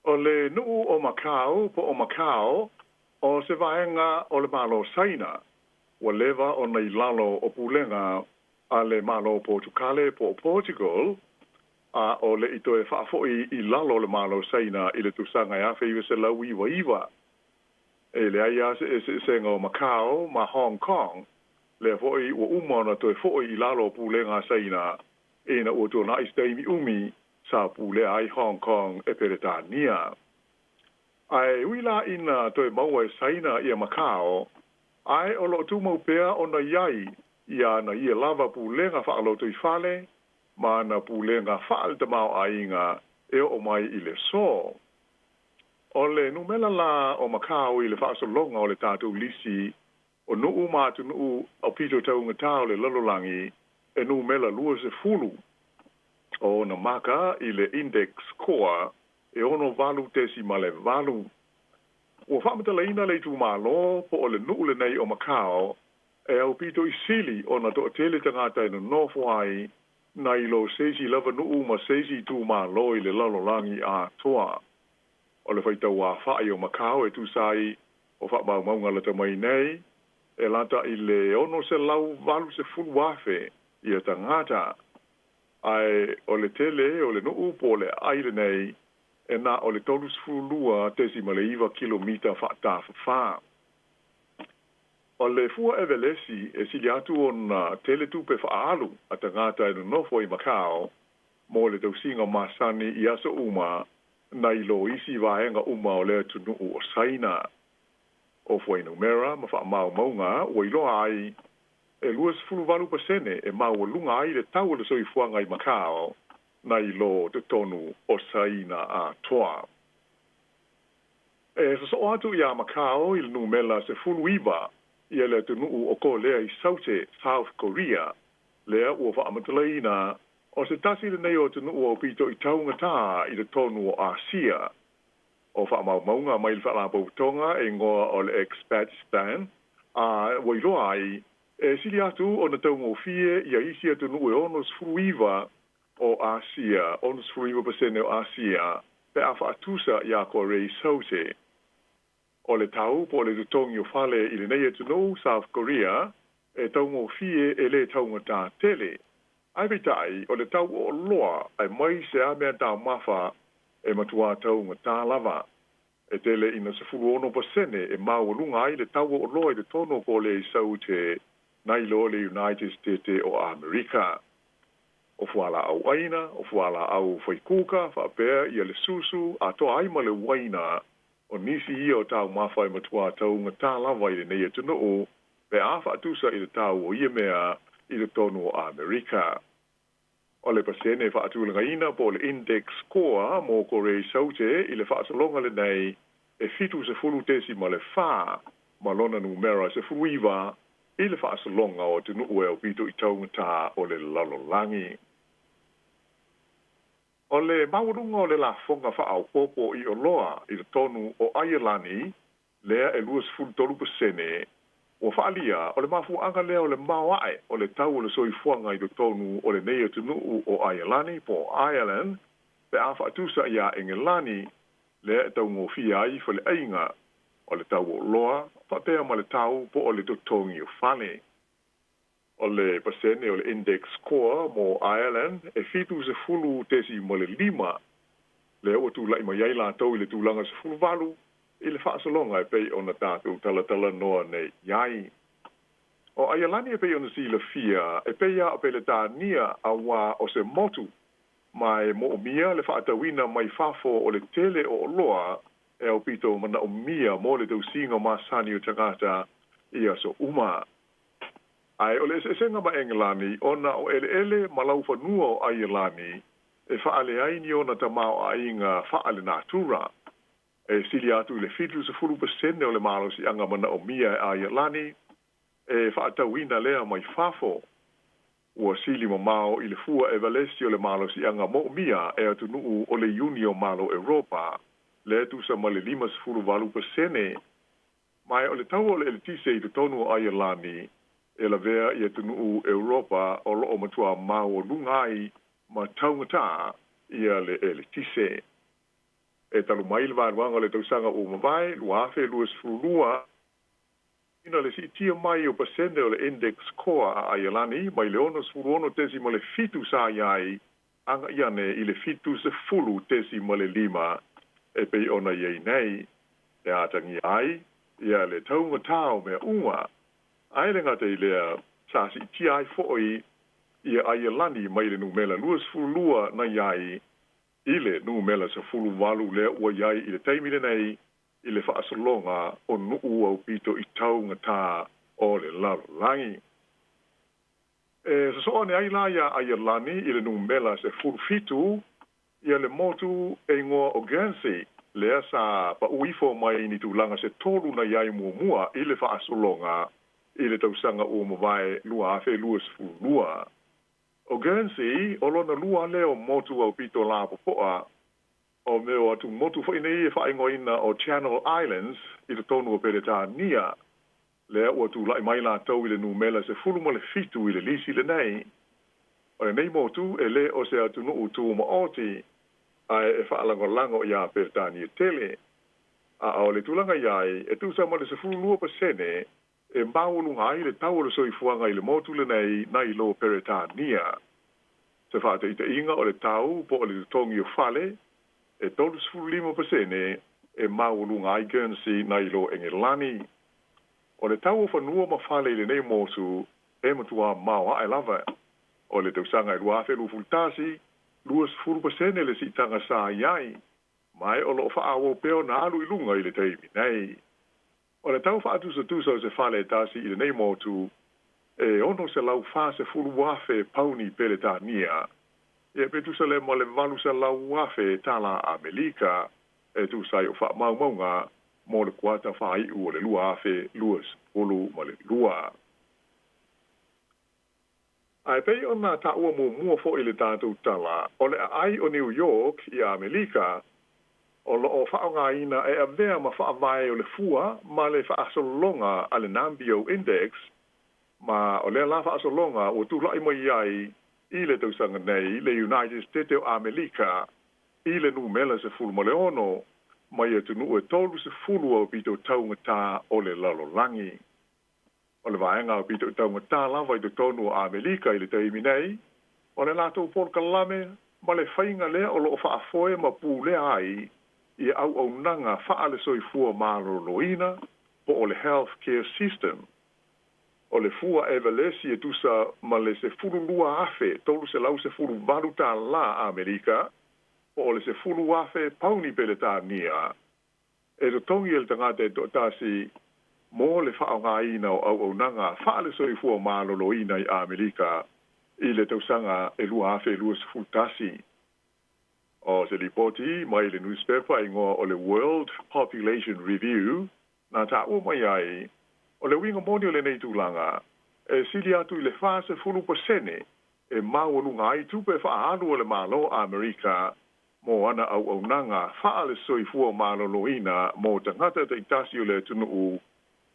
[SPEAKER 15] O le nu'u o Macau po o Macao, o se vaega o le Malo Saina, ua leva ona i lalo o pulega a le Malo Potukale po o Portugal, a o le i toe faafo'i i lalo o le Malo Saina i le tausaga e 1999. E leai lava se eseesega o Macau ma Hong Kong, lea fo'i ua uma ona toe fo'i i lalo o pulega a Saina ina ua tuana'i se taimi umi sa pulea ai Hong Kong e Peretania. Ae ui la ina toe maua e Saina ia Macau, ae o lo o tumau pea ona i ai ia ana ia lava pulega faalotoifale ma ana pulega faale-tamaoaiga e oo mai i le aso. O le numela la o Macau i le faasologa o le tatou lisi o nuu ma atunuu aupito taugatā o le lalolagi e numela 20. O ona maka i le index score e 68.8. Ua faamatalaina le itumalo po o le nuu lenei o Macau e aupito i sili ona toatele tagata e nonofo ai nai lo se isi lava nuu ma se isi itumalo i le lalolagi atoa. O le faitauafa'i o Macau e tusa ai o faamaumauga lata mai nei, e lata i le 680,000 ia tagata, ae o le tele o le nuu po o le aai lenei e na o le 32.9 kilomita fa'atafafā. O le fua evelesi e sili atu ona tele tupe fa'aalu a tagata e nonofo i Macau mo le tausiga masani i aso uma nai lo isi vaega uma o le atunuu o Saina. O fuainumera ma faamaumauga ua iloa ai e 28% e maualuga ai le tau o le soifuaga i Macau nai lo totonu o Saina atoa. E sosoo atu iā Macau i le numela 19 ia le atunuu o Kolea i Saute, South Korea, lea ua faamatalaina o se tasi lenei o atunuu aupito i taugatā i totonu o Asia. O faamaumauga mai le Faalapotopotoga e igoa o le Expatistan a ua iloa ai e sili atu ona taugofie ia isi atunuu e 69 o Asia, 69% o Asia, pe a faatusa iā Korea i Saute. O le tau po o le totogi o fale i lenei atunuu, South Korea, e taugofie e lē taugatā tele. Ae peitai, o le tau o oloa aemaise lava meataumafa e matuā taugatā lava. E tele ina 16% e maualuga ai le tau o oloa i totonu o Kolea i Saute nai lo le United State o Amerika. O fualaau aina, o fualaau faikuka, faapea ia le susu, atoa ai ma le uaina, o nisi ia o taumafa e matuā taugatā lava i lenei atunuu pe a faatusa i le tau o ia mea i totonu o Amerika. O le pasene faatulagaina po o le index score mo Korea i Saute i le faasologa lenei e 70.4 ma lona numera 19. i le faasologa o atunuu e aupito i taugatā o le lalolagi. O le maualuga o le lafoga faaopoopo i oloa i totonu o Aielani lea e 23%, ua faaalia o le mafuaaga lea o le maoae o le tau o le soifuaga i totonu o lenei atunuu o Aielani po o Ireland pe a faatusa iā Engelani lea e taugofie ai faleaiga, o le tau o oloa faapea ma le tau po o le totogi o fale. O le pasene o le index core mo Ireland e 70.5, lea ua tula'i mai ai latou i le tulaga 18 i le faasologa e pei ona tatou talatalanoa nei i ai. O Aialani e pei ona silafia e pei lava o Peletania auā o se motu ma e moomia le faatauina mai fafo o le tele o oloa e aupito manaomia mo le tausiga masani o tagata i aso uma. Ae o le eseesega ma Engelani ona o eleele ma laufanua o Aielani e faale ai ni ona tamaoaiga faalenatura. E sili atu i le 70% o le malosiaga manaomia e Aielani e faatauina lea mai fafo. Ua sili mamao i le fua evalesi o le malosiaga moomia e atunuu o le Iuni o Malo Europa, lea e tusa ma le 58%. Ma o le tau o le eletise i totonu o Aielani e lavea i atunuu Europa o loo matuā maualuga ai ma taugatā ia le eletise. E talu mai le vaeluaga o le tausaga ua mavae 2022 ina le siitia mai o pasene o le index core a Aielani mai le 66.7 sa i ai aga'i ane i le 70.5 e pei ona i ai nei, e atagia ai ia le taugatā o mea uma. Ae le gata i lea, sa siitia ai fo'i ia Aielani mai le numera 22 na i ai i le numera 18 lea ua i ai i le taimi lenei i le faasologa o nuu aupito i taugatā o le lalolagi. E sosoo ane ai la iā Aielani i le numera 17 ia le motu e igoa o Guernsey, lea sa paʻu ifo mai ni tulaga se tolu na i ai muamua i le faasologa i le tausaga ua mavae 2022. O Guernsey o lona lua lea o motu aupito lapopoa o mea o atumotu foi nei e faaigoaina o Channel Islands i totonu o Peretania, lea ua tula'i mai latou i le numera 17 i le lisi lenei. O lenei motu e lē o se atunuu tumaoti ae e faalagolago iā Peretania tele. A o le tulaga i ai e tusa ma le 12% e maualuga ai le tau o le soifuaga i le motu lenei nai lo Peretania. Se faataitaiga o le tau po o le totogi o fale e 35% e maualuga ai Guernsey nai lo Engelani. O le tau o fanua ma fale i lenei motu e matuā maoae lava. O le tausaga e 2021, 20% le siitaga sa i ai, ma e o loo faaauau pea ona alu i luga i le taimi nei. O le tau faatusatusa o se fale e tasi i lenei motu e 640,000 pauni Peretania, ia pe tusa lea ma le $800,000 tālā Amelika, e tusa ai o faamaumauga mo le kuata faaiu o le 2022. Ae pei ona taua muamua fo'i i le tatou tala, o le aai o New York i Amelika o loo faaaogaina e avea ma faavae o le fua ma le faasologa a le Numbeo Index, ma o lea la faasologa ua tula'i mai ai i le tausaga nei le United States o Amelika i le numera 16 mai atunuu e 30 aupito taugatā o le lalolagi. O le vaega aupito taugatā lava i totonu o Amelika i le taimi nei, o le latou polokalame ma le faiga lea o loo faafoe ma pulea ai ia auaunaga faale-soifua malōlōina po o le health care system. O le fua evalesi e tusa ma le $12,318 Amerika po o le 10,000 pauni Peretania e totogi e le tagata e toatasi mo le faaaogaina o auaunaga faale-soifua malōlōina i Amerika i le tausaga e 2021. O se lipoti mai le newspaper igoa o le World Population Review na taua mai ai O le uiga moni o lenei tulaga, e sili atu i le 40% e maualuga ai tupe faaalu a le Malo o Amerika mo ana auaunaga faale-soifua maloloina mo tagata taitasi o le atunuu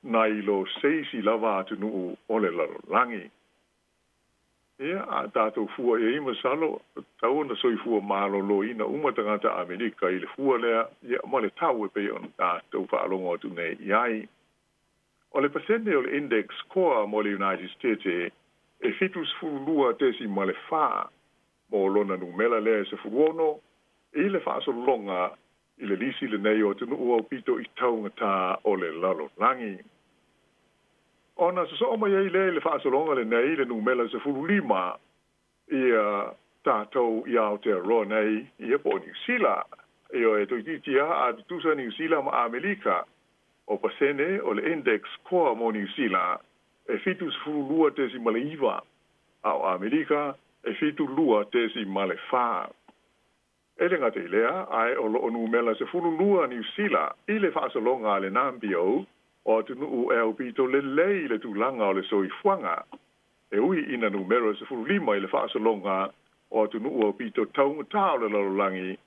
[SPEAKER 15] nai lo se isi lava atunuu o le lalolagi. Ia, a tatou fua i ai, masalo, tatau ona soifua maloloina uma tagata Amerika i le fua lea, ia, ma le tau e pei ona tatou faalogo atu nei i ai. O le pasene o le index score mo le United States e 72.4 mo lona numera lea e 16 i le faasologa i le lisi lenei o atunuu aupito i taugatā o le lalolagi. Ona sosoo mai ai lea i le faasologa lenei le numera 15 ia tatou i Aotearoa nei, ia po o Niu Sila. Ioe, toeitiiti lava a tutusa Niu Sila ma Amerika, o pasene o le index score mo Niu Sila e 72.9, a o Amerika e 72.4. E le gata i lea, ae o lo o numera 12 Niu Sila i le faasologa a le Numbeo o atunuu e aupito lelei i le tulaga o le soifuaga, e ui ina numera 15 i le faasologa o atunuu aupito taugata o le lalolagi,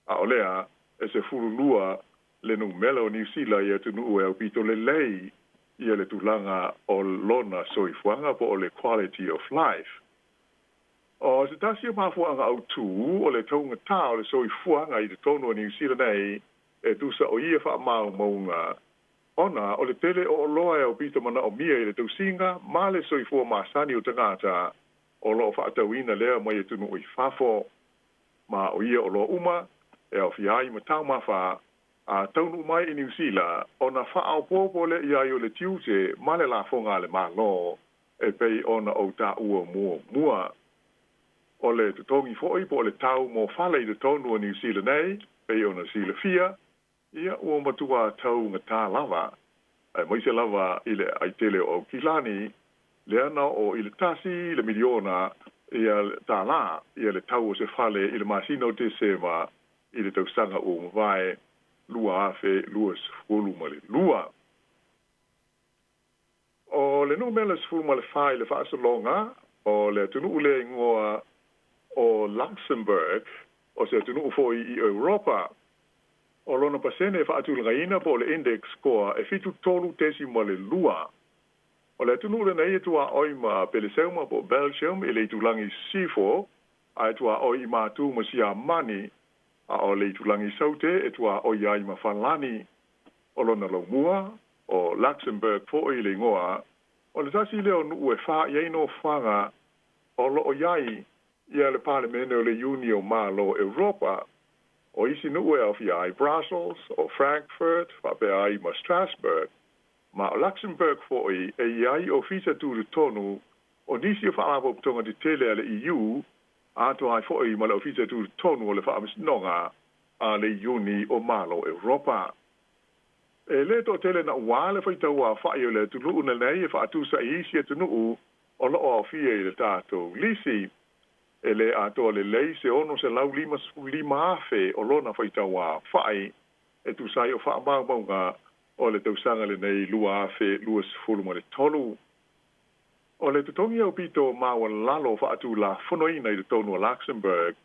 [SPEAKER 15] a o lea e 12 le numera o Niu Sila i atunuu e aupito lelei ia le tulaga o lona soifuaga po o le quality of life. O se tasi o mafuaaga autū o le taugata o le soifuaga i totonu o Niu Sila nei e tusa o ia faamaumauga, ona o le tele o oloa e aupito manaomia i le tausiga ma le soifua masani o tagata o lo o faatauina lea mai atunuu i fafo. Ma o ia oloa uma e aofia ai ma taumafa a taunuu mai i Niu Sila ona faaopoopo lea i ai o le tiute ma le lafoga a le Malo e pei ona ou taua muamua. O le totogi foi po o le tau mo fale i totonu o Niu Sila nei, pei ona silafia, ia ua matuā taugatā lava, aemaise lava i le aai tele o Aukilani, lea na oo i le tasi le miliona ia tālā ia le tau o se fale i le masina o Tesema i le tausaga ua mavae 2022. O le numera 14 i le faasologa o le atunuu lea igoa o Luxembourg, o se atunuu foi i Europa. O lona pasene e faatulagaina po o le index score e 73.2. O le atunuu lenei e tuaoi ma Peleseuma po o Belgium i le itulagi sisifo, ae tuaoi i Matu ma Siamani, a o le itulagi saute e tuaoi ai ma Falani. O lona laumua, o Luxembourg foi le igoa, o le tasi lea o nuu e fā i ai nofoaga o lo o i ai ia le Palemene o le Iuni o Malo o Europa. O isi nuu e aofia ai Brussels, o Frankfurt, faapea ai ma Strasbourg. Ma o Luxembourg foi e i ai ofisa tutotonu o nisi o faalapotopotoga tetele a le EU, atoa ai foi ma le ofisa tutotonu o le Faamasinoga a le Iuni o Malo o Europa. E le toatele naʻuā le faitau aofaʻi o le atunuu lenei e faatusa i isi atunuu o lo o aofia i le tatou lisi. E le atoa lelei se 655,000 o lona faitau aofaʻi e tusa ai o faamaumauga o le tausaga lenei 2023. O le totogi aupito maualalo faatulafonoina i totonu o Luxembourg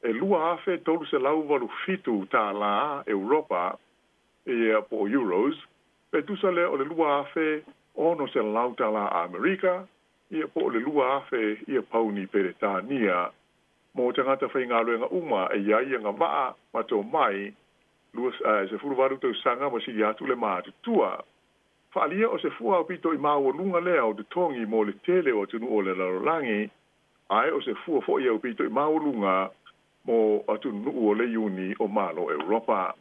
[SPEAKER 15] e 2,387 tālā Europa, ia po o euros, pe tusa lea o le 2,600 tālā Amerika, ia po o le 2,000 ia pauni Peretania, mo tagata faigaluega uma e i ai agavaa ma tomai 18 tausaga ma sili atu le matutua. Faaalia o se fua aupito i maualuga lea o totogi mo le tele o atunuu o le lalolagi, ae o se fua foi aupito i maualuga mo atunuu o le Iuni o Malo o Europa.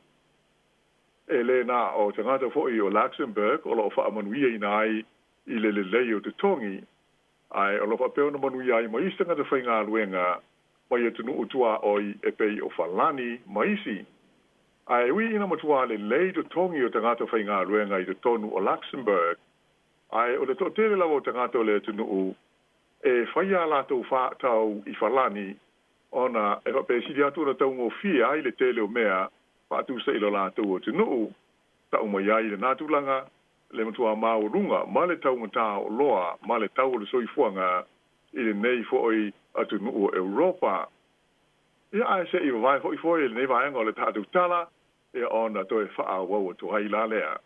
[SPEAKER 15] E le na o tagata foi o Luxembourg o lo o faamanuiaina ai i le lelei o totogi, ae o lo o faapea ona manuia ai ma isi tagata faigaluega mai atunuu tuaoi e pei o Falani ma isi. Ae ui ina matuā lelei totogi o tagata faigaluega i totonu o Luxembourg, ae o le toatele lava o tagata o le atunuu e fai a latou faatau i Falani ona e faapea sili atu ona taugofie ai le tele o mea faatusa i lo latou atunuu. Tau mai ai i lena tulaga, le matuā maualuga ma le taugatā o oloa ma le tau o le soifuaga i lenei foʻi atunuu o Europa. Ia ae se i vavae foʻi foe i lenei vaega o le tatou tala, ia ona toe faaauau atu ai la lea.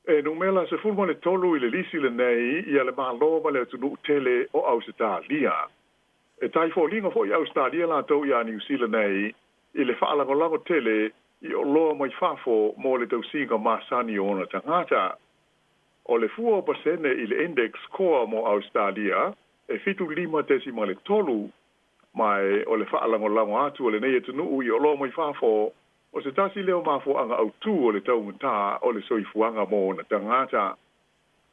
[SPEAKER 15] E numela 13 i le lisi lenei ia le Malo ma le atunuu tele o Ausetalia. E tai foliga foʻi Ausetalia latou iā Niu Sila nei i le faalagolago tele i oloa mai fafo mo le tausiga masani o ona tagata. O le fua o pasene i le index core mo Ausetalia e 75.3, ma e o le faalagolago atu o lenei atunuu i oloa mai fafo o se tasi lea o mafuaaga autū o le taugatā o le soifuaga mo ona tagata.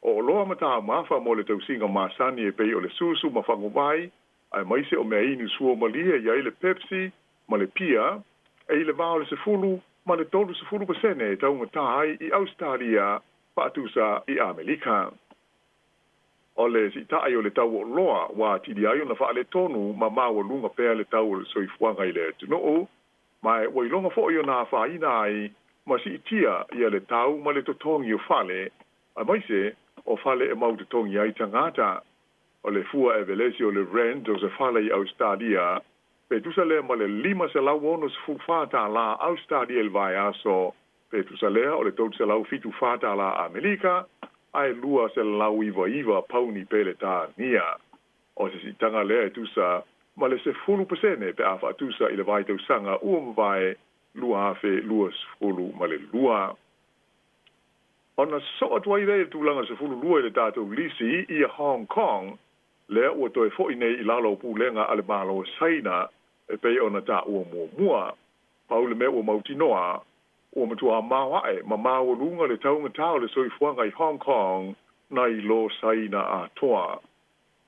[SPEAKER 15] O oloa ma taumafa mo le tausiga masani e pei o le susu ma faguvai, aemaise o meainu suamalie e i ai le Pepsi ma le pia, e i le va o le 10 ma le 30% e taugatā ai i Ausetalia faatusa i Amelika. O le siitaʻi o le tau o oloa ua atili ai ona faaletonu ma maualuga pea le tau o le soifuaga i le atunuu, ma e ua iloga foʻi ona afaina ai ma siitia ia le tau ma le totogi o fale, aemaise o fale e mau totogi ai tagata. O le fua evelesi o le rent o se fale i Ausetalia, pe tusa lea ma le $564 tālā Ausetalia i le vaiaso, pe tusa lea o le $374 tālā Amelika, ae 299 pauni Peretania. O se siitaga lea e tusa ma le 10% pe a faatusa i le vaitausaga ua mavae 2022. Ona sosoo atu ai lea i le tulaga 12 i le tatou lisi ia Hong Kong, lea ua toe foʻi nei i lalo o pulega a le Malo o Saina e pei ona taua muamua. Pau le mea ua mautinoa, ua matuā maoaʻe ma maualuga le taugatā o le soifuaga i Hong Kong nai lo Saina atoa.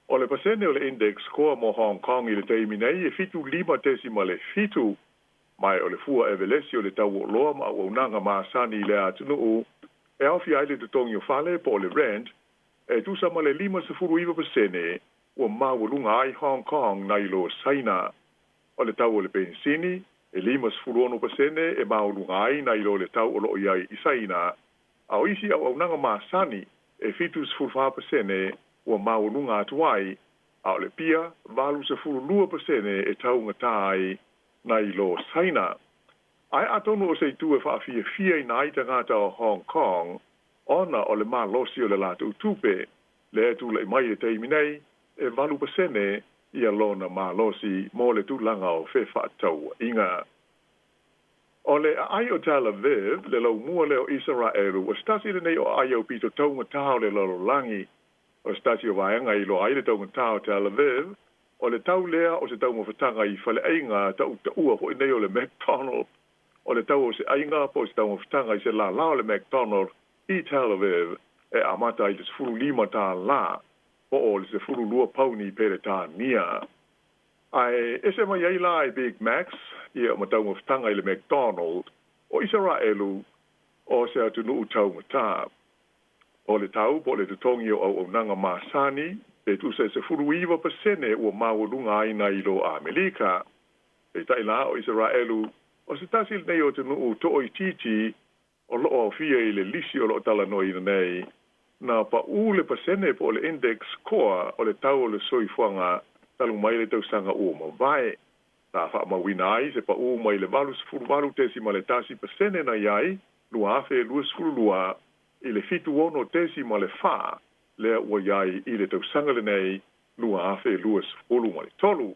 [SPEAKER 15] O le pasene o le index score mo Hong Kong i le taimi nei e 75.7, ma e o le fua evelesi o le tau o oloa ma auaunaga masani i lea atunuu e aofia ai le totogi o fale po o le rent, e tusa ma le 59% ua maualuga ai Hong Kong nai lo Saina. O le tau o le penisini, e 56% e maualuga ai nai lo le tau o loo i ai i Saina, a o isi auaunaga masani e 74% ua maualuga atu ai, a o le pia 82% e taugatā ai nai lo Saina. Ae atonu o se itu e faafiafiaina ai tagata o Hong Kong ona o le malosi o le latou tupe, lea e tulaʻi mai i le taimi nei e 8% ia lona malosi mo le tulaga o fefaatauaiga. O le aai o Tel Aviv, le laumua lea o Isaraelu, o se tasi lenei o aai aupito taugatā o le lalolagi. O se tasi o vaega e iloa ai le taugatā o Tel Aviv, o le tau lea o se taumafataga i faleaiga tautaua foʻi nei o le McDonald. O le tau o se aiga po o se taumafataga i se lālā o le McDonald i Tel Aviv e amata ai i le $15 po o le 12 pauni Peretania. Ae ese mai ai la i Big Macs ia ma taumafataga i le McDonald o Isaraelu o se atunuu taugatā. O le tau po o le totogi o auaunaga masani e tusa e 19% ua maualuga ai nai lo Amelika. Peitai la o Isaraelu o se tasi lenei o atunuu toaitiiti o loo aofia i le lisi o loo talanoaina nei, na paʻū le pasene po o le index score o le tau o le soifuaga talu mai le tausaga ua mavae. Sa faamauina ai se paʻū mai le 88.1% na i ai 2022 i le 76.4 lea ua i ai i le tausaga lenei 2023.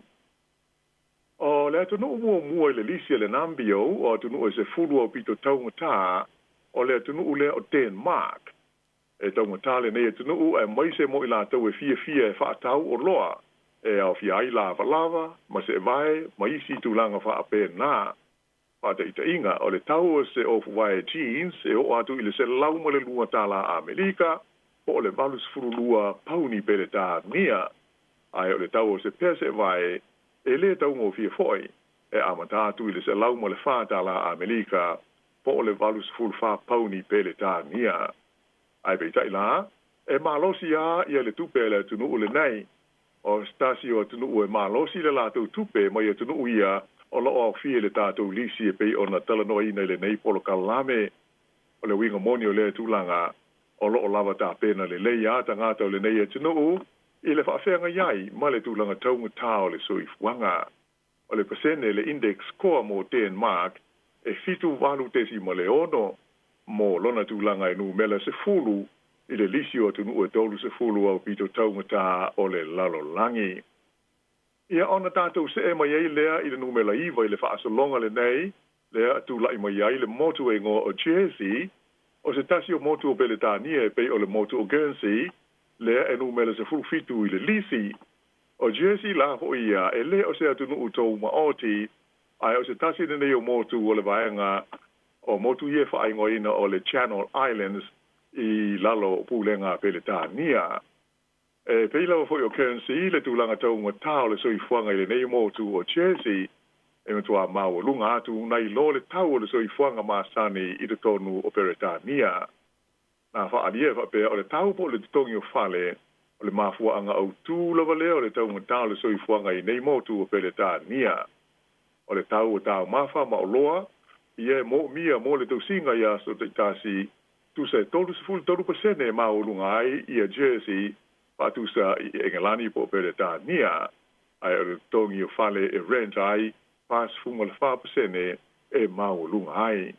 [SPEAKER 15] O le atunuu muamua i le lisi a le Numbeo o atunuu e 10 aupito taugatā, o le atunuu lea o Denmark. E taugatā lenei atunuu aemaise mo i latou e fiafia e faatau oloa e aofia ai lavalava ma seevae ma isi tulaga faapena. Faataitaiga, o le tau o se ofuvae jeans e oo atu i le 102 tala Amerika po o le 82 pauni Peretania, ae o le tau o se pea seevae e lē taugofie foi, e amata atu i le 104 tala Amerika po o le 84 pauni Peretania. Ae peitai la, e malosi lava ia le tupe a le atunuu lenei. O se tasi o atunuu e malosi le latou tupe mai atunuu ia o lo o aofia i le tatou lisi e pei ona talanoaina i lenei polokalame. O le uiga moni o lea tulaga, o lo o lava tapena lelei lava tagata o lenei atunuu i le faafeagai ai ma le tulaga taugata o le soifuaga. O le pasene le index score mo Denmark e 78.6 mo lona tulaga e numera 10 i le lisi o atunuu e 30 aupito taugata o le lalolagi. Ia ona tatou see mai ai lea i le numera 9 i le faasologa lenei, lea tulai mai ai le motu e igoa o Jersey, o se tasi o motu o Peretania e pei o le motu o Guernsey, lea e numera 17 i le lisi. O Jersey la hoʻi ia e lē o se atunuu tumaoti, ae o se tasi lenei o motu o le vaega o motu ia e faaigoaina o le Channel Islands i lalo o pulega a Peretania. E pei lava foi o Guernsey le tulaga taugata o le soifuaga i lenei motu o Jersey, e matuā maualuga atu nai lo le tau o le soifuaga masani i totonu o Peretania. Na faaalia e faapea o le tau po o le totogi o fale, o le mafuaaga autū lava lea o le taugata o le soifuaga i nei motu o Peretania. O le tau o taumafa ma oloa, ia e moomia mo le tausiga i aso taitasi, tusa e 33% e maualuga ai ia Jersey faatusa i Engelani po o Peretania, ae o le totogi o fale e rent ai, 44% e maualuga ai.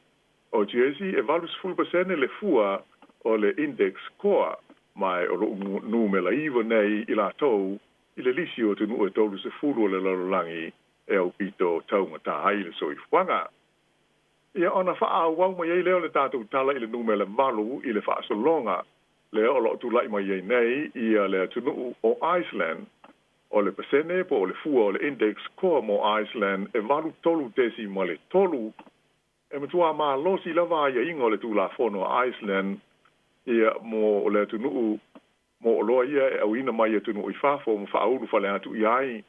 [SPEAKER 15] O Jersey e 80% le fua o le index score, ma o lo o numera 9 nei i latou i le lisi o atunuu e 30 o le lalolagi e aupito taugata ai le soifuaga. Ia ona faaauau mai ai lea o le tatou tala i le numera 8 i le faasologa, lea o lo o tulai mai ai nei ia le atunuu o Iceland. O le pasene po o le fua o le index score mo Iceland e 83.3. E matuā malosi lava aiaiga o le Tulafono a Iceland ia mo le atunuu mo oloa ia e auina mai atunuu i fafo ma faaulu fale atu i ai.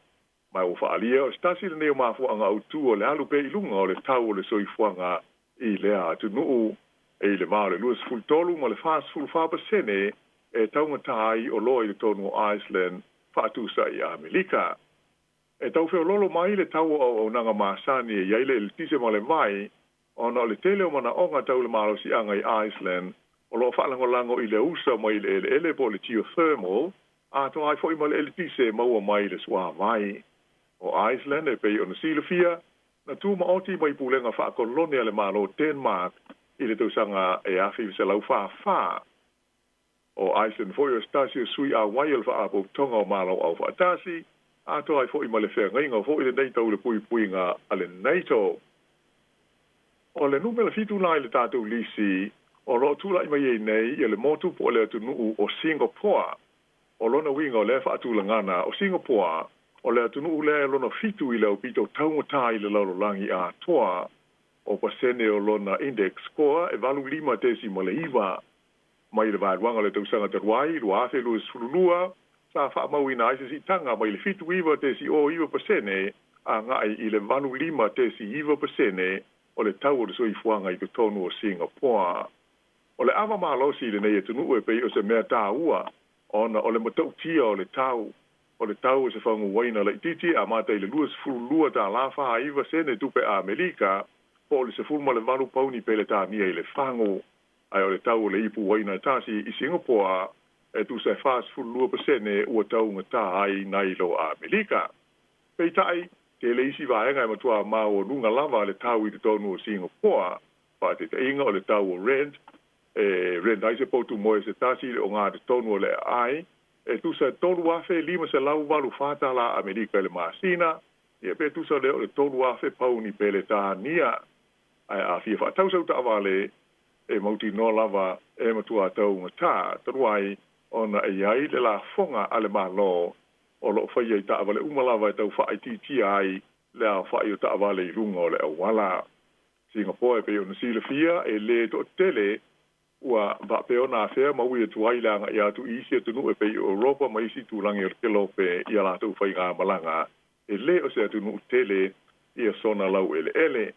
[SPEAKER 15] Ma ua faaalia o se tasi lenei o mafuaaga autū o le alu pea i luga o le tau o le soifuaga i lea atunuu, e i le va o le 23 ma le 44% e taugata ai oloa i totonu o Iceland faatusa i Amerika. E tau feoloolo mai le tau o auaunaga masani e i ai le eletise ma le vai, ona o le tele o manaoga tau le malosiaga i Iceland o lo o faalagolago i le usa mai le eleele po o le geothermal, atoa ai foi ma le eletise e maua mai le suavai. O Iceland e pei ona silafia, na tumaoti mai pulega faakolone a le Malo Denmark i le tausaga e 1944. O Iceland foi o se tasi o sui auai o le Faalapotopotoga o Malo Aufaatasi, atoa ai foi ma le feagaiga foi lenei tau le puipuiga a le NATO. O le numera 7 la i le tatou lisi, o lo o tulai mai ai nei ia le motu po o le atunuu o Singapore. O lona uiga o lea faatulagana o Singapore, o le atunuu lea e lona 7 i le aupito taugata i le lalolagi atoa. O pasene o lona index score e 85.9. Mai le vaeluaga o le tausaga talu ai, 2022, sa faamauina ai se siitaga mai le 79.09% agai i le 85.9% o le tau o le soifuaga i totonu o Singapore. O le ava malosi i lenei atunuu e pei o se mea taua ona o le matautia o le tau. O le tau o se fagu uaina laitiiti e amata i le 22 tala 49 sene tupe Amerika po o le 18 pauni Peretania i le fagu. Ae o le tau o le ipu uaina e tasi i Singapore e tusa e 42% ua taugata ai nai lo Amerika. Peitai, tele isi vaega e matuā maualuga lava le tau i totonu o Singapore, faataitaiga o le tau o rent, e rent ai se potu moe se tasi i le ogatotonu o le aai, e tusa e 3,584 tala Amerika i le masina, ia pe tusa lea o le 3,000 pauni Peretania. Ae a fia faatau sau taavale, e mautinoa lava e matuā taugata, talu ai ona e i ai le lafoga a le Malo o lo o faia i taavale uma lava e tau faaitiitia ai le aofai o taavale i luga o le auala. Singapore e pei ona silafia e lē toʻatele ua faapea ona afea ma ui atu ai le agaʻi atu i isi atunuu e pei o Europa ma isi itulagi o le kelope i a latou faigamalaga e lē o se atunuu tele ia sona laueleele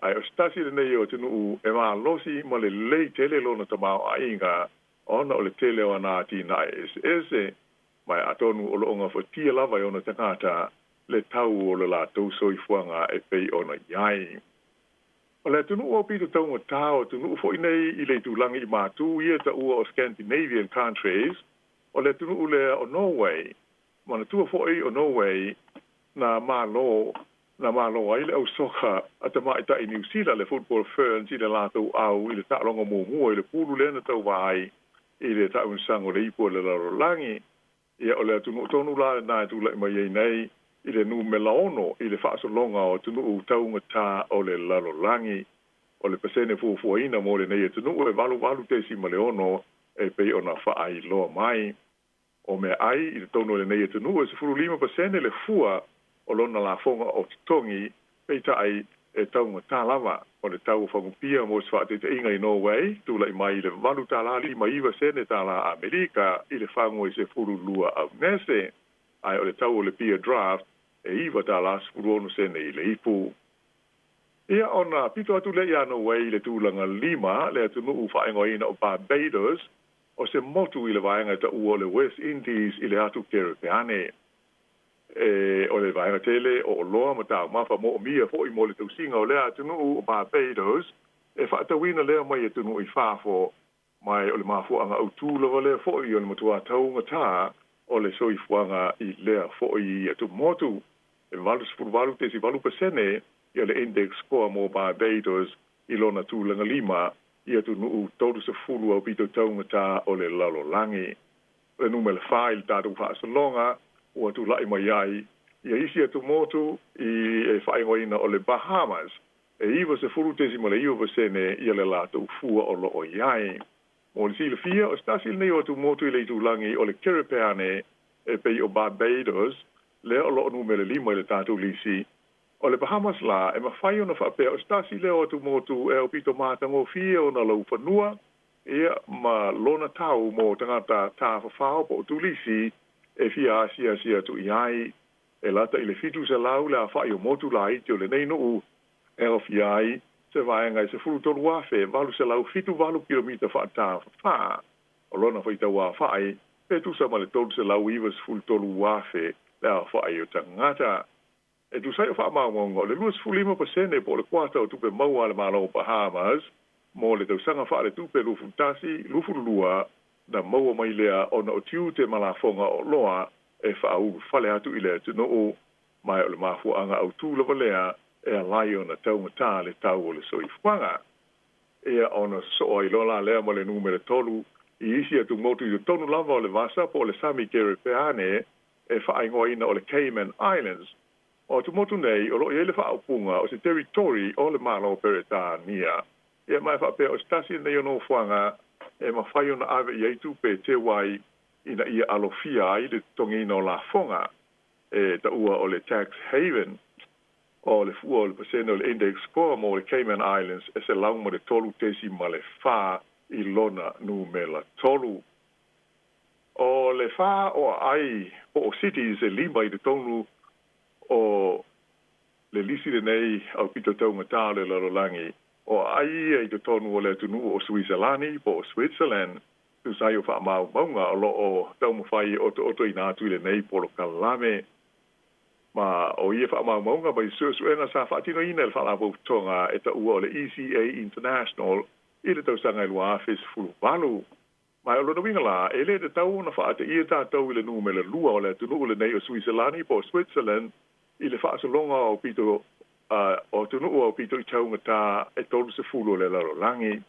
[SPEAKER 15] ae o se tasi lenei o atunuu e malosi ma lelei tele lona tamaoaiga ona o le tele o ana atinae eseese ma e atonu o loo gafatia lava e ona tagata le tau o le latou soifuaga e pei ona i ai. O le atunuu aupito taugatā o atunuu foʻi nei i le itulagi i matū ia taʻua o Scandinavian countries o le atunuu lea o Norway. Manatua foʻi o Norway na malo na malo ai le ausoka a tamaʻitaʻi Niusila le Football Ferns i le latou au i le taaloga muamua i le pulu lea na tauvā ai i le taamilosaga o le ipu o le lalolagi. Ia o le atunuu tonu la lenā e tulaʻi mai ai nei i le numela 6 i le faasologa o atunuu taugatā o le lalolagi. O le pasene fuafuaina mo lenei atunuu e 88.6 e pei ona faailoa mai. O meaai i totonu o lenei atunuu e 15% le fua o lona lafoga o totogi, peitai e taugatā lava. O le tau o fagupia mo se faataitaiga i Norway, tulaʻi mai i le $8 59 tālā Amerika i le fagu e 12 aunese, ae o le tau o le pia draft e $9 16 i le ipu. Ia ona pito atu lea iā Norway i le tulaga lima, le atunuu faaigoaina o Barbados, o se motu i le vaega e taʻua o le West Indies i le atu Kerepeane. E o le vaega tele o oloa ma taumafa moomia foʻi mo le tausiga o lea atunuu o Barbados e faatauina lea mai atunuu i fafo ma o le mafuaaga autū lava lea foʻi o le matuā taugatā o le soifuaga i lea foʻi atumotu. E 88.8% ia le index score mo Barbados i lona tulaga lima i atunuu 30 aupito taugatā o le lalolagi. O le numera 4 i le tatou faasologa ua tulaʻi mai ai ia isi atumotu i e faaigoaina o le Bahamas e 90.9% ia le latou fua o loo i ai. Mo le silafia o se tasi lenei o atumotu i le itulagi o le Kerepeane e pei o Barbados lea o loo numera 5 i le tatou lisi. O le Bahamas la e mafai ona faapea o se tasi lea o atumotu e aupito matagofie ona laufanua ia ma lona tau mo tagata tafafao po o tulisi e fia asiasi atu i ai. E lata i le 700 le afaʻi o motu laiti o lenei nuu e aofia ai se vaega e 13,878 kilomita faatafafā. O lona faitau afaʻi pe tusa ma le 393,000 le aofaʻi o tagata. E tusa ai o faamaumauga o le 25% po o le kuata o tupe maua a le Malo o Bahamas mo le tausaga faaletupe 21/22 na maua mai lea ona o tiute ma lafoga o oloa e faaulufale atu i le atunuu ma o le mafuaaga autū lava lea e ala ai ona taugatā le tau o le soifuaga. Ia ona sosoo ai loa la lea ma le numera 3 i isi atumotu i totonu lava o le vasa po o le sami Kerepeane e faaigoaina o le Cayman Islands. O atumotu nei o loo i ai le faaupuga o se territory o le Malo o Peretania. Ia ma e faapea o se tasi lenei o nofoaga e mafai ona ave i ai tupe e teu ai ina ia alofia ai le totogiina o lafoga e taʻua o le tax haven. O le fua o le pasene o le index score mo le Cayman Islands e 103.4 i lona numera 3. O le fa o aai po o cities e lima i totonu o le lisi lenei aupito taugatā o le lalolagi o aai ia i totonu o le atunuu o Suiselani po o Switzerland tusa ai o faamaumauga o loo taumafai e otootoina atu i lenei polokalame. Ma o ia faamaumauga mai suesuega sa faatinoina e le Faalapotopotoga e taʻua o le ECA International i le tausaga e 2018. Ma o lona uiga la e lē tatau ona faateia tatou i le numera 2 o le atunuu lenei o Suiselani po o Switzerland i le faasologa o aupito o atunuu aupito i taugatā e 30 o le lalolagi.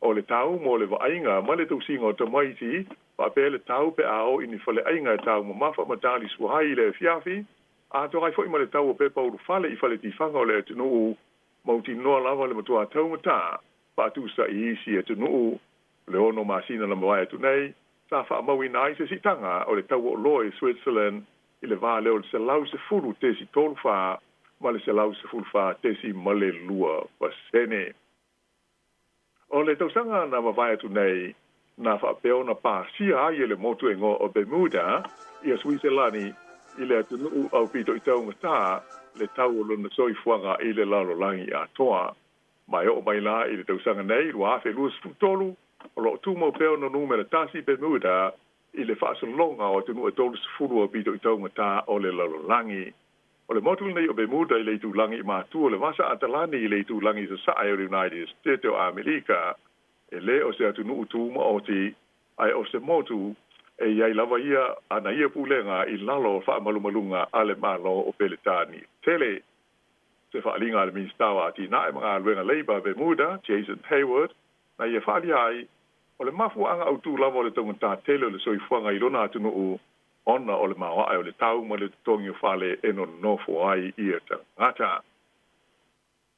[SPEAKER 15] O le tau mo le vaaiga ma le tausiga o tamaiti faapea le tau pe a oo i ni faleaiga e taumamafa ma talisua ai i le afiafi, atoa ai foʻi ma le tau o pepa ulufale i fale tifaga o le atunuu mautinoa lava le matuā taugatā faatusa i isi atunuu. O le 6 masina na mavae atu nei sa faamauina ai se siitaga o le tau o oloa i Switzerland i le va lea o le 110.34 ma le 114.2%. O le tausaga na mavae atu nei, na faapea ona pasia ai e le motu e igoa o Bermuda ia Suiselani i le atunuu aupito i taugata le tau o lona soifuaga i le lalolagi atoa. Ma e oo mai la i le tausaga nei 2023, o lo o tumau pea ona numera tasi Bermuda i le faasologa o atunuu e 30 aupito i taugata o le lalolagi. O le motu lenei o Bermuda i le itulagi i matu o le Vasa Atalani i le itulagi i sasae o le United States o Amerika, e lē o se atunuu tumaoti, ae o se motu e i ai lava ia ana ia pulega i lalo o faamalumaluga a le Malo o Peletani Tele. Se faaaliga a le Minisita o Atinae ma Galuega Leipa a Bermuda, Jason Hayward, na ia faaalia ai, o le mafuaaga autū lava o le taugata tele o le soifuaga i lona atunuu ona o le maoae o le tau ma le totogi o fale e nonofo ai ia tagata.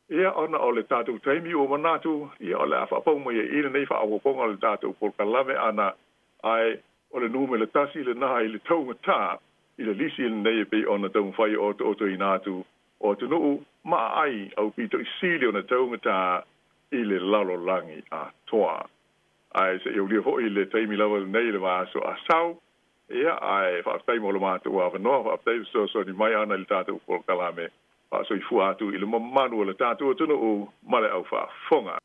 [SPEAKER 15] Ia, ona o le tatou taimi ua manatu, ia, o le a faapau mai ai i lenei faaopoopoga o le tatou polokalame ana, ae o le numera tasi lena i le taugata i le lisi lenei e pei ona taumafai e otootoina atu o atunuu ma aai aupito i sili ona taugata i le lalolagi atoa. Ae se i aulia foi le taimi lava lenei i le vaiaso a sau, Ia, ae faafetai mo lo matou avanoa, faafetai fesoasoani mai ana i le tatou polokalame faasoifua atu i le mamalu o le tatou atunuu ma le au faafofoga.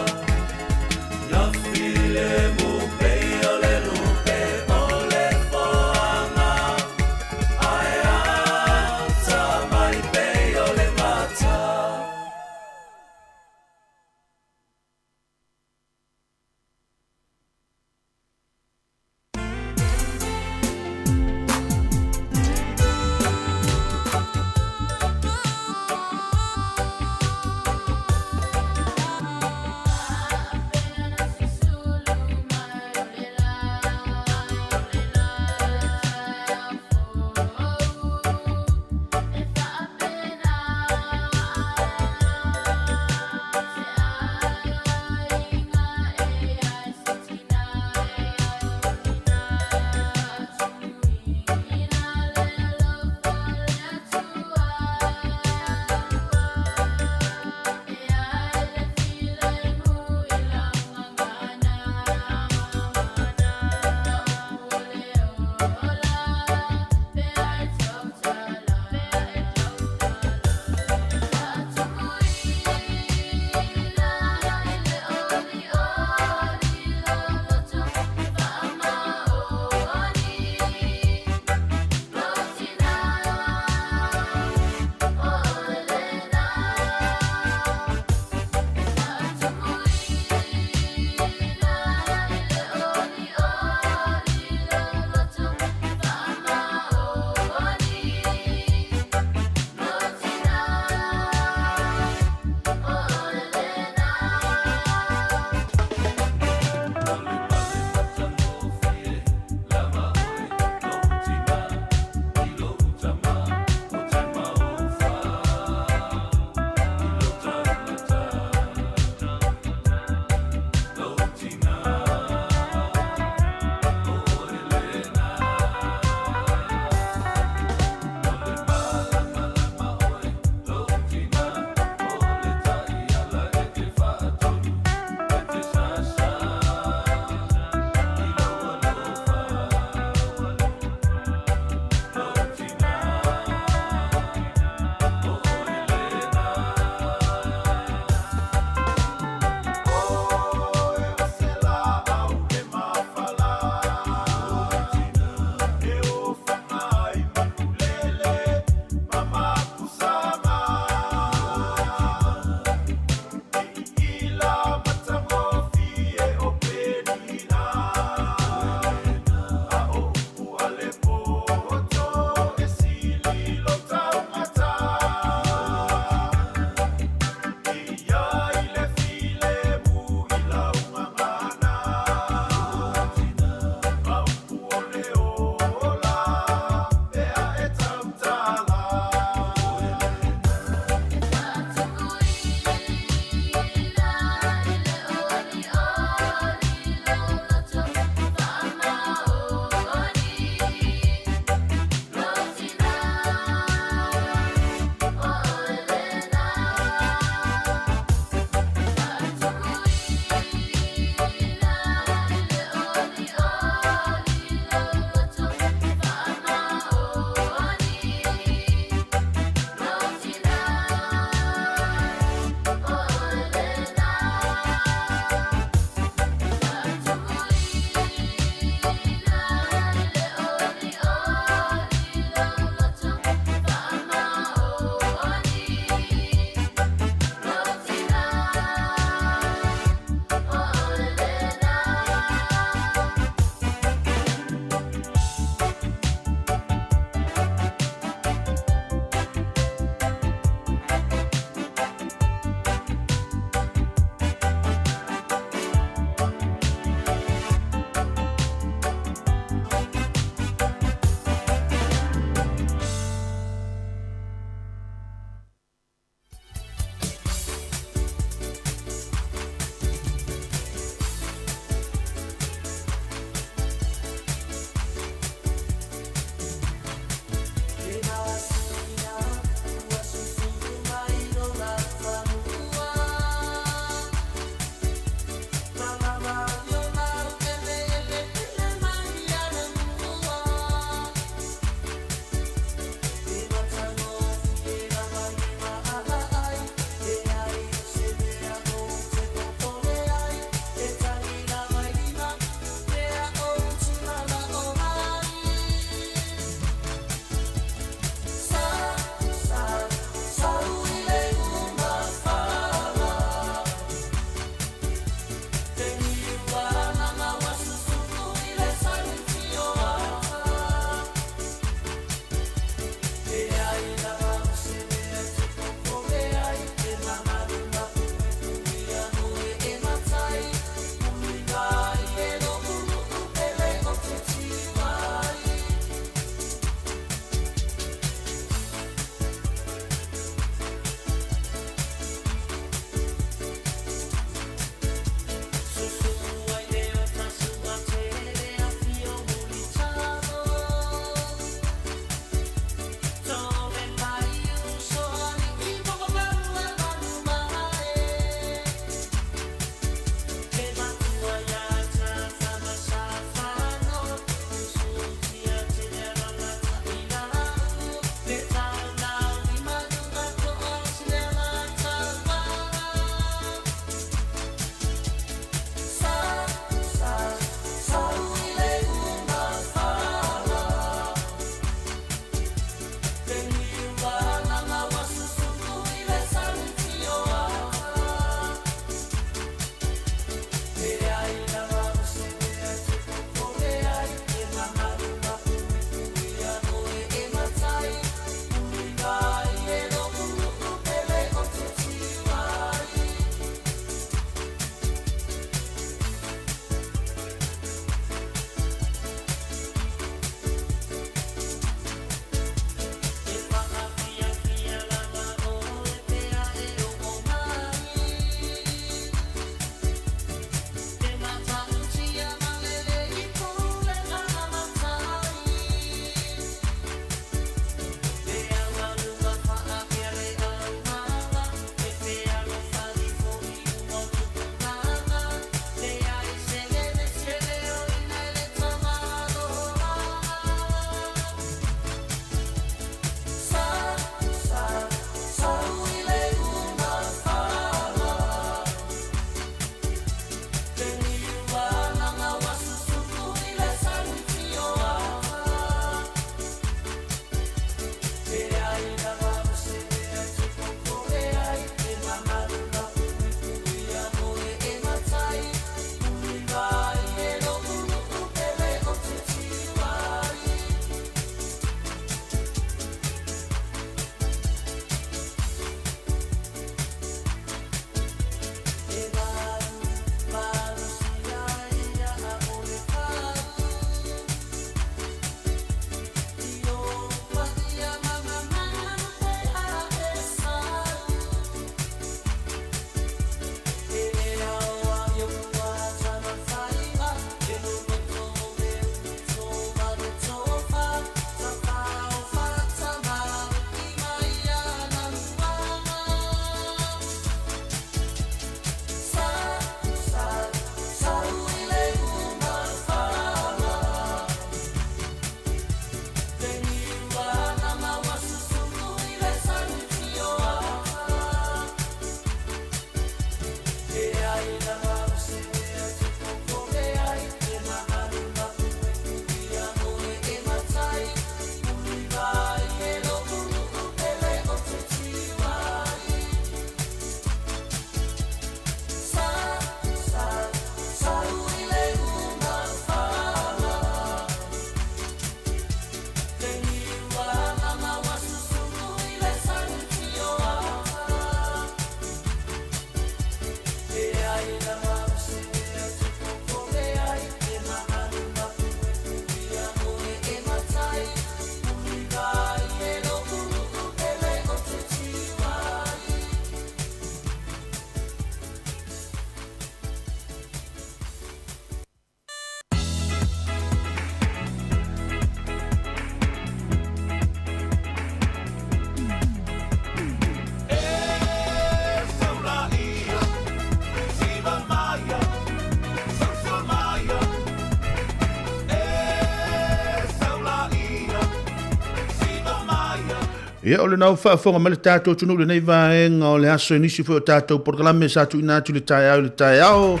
[SPEAKER 2] Ia, o lena ua faafofoga mai le tatou atunuu i lenei vaega o le aso i nisi foi o tatou polokalame sa tuuina atu i le taeao i le taeao.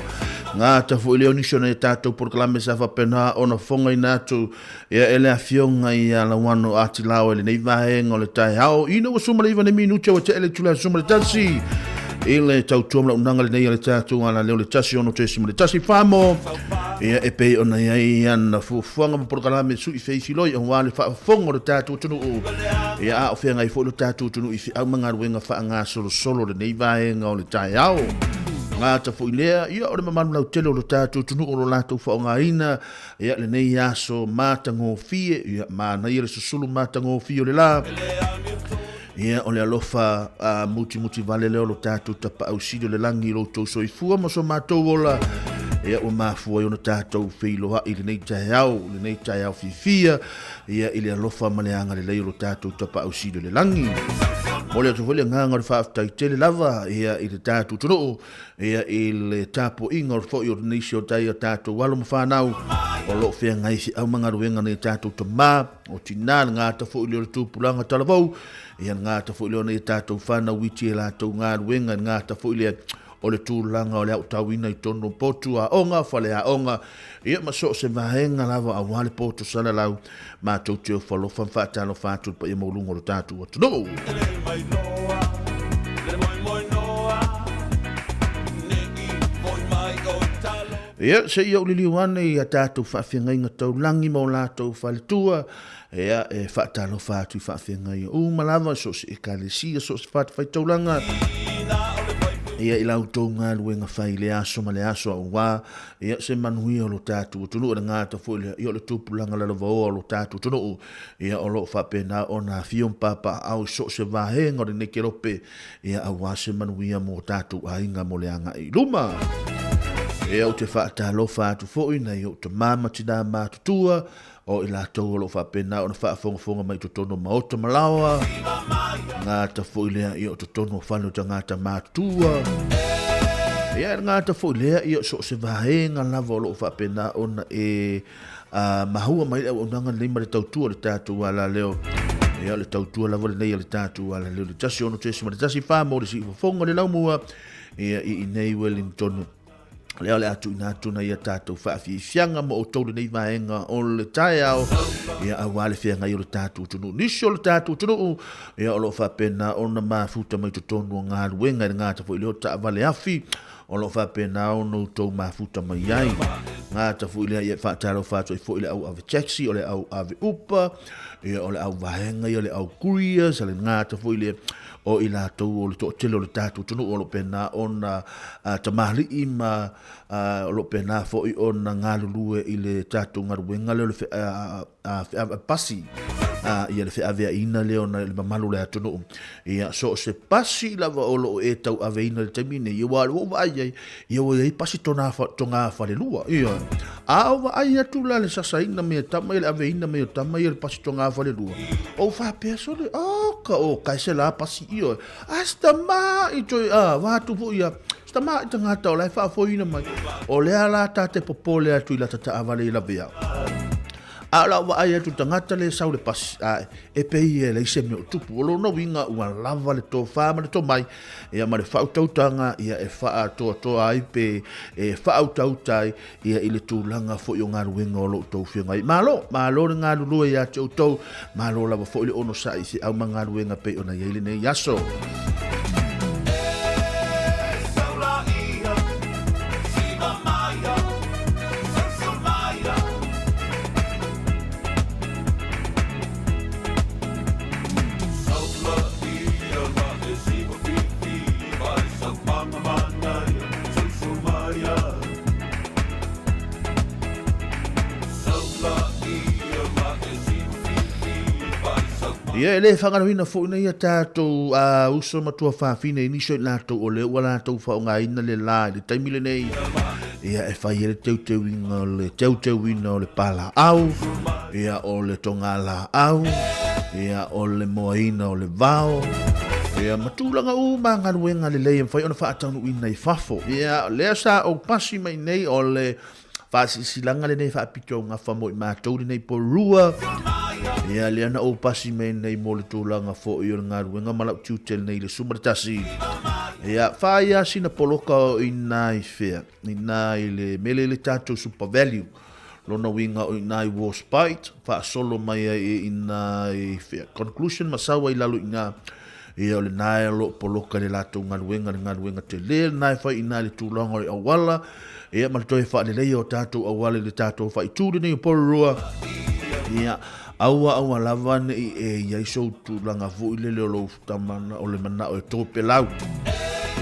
[SPEAKER 2] Gata foi lea o nisi o nai a tatou polokalame sa faapena ona fofogaina atu ia e le afioga ia Lauano Atilao i lenei vaega o le taeao. Ina ua 19 nei minute ua tea le itula 11 i le tautua ma launaga lenei a le tatou alaleo le 16.1 famo ia e pei ona i ai ana fuafuaga ma polokalame sui feifiloi aua le faafofoga o le tatou atunuu ia a o feagai foi lo tatou atunuu i feau ma galuega faagasolosolo lenei vaega o le taeao. Gata foi lea ia o le mamalu lautele o lo tatou atunuu o lo latou faaaogaina Ia lenei aso matagofie, ia manaia le susulu matagofie o le la. Ia o le alofa a mutimuti vale lea o lo tatou tapaau sili o le lagi i lo outou soifua ma so matou ola. Ia ua mafua ai ona tatou feiloai i lenei taeao, lenei taeao fiafia, ia i le alofa ma le agalelei o lo tatou tapaau sili o le lagi. Momoli atu foi le agaga o le faafetai tele lava ia i le tatou atunuu Ia i le tapuaiga foi o nisi o tai a tatou alo ma fanau o lo o feagai feau ma galuega nei tatou tama o tina le gata foi lea o le tupulaga talavou ia le gata foi lea o nei tatou fanau iti e latou galuega le gata foi lea o le tulaga o le aotauina i totonu o potu aoga, fale aoga, ia ma so o se vaega lava aua le poto salalau matou te ofo alofa ma faatalofa atu i le paia maualuga o lo tatou atunuu. Ia, se i ou liliu ane i a tatou faafeagaiga taulagi ma o latou faletua, ia, e faatalofa atu i faafeagaiga uma lava, so o se ekalesia, so o se fatafaitaulaga, ia, i la outou galuega fai i le aso ma le aso, aua Ia, se manuia o lo tatou atunuu, e le gata foi lea, ia o le tupulaga lalovaoa o lo tatou atunuu, ia o lo o faapena ona afio ma papaaao i so o se vaega o lenei kelope, ia aua se manuia mo tatou aiga mo le agai i luma. Ia, ou te faatalofa atu foi nai ou tama ma tinā matutua, o i latou o lo o faapena ona faafogafoga mai i totonu o maota ma laoa, gata foi lea ia o totonu o fale o tagata matutua. Ia, e gata foi lea ia so o se vaega lava o lo o faapena ona e maua mai le auaunaga lenei ma le tautua o le tatou alaleo. Ia, o le tautua lava lenei a le tatou alaleo le 16.14 mo le siufofoga o le laumua ia i inei Wellington. Lea o le a tuuina atu nai a tatou faafiafiaga mo outou lenei vaega o le taeao, ia aua le feagai o le tatou atunuu. Nisi o le tatou atunuu, ia o lo o faapena ona mafuta mai totonu o galuega i le gata foi lea o taavale afi, o lo o faapena ona outou mafuta mai ai. Gata foi lea, ia e faatalofa atu ai foi le au ave taxi, o le au ave upa, ia o le au vaega, ia o le au couriers, le gata foi lea o i latou o le toatele o le tatou atunuu o lo o pena ona tamalii ma o lo o pena foi ona galulue i le tatou galuega lea o le feave pasi, ia le feaveaiina lea o le mamalu o le atunuu. Ia, so o se pasi lava o lo o e tauaveina i le taimi nei, aua ua ou vaai ai, ia ua i ai pasi togafalelua. Ia, a ou vaai atu la le sasaina mai e tama ia, le aveina mai o tama ia le pasi togafalelua, ou faapea sole, oka, o kae se la pasi ioe. A se tama'i toe, a, vaeatu foi ia, se tama'i tagata o la e faafoeina mai. O lea la ta te popole atu i lata taavale i lavea. A o lau vaai atu i le tagata lea e sau i le pasi, a e pei e leai se mea o tupu. O lona uiga ua lava le tofa ma le tomai, ia ma le faautautaga ia e faaatoatoa ai pe e faautauta ai ia i le tulaga foi o galuega o lo outou feagai. Malo, malo le galulue ia te outou, malo lava foi le onosai i feau ma galuega pei ona i ai lenei aso. Ia, e le faagaloina foi nei a tatou uso ma tuafafine i nisi o i latou o lea ua latou faaaogaina le la i le taimi lenei, ia e fai ai le teuteuina o le teuteuina o le palaau, ia o le togalaau, ia o le moaina o le vao, ia ma tulaga uma galuega lelei e mafai ona faataunuuina i fafo. Ia lea sa ou pasi mai nei o le faasilasilaga lenei faapitoaugafa mo i matou lenei polua. Ia, lea na ou pasi mai nei mo le tulaga foi o le galuega ma lau tiute lenei i le 11. Ia, fai lava sina poloka o i ina i fea, i ina i le mele i le tatou Super Value. Lona uiga o i ina i Warspite, faasolo mai ai i ina i fea, Conclusion ma sau ai i lalo i ina. Ia, o lena e o lo o poloka i le latou galuega, le galuega tele lena e fai i ina i le tulaga o le auala, ia ma le toe faaleleia o tatou auala i le tatou faaitu lenei o Porirua. Ia, aua aua lava ne i e i ai sou tulaga foi lele o lou tamana o le manao e topelau.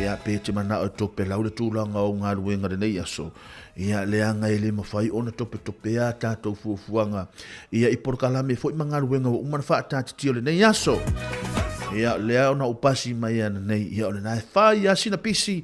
[SPEAKER 2] Ia, pe te manao e topelau le tulaga o galuega lenei aso. Ia, leaga e le mafai ona topetopea a tatou fuafuaga ia i polokalame foi ma galuega ua uma ona faataatitia o lenei aso. Ia, lea ona ou pasi mai ana nei, ia o lena e fai lava sina pisi,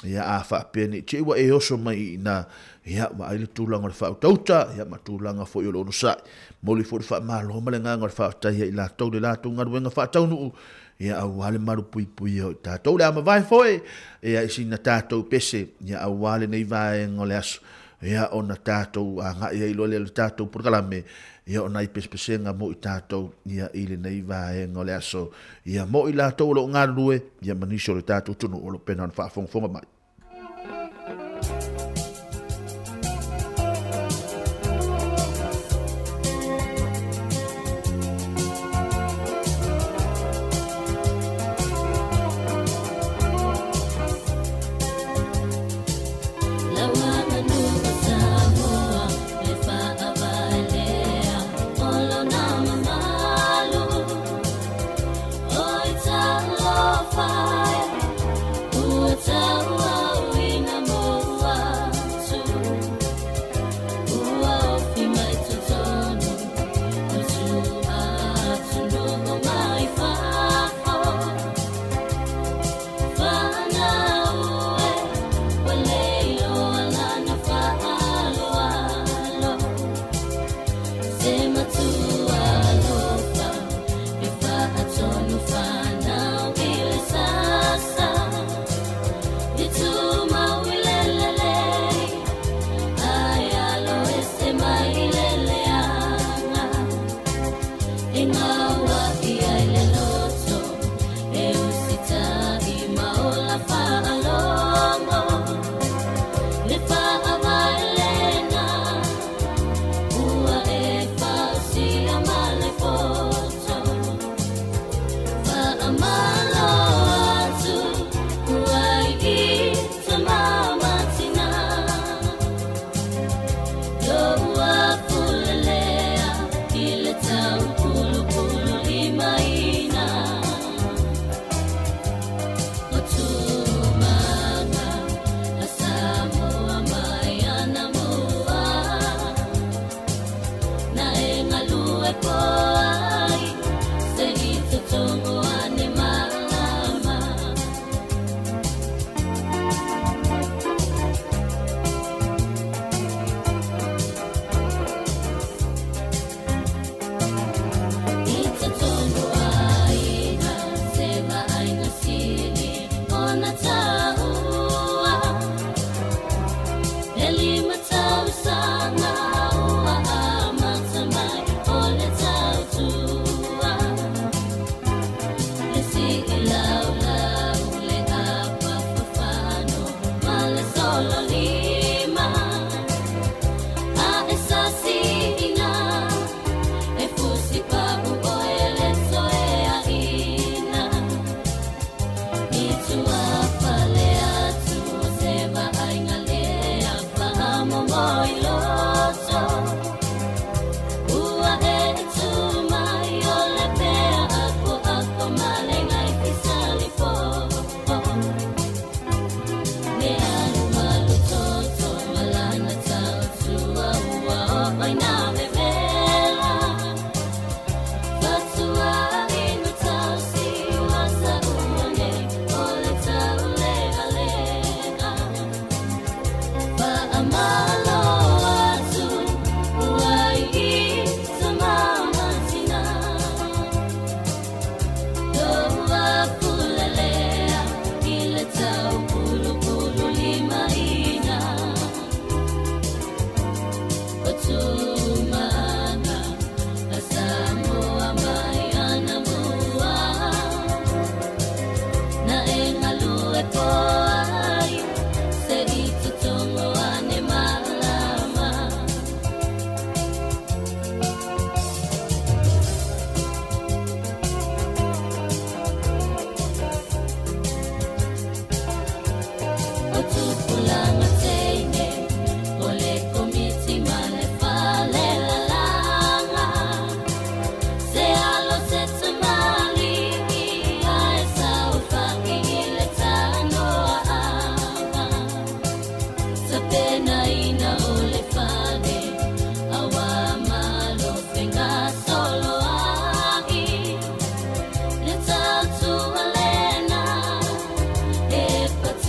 [SPEAKER 2] ia a faapea nei te i ua e oso mai i ina, ia vaai le tulaga o le faautauta, ia ma tulaga foi o le onosai. Momoli foi le faamalo ma le agaga o le faafetai ia i latou le latou galuega faataunuu, ia aua le malupuipuia o i tatou. Le a mavae foi, ia i sina tatou pese, ia aua lenei vaega o le aso, ia ona tatou agai ai loa lea i le tatou polokalame, ia o nai pesepesega mo i tatou, ia i lenei vaega o le aso, ia mo i latou o lo o galulue, ia ma nisi o le tatou atunuu o lo o pena ona faafogafoga mai.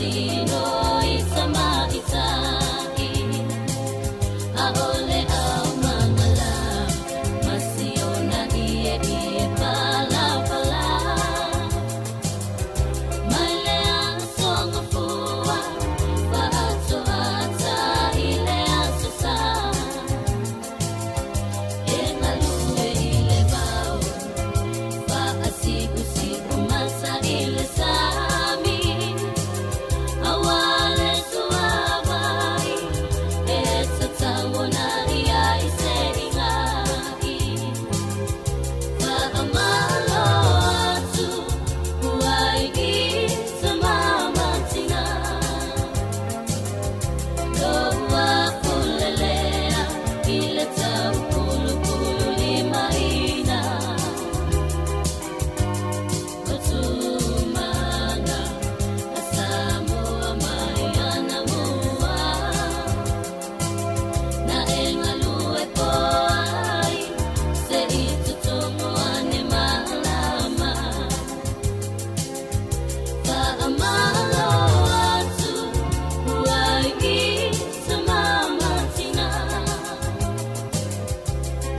[SPEAKER 16] tino i tamaitai. ʻAʻole ʻaumangala ma Siona ʻieʻie palapala. Mai le aso gafua fa'atoata i le aso sa. E galue i le vao fa'asi'usi'u mata i le sami. Auā le suāwai e tatau ona ia i se iga'i. Fa'amalo atu ua i tamamatina. Lou afulelea i le taupulupulu limaina. O Tumaga a Samoa mai anamua. Na e galue poa ai se'i totogo ane malama. Fa'amalo atu ua i tamamatina.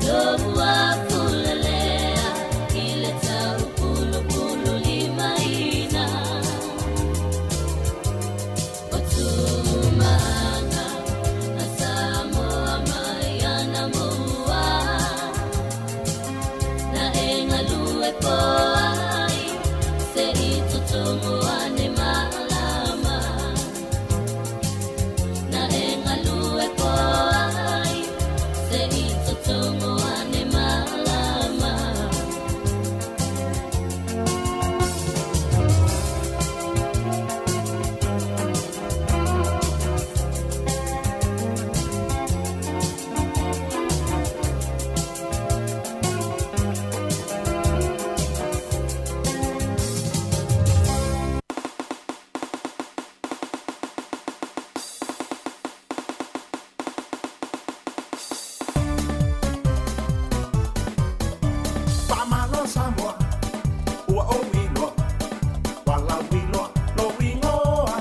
[SPEAKER 16] Lou afulelea i le taupulupulu limaina. O Tumaga a Samoa mai anamua. Na e galue poa ai se'i totogo ane malama. Na e galue poa ai se'i totogo ane malama.
[SPEAKER 17] Faamalo Samoa, ua ou iloa, ua lauiloa lou igoa.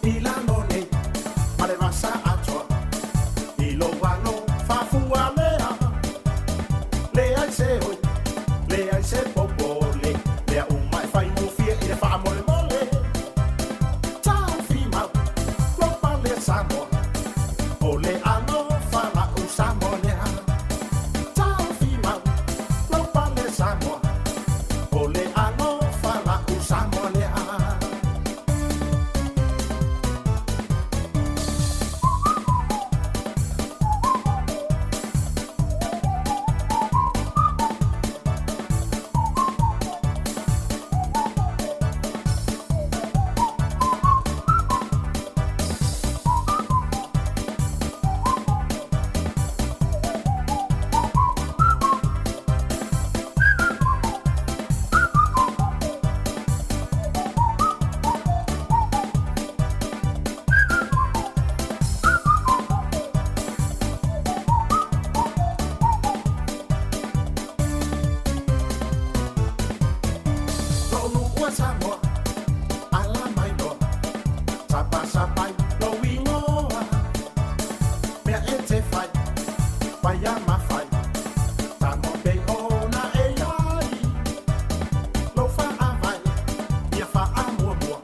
[SPEAKER 17] I lalo nei ma le vasa atoa, i lou alofa fualea. Leai se oi, leai se popole, mea uma e faigofie i le faamolemole. Taofi mau lou pale Samoa, o le alofa la'u Samoa lea. Taofi mau lou pale Samoa, o le alofa la'u Samoa lea. Lo'u nu'u a Samoa, ala mai loa, sapasapai lou igoa. Mea e te fai, faia ma fai, Samoa pei ona e iai. Lou faavae, ia faamuamua,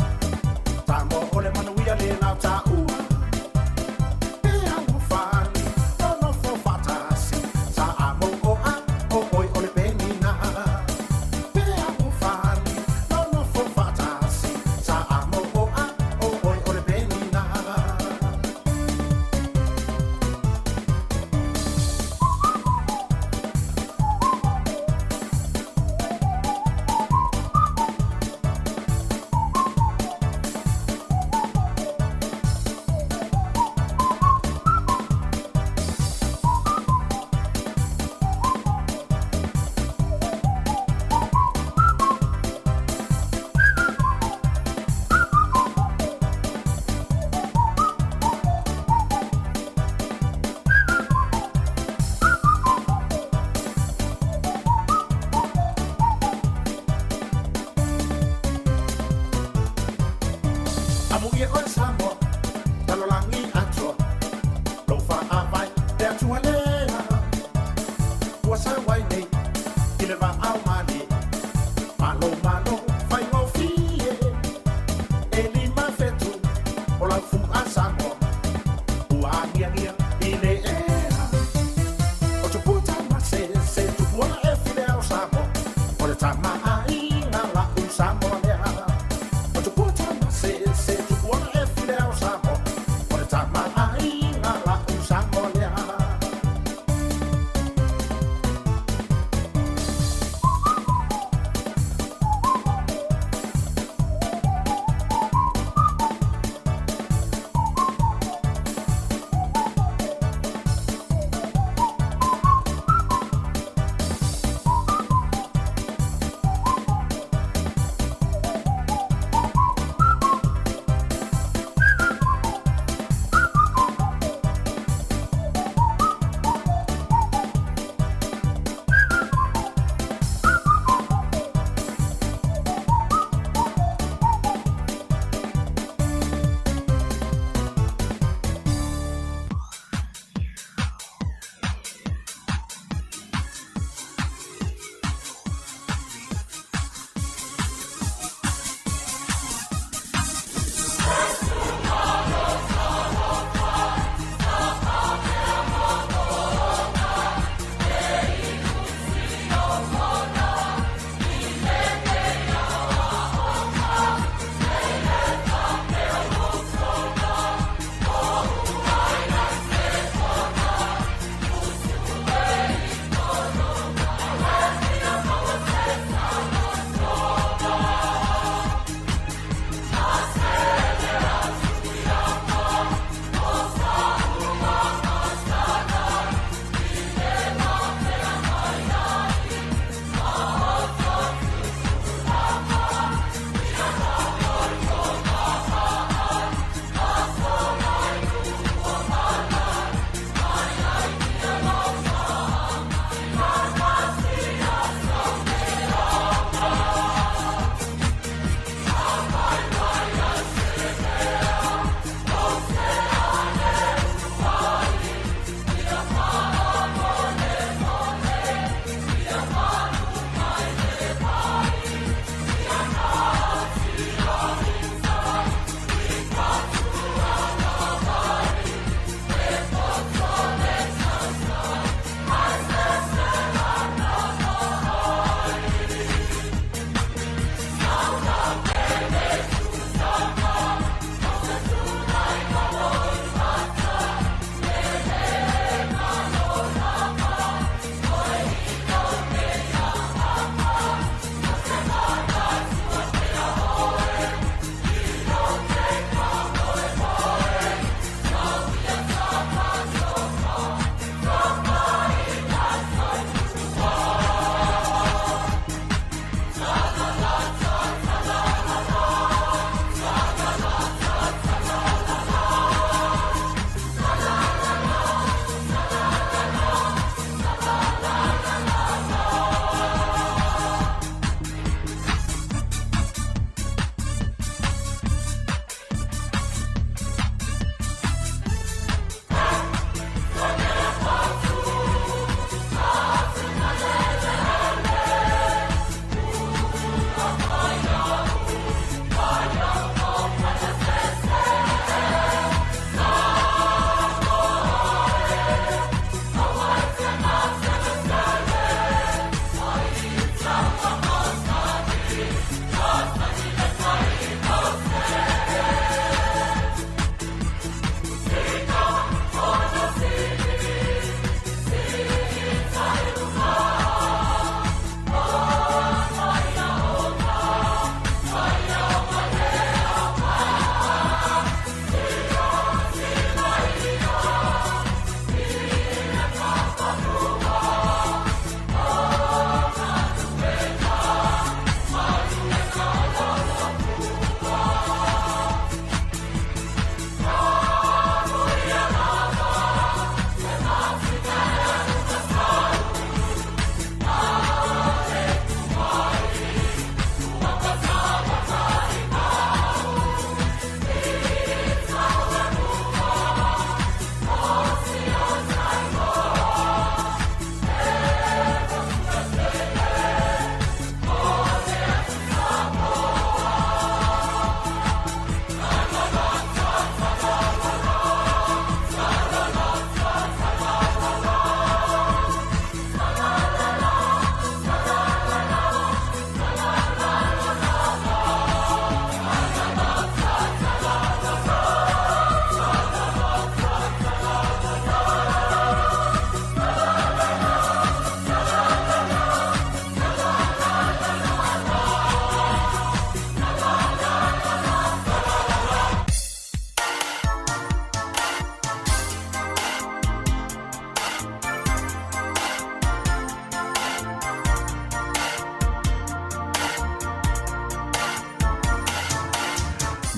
[SPEAKER 17] Samoa o le manuia le lau taua. E alofani, nonofo faatasi, Samoa o oe o le penina. E alofani, nonofo faatasi, Manuia oe Samoa, lalolagi atoa, lou faavae le Atua lea. Ua sau ai nei i le vaao malie, malo malo faigofie. E 5 fetu o lau fua Samoa, ua agiagia i le ea. O Tupua Tamasese, Tupua e filea o Samoa, o le tamaaiga la'u Samoa lea. O Tupua Tamasese, Tupua e filea.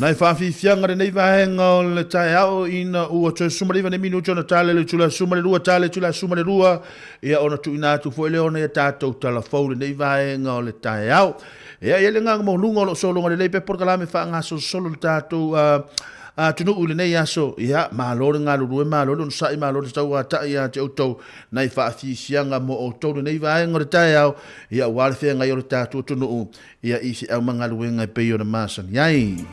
[SPEAKER 2] Nai faafiafiaga lenei vaega o le taeao ina ua toe 19 nei minuti ona tala i le itula 12, tala i le itula 12, ia ona tuuina atu foi lea o nai a tatou tala fou lenei vaega o le taeao. Ia, e i ai le agaga maualuga o lo o sologa lelei pea polokalame faagasolosolo le tatou atunuu i lenei aso. Ia, malo le galulue, malo le onosai, malo le tauatai ia te outou nai faafiafiaga mo outou lenei vaega o le taeao, ia aua le feagai o le tatou atunuu ia i feau ma galuega e pei ona masani ai.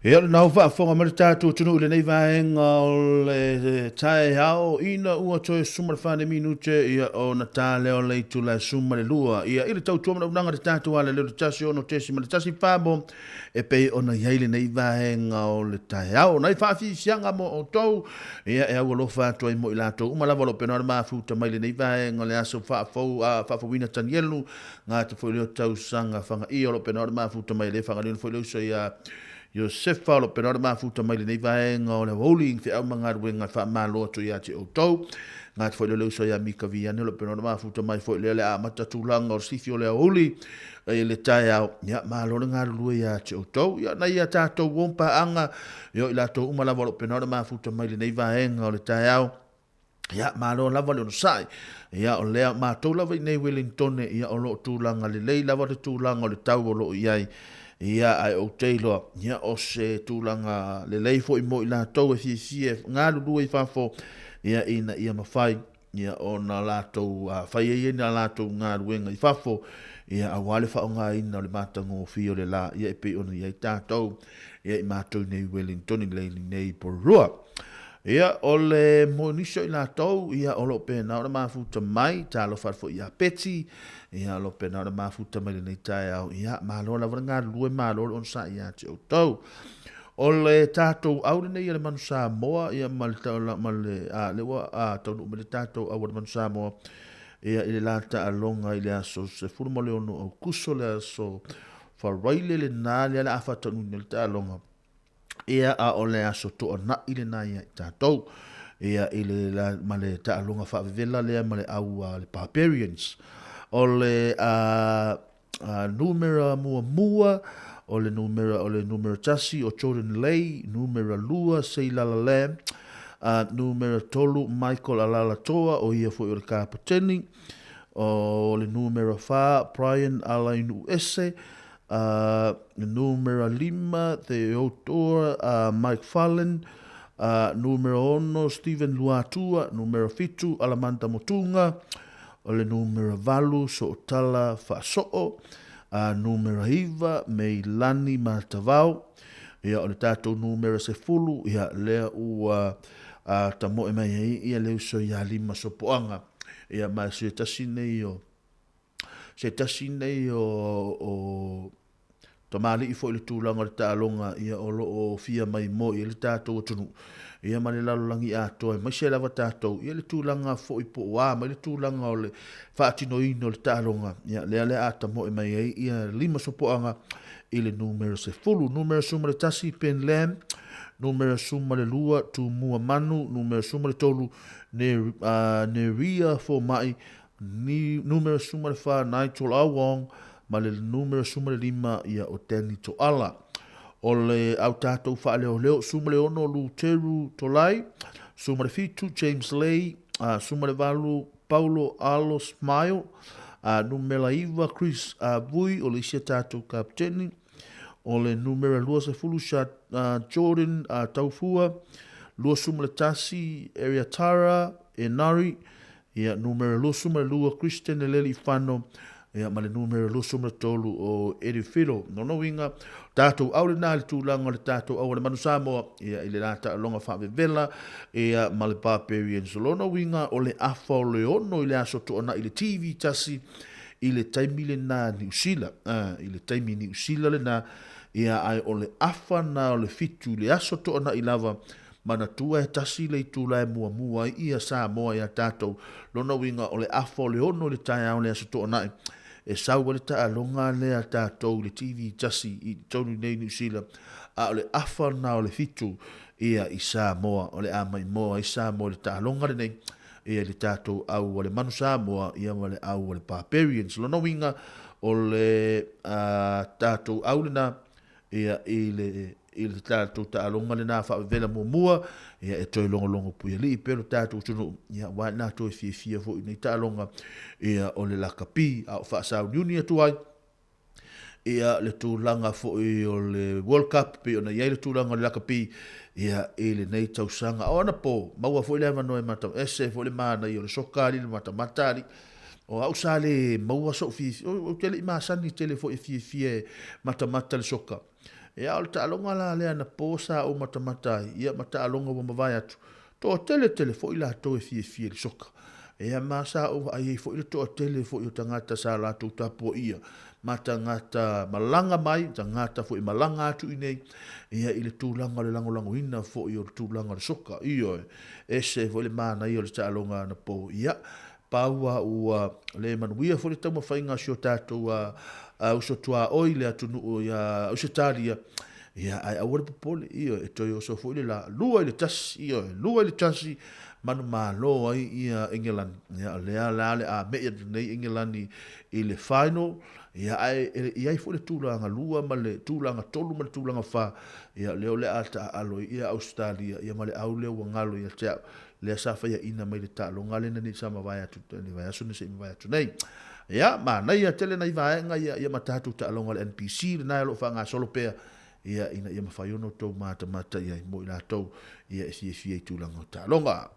[SPEAKER 2] Ia, o lena ua faafofoga mai le tatou atunuu i lenei vaega o le taeao ina ua toe 14 minute ia ona ta lea o le itula e 12. Ia, i le tautua ma le auaunaga i le tatou alaleo i le 16.1 mo e pei ona i ai lenei vaega o le taeao. Nai faafiafiaga mo outou, ia e aualofa atu ai mo i latou uma lava o lo o pena le mafuta mai lenei vaega o le aso faafou, a, faafouina Tanielu, Gata foi lea tausaga fagaia o lo o pena le mafuta mai le fagalino foi le uso ia Iosefa o lo o pena le mafuta mai lenei vaega o le aoauli i feau ma galuega e faamalo atu ia te outou. Gata foi lea le uso ia Mika Viane o lo o pena le mafuta mai foi lea le amata tulaga o le sifi o le aoauli i le taeao. Ia, malo le galulue ia te outou. Ia, nai a tatou uo ma paaga, ia o i latou uma lava o lo o pena le mafuta mai lenei vaega o le taeao. Ia, malo lava le onosai. Ia, o lea matou lava i nei Wellingtone, ia, o lo o tulaga lelei lava le tulaga o le tau o lo o i ai. Ia, ae ou te iloa, ia, o se tulaga lelei foi mo i latou e fiafia e galulue i fafo, ia, ina ia mafai, ia, ona latou fai ai a latou galuega i fafo, ia, aua le faaaogaina o le matagofie o le la, ia, e pei ona i ai tatou, ia, i matou i nei Wellingtone i nei Porirua. Ia, o le mo nisi o i latou, ia, o lo o pena ona mafuta mai, talofa atu foi ia Betty, ia, o lo o pena ona mafuta mai lenei taeao, ia, malo lava le galulue, malo le onosai ia te outou. O le tatou au lenei a le Manu Samoa, ia, ma le, ma le, a, le ua, a, taunuu mai le tatou au a le Manu Samoa, ia, i le la taaloga i le aso 16 Aukuso, le aso Faraile lena, lea le a faataunuuina le taaloga. Ia, a o le aso toanai lena ia i tatou, ia, i le, la, ma le taaloga faavevela lea ma le au a le Barbarians. O le a, a, numera muamua, o le numera, o le numera tasi o Jordan Lay, numera lua Seilala Lam, a, numera tolu Michael Alalatoa, o ia foi o le kapateni, o le numera fa Brian Alainu'uese, A numera lima, Theodore a Mike Farlane, a numera ono, Stephen Luatua, numera fitu, Alamanda Motunga, o le numera valu, Sootala Faasoo, a numera iva, Meilani Matavao, ia o le tatou numera 10, ia lea ua a tamoe mai ai ia le uso ia Lima Sopoaga, ia ma se tasi nei o Se tasi nei o, o tamalii foi i le tulaga o le taaloga ia o lo o fia maimoa i ai le tatou atunuu ia ma le lalolagi atoa aemaise lava tatou ia le tulaga foi po o a mai le tulaga o le faatinoina o le taaloga ia lea le a tamoe mai ai ia lima sopoaga i le numera 10. Numera 11 Ben Lam, numera 12 Tumua Manu, numera 13 Neria Fomai, Ni, numera 14 Nigel Awong ma le numera 15 ia o Danny Toala. O le au tatou faaleoleo 16 Luteru Tolai, 17 James Lay, 18 Paulo Alo Smile, numera 9 Chris Vui o le isi a tatou kapiteni, o le numera 20 Sha, Jordan Taufua, 21 Eriatara Enari, Ia, numera 22 Christian Leleifano, ia, ma le numera 23 o Eddie Filo. Lona uiga, tatou au lena i le tulaga o le tatou au a le Manu Samoa, ia, i le la taaloga faavevela, ia, ma le Barbarians. Lona uiga, o le afa o le ono i le aso toanai i le TV tasi, i le taimi lena Niu Sila, i le taimi Niu Sila lena, ia, ae o le afa na o le fitu i le aso toanai lava, Manatua e tasi le itula e muamua ai ia Samoa ia tatou. Lona uiga o le afa o le ono i le taeao le Aso Toonai e sau ai le taaloga lea a tatou i le TV tasi i totonu i nei Niu Sila, a o le afa lena o le fitu ia i Samoa. O le a maimoa ai Samoa i le taaloga lenei ia i le tatou au a le Manu Samoa ia ma le au a le Barbarians. Lona uiga o le tatou au lena Ia, i le, i le tatou taaloga lena faavevela muamua, ia, e toe logologo puialii pea lo tatou atunuu, ia, aua ina toe fiafia foi i nei taaloga, ia, o le lakapi, a o faasauniuni atu ai, ia, le tulaga foi o le World Cup, pei ona i ai le tulaga o le lakapi, ia, i lenei tausaga. O anapo, maua foi le avanoa e matau ese foi le manaia o le soka alii, le matamata alii, O au sa le maua so'u fiafia, ou te le i masani tele foi e fiafia e matamata le soka. Ia, o le taaloga la lea anapo sa ou matamata ai, ia ma taaloga ua mavae atu, toatele tele foi latou e fiafia i le soka. Ia ma sa ou vaai ai foi le toatele foi o tagata sa latou tapuaia ma tagata malaga mai, tagata foi e malaga atu i inei, ia i le tulaga o le lagolagoina foi o le tulaga o le soka. Ioe, ese foi le manaia o le taaloga anapo. Ia, pau a ua le manuia foi le taumafaiga a si o tatou uso tuaoi i le atunuu ia Ausetalia, ia, ae aua le popole, ioe, e toe oso foi le la, 2-1, ioe, 2-1, manumalo ai ia Engelani. Ia, o lea la le a me'i atu nei Engelani i le final, ia, ae e i ai foi le tulaga lua ma le tulaga tolu ma le tulaga fa, ia, lea o le a taaalo ai ia Ausetalia, ia ma le au lea ua galo ia te au, lea sa faiaina mai le taaloga lena nei sa mavae atu le vaiaso nei se i mavae atu nei. Ia, manaia tele nai vaega ia, ia ma tatou taaloga o le NPC lena o lo o faagasolo pea, ia, ina ia mafai ona outou matamata i ai mo i latou ia e fiafia i tulaga o taaloga.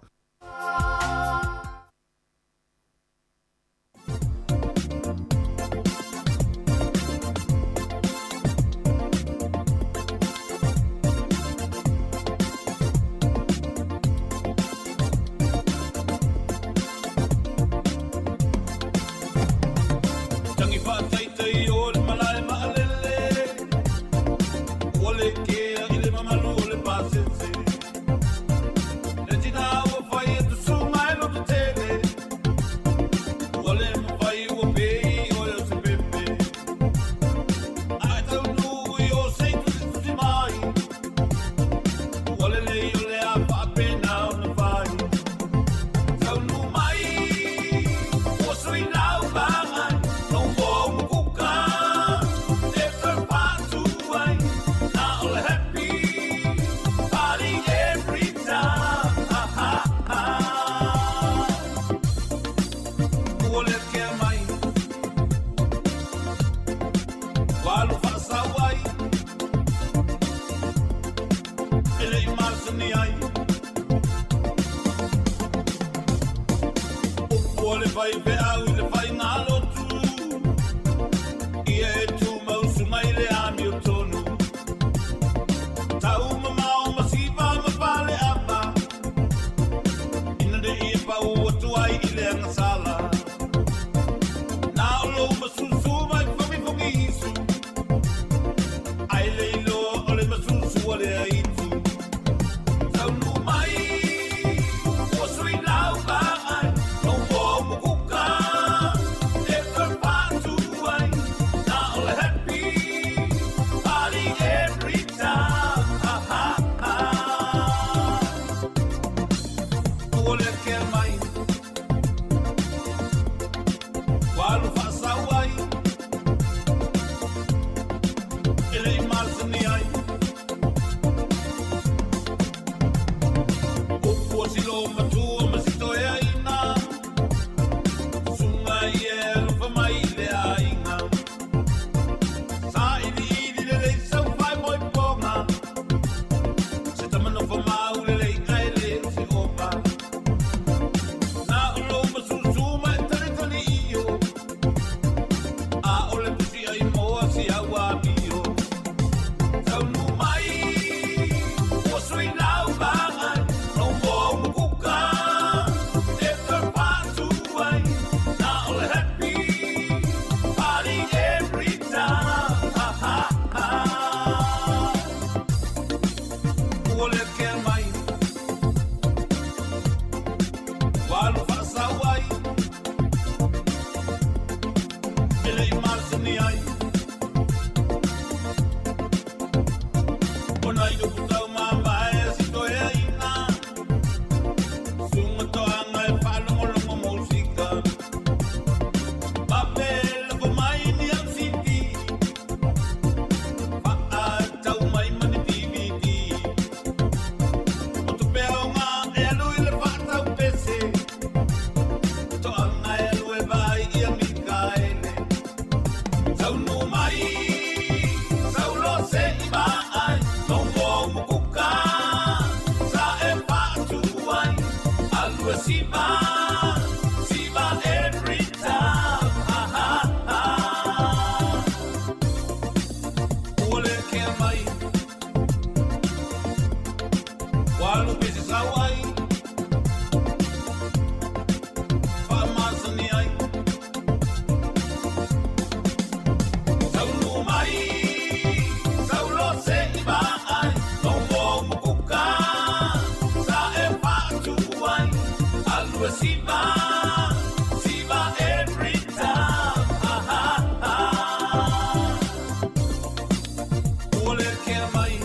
[SPEAKER 18] Tangi faataitai o le malae maalele, ua le kea i le mamalu o le pasese. Le tina ua fai e tusuga e loto tele, ua le mafai ua pei oe o se pepe. Ae taunuu i o sei tusitusi mai, ua lelei o le a faapena ona fai. Taunuu mai, ua sui lau vaai, lou uo mukuka, e toe patu ai, na o le happy party every time. Ha, ha, ha. Ua le kea mai, ua alu faasau ai, e le i masani ai. Upu a le faifeau i le faigalotu, ia e tumau suga i le amiotonu. Tau mamao ma siva ma faleava, ina ne i e pau atu ai i le agasala. Na o lou masusu mai fogifogi isu, ai le iloa o le masusu a le aitu. Taunuu mai, ua sui lau vaai, lou uo mukuka, e toe patu ai, na o le happy party every time. Ha, ha, ha. Ua le kea mai, ua alu faasau ai, e le i masani ai. Upu a silo matua ma si toeaina, susuga ia e alofa mai i le aiga. Sailiili lelei sau faimoipoga, se tama nofo mau lelei ae le o se opa. Na o lou masusu ma e talitali io, a o le pusi ai moa si au amio. Taunuu mai, ua sui lau vaai, lou uo mukuka, e toe patu ai, na o le happy party every time. Ha, ha, ha. Ua le kea mai, ua alu faasau ai, e le i masani ai. Ona i upu tau mamae a si toeaina, suga toaga e faalogologo musika. Pape lako mai ni au CD, faatau mai ma ni DVD. O tupe aoga e alu i le faatau pese, toaga e alu e vaai ia Mikaele. Taunuu mai, saulo se i vaai, lou uo mukuka, sa e faatu ai, alu e siva, siva every time. Ha, ha, ha. Ua le kea mai. Ua siva, siva every time. Ha, ha, ha. Ua le kea mai.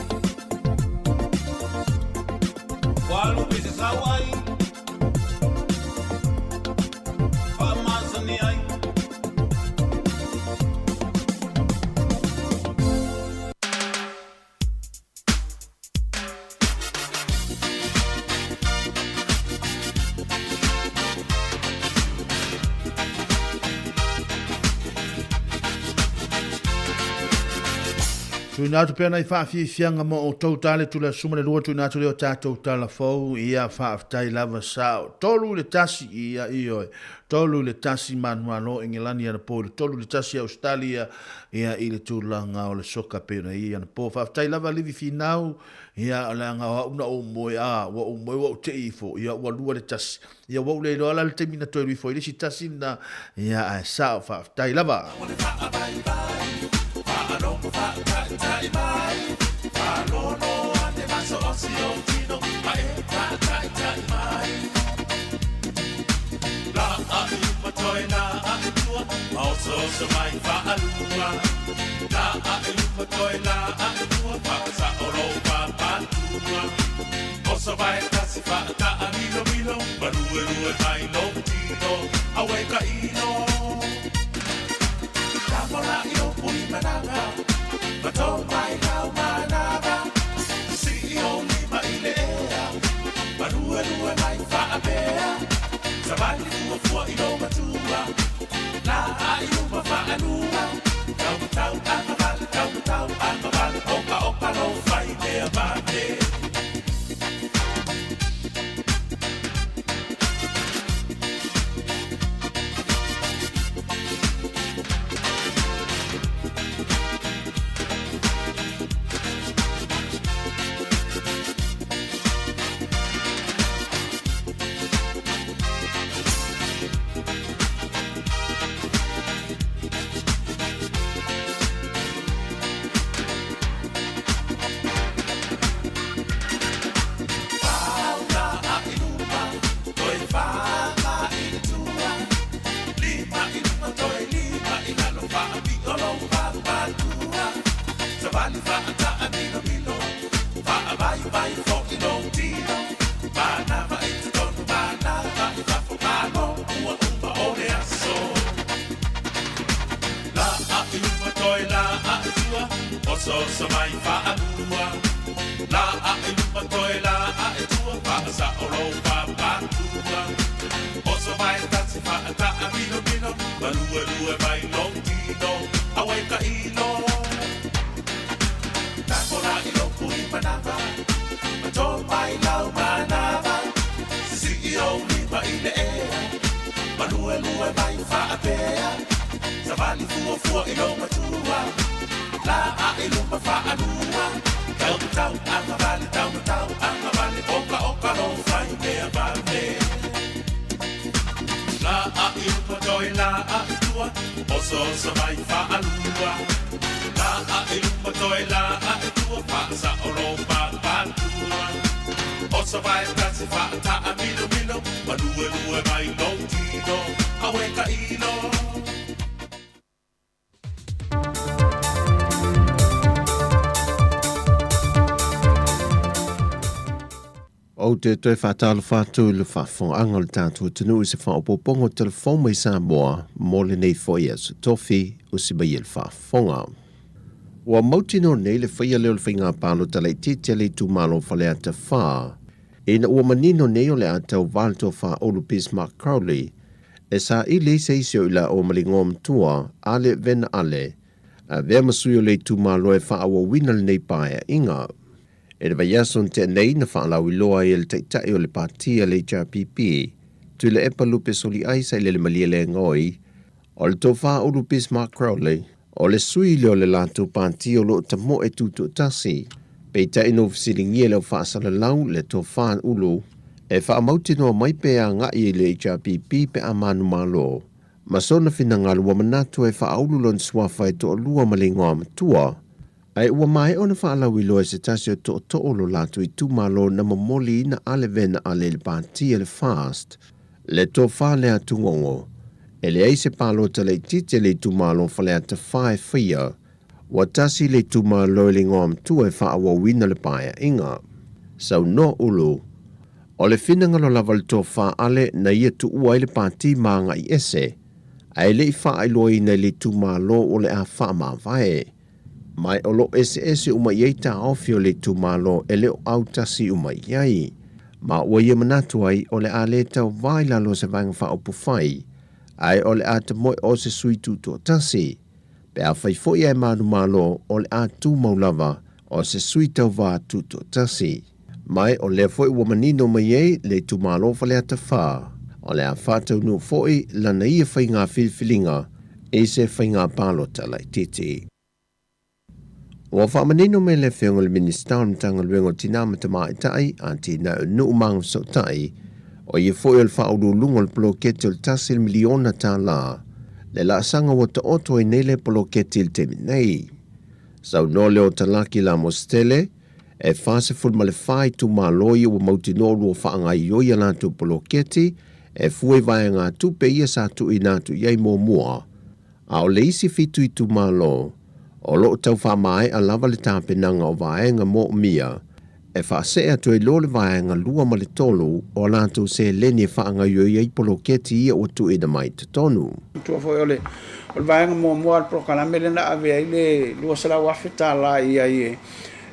[SPEAKER 18] Ua alu pe se sau ai. Faamasani ai.
[SPEAKER 2] Tuuina atu pea nai faafiafiaga mo outou tale tula suma le lua tuuina atu lea o tatou tala fou ia faafetai lava sao 3-1 ia ioe 3-1 manumalo Engelani anapo i le 3-1 Ausetalia ia i le tulaga o le soka pei ona i ai anapo. Faafetai lava Livi Finau, ia leaga o au na ou moe, a, ua ou moe ua ou tei ifo, ia ua 2-1. Ia ua ou le iloa la le taimi na toe alu ifo ai le isi tasi lena, ia ae sao, faafetai lava.
[SPEAKER 7] Ou te toe faatalofa atu i le faafofogaaga o le tatou atunuu i se faaopoopoga o telefoni mai Samoa mo lenei foi aso tofi usi mai e le faafofoga. Ua mautinoa nei le faia lea o le faiga palota laitiiti a le itumalo o Faleata 4 ina ua manino nei o le a tauva le tofa Ulu Bismarck Crowley e saili ai se isi o i laua ma le igoa matua Ale Vena Ale, avea ma sui o le itumalo e faaauauina lenei paeaiga. I le vaiaso na tea nei na faalauiloa ai e le Taitai o le Pati a le HRPP, Tuilaepa Lupe Soliai Sailele Malielegaoi, o le Tofa Ulu Bismarck Crowley, o le sui lea o le latou pati o lo o tamoe tutoatasi. Peitai na ua fesiligia le au faasalalau le Tofa Ulu e faamautinoa mai pe agai i le HRPP pe a manumalo. Ma sona finagalo ua manatu e faaulu lona suafa e toalua ma le igoa matua. Ae ua maea ona faalauiloa e se tasi o tootoo o lo latou itumalo na momoliina Ale Vena Ale i le pati a le FAST. Le tofa lea a Tugogo, e leai se palota laitiiti a le itumalo o Faleata 4 e faia, ua tasi le itumalo i le igoamatua e faaauauina le paeaiga. Saunoa Ulu, O le finagalo lava o le tofa Ale na ia tuua ai le pati ma agai ese, ae le i faailoaina i le itumalo o le a faamavae. Ma o lo o eseese uma i ai taofi o le itumalo e le o autasi uma i ai. Ma ua ia manatu ai o le a le tauva i lalo o se Vaega Faaupufai, ae o le a tamoe o se sui tutoatasi. Pe afai foi ae manumalo o le a tumau lava o se sui tauva tutoatasi. Ma o lea foi ua manino mai ai le itumalo o Faleata 4, o le a faataunuu foi lana ia faiga filifiliga i se faiga palota laitiiti. Ua faamanino mai le Afioga i le Minisita o le Matagaluega o Tina ma Tamaitai, Atinae o Nuu ma Agafesootai, o ia foi o le faauluuluga o le poloketi o le $1 miliona le laasaga ua taoto ai nei lea poloketi i le taimi nei. Saunoa Leota Laki Lamositele, E 44 itumalo ia ua mautinoa ua faagaoioi a latou poloketi e fua i vaegatupe ia sa tuuina atu i ai muamua, a o le isi fitu itumalo o lo o tau faamaea lava le tapenaga o vaega moomia e faasee atu ai loa le vaega lua ma le tolu o a latou seleni e faagaoioi ai poloketi ia ua tuuina mai i totonu.
[SPEAKER 8] Manatua foi o le vaega muamua o le polokalame lea na ave ai le $200,000 i ai e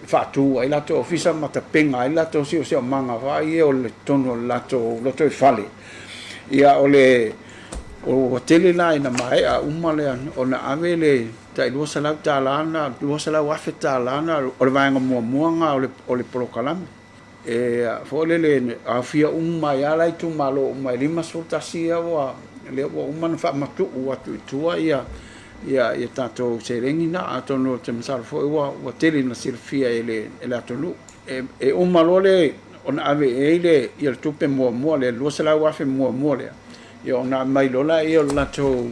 [SPEAKER 8] faatu ai latou ofisa ma tapena ai latou siosiomaga foi ia o le totonu o le latou lotoifale. Ia o le ua tele la ina maea uma lea ona ave le tai $200 na, $200,000 na o le vaega muamua na o le polokalame. E foi lele aofia uma ai lava la itumalo uma e 51 ia ua lea ua uma ona faamatuu atu i tua ia ia tatou seleni na. Atonu ou te masalo foi ua ua tele ina silafia e le e le atunuu. E e uma loa le ona ave i ai le ia le tupe muamua lea, le $200,000 muamua lea, Ia ona aumai loa lea o le latou,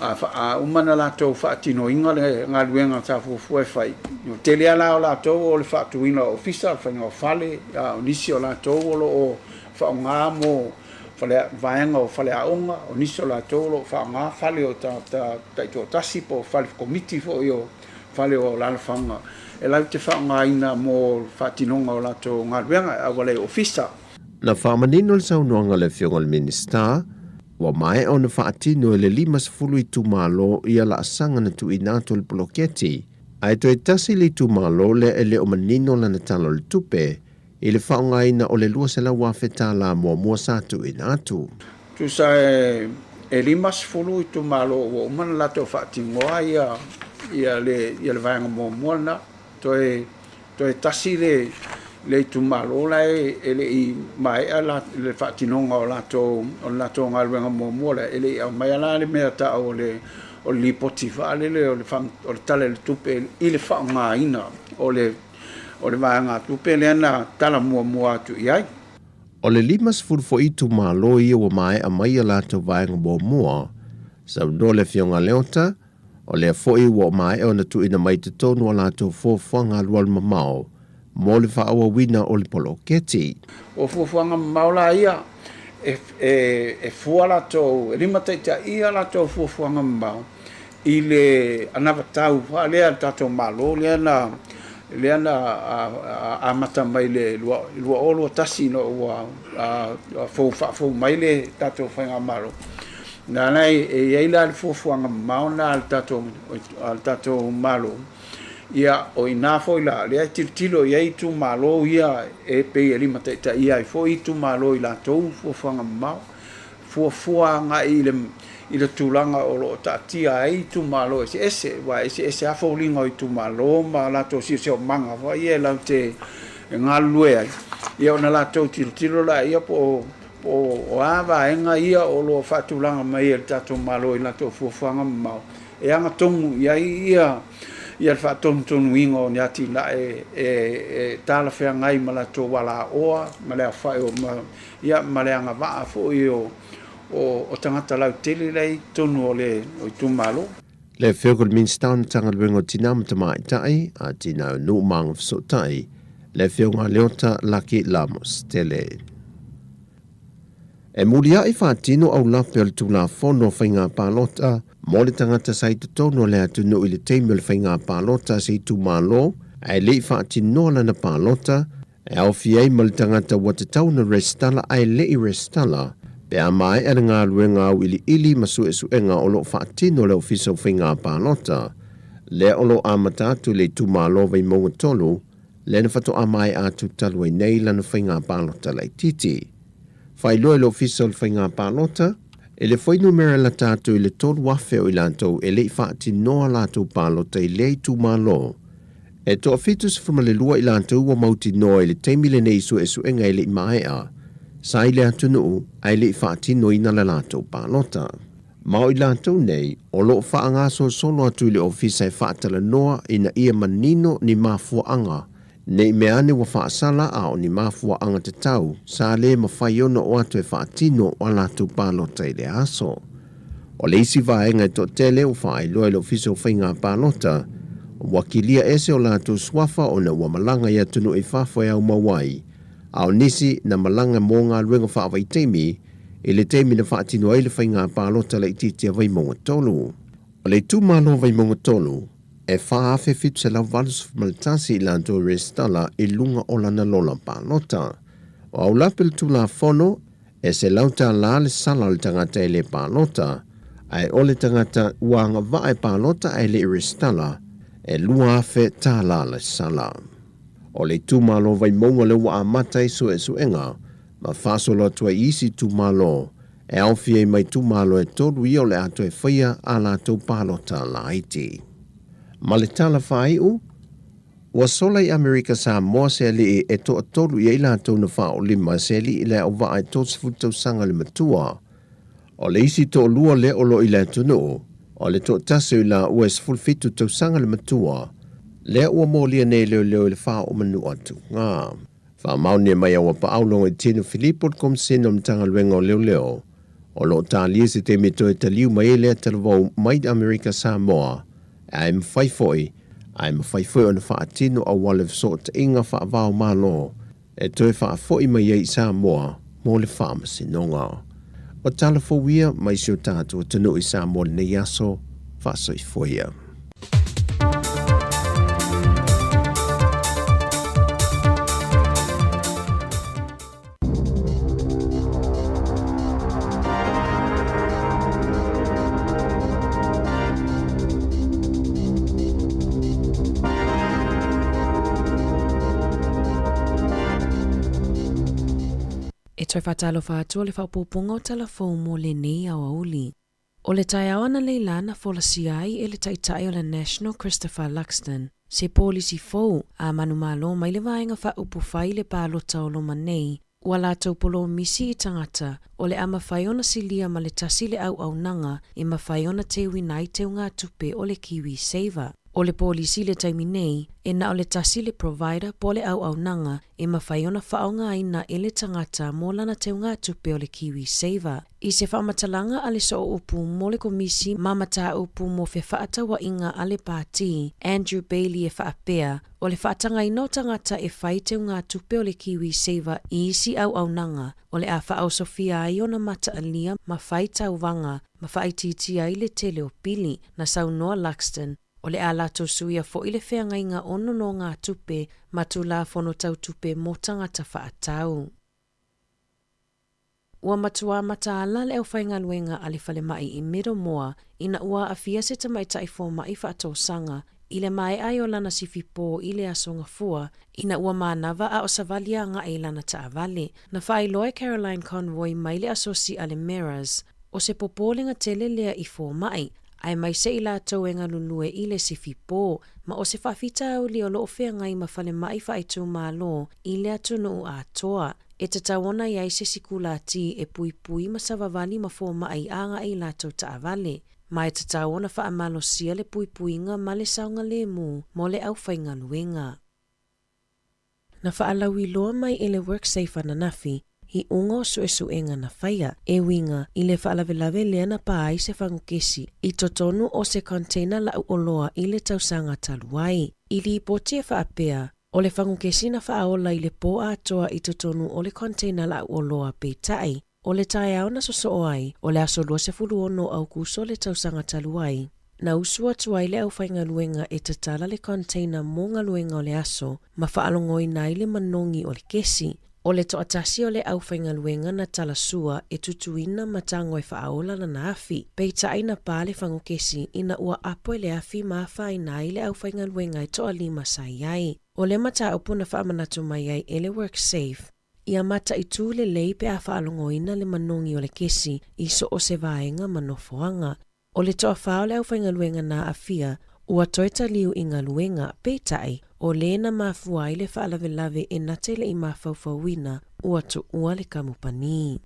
[SPEAKER 8] a uma ona latou faatinoina le galuega sa fuafua e fai, o le tele lava la o latou o le faatuina o ofisa, o le faiga o fale, a o nisi o latou o lo o faaaoga mo vaega o faleaoga, o nisi o latou o lo o faaaoga fale o tagata taitoatasi po o fale komiti foi o fale o alaalafaga e latou te faaaogaina mo le faatinoga o latou galuega e auala i ofisa.
[SPEAKER 7] Na faamanino le saunoaga a le Afioga i le Minisita, ua maea ona faatino e le 50 itumalo ia laasaga na tuuina atu e le poloketi, ae toe tasi le itumalo lea e le o manino lana Tala o le Tupe i le faaaogaina o le $200,000 muamua sa tuuina atu.
[SPEAKER 8] Tusa e 50 itumalo ua uma ona latou faatinoa ia le vaega muamua lena. Toe toe tasi le le itumalo la e le i maea le faatinoga o latou o le latou galuega muamua lea, e le i aumaia la le mea taua o le o le lipoti faalele o le o le Tala i le Tupe i le faaaogaina o le o le vaegatupe lea na tala muamua atu i ai.
[SPEAKER 7] O le 50 foi itumalo ia ua maea mai a latou vaega muamua, saunoa le Afioga a Leota, O lea foi ua maea ona tuuina mai i totonu a latou fuafuaga alualu mamao mo le faaauauina o le poloketi.
[SPEAKER 8] O fuafuaga mamao la ia, e fua latou, e limataitaia latou fuafuaga mamao i le anavatau lea a le tatou Malo lea na lea na amata mai le 2021 ina ua faafou mai le tatou Faigamalo. Na ala e i ai la le fuafuaga mamao lena a le tatou, a le tatou Malo, ia o i ina foi la lea e tilotilo i ai itumalo ia e pei e limataitaia ai foi itumalo i latou fuafuaga mamao, fuafua agai i le, i le tulaga o lo o taatia ai itumalo eseese, aua e eseese lava foliga o itumalo ma latou siosiomaga foi ia latou te galulue ai, ia ona latou tilotilo laia po o Po o a vaega ia o lo o faatulaga mai e le tatou Malo i latou fuafuaga mamao e agatonu i ai ia le faatonutonuina o ni atinae e talafeagai ma latou alaoa ma le aofai o ia ma le agavaa foi o tagata lautele la e i totonu o le itumalo.
[SPEAKER 7] Le Afioga i le Minisita o le Matagaluega o Tina ma Tamaitai, Atinae o Nuu ma Agafesootai, le Afioga Leota Laki Lamositele. E muliaʻi faatino aulape o le Tulafono o Faiga Palota mo le tagata sa i totonu o le atunuu i le taimi o le faiga palota a se itumalo ae le i faatinoa lana palota, e aofia ai ma le tagata ua tatau ona resitala ae le i resitala, pe a maea le galuega auiliili ma suesuega o lo o faatino e le Ofisa o Faiga Palota, lea o lo o amata atu i le itumalo Vaimauga 3, lea na faatoa maea atu talu ai nei lana faiga palota laitiiti. Faailoa e le Ofisa o le Faiga Palota, e le fuainumera lata atu i le 3,000 o i latou e le i faatinoa latou palota i lea itumalo. E toa-72 i latou ua mautinoa i le taimi lenei i suesuega e le i maea, sa i le atunuu ae le i faatinoina le latou palota. Ma o i latou nei, o lo o faagasolosolo atu i le Ofisa e faatalanoa ina ia manino ni mafuaaga, ne i mea ane ua faasala a o ni mafuaaga tatau sa le mafai ona oo atu e faatino a latou palota i le aso. O le isi vaega e toatele ua faailoa e le Ofisa o Faiga Palota, ua kilia ese o latou suafa ona ua malaga i atunuu i fafo e aumau ai, a o nisi na malaga mo galuega faavaitaimi i le taimi na faatino ai le faiga palota laitiiti a Vaimauga 3. O le itumalo Vaimauga 3, e 4,781 i latou e resitala i luga o lana lola palota. O aulape le Tulafono, e $100 le sala o le tagata e le palota, ae o le tagata ua agavaa e palota ae le i resitala, e $2,000 le sala. O le itumalo Vaimauga lea ua amata ai suesuega ma faasolo atu ai i isi itumalo e aofia ai ma itumalo e tolu ia o le a toe faia a latou palota laiti. Ma le tala faaiu, ua sola i Amerika Samoa se alii e toatolu i ai latou na faaolima se alii i le auvaa e 30 tausaga le matua. O le isi toalua lea o lo o i le atunuu, o le toatasi o i laua e 17 tausaga le matua, lea ua molia nei e leoleo i le faaoomanua atuga. Faamaonia mai a ua paau Logoitino Filipo le Komisena o le Matagaluega o Leoleo, o lo o talia se taimi e toe taliu mai ai lea talavou mai Amerika Samoa, ae mafai foi, ae mafai foi ona faatino auala fesootaiga faava-o-Malo e toe faafoi mai ai i Samoa mo le faamasinoga. O tala fou ia mai si o tatou atunuu i Samoa i lenei aso, faasoifua ia.
[SPEAKER 9] E toe faatalofa atu o le faaopoopoga o tala fou mo lenei aoauli. O le taeao analeila na folasia ai e le Taitai o le National Christopher Luxton se polisi fou a manumalo mai le vaega faaupufai i le palota o loma nei Ua latou polomisi i tagata, o le a mafai ona silia ma le tasi le auaunaga e mafai ona teuina ai teugatupe o le KiwiSaver. O le polisi i le taimi nei, e na o le tasi le provider po o le auaunaga e mafai ona faaaogaina e le tagata mo lana teugatupe o le KiwiSaver. I se faamatalaga a le Sooupu mo le Komisi ma Mataupu mo Fefaatauaiga a le Pāti, Andrew Bayly e faapea, O le faatagaina o tagata e fai teugatupe o le KiwiSaver i isi auaunaga, o le a faaosofia ai ona mataalia ma fai tauvaga ma faaitiitia ai le tele o pili, na saunoa Luxton, o le a latou suia foi le feagaiga o nonogatupe ma Tulafono Tau Tupe mo tagata faatau. Ua matua mataala le aufaigaluega a le falemai i Middlemore ina ua aafia se tamaitai fomai faatausaga i le maea ai o lana sifipo i le Aso Gafua ina ua manava a o savali agai i lana taavale. Na faailoa e Caroline Conroy mai le asosi a le Meras, o se popolega tele lea i fomai, aemaise i latou e galulue i le sifipo, ma o se faafitauli o lo o feagai ma falemai faaitumalo i le atunuu atoa. E tatau ona i ai se sikulati e puipui ma savavali ma fomai agai i latou taavale, ma e tatau ona faamalosia le puipuiga ma le saogalemu mo le aufaigaluega. Na faalauiloa mai e le WorkSafe ananafi iuga o suesuega na faia, e uiga i le faalavelave lea na pā ai se fagukesi i totonu o se container lau oloa i le tausaga talu ai. I lipoti e faapea, O le fagukesi na faaola i le pō atoa i totonu o le container lau oloa peitai, O le taeao na sosoo ai, o le aso 26 o Aukuso le tausaga talu ai, na usu atu ai le aufaigaluega e tatala le container mo galuega o le aso ma faalogoina ai le manogi o le kesi. O le toatasi o le aufaigaluega na talasua e tutuina ma tago e faaola lana afi, peitai na pa le fagokesi ina ua apo i le afi ma afaina ai le aufaigaluega e toalima sa i ai. O lea mataupu na faamanatu mai ai e le WorkSafe, ia mataitū lelei pe a faalogoina le manogi o le kesi i so o se vaega ma nofoaga. O le toafa o le aufaigaluega na aafia, ua toe taliu i galuega, peitai, o le na mafua ai le faalavelave e na te le i mafaufauina, ua tuua le kamupani.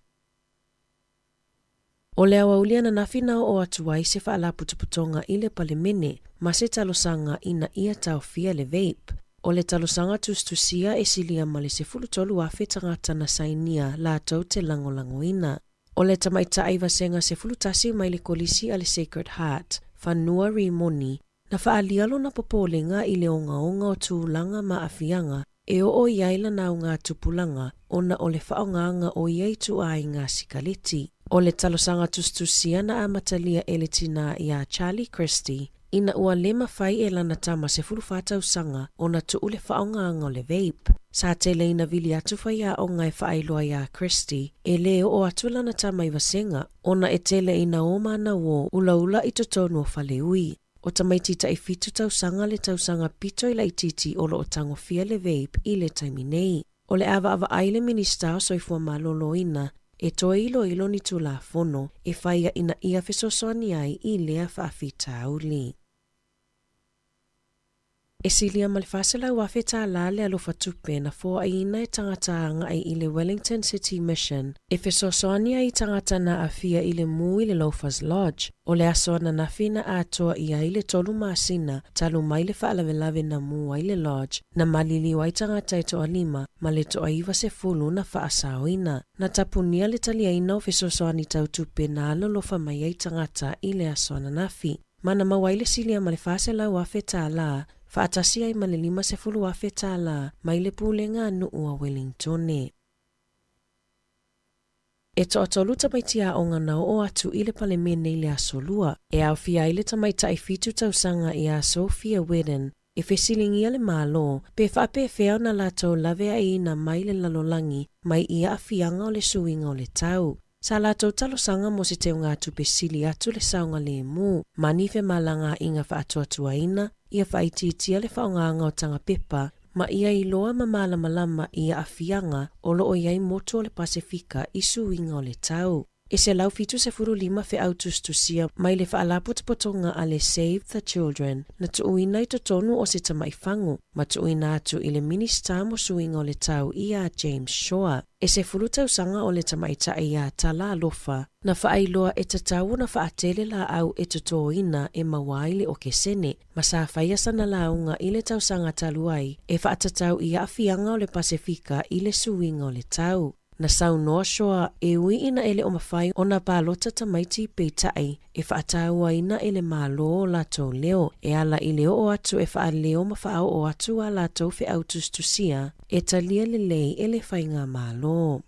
[SPEAKER 9] O le aoauli ananafi na oo atu ai se faalapotopotoga i le Palemene ma se talosaga ina ia taofia le vape. O le talosaga tusitusia e silia ma le 13,000 tagata na sainia latou te lagolagoina. O le tamaitai vasega 11 mai le Kolisi a le Sacred Heart, Fanua Rimoni, na faaalia lona popolega i le ogaoga o tulaga ma aafiaga e oo i ai lana augatupulaga ona o le faaaogaga o ia ituaiga sikaleti. O le talosaga tusitusia na amatalia e le tinā iā Charlie Christie ina ua le mafai e lana tama 14 tausaga ona tuu le faaaogaga o le vape. Sa tele ina vili atu faiaoga e faailoa iā Christie e lē oo atu lana tama i vasega ona e tele ina o manauō ulaula i totonu o faleui. O tamaiti taifitu tausaga le tausaga pito i laitiiti o lo o tagofia le vape i le taimi nei. O le ʻāvaʻavaʻai le Minista o Soifua Maloloina e toe iloilo ni Tulafono e faia ina ia fesoasoani ai i lea faafitauli. E silia ma le $400,000 tālā le alofa tupe na foaiina e tagata agai i le Wellington City Mission e fesoasoani ai i tagata na aafia i le mū i le Loafers Lodge. O le aso ananafi na atoa i ai le tolu masina talu mai le faalavelave na mū ai le lodge, na maliliu ai tagata e toalima ma le toa-90 na faasaoina. Na tapunia le taliaina o fesoasoani tau tupe na alolofa mai ai tagata i le aso ananafi. Ma na maua ai le silia ma le $400,000 tālā, faatasi ai ma le $50,000 tālā mai le Pulega a Nuu a Wellingtone. E toatolu tamaiti aoga na oo atu i le Palemene i le Aso Lua, e aofia ai le tamaitai fitu tausaga iā Sophia Weddon, e fesiligia le Malo pe faapefea ona latou laveaiina mai le lalolagi mai i aafiaga o le suiga o le tau. Sa latou talosaga mo se teugatupe sili atu le saogalemu ma ni femalagaaiga faatuatuaina ia faaitiitia le faaaogaga o taga pepa ma ia iloa ma malamalama i aafiaga o lo o i ai motu o le Pasefika i suiga o le tau. E 175 feau tusitusia mai le faalapotopotoga a le Save the Children na tuuina i totonu o se tamai fagu ma tuuina atu i le Minisita mo Suiga o le Tau iā James Shaw. E 10 tausaga o le tamaitai iā Tala Alofa na faailoa e tatau ona faatele laau e totōina e maua ai le okesene ma sa faia sana lauga i le tausaga talu ai e faatatau i aafiaga o le Pasefika i le suiga o le tau. Na saunoa Shaw e ui ina e le o mafai ona palota tamaiti peitai e faatauaina e le Malo o latou leo e ala i le oo atu e faaleo ma faaoo atu a latou feau tusitusia e talia lelei e le faigamalo.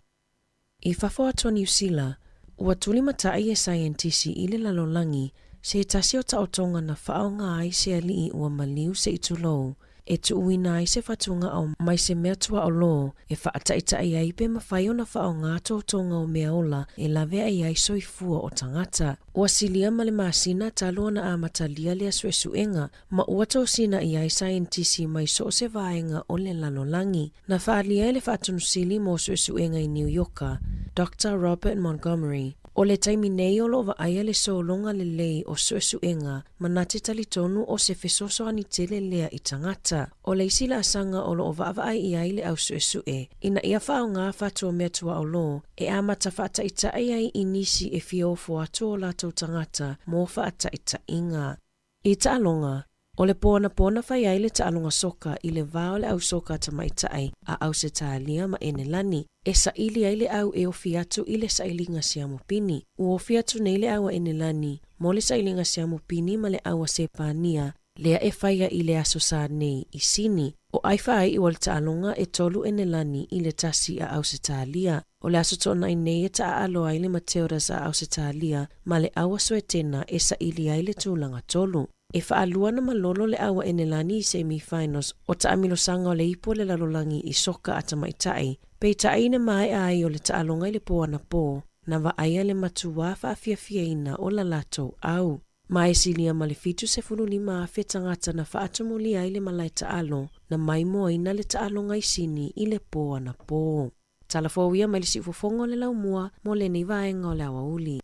[SPEAKER 9] I fafo atu o Niu Sila, ua tulimatai e saienitisi i le lalolagi se tasi o taotoga na faaaoga ai se alii ua maliu se i tulou e tuuina ai se fatugao mai se mea tuaolō e faataitaʻi ai pe mafai ona faaaoga totoga o mea ola e laveai ai soifua o tagata. Ua silia ma le masina talu ona amatalia lea suesuega ma ua tosina i ai saienitisi mai so o se vaega o le lalolagi. Na faaalia e le Faatonusili mo Suesuega i Niu Ioka, Doctor Robert Montgomery, o le taimi nei o lo o vaaia le sologa lelei o suesuega ma na te talitonu o se fesoasoani tele lea i tagata. O le isi laasaga o lo o vaavaai i ai le au suesue ina ia faaaoga fatu o mea tuaolō e amata faataitaʻi ai i nisi e fia ofo atu o latou tagata mo faataitaiga. I taaloga, o le pō anapo na fai ai le taaloga soka i le vā o le au soka tamaitai a Ausetalia ma Enelani, e saili ai le au e ofi atu i le sailiga siamo pini. Ua ofi atu nei le au a Enelani mo le sailiga siamo pini ma le au a Sepania. lea e faia i le Aso Sa nei i Sini. O ai faaiu o le taaloga e 3 Enelani i le 1 a Ausetalia. O le Aso Toonai nei e taaalo ai le Matildas a Ausetalia ma le Aua Suetena e saili ai le tulaga tolu. E faalua na malolo le Aua Enelani i semi-finals o taamilosaga o le Ipu o le Lalolagi i soka a tamaitai, peitai ina maea ai o le taaloga i le pō anapō, na vaaia le matuā faafiafiaina o la latou au. Ma e silia ma le 75,000 tagata na faatumulia ai le malae taalo na maimoaina le taaloga i Sini i le pō anapō. Tala fou ia mai le siufofoga o le laumua mo lenei vaega o le aoauli.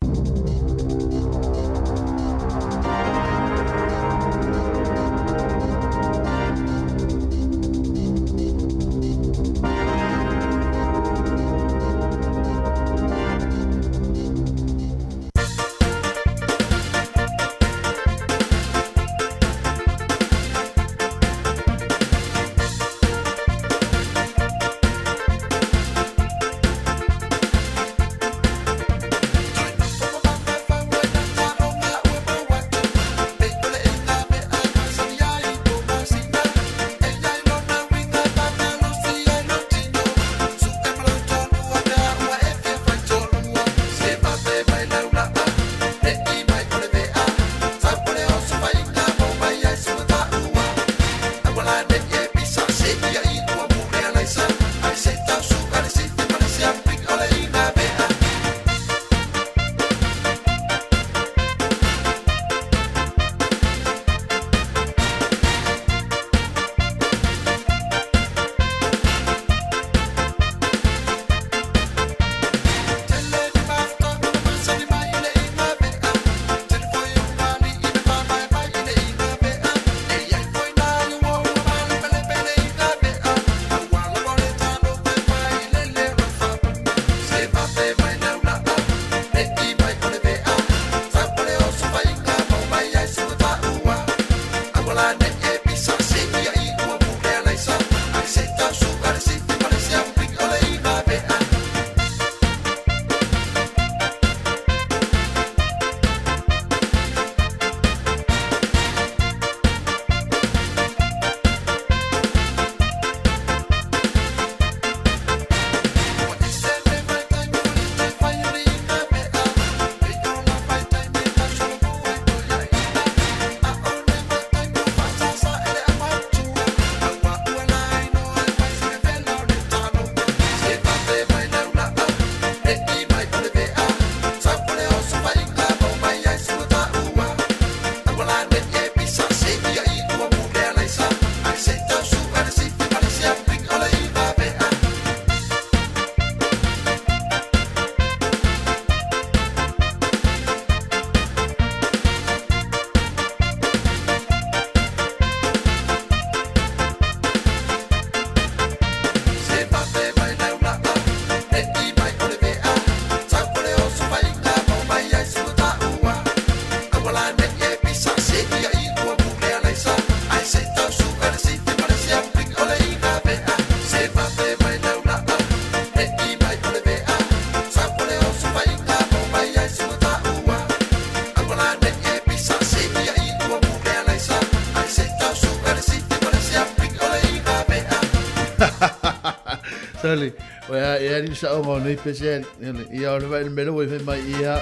[SPEAKER 2] Sali, o ea e ali sa o nei pese ali, ia o le vai le mele ua fai mai ia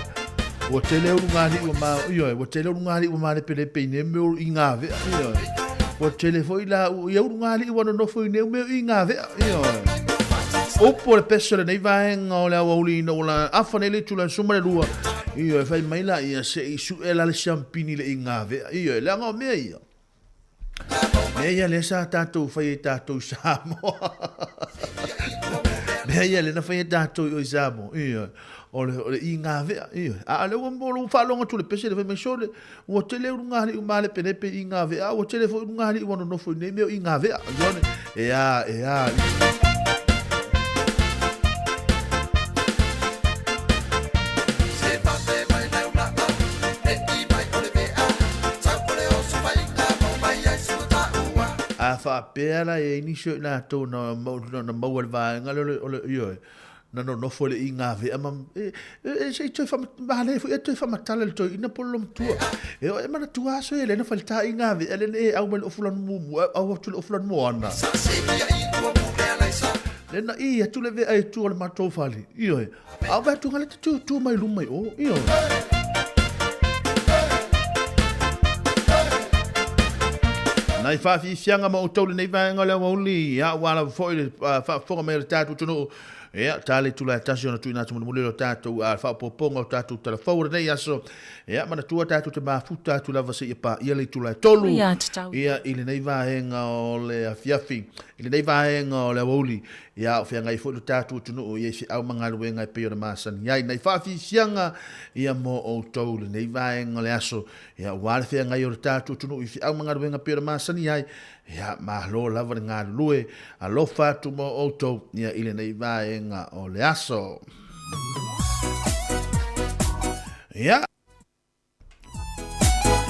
[SPEAKER 2] ua tele ulu ngā liu ma ioe, ua tele ulu ngā liu ma le pele pe ne me i ngā vea ioe. Ua tele foi la ia ulu ngā liu ua nofo i ne me i ngā vea ioe. Upu o le pese o lenei vaega o le aoauli ina ua la afa nei le itula e suma le lua ioe fai mai la ia se i suʻe la le siampini le i ngā vea ioe leaga o mea ia. Mea ia lea sa tatou fai ai tatou i Samoa. Mea ia lea na fai ai tatou i o i Samoa. Ioe. O le, o le igavea. Ioe. A o lea ua, ua faalogo atu le pese le fai mai sole, ua tele ulugalii ua malepelepe i igavea, a ua tele foi ulugalii ua nonofo i nei mea o igavea. Ioe. E a, e a. A faapea la e i ai nisi o i latou na maua le vaega lea o le, ioe, Na nonofo i le igavea ma e, e, e se i toe whaamale foi e toe whaamatala le toeaina po o le lomatua. E o e manatua aso ia lena fai le tā igavea lena e au mai le ofu lanu muamua, au atu le ofu lanu moana. Lena i atu le vea i tua o le matou fale. Ioe. A o vae atu ngale te tu, tu mai luma i o. Ioe. Nai whaafiafiaga ma outou lenei vaega o le aoauli, ia ua lava foi le faafofoga mai a le tatou atunuu. Ia, ta le itula e tasi ona tuuina atu mulimuli o tatou faaopoopoga o tatou talafou o lenei aso. Ia, manatua tatou te mafuta atu lava seia paia le itula e tolu.
[SPEAKER 9] Ia, tatau.
[SPEAKER 2] Ia, i lenei vaega o le afiafi, i lenei vaega o le aoauli, ia, o feagai foi lo tatou atunuu i feau ma galuega e pei ona masani ai. Nai faafiafiaga ia mo outou i lenei vaega o le aso, ia, aua le feagai o le tatou atunuu i feau ma galuega e pei ona masani ai. Ia, malo lava le galulue, alofa atu mo outou, ia, i lenei vaega o le aso. Ia,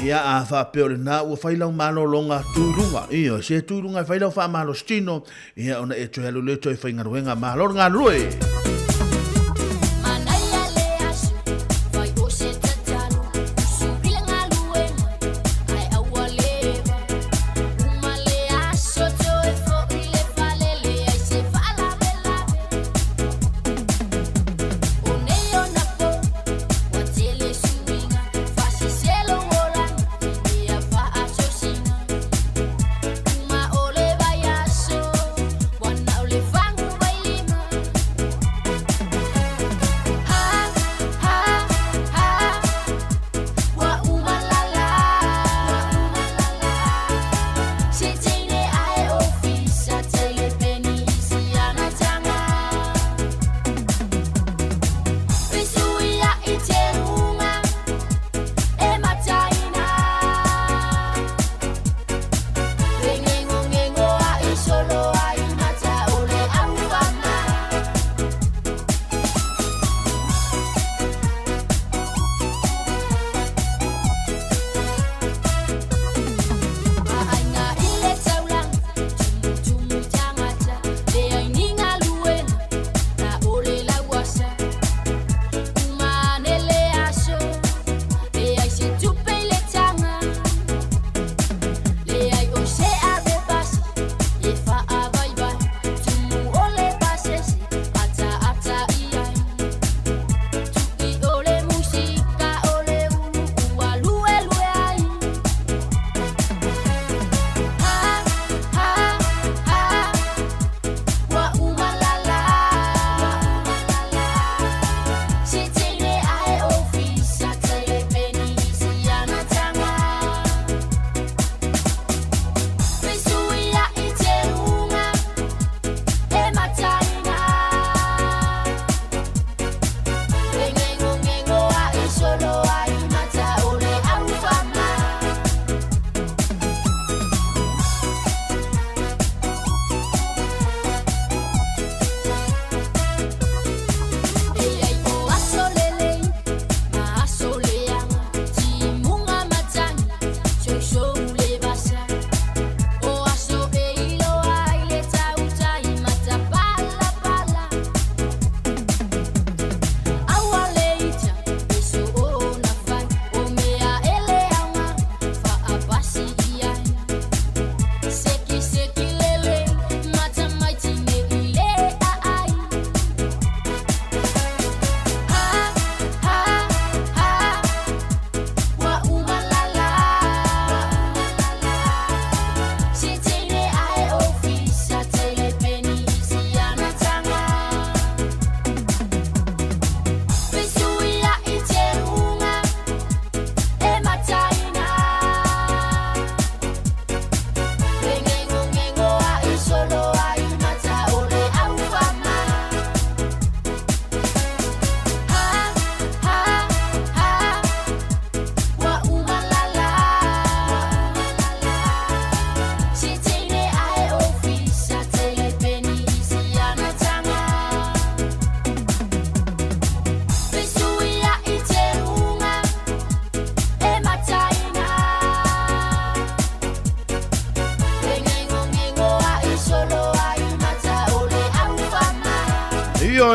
[SPEAKER 2] ia, a faapea o lena ua fai lau malologa tu i luga, ioe, se tu i luga e fai lau faamalositino, ia, ona e toe alu lea toe faigaluega, malo le galulue.
[SPEAKER 16] Manaia le aso, fai o se tatalo, usu i le galuega, ae aua leva. Uma le aso toe foi le fale, leai se faalavelave. O nei ona po, ua tele suiga, faasese lou olaga i mea faasosina. Uma o le vaiaso, ua na o le fagu vailima.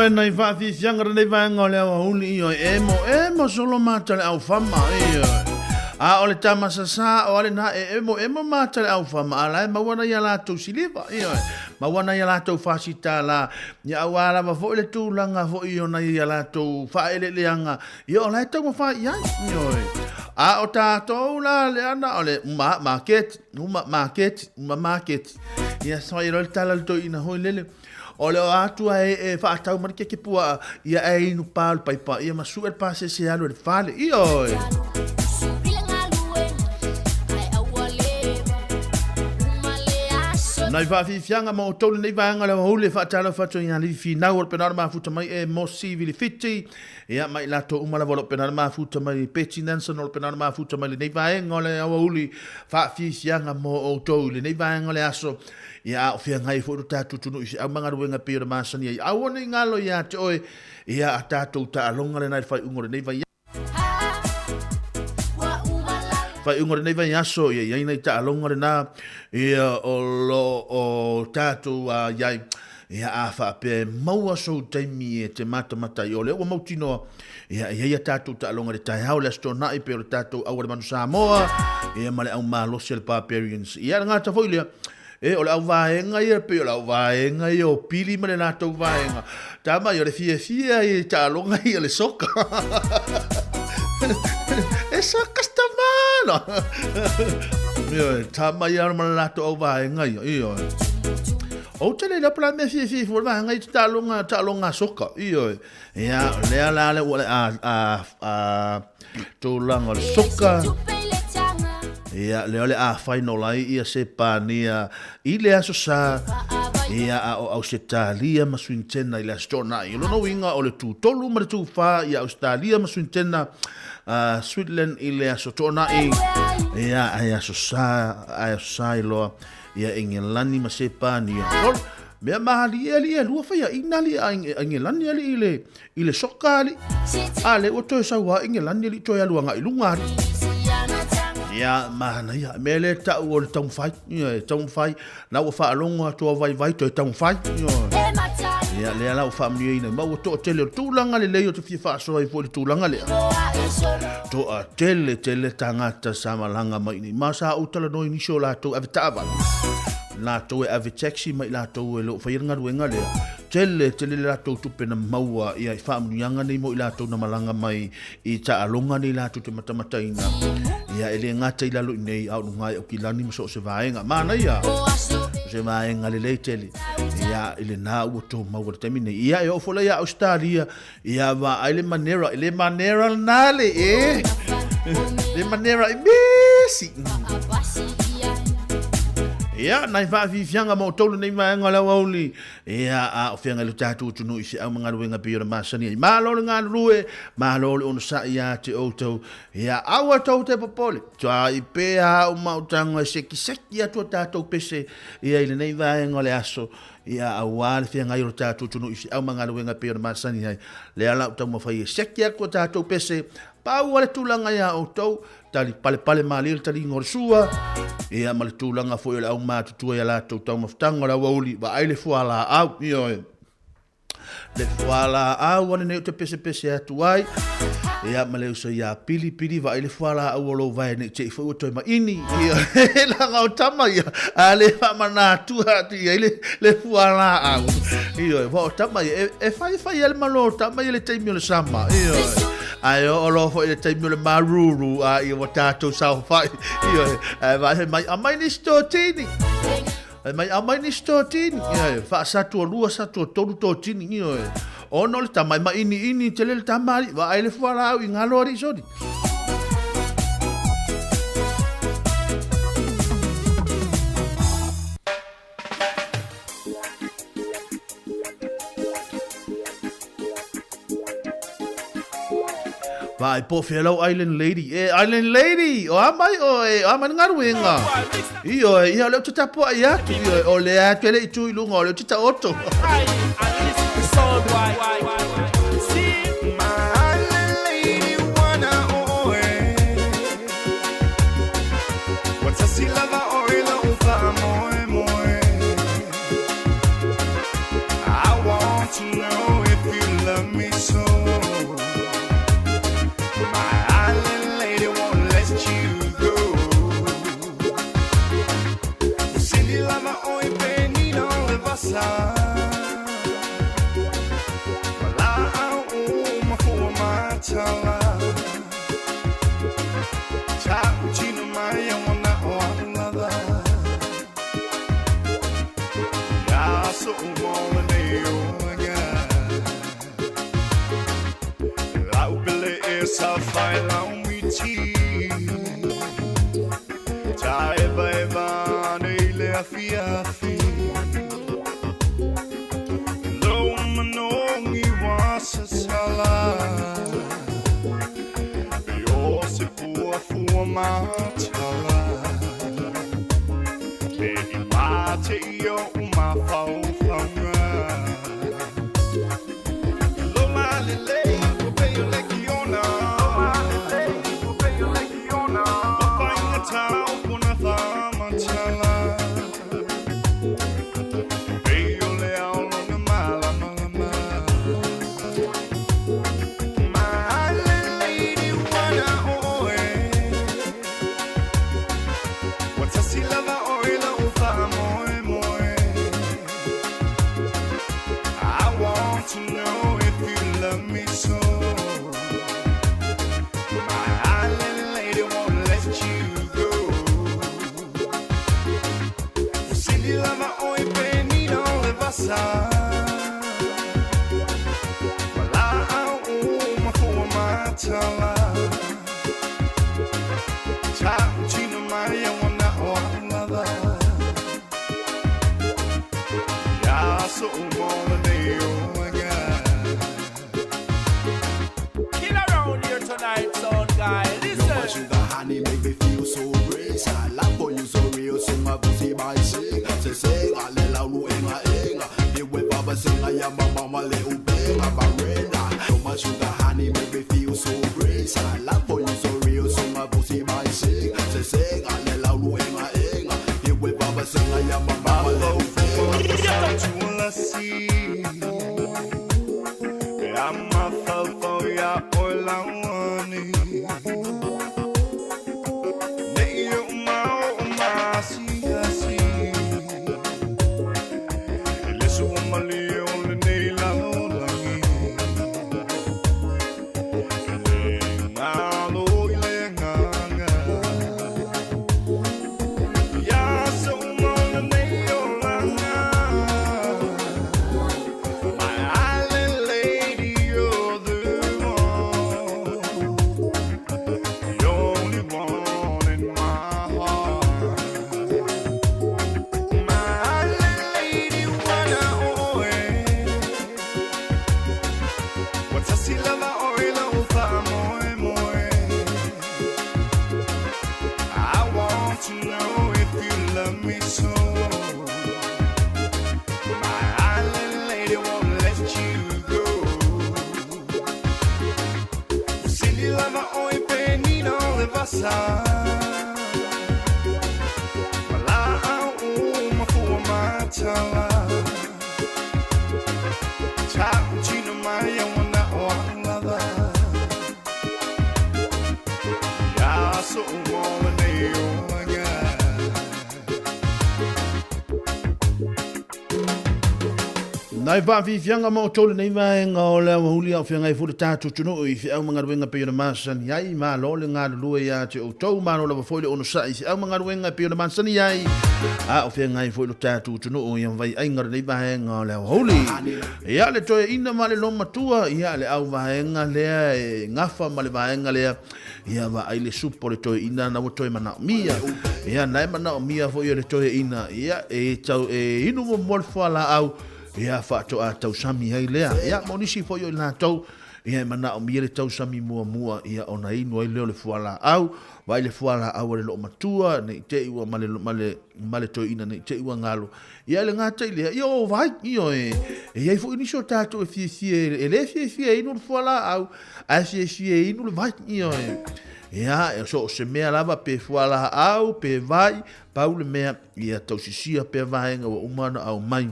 [SPEAKER 2] Ioe, nai faafiafiaga lenei vaega o le aoauli, ioe, emo, emo solo mata le aufama, ioe. A o le tama sasā o ale na e emo, emo mata le aufama, a la e maua nai a latou siliva, ioe, maua nai a latou fasi tālā, ia auā lava foi le tulaga foi o nai a latou faaeleeleaga, ia o la e taumafai i ai, ioe. A o tātou la lea na o le uma maketi, uma maketi, uma maketi. Ia fai loa le tala a le toeaina foi lele, O le o atu a e e faatau mai le keke puaa, ia e inu pa o le paipa, ia ma sue le pasese e alu i le fale. Ioe! Nai faafiafiaga ma outou lenei vaega o le aoauli e faatalofa atu ai ia Livi Finau o le Penalo Mafuta mai e Mosi Vilifiti, ia ma i latou uma lava o lo o Penalo Mafuta mai Betty Nansen o lo o Penalo Mafuta mai lenei vaega o le aoauli faafiafiaga mo outou i lenei vaega o le aso. Ia, a o feagai foi lo tatou atunuu i feau ma galuega e pei ona masani ai. Aua ne i galo ia te oe, ia a tatou taaloga lena i le faaiuga o lenei vai faaiuga o lenei vaiaso, ia i ai nai taaloga lena, ia o lo o tatou a i ai. Ia a faapea e maua sou taimi e te matamata ai, o lea ua mautinoa, ia e i ai a tatou taaloga i le taeao le Aso Toonai pei o le tatou Au a le Manu Samoa, ia ma le au malosi a le Barbarians. Ia le gata foi lea, e o le au vaega ia pei o le au vaega ia o Pili ma le latou vaega. Tama ia o le fiafia i taaloga ia le soka. E soka stamana. Ioe, tama ia ma le latou au vaega ia. Ioe. Ou te le iloa po o le a le mea fiafia ai fua le vaega i te taaloga, taaloga soka. Ioe. Ia, lea la le ua le a, a, a, tulaga o le soka. Ia, lea o le a final ai ia Sepania i le Aso Sa, ia, a o Ausetalia ma Swintena i le Aso Toonai. O lona uiga o le Tū 3 ma le Tū 4 ia Ausetalia ma Swintena, Switzerland i le Aso Toonai, ia, ae Aso Sa, ae Aso Sa i loa ia Engelani ma Sepania. Lol, mea malie alii e lua faiaina alii a Engelani alii i le, i le soka alii. A lea ua toe sau lava Engelani alii toe alu agai i luga alii. Ia, manaia. Mea lea e tau o le taumafai. Ia, e taumafai. La ua faalogo atu a vaivai toe taumafai. Ia, ia lea la ua faamanuiaina. Ma ua toatele o le tulaga lelei o te fia faasoa ai foi i le tulaga lea. Toatele tele tagata sa malaga mai nei. Ma sa ou talanoa i nisi o latou ave taavale. Latou e ave taxi ma i latou e le o faia le galuega lea. Tele tele le latou tupe na maua ia i faamanuiaga nei mo i latou na malaga mai i taaloga nei latou te matamataina. Ia e le gata i lalo i nei a o luga i Aukilani ma so o se vaega. Manaia! O se vaega lelei tele. Ia i lena ua tou maua i le taimi nei. Ia e oo foi la ia Ausetalia, ia vaai le manera, le manera lena le e. Le manera i misi. Ia, nai faafiafiaga ma outou lenei vaega o le aoauli. Ia, a o feagai lo tatou atunuu i feau ma galuega pei ona masani ai. Malo le galulue, malo le onosai ia te outou. Ia, aua tou te popole. Tuai pea au mautaga e sekiseki atu a tatou pese ia i lenei vaega o le aso. Ia, auā le feagai o lo tatou atunuu i feau ma galuega pei ona masani ai. Lea la ou taumafai e seki atu a tatou pese, pau lava le tulaga ia outou, tali palepale malie le taliga o le sua, ia ma le tulaga foi o le aumatutua i a latou taumafataga o le aoauli, vaai le fualaau, ioe. Le fualaau a lenei ou te pesepese atu ai, ia ma le uso ia Pili, Pili, vaai le fualaau o lou vae nei te i foi ua toe maini, ia, leaga o tama ia, a le faamanatua atu i ai le, le fualaau, ioe, aua o tama ia, e, e fai fai lava le malo o tama ia i le taimi o le sama, ioe. Ae oo loa foi i le taimi o le maruru, a ia ua tatou saofai, ioe, ae vaai fai mai, aumai nisi totini. Fai mai, aumai nisi totini. Ioe, faasatualua, satuatolu totini, ioe. Ona o le tama e mainiini tele le tama alii, vaai le fualaau i galo alii soli. Vaai po fea lau Island Lady. E, Island Lady! O a mai oe, o a mai le galuega. Ioe, ia o lea ou te tapuai atu, ioe, o lea atu e le i tu i luga, o lea ou te taoto.
[SPEAKER 19] mai lau miti Taevaeva ane i le afiafi Lou manogi ua sasala E o se fuafua matala E i mate i o'u mafaufauga Lo malelei ua pei o le kiona Lo malelei ua pei o le kiona Ua faigata kona faamatala Pei o le ao lona malamalama My little lady ua na oe Ua tasi lava oe la'u faamoemoe I want to know if you love me so My island lady won't let you go Ua sili lava oe pe nina o le vasa Ma laau uma fua matala Ta'utino mai ua na o a'u lava Ia aso uma o lenei olaga
[SPEAKER 20] Kill around here tonight, sound guy.
[SPEAKER 21] You're my
[SPEAKER 20] Listen.
[SPEAKER 21] sugar honey, make me feel so great. I love for you so real, so my pussy by sing. Say sing, I let out inga inga. You with baba sing, I am my mama little benga barena. You're my sugar honey, make me feel so great. I love for you so real, so my pussy by sing. Say sing, I let out inga inga. You with baba sing, I am my mama little benga.
[SPEAKER 19] Tulasi Pe a mafaufau ia oe lauani Nei o'u mao o maasiasi E le sua malie o lenei lalolagi E le galo i le agaga Ia aso uma o lenei olaga My island lady, you're the one The only one in my heart My island lady, ua na oe Ua tasi lava oe la'u faamoemoe I want to know if you love me so My island lady won't let you go Ua sili lava oe pe nina o le vasa Ma laau uma fua matala Ta'utino mai ua na o a'u lava Ia aso uma o lenei olaga
[SPEAKER 2] Nai faafiafiaga ma outou lenei vaega o le aoauli a o feagai foi le tatou atunuu i feau ma galuega e pei ona masani ai. Malo le galulue ia te outou, malo lava foi le onosai i feau ma galuega e pei ona masani ai a o feagai foi lo tatou atunuu i vaiaiga o lenei vaega o le aoauli. Ia le toeaina ma le lomatua, ia le au vaega lea e gafa ma le vaega lea Ia vaai le supo o le toeaina na ua toe manaomia. Ia na e manaomia foi e le toeaina, ia e tau e inu muamua le fualaau, ia faatoa tausami ai lea. Ia mo nisi foi o i latou, ia e manaomia le tausami muamua, ia ona inu ai lea o le fualaau. Vaai le fualaau a le loomatua, ne i te i ua ma le, ma le, ma le toeaina ne i te i ua galo. Ia e le gata i lea, ia o vai, ioe, e i ai foi nisi o tatou e fiafia, e le fiafia e inu le fualaau, ae fiafia e inu le vai, ioe. Ia, e so o se mea lava, pe fualaau, pe vai, pau le mea, ia tausisia pea vaega ua uma ona aumai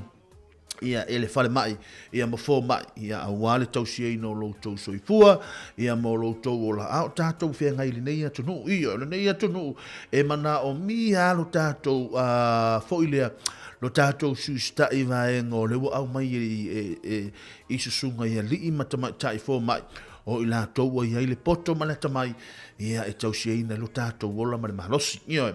[SPEAKER 2] ia e le falemai, ia ma fomai, ia aua le tausiaina o lo outou soifua, ia ma o lo outou ola. A o tatou feagai i lenei atunuu, ioe, o lenei atunuu e manaomia lava lo tatou foi lea, lo tatou siusitai vaega o lea ua aumai i susuga i alii ma tamaitai fomai, o i latou ua i ai le poto ma le atamai, ia e tausiaina ai lo tatou ola ma le malosi. Ioe.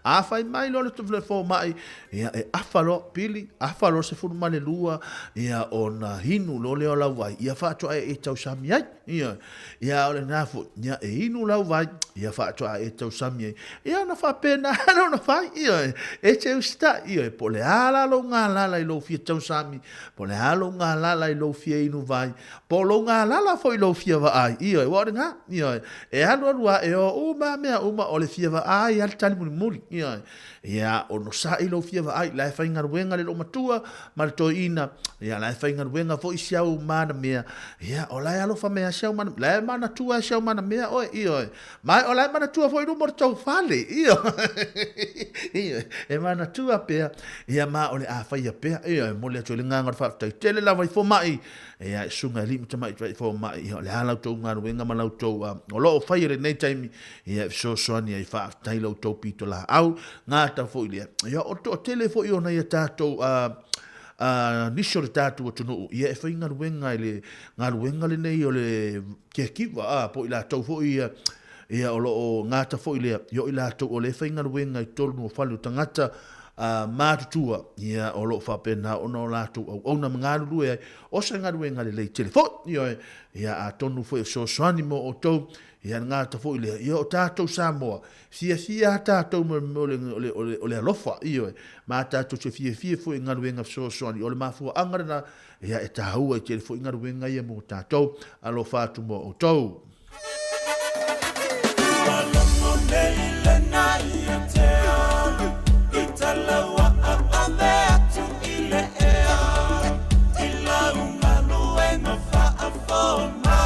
[SPEAKER 2] A fai mai loa le fomai, ia, e afa loa, pili, afa loa le 12, ia, ona inu loa lea o lau vai, ia faatoa e tausami ai. Ioe. Ia, a o lena foi, ia, e inu lau vai, ia faatoa e tausami ai. Ia, ona faapena lea ona fai, ioe, e te usitai, ioe, po o le a la lou galala i lou fia tausami, po o le a lou galala i lou fia inu vai, po o lou galala foi i lou fia vaai, ioe, aua o lena, ioe, e alualu lava e o uma lava mea uma, o le fia vaai lava le tali mulimuli, ioe. Ia, onosai lou fia vaai, la e faigaluega le loomatua ma le toeaina, ia, la e faigaluega foi si au manamea, ia, o la e alofa mai lava si au manamea, la e manatua e si au manamea oe, ioe, ma o la e manatua foi i luma o le tou fale, ioe, ioe, e manatua pea, ia, ma o le a faia pea, ioe, momoli atu ai le agaga o le faafetai tele lava i fomai, ia, e susuga i alii ma tamaitai fomai, ia, o le a la outou galuega ma la outou, o lo o faia i lenei taimi, Ia e fesoasoani ai faafetai la outou pitolaau gata foi lea. Ia o le toatele foi o nai a tatou a a nisi o le tatou atunuu ia e faigaluega i le galuega lenei o le caregiver a po o i latou foi ia ia o lo o gata foi lea ia o i latou o lea e faigaluega i totonu o fale o tagata a matutua ia o lo o faapena ona o latou auauna ma galulue ai o se galuega lelei tele foi. Ioe, ia atonu foi e fesoasoani mo outou Ia le gata foi lea, ia o tatou Samoa, fiafia lava tatou mo le mea o le, o le, o le, o le alofa, ioe, ma tatou te fiafia foi i galuega fesoasoani, o le mafuaaga lena, ia e taua ai tele foi galuega ia mo tatou, alofa atu mo outou.
[SPEAKER 18] Ua logo nei lena ia te au I talaua ave atu i le ea I lau galuega faafofoga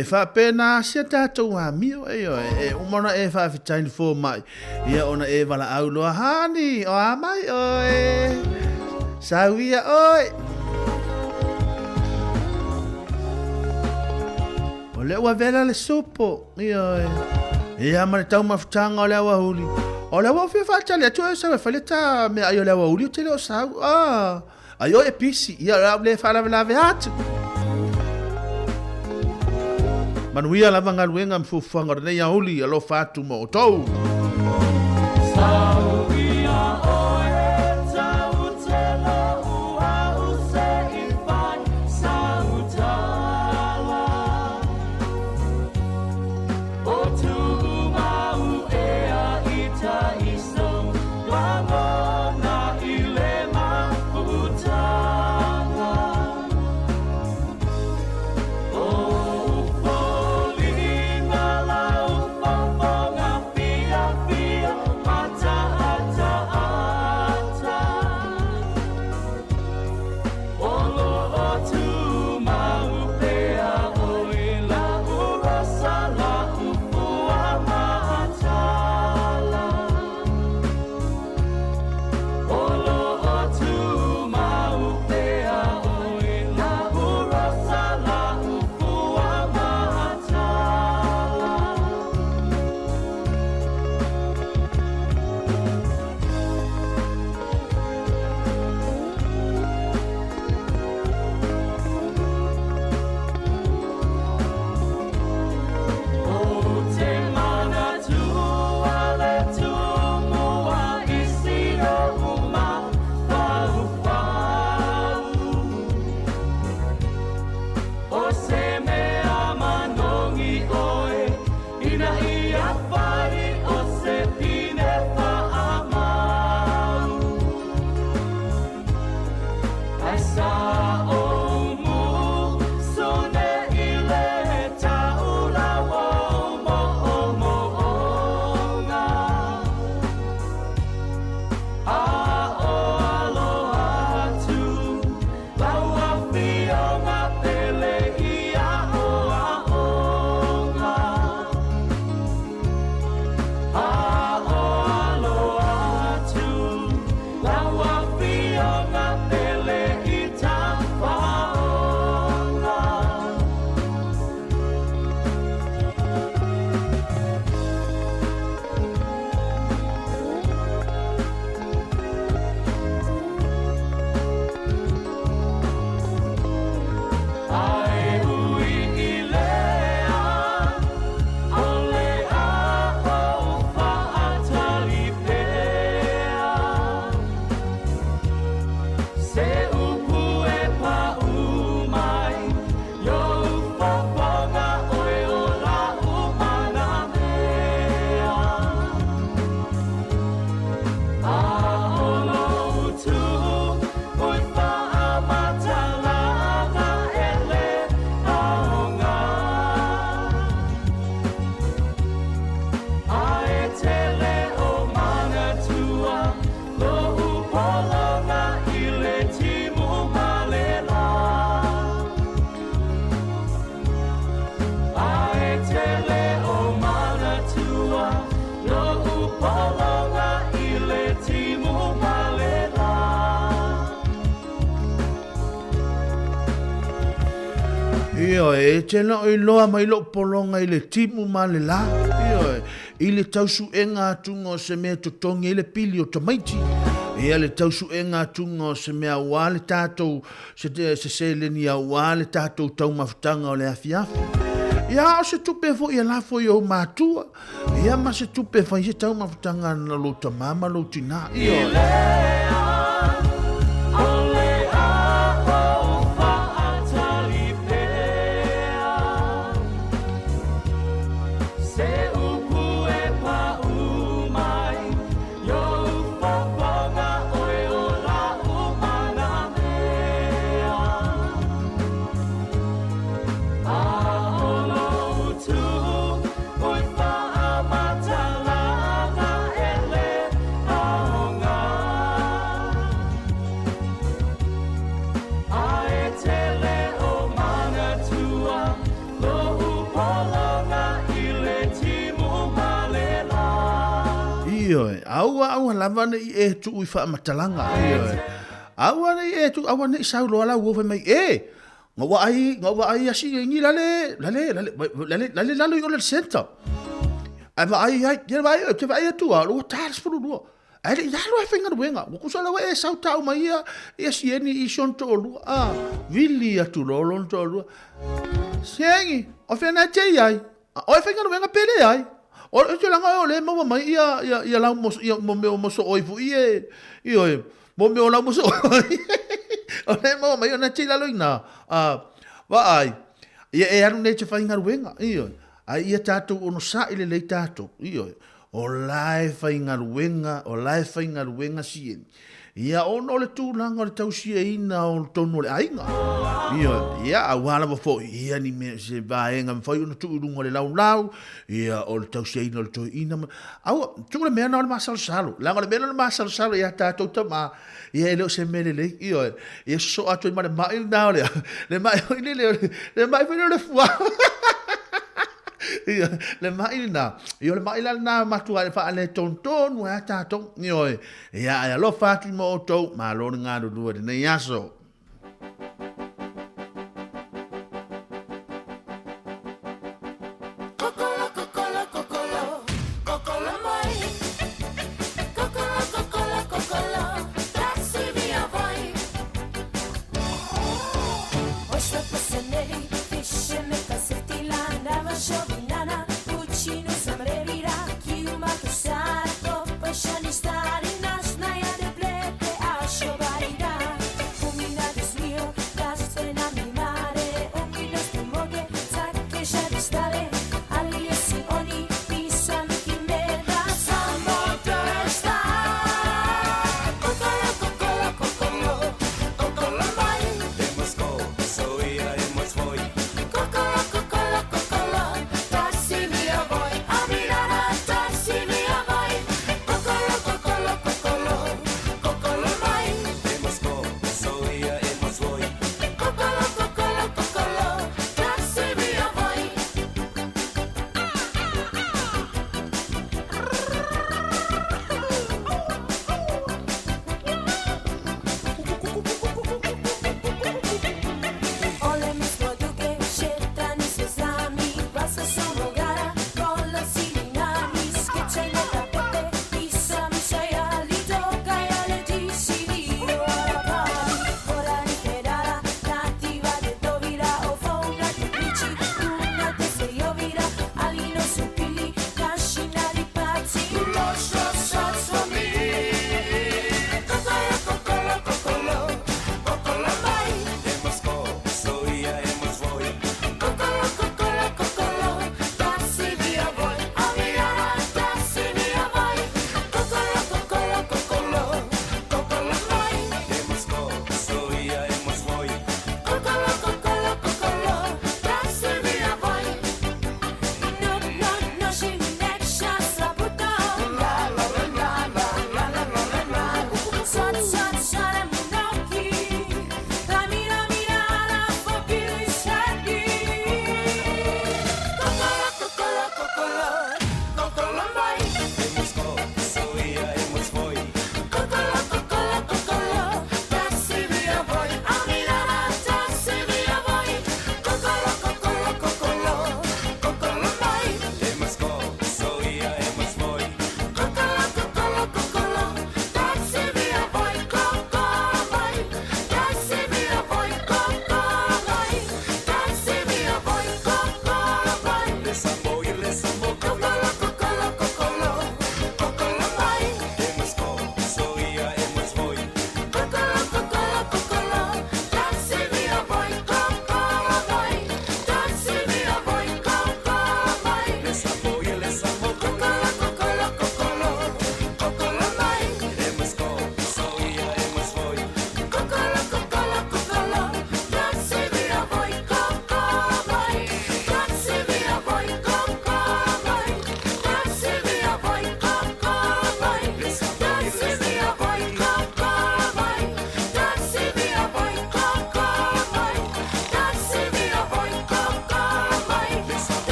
[SPEAKER 2] Ioe, e faapena si a tatou amio, ioe, e uma ona e faafetai i le fomai, ia ona e valaau loa, Honey, o a mai oe? Sau ia oe. O lea ua vela le supo, ioe. Ia ma le taumafataga o le aoauli. O lea ua ou fia faatali atu e sau e fai le ta meaai o le aoauli ou te le o sau. Ah. Ai oe e pisi, ia o le a ou le faalavelave atu. Manuia lava galuega ma fuafuaga o lenei aouli, alofa atu mo outou. Ioe, e te leo iloa mai lou pologa i le timu ma le la, ioe, i le tausuega atuga o se mea e totogi ai le pili o tamaiti, ia le tausuega atuga o se mea aua le tatou, se, se seleni aua le tatou taumafataga o le afiafi. Ia, a o se tupe foi e lafo i ou matua, ia ma se tupe e fai se taumafataga na lou tamā ma lou tinā. Ioe. Ioe, aua aua lava ne i e tuu i faamatalaga. Ioe. Aua ne i e tuu, aua ne i sau loa lau uo fai mai, e, na ua ai, na ua ai asi ngi lale, lale, lale, lale, lale lalo i ole le centre. Ae vaai ai, ia vaai, te vaai atu a, ua ta le 12. Ae le i alu e faigaluega, ua tusa la ua e sau tau mai ia, ia sieni i si ona toalua, a, vili atu loa lona toalua. Sieni, o fea na e te i ai? O e faigaluega pe leai? O le tulaga o lea e maua mai ia, ia, ia lau moso, ia mo mea o mosooi foi e, ioe, mo mea o lau mosooi. O lea e maua mai ona te i lalo i ina, a, vaai, ia e alu nei te faigaluega, ioe, a ia tatou onosai lelei tatou, ioe, o la e faigaluega, o la e faigaluega sieni. Ia, ona o le tulaga o le tausiaina o totonu o le aiga. Ia, ia, aua lava foi, ia ni mea, se vaega mafai ona tuu i luga o le laulau, ia, o le tausiaina o le toeaina. Aua, tuu le mea na o le masalosalo. Leaga o le mea na o le masalosalo ia tatou tama, ia e le o se mea lelei. Ioe, ia sosoo atu ai ma le mai lena o le, le mai foi lele, le mai foi lele o le fua. Ia, le mai lena, ia o le mai la lena matua e faaletonu ai tatou. Ioe, ia ae alofa atu i ma outou, malo le galulue i lenei aso.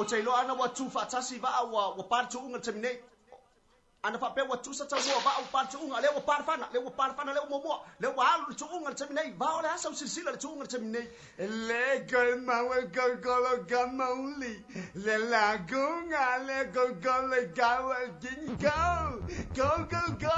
[SPEAKER 4] te iloa ana ua tu faatasi vaa ua ua pa le tuuga i le taimi nei. Ana faapea ua tusa taumua vaa ua pa le tuuga, lea ua pa le fana, lea ua pa le fana lea ua muamua, lea ua alu le tuuga i le taimi nei. Vao le asa u silasila i le tuuga i le taimi nei. Le koe kolokolo ka mauli, le lagunga le kolokolo ka go, go, go, go.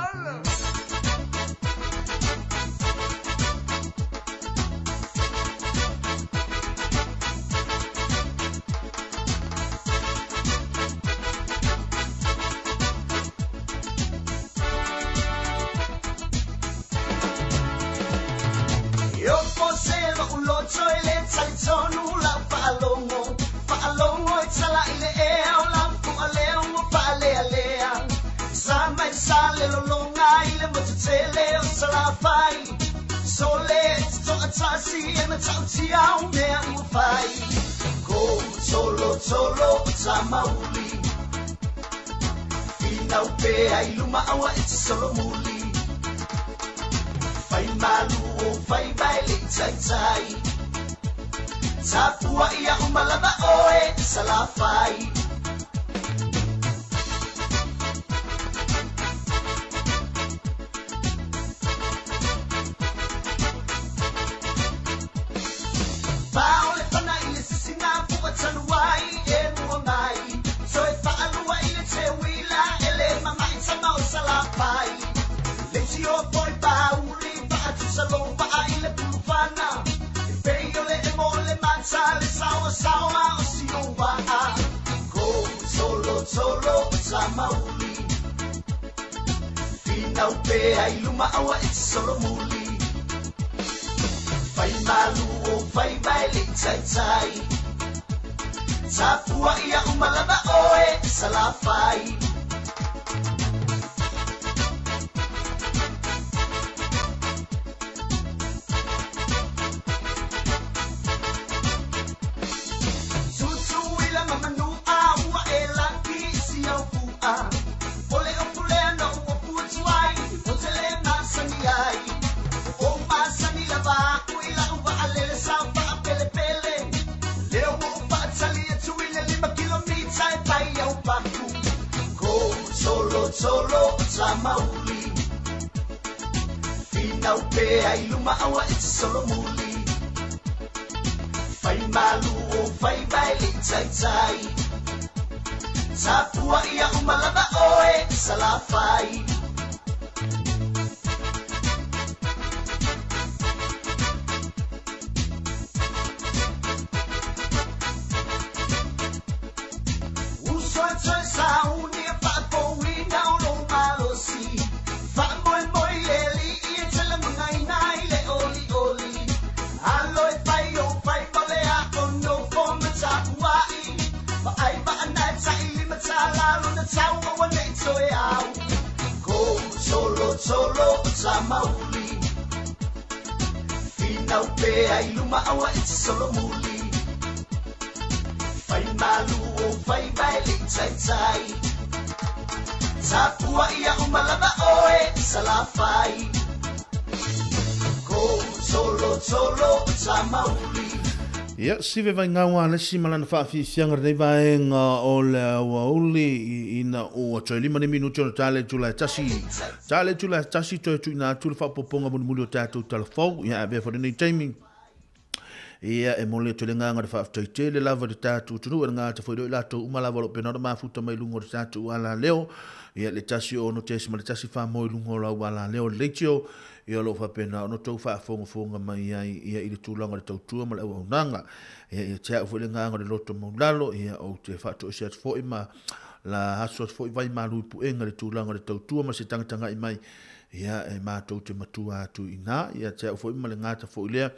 [SPEAKER 2] Ia, sive vaigau a le isi ma lana faafiafiaga lenei vaega o le aoauli ina ua toe lima nei minuti ona ta le itula e tasi. Ta le itula e tasi toe tuuina atu le faaopoopoga mulimuli o tatou tala fou. Ia, avea foi lenei taimi Ia, e momoli atu le agaga o le faafetai tele lava i le tatou atunuu, e le gata foi lea o i latou uma lava o lo o pena ona mafuta mai luga o le tatou alaleo, ia, le 1 6.1 fā moe i luga o lau alaleo i le leitio, ia, o lo o faapena ona outou faafogafoga mai ai, ia, i le tulaga o le tautua ma le auaunaga. Ia, ia te au foi le agaga o le loto maulalo, ia, ou te faatoese atu foi ma la aso atu foi vai malu i puega i le tulaga o le tautua ma se tagatagai mai, ia, e matou te matua atu i ina, ia te au foi ma le gata foi lea,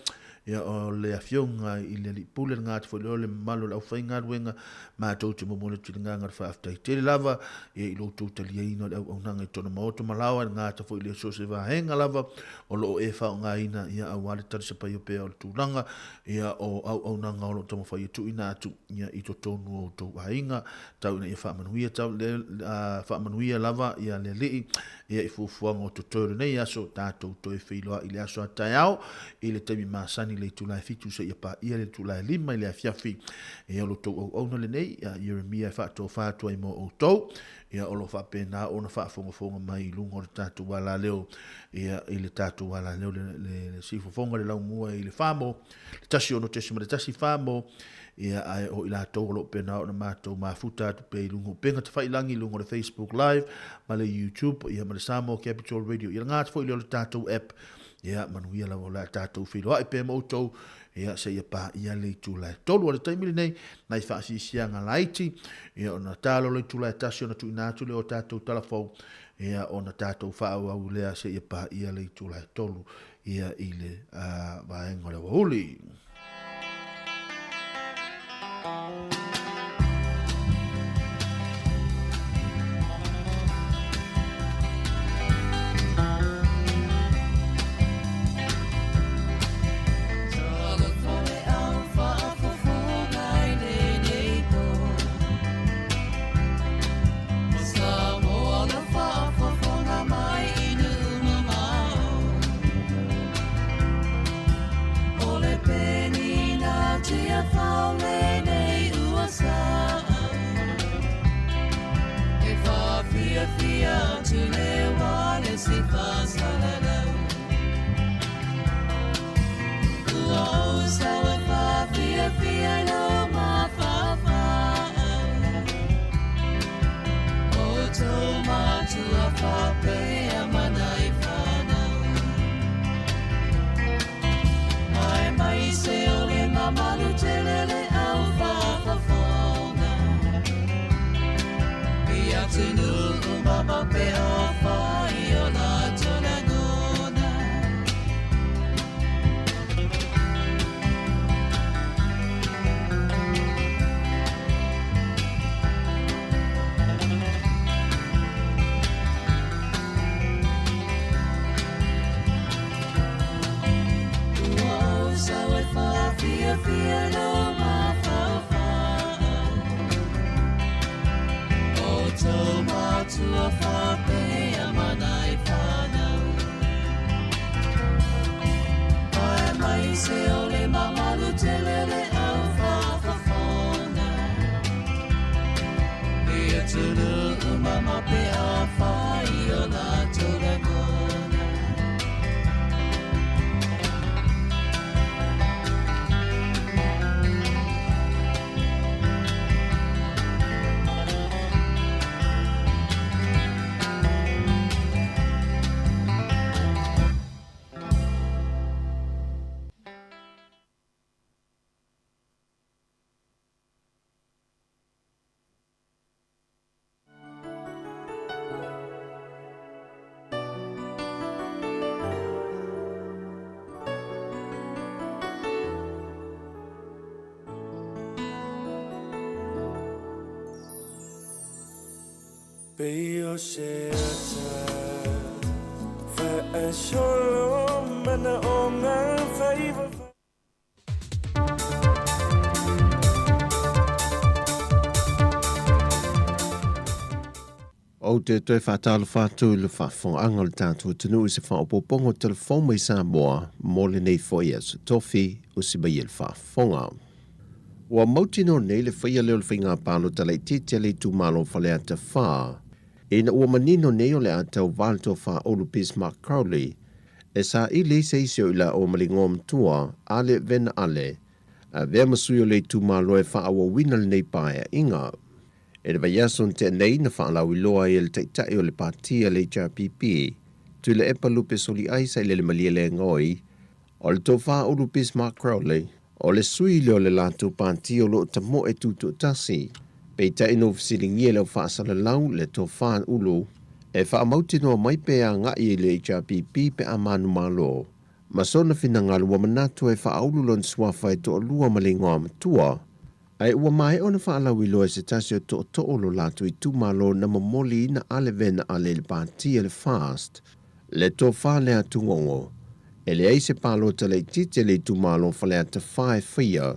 [SPEAKER 2] ia, o le afioga i le Alii Pule, le gata foi lea o le mamalu o le aufaigaluega, matou te momoli atu i le agaga o le faafetai tele lava, ia, i lo outou taliaina o le auaunaga i tona maota ma laoa, le gata foi lea so o se vaega lava o lo o e faaaogaina, ia, aua le talisapaia pea o le tulaga, ia, o auaunaga o lo o taumafai e tuuina atu, ia, i totonu o outou aiga, tau ina ia faamanuia, tau le, faamanuia lava, ia, le Alii, Ia i fuafuaga o totoe o lenei aso, tatou toe feiloai i le aso a taeao i le taimi masani. masani i le itula e 7 seia paia le itula e 5 i le afiafi. Ia o lo outou auauna lenei, ia Ieremia e faatofa atu ai mo outou. Ia o lo o faapena ona faafogafoga mai i luga o le tatou alaleo, ia i le tatou alaleo le, le, le siufofoga le laumua i le famo, le 16.1 famo, ia ae o i latou o lo o pena ona matou mafuta atu pea i luga o upega tafailangi i luga o le Facebook Live ma le YouTube, ia ma le Samoa Capital Radio. Ia laga atu foi lea o le tatou app, ia manuia lava o le a tatou feiloai pea ma outou, ia seia paia le itula e 3. O le taimi lenei, nai faasiisiaga laiti, ia ona talo le itula e 1 ona tuuina atu lea o tatou talafou, ia ona tatou faaauau lea seia paia le itula e 3 ia i le vaega o le aoauli.
[SPEAKER 13] Pei o se ata faasolo manaoga faiva.
[SPEAKER 7] Ou te toe faatalofa atu i le faafofogaaga o le tatou atunuu i se faaopoopoga o telefoni mai Samoa mo lenei foi aso tofi o si mai e le faafofoga. Ua mautinoa nei le faia lea o le faiga palota laitiiti a le itumalo o Faleata 4 ina ua manino nei o le a tauva le Tofa Ulu Bismarck Crowley e saili ai se isi o i laua ma le igoa matua Ale Vena Ale, avea ma sui o le itumalo e faaauauina lenei paeaiga. I le vaiaso na tea nei na faalauiloa ai e le Taitai o le Pati a le HRPP, Tuilaepa Lupe Soliai Sailele Malielegaoi, o le Tofa Ulu Bismarck Crowley, o le sui lea o le latou pati o lo o tamoe tutoatasi. Peitai na ua fesiligia le au faasalalau le Tofa Ulu e faamautinoa mai pe agai i le HRPP pe a manumalo. Ma sona finagalo ua manatu e faaulu lona suafa e toalua ma le igoa matua. Ae ua maea ona faalauiloa e se tasi o tootoo o lo latou itumalo na momoliina ale vena ale i le pati a le FAST, le tofa lea a Tugogo. E leai se palota laitiiti a le itumalo o Faleata 4 e faia,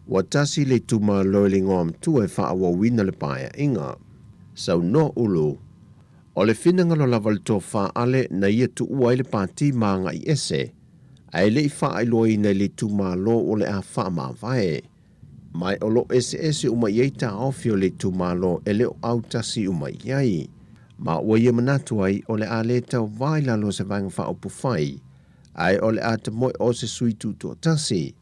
[SPEAKER 7] ua tasi le itumalo i le igoa matua e faaauauina le paeaiga. Saunoa Ulu, O le finagalo lava o le tofa ale na ia tuua ai le pati ma agai ese. ae le i faailoaina i le itumalo o le a faamavae. Ma o lo o eseese uma i ai taofi o le itumalo e le o autasi uma i ai. Ma ua ia manatu ai o le a le tauva i lalo o se Vaega Faaupufai, ae o le a tamoe o se sui tutoatasi.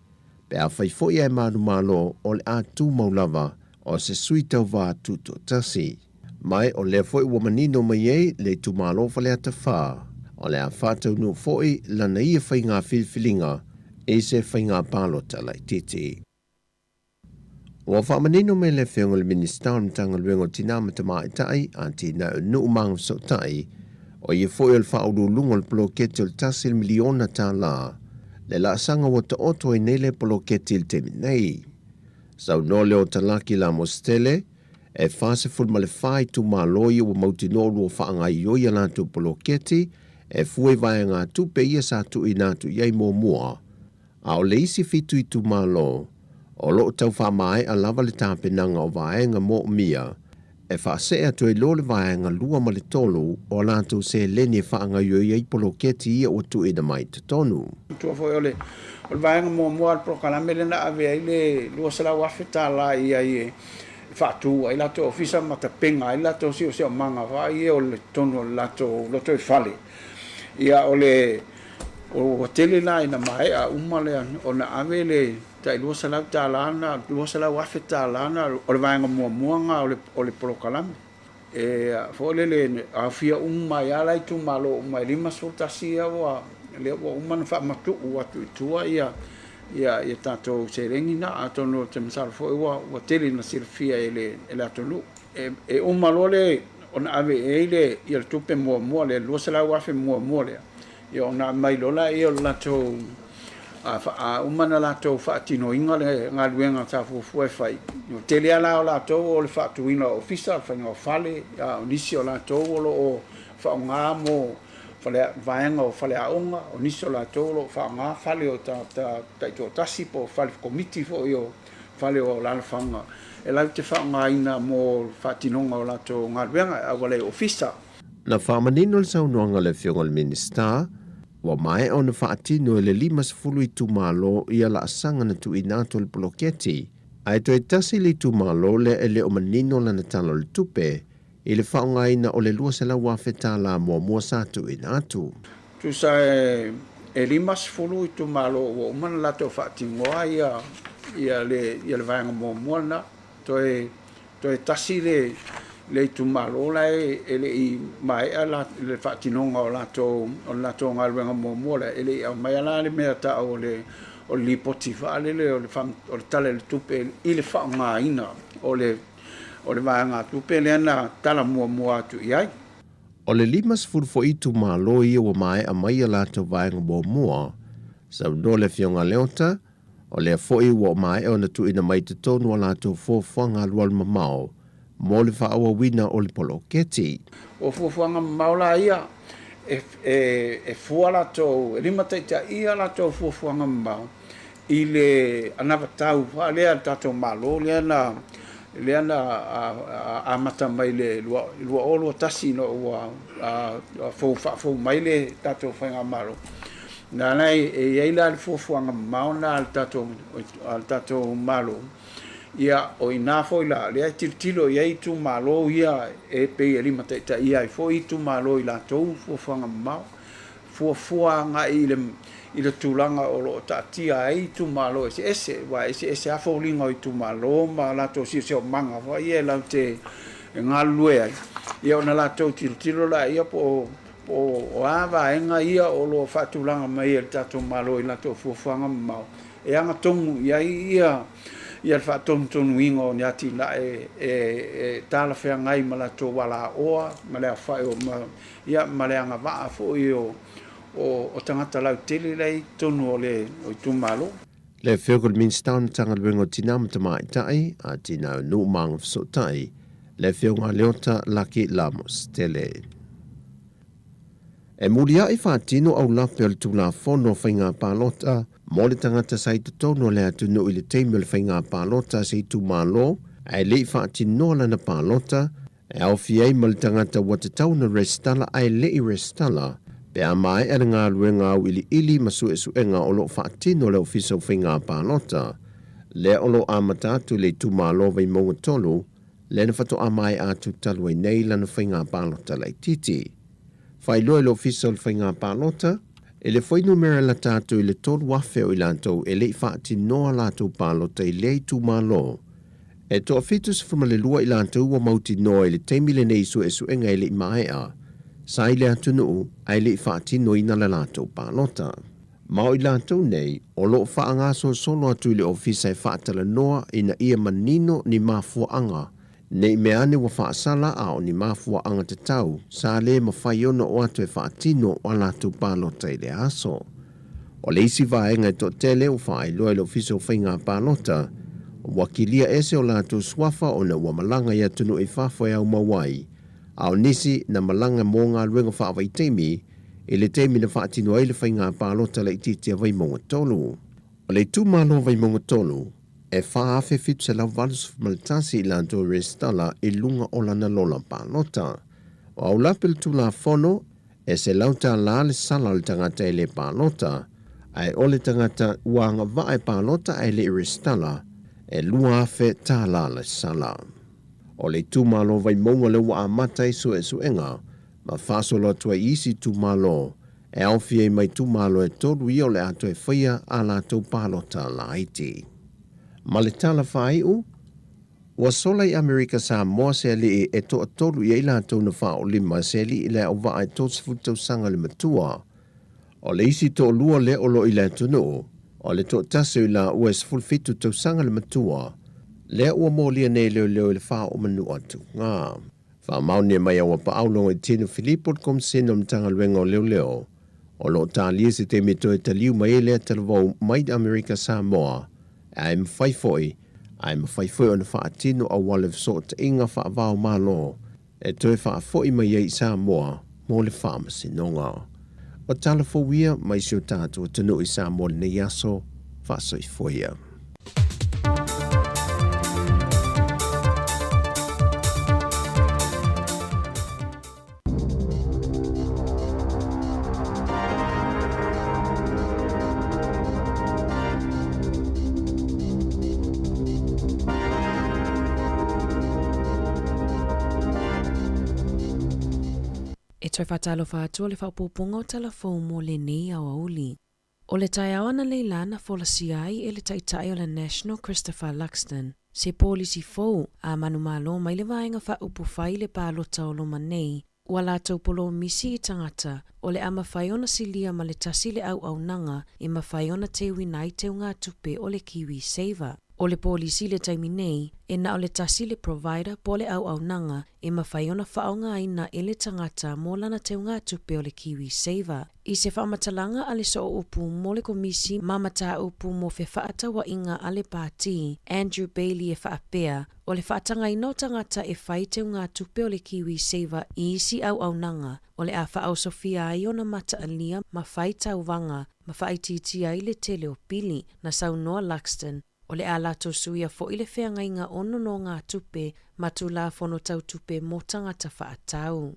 [SPEAKER 7] Pe afai foi ae manumalo o le a tumau lava o se sui tauva tutoatasi. Ma o lea foi ua manino mai ai le itumalo o Faleata 4, o le a faataunuu foi lana ia faiga filifiliga i se faiga palota laitiiti. Ua faamanino mai le Afioga i le Minisita o le Matagaluega o Tina ma Tamaitai, Atinae o Nuu ma Agafesootai, o ia foi o le faauluuluga o le poloketi o le $1 miliona, le laasaga ua taoto ai nei le poloketi i le taimi nei. Saunoa Leota Laki Lamositele, E 44 itumalo ia ua mautinoa ua faagaoioi a latou poloketi e fua i vaegatupe ia sa tuuina atu i ai muamua, a o le isi fitu itumalo o lo o tau faamaea lava le tapenaga o vaega moomia e faasee atu ai loa le vaega lua ma le tolu o a latou seleni e faagaoioi ai poloketi ia ua tuuina mai i totonu.
[SPEAKER 8] Manatua foi o le vaega muamua o le polokalame lea na ave ai le $200,000 i ai e faatu ai latou ofisa ma tapena ai latou siosiomaga foi ia o le totonu o le latou lotoifale. Ia o le ua tele la ina maea uma lea ona ave le tai $200 na, $200,000 na o le vaega muamua na o le polokalame. E foi lele aofia uma ai lava la itumalo uma e 51 ia ua lea ua uma ona faamatuu atu i tua ia ia tatou seleni na, atonu ou te masalo foi ua ua tele ina silafia e le e le atunuu. E e uma loa le ona ave i ai le ia le tupe muamua lea, le $200,000 muamua lea, Ia ona aumai loa lea o le latou, a uma ona latou faatinoina le galuega sa fuafua e fai, o le tele lava la o latou o le faatuina o ofisa, o le faiga o fale, a o nisi o latou o lo o faaaoga mo vaega o faleaoga, o nisi o latou o lo o faaaoga fale o tagata taitoatasi po o fale komiti foi o fale o alaalafaga e latou te faaaogaina mo le faatinoga o latou galuega e auala i ofisa.
[SPEAKER 7] Na faamanino le saunoaga a le Afioga i le Minisita, ua maea ona faatino e le 50 itumalo ia laasaga na tuuina atu e le poloketi, ae toe tasi le itumalo lea e le o manino lana Tala o le Tupe i le faaaogaina o le $200,000 muamua sa tuuina atu.
[SPEAKER 8] Tusa e 50 itumalo ua uma ona latou faatinoa ia le vaega muamua lena. Toe Toe tasi le le itumalo la e le i maea le faatinoga o latou o le latou galuega muamua lea, e le i aumaia la le mea taua o le o le lipoti faalele o le o le Tala i le Tupe i le faaaogaina o le o le vaegatupe lea na tala muamua atu i ai.
[SPEAKER 7] O le 50 foi itumalo ia ua maea mai a latou vaega muamua, saunoa le Afioga a Leota, O lea foi ua maea ona tuuina mai i totonu a latou fuafuaga alualu mamao mo le faaauauina o le poloketi.
[SPEAKER 8] O fuafuaga mamao la ia, e fua latou, e limataitaia latou fuafuaga mamao i le anavatau lea a le tatou Malo lea na lea na amata mai le 2021 ina ua faafou mai le tatou Faigamalo. Na ala e i ai la le fuafuaga mamao lena a le tatou, a le tatou Malo, ia o i ina foi la lea e tilotilo i ai itumalo ia e pei e limataitaia ai foi itumalo i latou fuafuaga mamao, fuafua agai i le, i le tulaga o lo o taatia ai itumalo eseese, aua e eseese lava foliga o itumalo ma latou siosiomaga foi ia latou te galulue ai, ia ona latou tilotilo laia po o Po o a vaega ia o lo o faatulaga mai e le tatou Malo i latou fuafuaga mamao e agatonu i ai ia le faatonutonuina o ni atinae e talafeagai ma latou alaoa ma le aofai o ia ma le agavaa foi o tagata lautele la e i totonu o le itumalo.
[SPEAKER 7] Le Afioga i le Minisita o le Matagaluega o Tina ma Tamaitai, Atinae o Nuu ma Agafesootai, le Afioga Leota Laki Lamositele. E muliaʻi faatino aulape o le Tulafono o Faiga Palota mo le tagata sa i totonu o le atunuu i le taimi o le faiga palota a se itumalo ae le i faatinoa lana palota, e aofia ai ma le tagata ua tatau ona resitala ae le i resitala. Pe a maea le galuega auiliili ma suesuega o lo o faatino e le Ofisa o Faiga Palota, lea o lo o amata atu i le itumalo Vaimauga 3, lea na faatoa maea atu talu ai nei lana faiga palota laitiiti. Faailoa e le Ofisa o le Faiga Palota, e le fuainumera lata atu i le 3,000 o i latou e le i faatinoa latou palota i lea itumalo. E toa-72 i latou ua mautinoa i le taimi lenei i suesuega e le i maea, sa i le atunuu ae le i faatinoina le latou palota. Ma o i latou nei o lo o faagasolosolo atu i le ofisa e faatalanoa ina ia manino ni mafuaaga ne i mea ane ua faasala a o ni mafuaaga tatau sa le mafai ona oo atu e faatino a latou palota i le aso. O le isi vaega e toatele ua faailoa e le Ofisa o Faiga Palota, ua kilia ese o latou suafa ona ua malaga i atunuu i fafo e aumau ai, a o nisi na malaga mo galuega faavaitaimi i le taimi na faatino ai le faiga palota laitiiti a Vaimauga 3. O le itumalo Vaimauga 3, e 4,781 i latou e resitala i luga o lana lola palota. O aulape le Tulafono, E $100 le sala o le tagata e le palota, ae o le tagata ua agavaa e palota ae le i resitala, e $2,000 le sala. O le itumalo Vaimauga lea ua amata ai suesuega ma faasolo atu ai i isi itumalo e aofia ai ma itumalo e tolu ia o le a toe faia a latou palota laiti. Ma le tala faaiu, Ua sola i Amerika Samoa se alii e toatolu i ai latou na faaolima se alii i le auvaa e 30 tausaga le matua. O le isi toalua lea o lo o i le atunuu, o le toatasi o i laua e 17 tausaga le matua, lea ua molia nei e leoleo i le faaoomanua atuga. Faamaonia mai a ua paau Logoitino Filipo le Komisena o le Matagaluega o Leoleo, o lo o talia se taimi e toe taliu mai ai lea talavou mai Amerika Samoa, ae mafai foi, ae mafai foi ona faatino auala fesootaiga faava-o-Malo e toe faafoi mai ai i Samoa mo le faamasinoga. O tala fou ia mai si o tatou atunuu i Samoa i lenei aso, faasoifua ia.
[SPEAKER 9] E toe faatalofa atu o le faaopoopoga o tala fou mo lenei aoauli. O le taeao analeila na folasia ai e le Taitai o le National Christopher Luxton se polisi fou a manumalo mai le vaega faaupufai i le palota o loma nei, ua latou polomisi i tagata o le a mafai ona silia ma le tasi le auaunaga e mafai ona teuina ai teugatupe o le KiwiSaver. O le polisi i le taimi nei, e na o le tasi le provider po o le auaunaga e mafai ona faaaogaina e le tagata mo lana teugatupe o le KiwiSaver. I se faamatalaga a le Sooupu mo le Komisi ma Mataupu mo Fefaatauaiga a le Pāti, Andrew Bayly e faapea, o le faatagaina o tagata e fai teugatupe o le KiwiSaver i isi auaunaga, o le a faaosofia ai ona mataalia ma fai tauvaga ma faaitiitia ai le tele o pili, na saunoa Luxton, o le a latou suia foi le feagaiga o nonogatupe ma Tulafono Tau Tupe mo Tagata Faatau.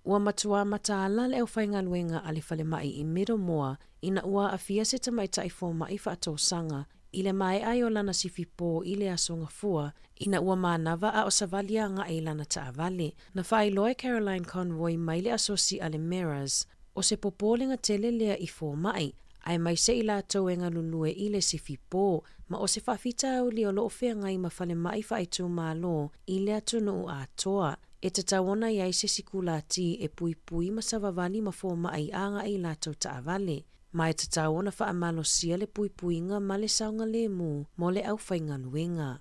[SPEAKER 9] Ua matua mataala le aufaigaluega a le falemai i Middlemore ina ua aafia se tamaitai fomai faatosaga i le maea ai o lana sifipo i le Aso Gafua ina ua manava a o savali agai i lana taavale. Na faailoa e Caroline Conroy mai le asosi a le Meras, o se popolega tele lea i fomai, aemaise i latou e galulue i le sifipo, ma o se faafitauli o lo o feagai ma falemai faaitumalo i le atunuu atoa. E tatau ona i ai se sikulati e puipui ma savavali ma fomai agai i latou taavale, ma e tatau ona faamalosia le puipuiga ma le saogalemu mo le aufaigaluega.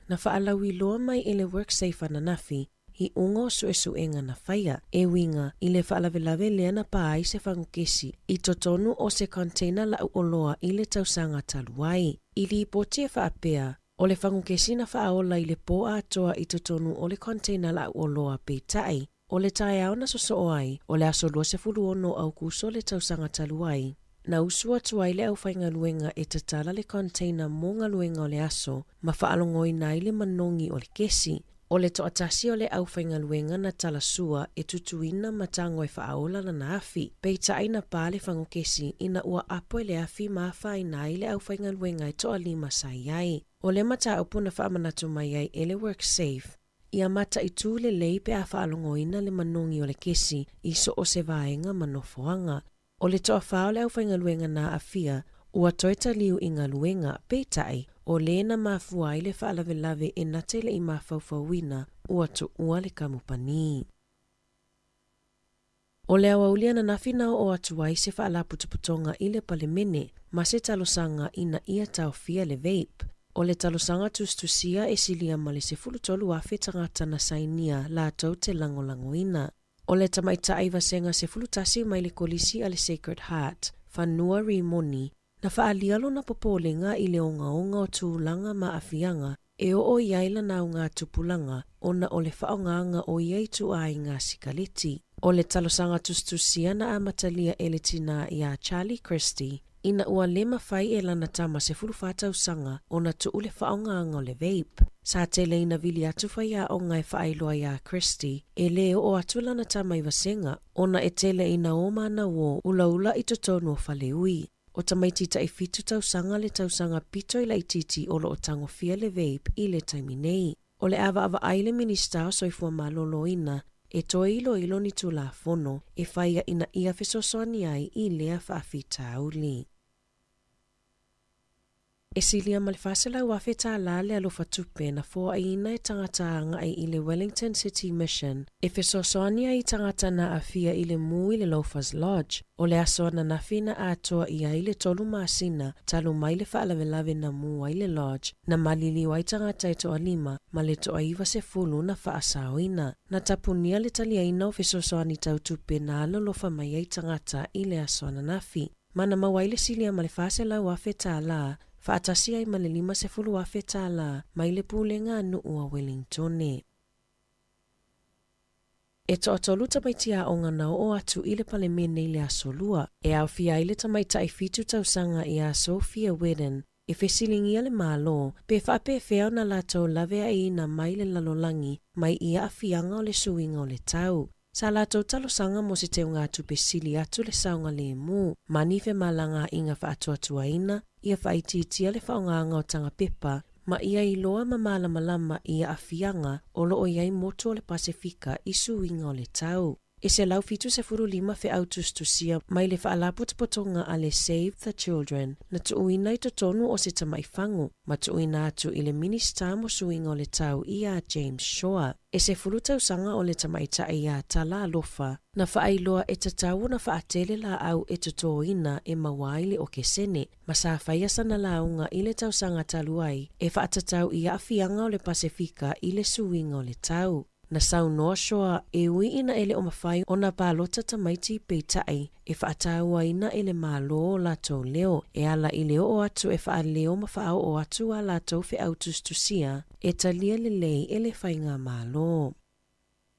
[SPEAKER 9] Na faalauiloa mai e le WorkSafe ananafi iuga o suesuega na faia, e uiga i le faalavelave lea na pā ai se fagukesi i totonu o se container lau oloa i le tausaga talu ai. I lipoti e faapea, O le fagukesi na faaola i le pō atoa i totonu o le container lau oloa peitai, o le taeao na sosoo ai, o le aso 26 o Aukuso le tausaga talu ai, na usu atu ai le aufaigaluega e tatala le container mo galuega o le aso ma faalogoina ai le manogi o le kesi. O le toatasi o le aufaigaluega na talasua e tutuina ma tago e faaola lana afi, peitai na pa le fagokesi ina ua apo i le afi ma afaina ai le aufaigaluega e toalima sa i ai. O le mataupu na faamanatu mai ai e le WorkSafe, ia mataitū lelei pe a faalogoina le manogi o le kesi i so o se vaega ma nofoaga. O le toafa o le aufaigaluega na aafia, ua toe taliu i galuega, peitai, o le na mafua ai le faalavelave e na te le i mafaufauina, ua tuua le kamupani. O le aoauli ananafi na oo atu ai se faalapotopotoga i le Palemene ma se talosaga ina ia taofia le vape. O le talosaga tusitusia e silia ma le 13,000 tagata na sainia latou te lagolagoina. O le tamaitai vasega 11 mai le Kolisi a le Sacred Heart, Fanua Rimoni, na faaalia lona popolega i le ogaoga o tulaga ma aafiaga e oo i ai lana augatupulaga ona o le faaaogaga o ia ituaiga sikaleti. O le talosaga tusitusia na amatalia e le tinā iā Charlie Christie ina ua le mafai e lana tama 14 tausaga ona tuu le faaaogaga o le vape. Sa tele ina vili atu faiaoga e faailoa iā Christie e lē oo atu lana tama i vasega ona e tele ina o manauō ulaula i totonu o faleui. O tamaiti taifitu tausaga le tausaga pito i laitiiti o lo o tagofia le vape i le taimi nei. O le a vaavaai le Minisita o Soifua Maloloina e toe iloilo ni Tulafono e faia ina ia fesoasoani ai i lea faafitauli. E silia ma le $400,000 tālā le alofa tupe na foaiina e tagata agai i le Wellington City Mission e fesoasoani ai i tagata na aafia i le mū i le Loafers Lodge. O le aso ananafi na atoa i ai le tolu masina talu mai le faalavelave na mū ai le lodge, na maliliu ai tagata e toalima ma le toa-90 na faasaoina. Na tapunia le taliaina o fesoasoani tau tupe na alolofa mai ai tagata i le aso ananafi. Ma na maua ai le silia ma le $400,000 tālā, faatasi ai ma le $50,000 tālā mai le Pulega a Nuu a Wellingtone. E toatolu tamaiti aoga na oo atu i le Palemene i le Aso Lua, e aofia ai le tamaitai fitu tausaga iā Sophia Weddon, e fesiligia le Malo pe faapefea ona latou laveaiina mai le lalolagi mai i aafiaga o le suiga o le tau. Sa latou talosaga mo se teugatupe sili atu le saogalemu ma ni femalagaaiga faatuatuaina ia faaitiitia le faaaogaga o tagapepa ma ia iloa ma malamalama i aafiaga o lo o i ai motu o le Pasefika i suiga o le tau. E 175 feau tusitusia mai le Faalapotopotoga a le Save the Children na tuuina i totonu o se tamai fagu ma tuuina atu i le Minisita mo Suiga o le Tau iā James Shaw. E 10 tausaga o le tamaitai iā Tala Alofa na faailoa e tatau ona faatele laau e totōina e maua ai le okesene ma sa faia sana lauga i le tausaga talu ai e faatatau i aafiaga o le Pasefika i le suiga o le tau. Na saunoa Shaw e ui ina e le o mafai ona palota tamaiti peitai e faatauaina e le Malo o latou leo e ala i le oo atu e faaleo ma faaoo atu a latou feau tusitusia e talia lelei e le faigamalo.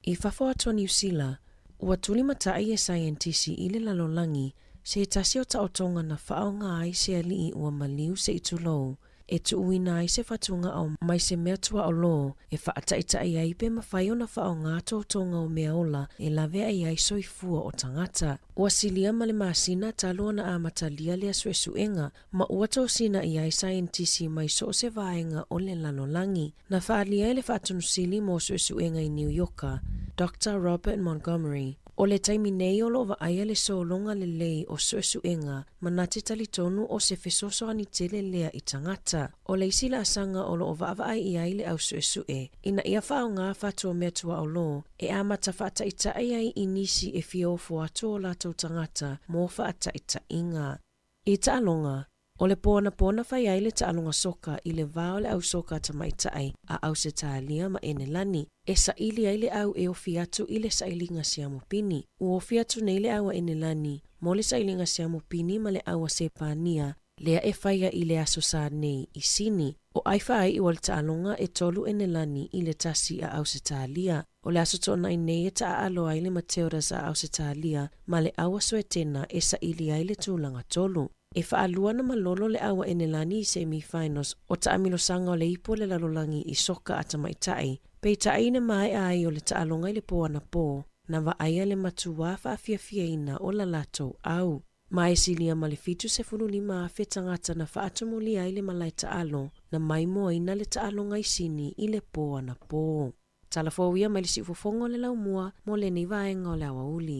[SPEAKER 9] I fafo atu o Niu Sila, ua tulimatai e saienitisi i le lalolagi se tasi o taotoga na faaaoga ai se alii ua maliu se i tulou e tuuina ai se fatugao mai se mea tuaolō e faataita'i ai pe mafai ona faaaoga totoga o mea ola e laveai ai soifua o tagata. Ua silia ma le masina talu ona amatalia lea suesuega ma ua tosina i ai saienitisi mai so o se vaega o le lalolagi. Na faaalia e le Faatonusili mo Suesuega i Niu Ioka, Doctor Robert Montgomery, o le taimi nei o lo o vaaia le sologa lelei o suesuega ma na te talitonu o se fesoasoani tele lea i tagata. O le isi laasaga o lo o vaavaai i ai le au suesue ina ia faaaoga fatua mea tuaolō e amata faataita'i ai i nisi e fia ofo atu o latou tagata mo faataitaiga. I taaloga, o le po anapo na fai ai le taaloga soka i le va o le au soka tamaitai a Ausetalia ma Enelani, e saili ai le au e ofi atu i le sailiga siamu pini. Ua ofi atu nei le au a Enelani mo le sailiga siamu pini ma le au a Sepania lea e faia i le Aso Sa nei i Sini. O ʻAifaaiʻu o le taaloga e tolu Enelani i le tasi a Ausetalia. O le aso toonai nei e taaalo ai le Matildas a Ausetalia ma le au a Suetena e saili ai le tulaga tolu. E faalua na malolo le au a Enelani i semi finals o taamilosaga o le Ipu o le Lalolagi i soka a tamaitai, peitai na maea ai o le taaloga i le pō anapō, na vaaia le matuā faafiafiaina o la latou au. Ma e silia ma le 75,000 tagata na faatumulia ai le malae taalo na maimoaina le taaloga i Sini i le pō anapō. Tala fou ia mai le siufofoga o le laumua mo lenei vaega o le aoauli.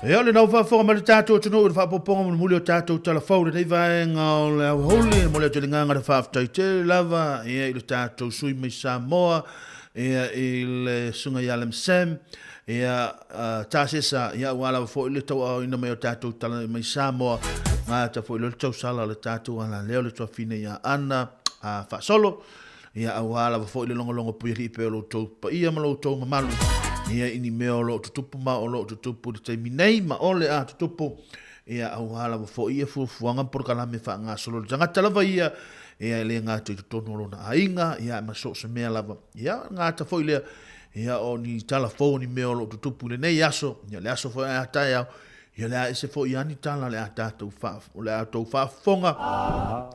[SPEAKER 2] Ia, o lena ua faafofoga mai le tatou atunuu i le faaopoopoga mulimuli o tatou tala fou i lenei vaega o le aoauli. E momoli atu ai le agaga o le faafetai tele lava ia, i le tatou sui mai Samoa ia, i le Susuga ia Lam Sam, ia, uh, Tasesa, ia, aua lava foi le tauaaoina mai o tatou tala mai Samoa, gata foi loa le tausala o le tatou alaleo le tuafine ia Ana uh, Faasolo, ia, aua lava foi le logologo puialii pea o lo outou paia ma lo outou mamalu, ia, i ni mea o lo o tutupu ma o lo o tutupu i le taimi nei, ma o le a tutupu, ia, aua lava foi ia fuafuaga ma polokalame faagasolo le tagata lava ia, ia, e le gata i totonu o lona aiga, ia, ma so o se mea lava, ia, gata foi lea, ia, o ni tala fou o ni mea o lo o tutupu i lenei aso, ia, le aso foi a taeao, Ia le a ese foi lava ni tala o le a tatou faa, o le a outou faafofoga,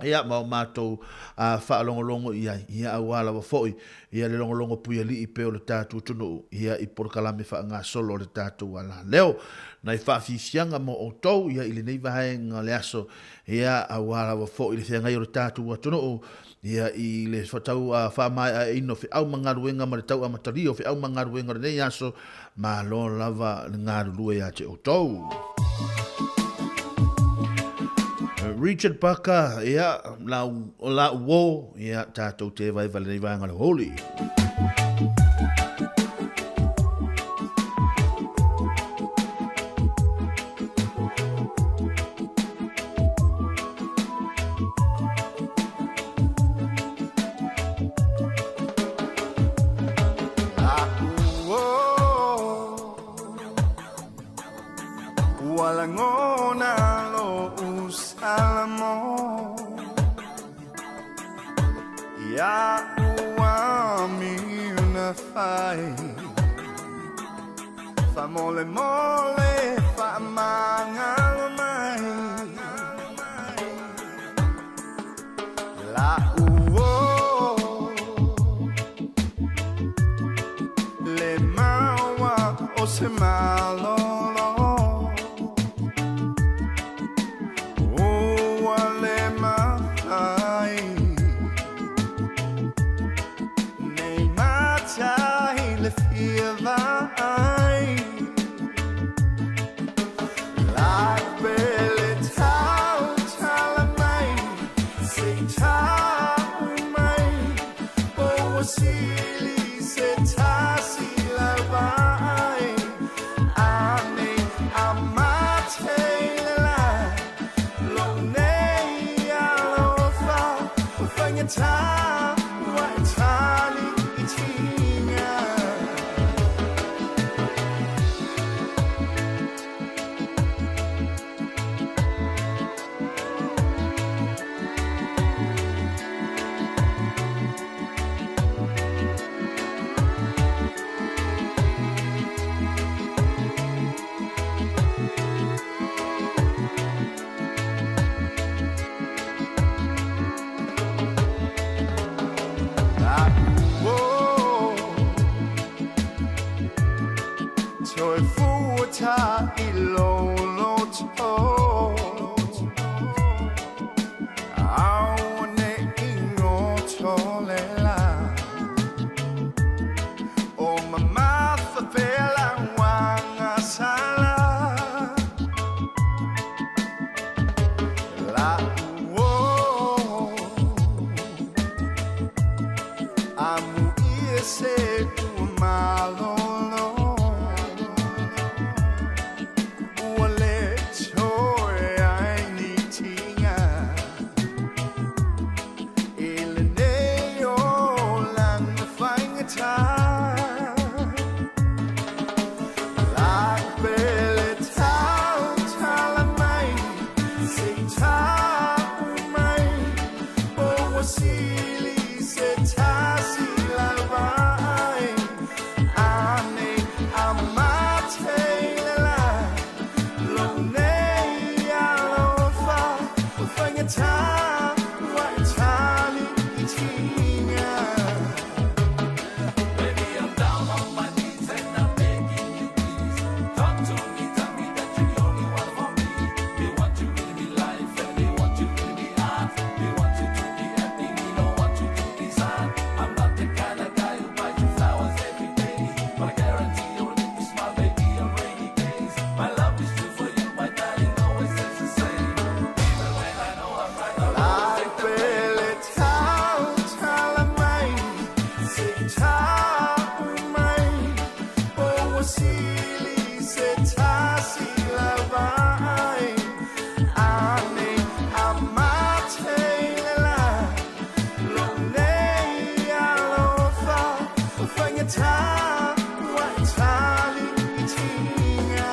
[SPEAKER 2] ia, ma o matou faalogologo i ai, ia, aua lava foi, ia, le logologo puialii pea o le tatou atunuu, ia, i polokalame faagasolo a le tatou alaleo. Nai faafiafiaga mo outou, ia, i lenei vaega o le aso, ia, aua lava foi le feagai o le tatou atunuu, ia, i le tau faamaeaina o feau ma galuega ma le tau amatalia o feau ma galuega o lenei aso, Malo lava le galulue ia te outou. Richard Parker, ia, lau, lau uō, ia, tātou te vaeva lenei vaega le holi.
[SPEAKER 19] Ua lagona lo'u salamo Iaʻu amio na fai Faamolemole faamagalo mai La'u o Le maua o se malolo Ua le mafai Nei matai le fia vaai Toe fuata i lou loto Aua ne i goto le la O mamafa pea lau agasala La'u o Amuia se ua malolo Ua le toe ai ni tiga I lenei olaga faigata La'u pele tautala mai Se i tau mai Po ua sili se tasi lau vaai Ane a mate le la Lou nei alofa Ua faigata ua e tali i tiga
[SPEAKER 18] Baby, I'm down on my knees and I'm begging you please Talk to me, tell me that you're the only one for me Me want you in me life and me want you in me heart Me want you to be happy, me don't want you to be sad I'm not the kind of guy who buys you flowers every day But I guarantee you'll make me smile, baby, on rainy days My love is true for you, my darling, always stays the same Even when I know I'm right, I'll always take the blame
[SPEAKER 19] Pele tautala mai Se i tau mai Po ua sili se tasi lau vaai Ane a mate le la Lou nei alofa Ua faigata ua e tali i tiga.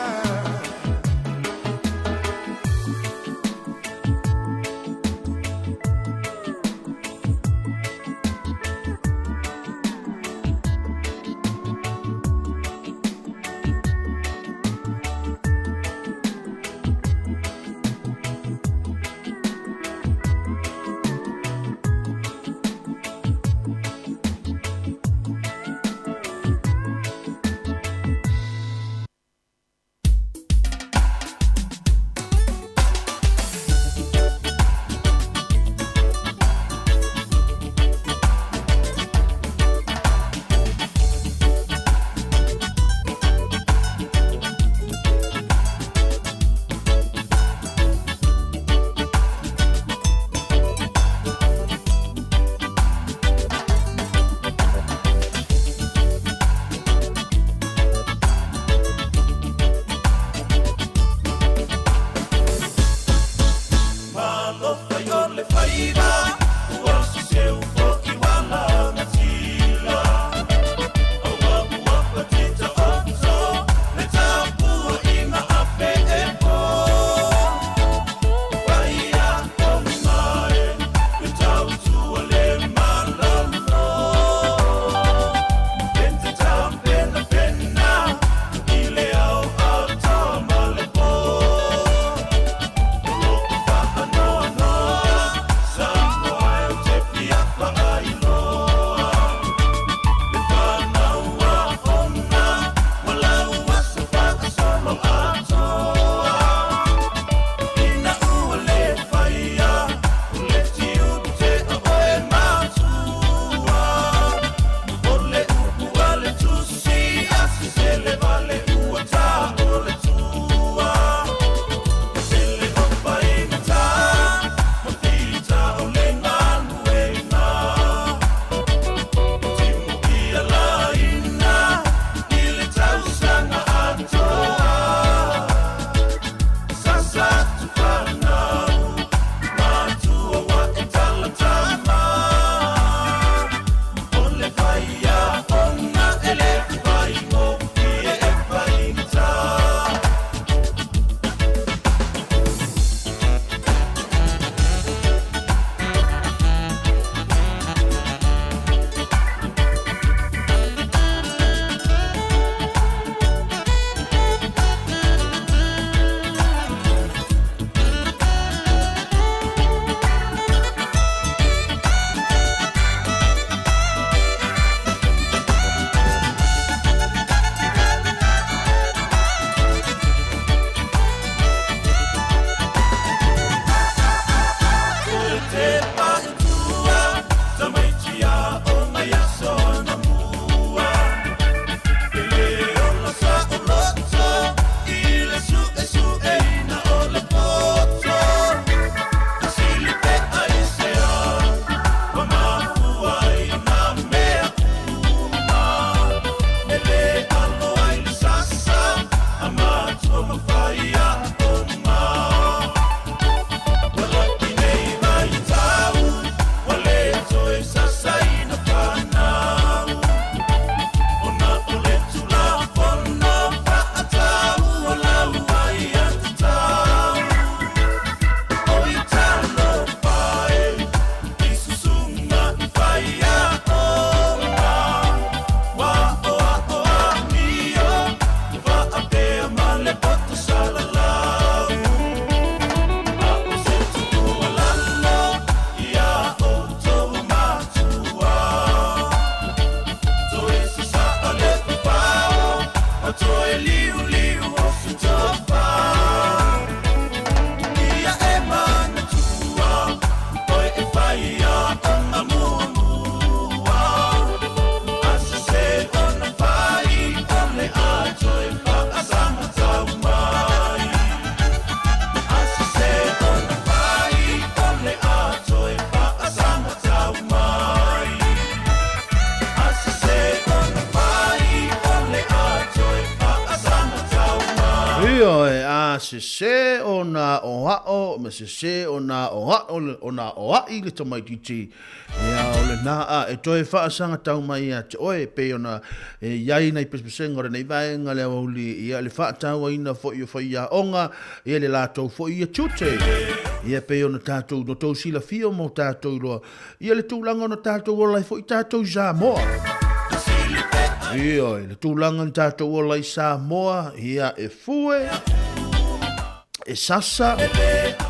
[SPEAKER 2] Ioe, a sesē ona aʻoaʻo ma sesē ona aʻoaʻo ona aʻoaʻi le tamaitiiti, ia o lenā a e toe faasagatau mai ia te oe, pei ona e iai nai pesepesega o lenei vaega le aoauli, ia le faatauaina foi o faiaoga, ia le latou foi ia tiute. Ia pei ona tatou no tou silafia mo tatou iloa, Ia le tulaga ona tatou ola ai foi tatou i Samoa. Ioe, le tulaga na tatou ola i Samoa, ia e fue, e sasa,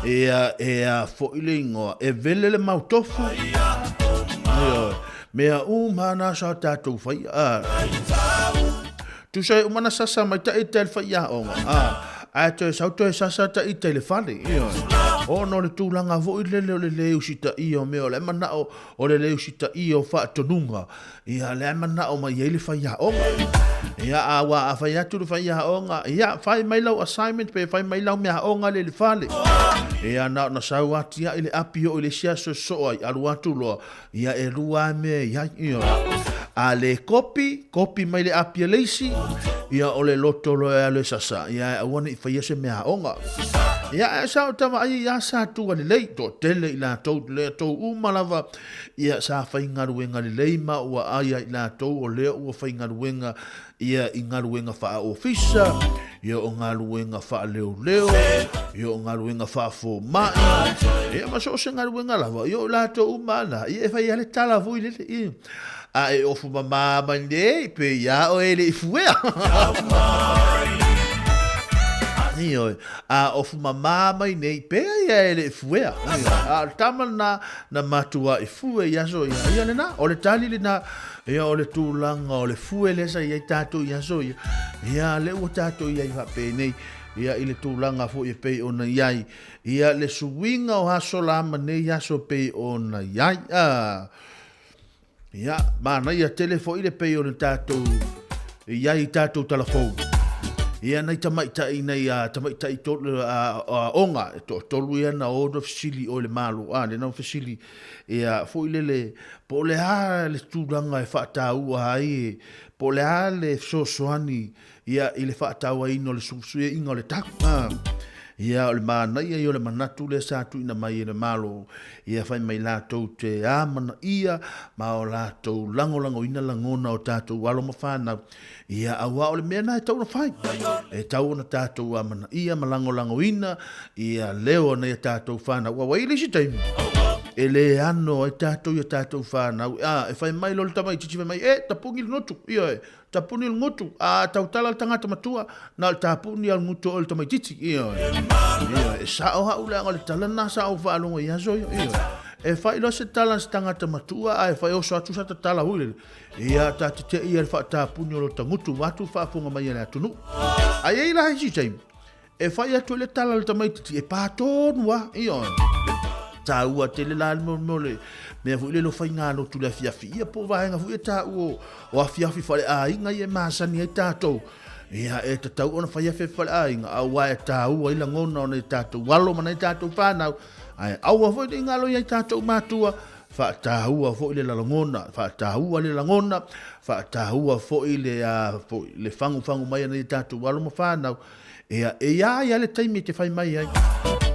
[SPEAKER 2] ia e a foi le ingoa, e vele le mautofu. Ioe, mea uma na sa tatou faia. Ah. Tusa e uma na sasa mai ta ita i le faiaoga, a, ae toe sau toe sasa ta ita i le fale, ioe. Ona o le tulaga foi lele o le le usitaia o mea, o le manao o le le usitaia o faatonuga, ia lea e manao mai ai le faiaoga. Ia, a ua a fai atu le faiaoga, ia, fai mai lau assignment pe fai mai lau meaaoga lea i le fale. Ia, na ona sau atia'i le api oo i le isi aso e sosoo ai, alu atu loa, Ia e lua a mea i ai, ioe. A le kopi, kopi mai le api a le isi, ia o le loto loa e alu e sasa, ia e aua ne i faia se mea aoga. Ia ae sa o tama ai ia sa tua lelei, toatele i latou, le tou uma lava, ia sa faigaluega lelei ma ua ai ia i latou o lea ua faigaluega ia i galuega faa-ofisa, ia o galuega faaleoleo, ia o galuega faafomai, ia ma so o se galuega lava, ia o latou uma lava na, ia e fai lava le tala foi lele, ia. A e ofu mamā mai nei, pe iā oe e le i fuea. Ioe, a ofu mamā mai nei, pea ia e le i fuea. A o le tama lena, na matuai fue i aso ia. Ia lena, o le tali lena, Ia, o le tulaga o le fue lea sa i ai tatou i aso ia, ia, lea ua tatou i ai faapenei, ia, i le tulaga foi e pei ona i ai, ia, le suiga o aso la ma nei aso e pei ona i ai. A, ia, manaia tele foi le pei ona tatou i ai i tatou talafou. Ia, nai tamaitai, nai a, tamaitai tolu, a, a, oga, e toatolu ia na o na fesili i o i le Malo, a, lea na fesili, ia, foi lele, Po o le a le tulaga e faataua ai, po o le a le fesoasoani ia i le faatauaina o le suiaiga o le tau. Ia, o le manaia ia o le manatu lea sa tuuina mai e le Malo, ia fai mai latou te amanaia ma o latou lagolagoina lagona o tatou alo ma fanau, Ia, auā o le mea lena e tatau ona fai. E tatau ona tatou amanaia ma lagolagoina ia leo o nai a tatou fanau. Aua e i ai le isi taimi, e le ano ai tatou i a tatou fanau. A, e fai mai loa le tamaitiiti fai mai, e, tapuni le gutu, ioe, tapuni le gutu. A tautala le tagata matua, na o le tapuni lava o le gutu o le tamaitiiti, ioe. Ioe, e sao au leaga o le tala lena sa ou faalogo i aso ia, ioe. E fai loa se tala a se tagata matua ae fai oso atu sata tala hui lele. Ia, ta te te ia le faatapuni o lota gutu, vaeatu le faafofoga mai a le atunuu. Ae i ai la isi taimi, e fai atu ai le tala a le tamaitiiti, e pa tonu lava, ioe. Taua tele la le mea o le mea foi lele o faigalotu i le afiafi, ia po o vaega foi ia taua o afiafi faleaiga ia e masani ai tatou. Ia, e tatau ona fai afiafi faleaiga, aua e taua ai lagona o nai tatou alo ma nai tatou fanau, ae aua foi ne i galo i ai tatou matua, Faataua foi le lagona, faataua le lagona, faataua foi le, a, foi, le fagufagu mai a nai tatou alo ma fanau. Ia, e ia ia le taimi e te fai mai ai.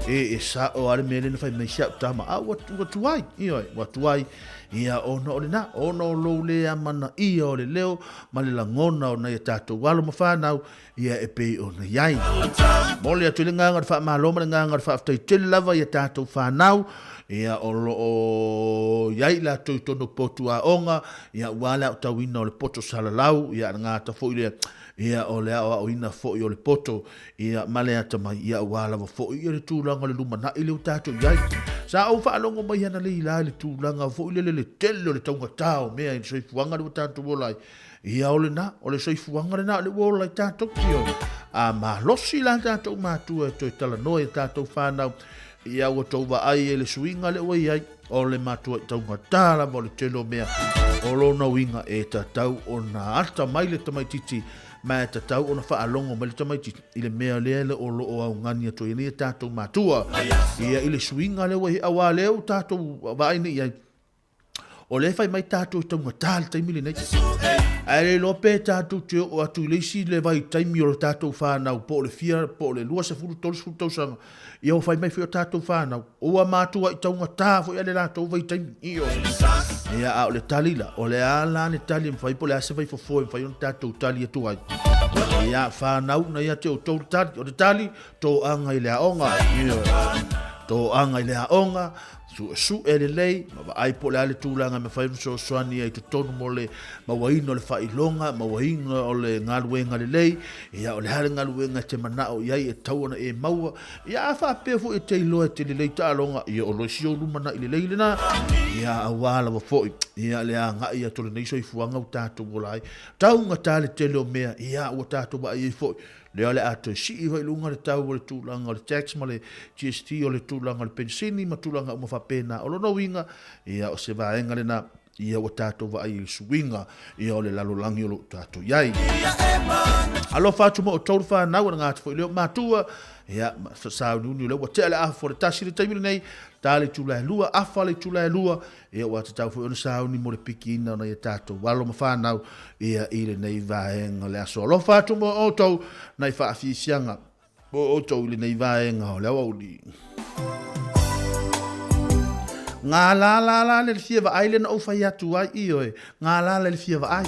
[SPEAKER 2] E, e sao a le mea lea na fai mai si au tama, a ua, ua tuai, ioe, ua tuai. Ia, ona o lena, ona o lou le amanaia o le leo ma le lagona o nai a tatou alo ma fanau, ia e pei ona i ai. Momoli atu i le agaga o le faamalo ma le agaga o le faafetai tele lava i a tatou fanau, ia o lo o i ai i latou i totonu o potu aoga, ia aua le aotauina o le poto salalau, ia le gata foi lea, ia o le aoaoina foi o le poto, ia ma le atamai, ia aua lava foi ia le tulaga o le lumanai lea ua tatou i ai. Sa ou faalogo mai analeila i le tulaga foi lele le tele o le taugata o mea i le soifuaga lea ua tatou ola ai, Ia o lena, o le soifuaga lena o lea ua ola ai tatou. Ioe. A malosi la tatou matua e toe talanoa i a tatou fanau, ia ua tou vaai e le suiga lea ua i ai, o le matuai taugata lava o le tele o mea. O lona uiga e tatau ona ata mai le tamaitiiti ma e tatau ona faalogo mai le tamaitiiti i le mea lea o lo o augani atu ai nei a tatou matua. Ia i le suiga lea ua i ai, aua lea ua tatou vaai nei i ai, O lea e fai mai tatou e taugata le taimi lenei. Ae le iloa pe tatou te oo atu i le isi le vaitaimi o le tatou fanau po o le fia po o le 20, 30 tausaga, ia ua fai mai foi o tatou fanau, ua matuai taugata foi le latou vaitaimi. Ioe. Ia, a o le tali la, o le a la le tali e mafai po o le a se vaifofo e mafai ona tatou tali atu ai. Ia, fanau, na ia te outou le tali. O le tali, toaga i le aoga. Ioe. Toaga i le aoga, suesue lelei, ma vaai po o le a le tulaga e mafai ona fesoasoani ai i totonu mo le mauaina o le faailoga, mauaina o le galuega lelei, ia o le a le galuega e te manao i ai e tatau ona e maua. Ia a faapea foi e te iloa e te lelei taaloga, ia o si ou lumanai lelei lena, ia aua lava foi, ia le agai atu o lenei soifuaga ua tatou ola ai. Taugata le tele o mea, ia ua tatou vaai ai foi, lea o le a toe sii foi i luga le tau o le tulaga o le tax ma le GST o le tulaga o le penisini ma tulaga uma faapena. O lona uiga, ia o se vaega lena, ia ua tatou vaai i le suiga ia o le lalolagi o lo o tatou i ai. Alofa atu mo outou le fanau, e laga atu foi i leo matua, ia, sauniuni o lea ua tea le afa o le tasi i le taimi lenei, ta le itula e lua, afa le itula e lua, ia ua tatau foi ona sauni mo le pikiina o nai a tatou alo ma fanau ia i lenei vaega o le aso. Alofa atu mo outou nai faafiafiaga mo outou i lenei vaega o le aoauli. Ngā la la la le fia vaai le na ou fai atu ai, ioe, ngā la le fia vaai.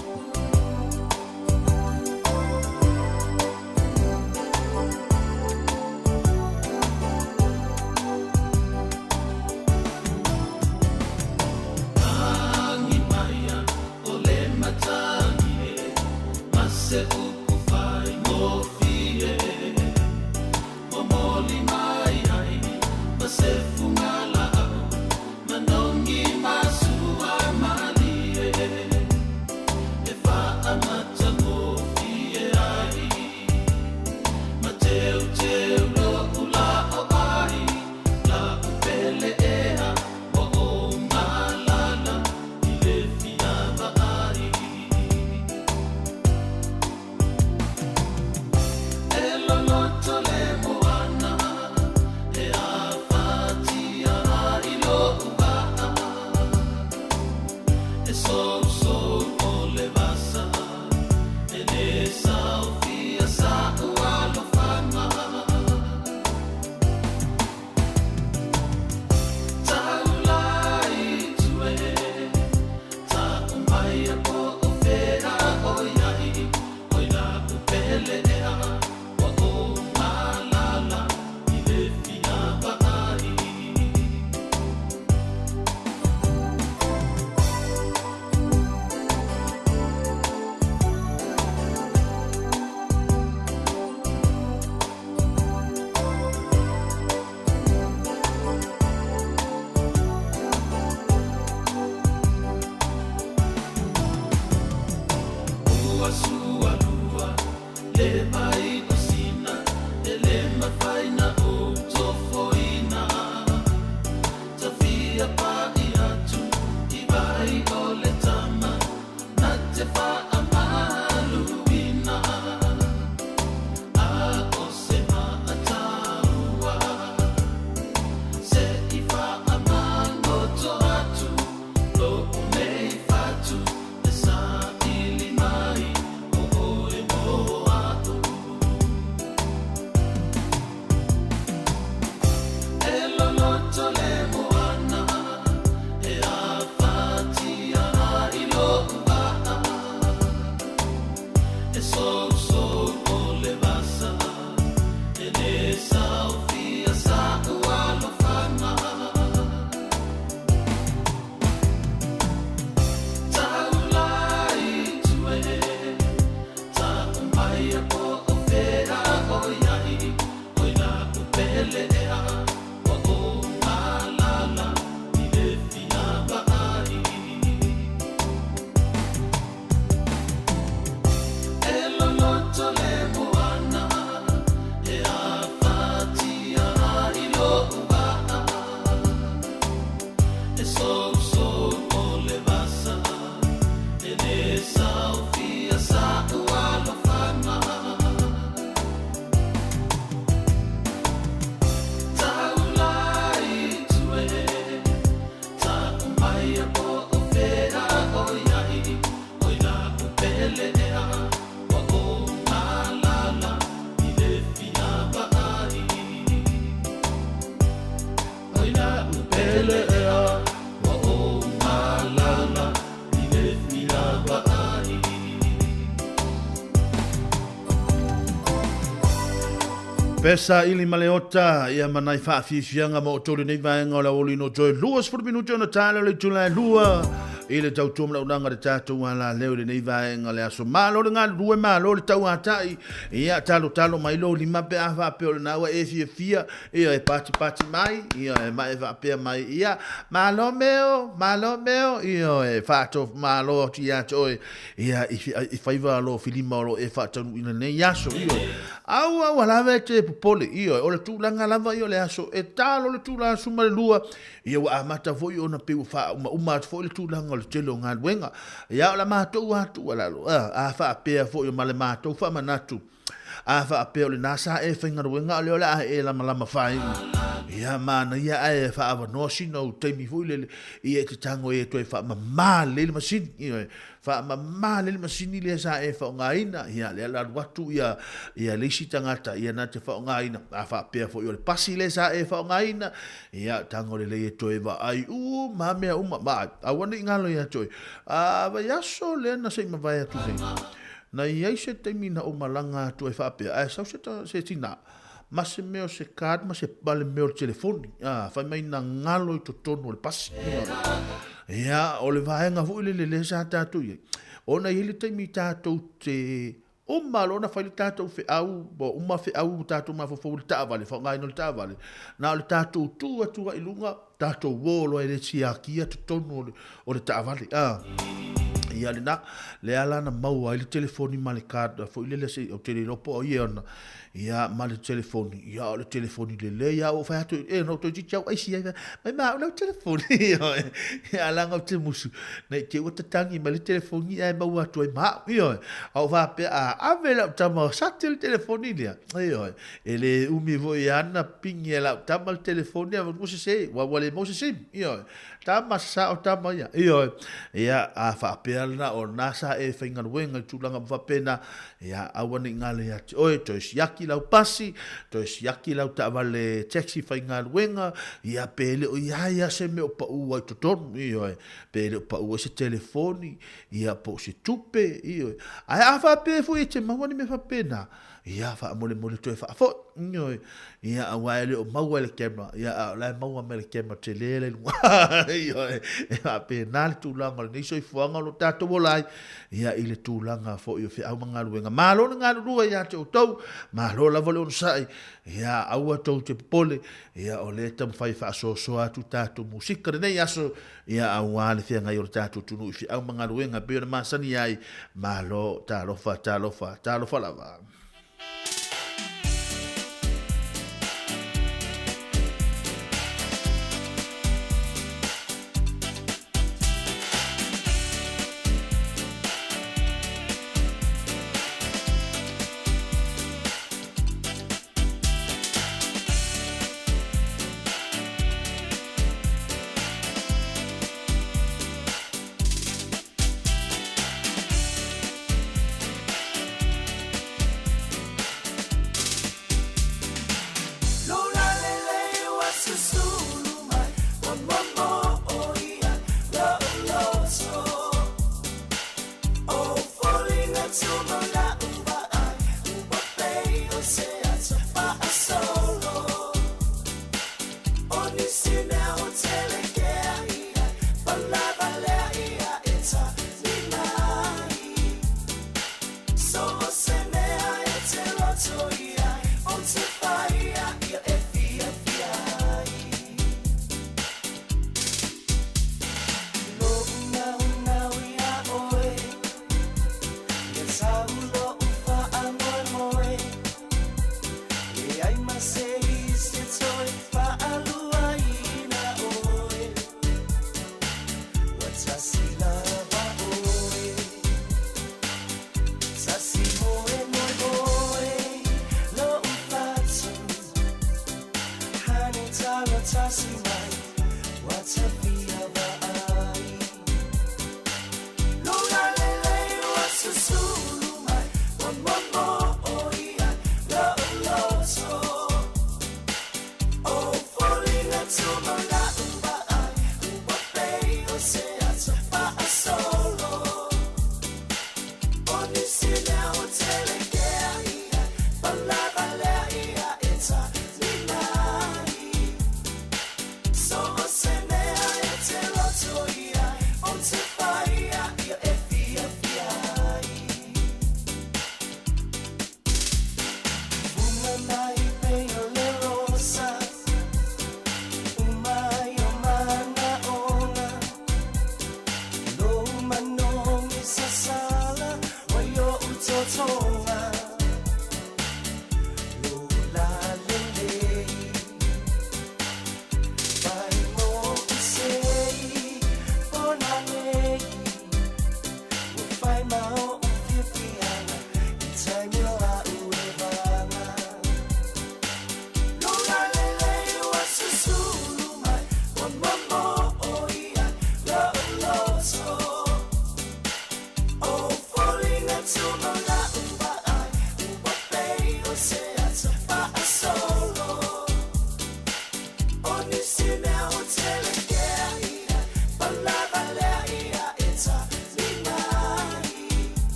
[SPEAKER 2] Pesa ili ma le ota, ia ma nai faafiafiaga mo outou lenei vaega o le aoauli no toe 20 minute ona tala o le itula e lua i le tautua ma launaga le tatou alaleo i lenei vaega le aso. Malo le galulue, malo le tauatai, ia talotalo mai lou lima pe a faapea o lena ua e fiafia, ia e patipati mai, ia e ma e faapea mai, ia malo meo, malo meo, ia e faato malo atu ia te oe, ia i faiva lo filima o lo e faataunuuina nei aso, ioe. Aua ua lava e te popole, ioe, o le tulaga lava ia o le aso e talo le tulaga suma le lua, ia ua amata foi ona pei ua faaumauma atu foi le tulaga o le tele o galuega. Ia o la matou lava tuualalo, a faapea foi ma le matou faamanatu, a faapea o lena sa e faigaluega a o lea o le a e lamalama fai, ia manaia ae faaavanoa sina ou taimi foi lele, ia e te tago ai e toe faamama lelei le masini, ioe. Faamama lelei le masini lea sa e faaaogaina, ia lea la alu atu ia ia le isi tagata ia na te faaaogaina. A faapea foi o le pasi lea sa e faaaogaina, ia tago lelei e toe vaai uma mea uma. Ma aua ne i galo ia te oe. A vaiaso lea na se i mavae atu nei, na i ai se taimi na ou malaga atu ai faapea, ae sau se se tina ma se mea o se card ma se ma le mea o le telefoni, a, fai mai na galo i totonu o le pasi. Ia, o le vaega foi lele lea sa tatou i ai, ona e i ai le taimi tatou te uma loa ona fai le tatou feau, ua uma feau ua tatou mafaufau i le taavale, faaaogaina o le taavale, na o le tatou tu atu lava i luga, tatou o loa e le siakia totonu o le, o le taavale. A, ia lena, lea la na maua ai le telefoni ma le card foi lele se, ou te le iloa po o ai e ona, ia ma le telefoni, ia o le telefoni lelei lava, ua ou fai atu, e na ou toeitiiti lava ou aisi ai, fai mai au lau telefoni, ioe, a leaga ou te musu, ne i te i ua tatagi mai le telefoni ae maua atu ai ma au, ioe, a ou faapea, a ave lau tama o sate le telefoni lea, ioe, e le umi foi ana pigi e lau tama le telefoni, a ua sese, ua le maua se sim, ioe, Tama sao tama ia. Ioe. Ia, a faapea lena o lena sa e faigaluega i tulaga uma faapena, ia, aua ne i galo ia te oe, toe siaki lau pasi, toe siaki lau taavale taxi faigaluega, ia, pe le o i ai lava se mea o pau ai i totonu, ioe, pe le o pau ai se telefoni, ia, po o se tupe, ioe. Ae a faapea foi e te maua ni mea faapena, Ia, faamolemole toe faafoi. Ioe. Ia, aua e le o maua e le camera, ia, a o la e maua mai e le camera tele la i luga. Ioe. E faapena le tulaga o lenei soifuaga o lo o tatou ola ai, ia, i le tulaga foi o feau ma galuega. Malo le galulue ia te outou, malo lava le onosai, ia, aua tou te popole, ia, o lea e taumafai e faasoasoa atu tatou musika i lenei aso, Ia, aua le feagai o le tatou atunuu i feau ma galuega e pei ona masani ai. Malo, talofa, talofa, talofa lava.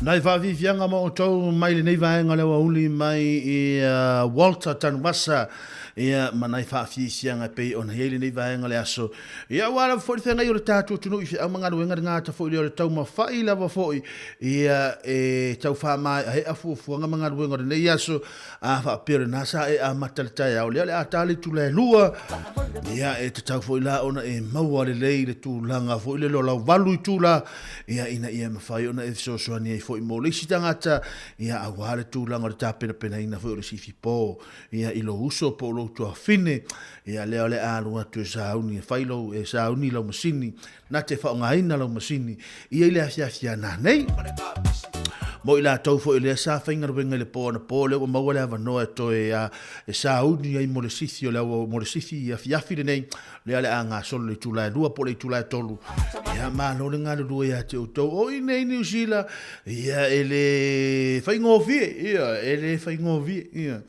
[SPEAKER 2] Nai faafiafiaga ma outou mai lenei vaega o le aoauli mai i Walter Tanuvasa ia ma nai faafiafiaga e pei ona i ai lenei vaega o le aso. Ia aua lava foi le feagai o le tatou atunuu i feau ma galuega le gata foi lea o le taumafai lava foi ia e tau faamaeaea fuafuaga ma galuega o lenei aso a faapea o lena sa e amata le taeao lea o le a ta le itula e lua ia e tatau foi la ona e maua lelei le tulaga foi lele o lau valu itula ia ina ia mafai ona e fesoasoani ai foi mo le isi tagata ia aua le tulaga o le tapenapenaina foi o le sifi po ia i lou uso po o lou tuafine ia lea o le a alu atu e sauni e fai lou e sauni lau masini na te faaaogaina lau masini ia i le afiafi a nanei. Mo i latou foi o lea sa faigaluega i le po anapo, lea ua maua le avanoa e toe a, e sauni ai mo le sifi o le aua, mo le sifi afiafi lenei, lea o le a gasolo i le itula e 2 po o le itula e 3. Ia, malo le galulue ia te outou. O i nei Niu Sila, ia, e le faigofie, ia, e le faigofie, ia.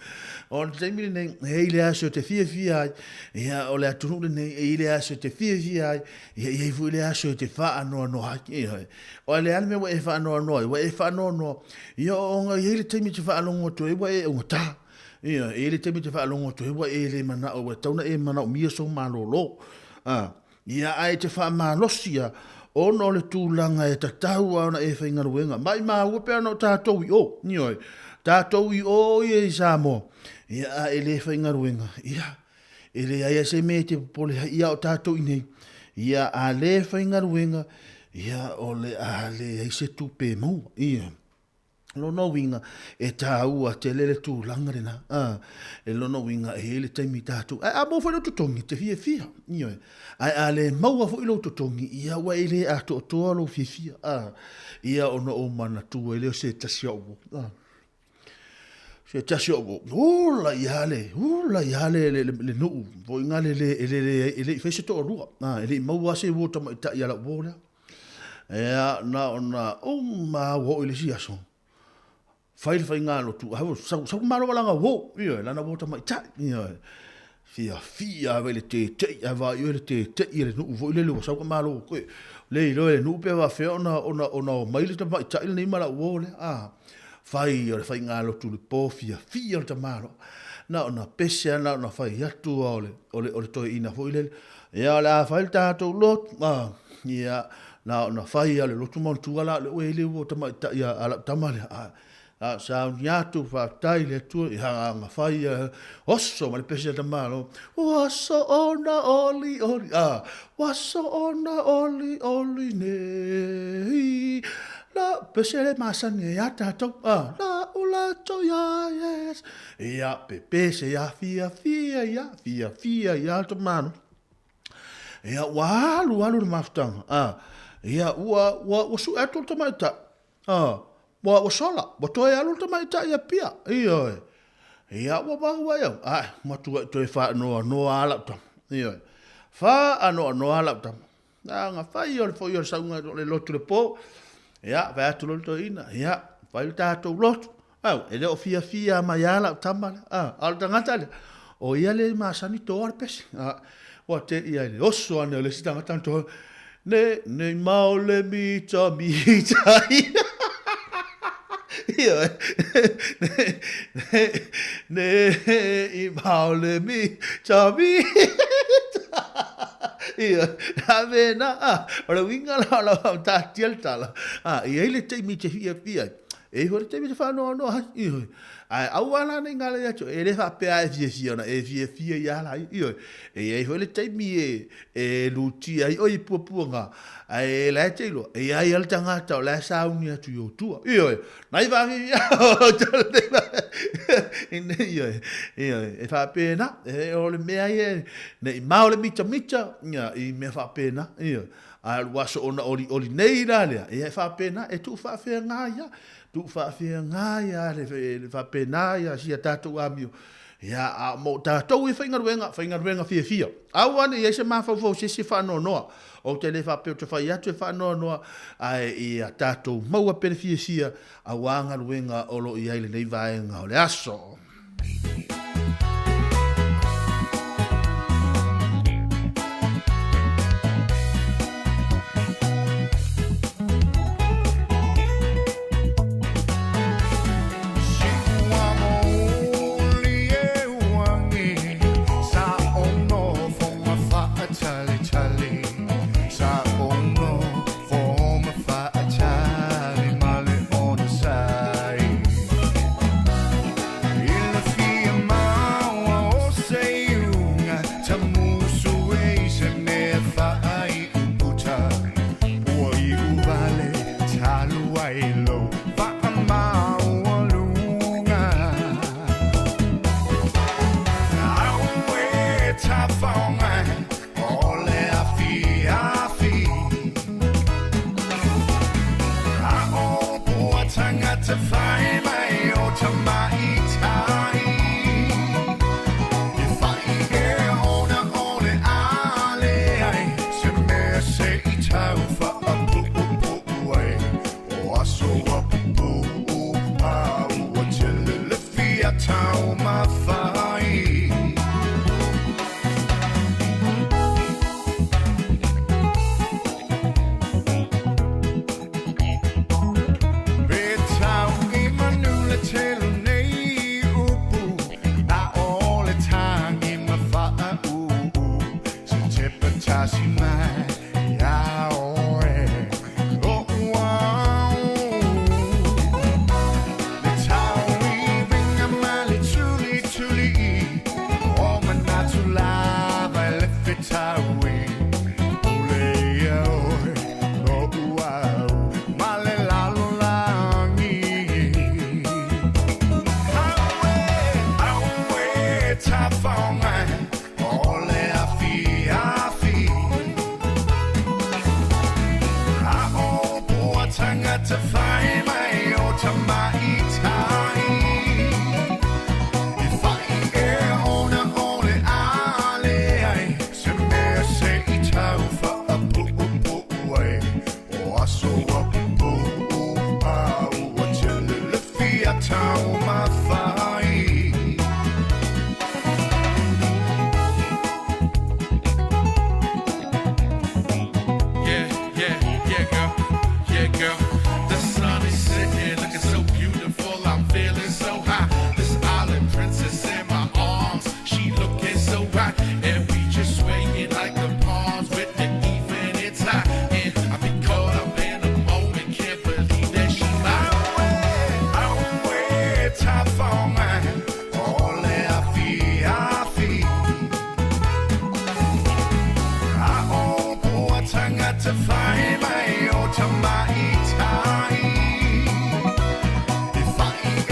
[SPEAKER 2] O le taimi lenei, e i le aso e te fiafia ai, ia, o le atunuu lenei, e i le aso e te fiafia ai, Ia i ai foi le aso e te faanoanoa ai. Ioe. O le a le mea ua e faanoanoa ai? Ua e faanoanoa, ia ona e i ai le taimi e te faalogo atu ai ua e augata. Ioe. E i ai le taimi e te faalogo atu ai ua e le manao, ua tatau ona e manaomia sou malolo. A, ia ae e te faamalosi lava ona o le tulaga e tatau lava ona e faigaluega. Maimau pe ana o tatou i o. Ioe. Tatou i o ia i Samoa, ia a e le faigaluega, ia, E leai a se mea e te popole ai ia o tatou i nei. Ia a le faigaluega, ia o le a leai se tupe e maua. Ia. Lona uiga, e tāua tele le tulaga lena. A, e lona uiga, e i ai le taimi tatou. Ae a maua foi lou totogi, e te fiafia. Ioe. Ae a le maua foi lou totogi, ia ua e le atoatoa lou fiafia. A, ia ona ou manatua ai lea o se tasi o au. A. Se tasi o uo, ula ia le, ula ia le, le, le, le nuu, foi ngā le, le, le, le, e le i whai se to'alua, a, e le i maua se uo tamaitai a lau uo lea. Ea, na ona, uma au hoi le si aso, fai le whai ngā lotu, a, sau, sau malo walanga uo, ioe, lana uo tamaitai, ioe. Fiafia ave le tete'i ae vaai oe le tete'i e le nuu foi lele ua sau ka malo koe le iloa e le nuu pe faafefea ona ona ona omai le tamaitai lenei ma lau uo lea a fai o le faigalotu i le po fiafia le tamaloa na ona pese a na ona fai atu a o le o le o le toeaina foi lele ia o le a fai le tatou lotu a ia na ona fai a le lotu manatua la o lea ua i ai le uo tamaitai a lau tama lea a A o sauni atu, faafetai i le Atua i hagaga fai a oso ma le pese a tamalo. Ua so ona oli oli, a, ua so ona oli oli nei. La, pese le masani e a tātou, a, la ula to ia, yes. Ia, pe pese ia, fia, fia, ia, fia, fia, ia, tamalo. Ia, ua alu, alu le mafutaga, a, ia, ua, ua, ua sue atu le tamaitai. Ā, ua, ua sola, ua toe alu le tamaitai i Apia. Ioe. Ia, ua mau ai au. Ae, matua'i toe faanoanoa lava lau tama. Ioe. Faanoanoa lau tama. Na ona fai o le foi o le sauga o le lotu i le po. Ia, fai atu loa le toeaina, ia, fai le tatou lotu. Au, e le o fiafia mai lava lau tama lea. A, a o le tagata lea, o ia le masani toa le pese. A, ua te ia i le oso ane o le isi tagata na toa, ne, nei mao le mita mita ia. Ioe, ne, ne, ne, i mao le mita mita. Ioe, a mēnā, a, o le uiga la o lau taatia le tala, a, i ai le taimi te fiafia ai. E iho le taimi te whaanoanoa hai, ioi. Ae aua la nei ngā lei atu, e le whaapea e fiafia ona, e fiafia i a la, ioi. E iai hoi le taimi e, e lutia ai oi puapuaga, ae e lae te iloa, e iai a le tangata o lae sauni atu i o tua, ioi. Nai whaafifia, ioi, ioi, e whaapena, e o le mea ia, nei mao le mitamita, ia, i mea whaapena, ioi. A o le aso ona olioli nei la lea, ia e faapena, e tuu faafeaga ia, tuu faafeaga ia le, le faapena ia sia tatou amio. Ia, a mo tatou e faigaluega, faigaluega fiafia. Aua ne i ai se mafaufau se isi e faanoanoa. Ou te le faapea ou te fai atu e faanoanoa, ae ia tatou maua pea le fiafia aua galuega o lo o i ai lenei vaega o le aso.
[SPEAKER 19] fia taumafai. Pe tau i manu le tele nei upu, a o le tangi ma whaau. Se tepa tasi mai ia oe, o uau. Le tau i ringa ma le tuli tuli i, o manatu lava e le fetaui. Pule ia oe, o uau, ma le lalolagi. Aue, aue, tafaoga, o le afiafi. A o pua tangata whai mai o tamaitai. I whai e ona o le ale ai, se mea se i tau whaapuupuu ai. O aso a pupuu a ua tele le fia taumafai.
[SPEAKER 18] Yeah, yeah, yeah, girl, yeah, girl. The sun is setting, looking so beautiful. I'm feeling so high. This island princess in my arms, she looking so right, and we just swaying like the palms with the evening tide. And I be caught up in the moment, can't believe that she mine.
[SPEAKER 19] Aue, tafaoga, o le afiafi. A o pua tangata whai mai o tamaitai. I whai e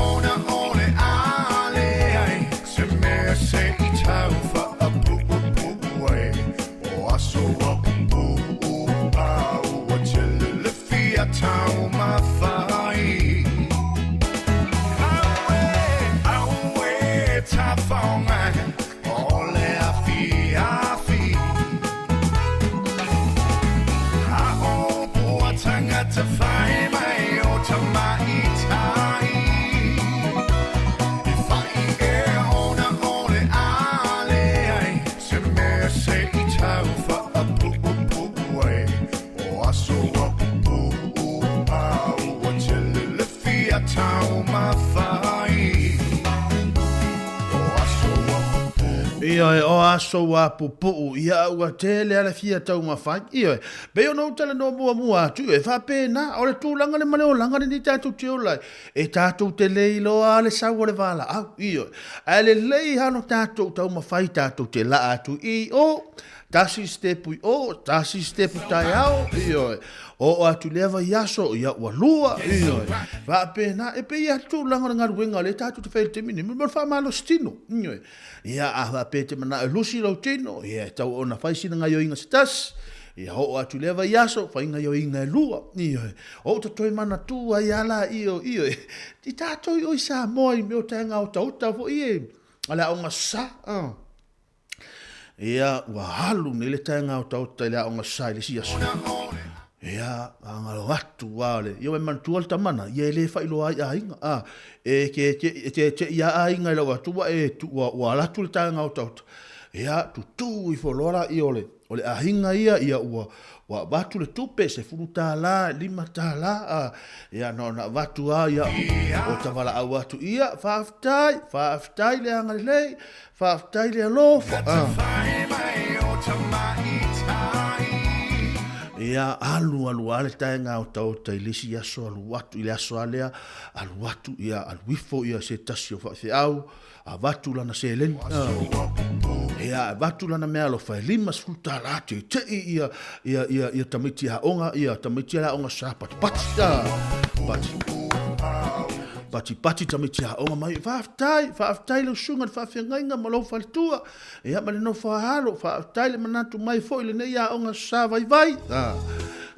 [SPEAKER 19] ona o le ale ai, se mea se i tau whaapuupuu ai. O aso a pupuu a ua tele le fia taumafai. Aue, aue, tafaoga, o le afiafi. A o pua tangata whai mai o tamaitai. I whai e ona o le ale ai, se mea se i tau whaapuupuu ai. O aso a pupuu a ua tele le fia taumafai. O aso a pupuu.
[SPEAKER 2] Ioe, o aso ua pupuu, ia ua tele a le fia taumafai. Ioe, pei ona ou talanoa muamua atu, ioe, faapena, o le tulaga le ma le olaga lenei tatou te ola ai, e tatou te le iloa le sau o le valaau. Ioe, ae lelei lava lo tatou taumafai tatou te laa atu i o, tasi sitepu i o, tasi sitepu taeao, ioe, oo atu i lea vaiaso, ia ua lua, ioe, faapena, e pei lava le tulaga o le galuega lea tatou te fai i le taimi nei, mo le faamalosi tino, ioe. Ia, a faapea e te manao e lusi lou tino, ia, e tau ona fai sina gaioiga se tasi, ia oo atu i lea vaiaso, fai gaioiga e lua, ioe, o uta toe manatu ai a la, io, ioe, i tatou i o i Samoa i mea o taega otaota foi e, a le aoga sa, uh. Ia, ua alu nei le taega otaota i le aoga sa i le isi aso. Ia, a ngalo atu a le, ia ua e manatua le tama na, ia e le faailoa ai aiga, a, e ke te, e te te ia aiga i lau atu, ua e, tu, ua, ua ala atu le taega otaota. Ia, tutū ifo loa la ia o le, o le aiga ia, ia ua, ua avatu le tupe, $10, $5, a, ia na ona avatu a, ia, o tavalaau atu, ia, faafetai, faafetai le agalelei, Faafetai le alofa. Ia, alu alu a le taega otaota i le isi aso alu atu, i le aso a lea, alu atu, ia, alu ifo ia se tasi o faifeau, avatu lana seleni. Ia, avatu lana meaalofa e $50 teitei ia, ia, ia, ia tamaiti aoga, ia tamaiti a le aoga sa patipati. Pati. Patipati tamaiti aoga mai, faafetai, faafetai lau susuga i le faafeagaiga ma lou faletua, ia ma le nofo a alo, faafetai le manatu mai foi i lenei aoga sa vaivai.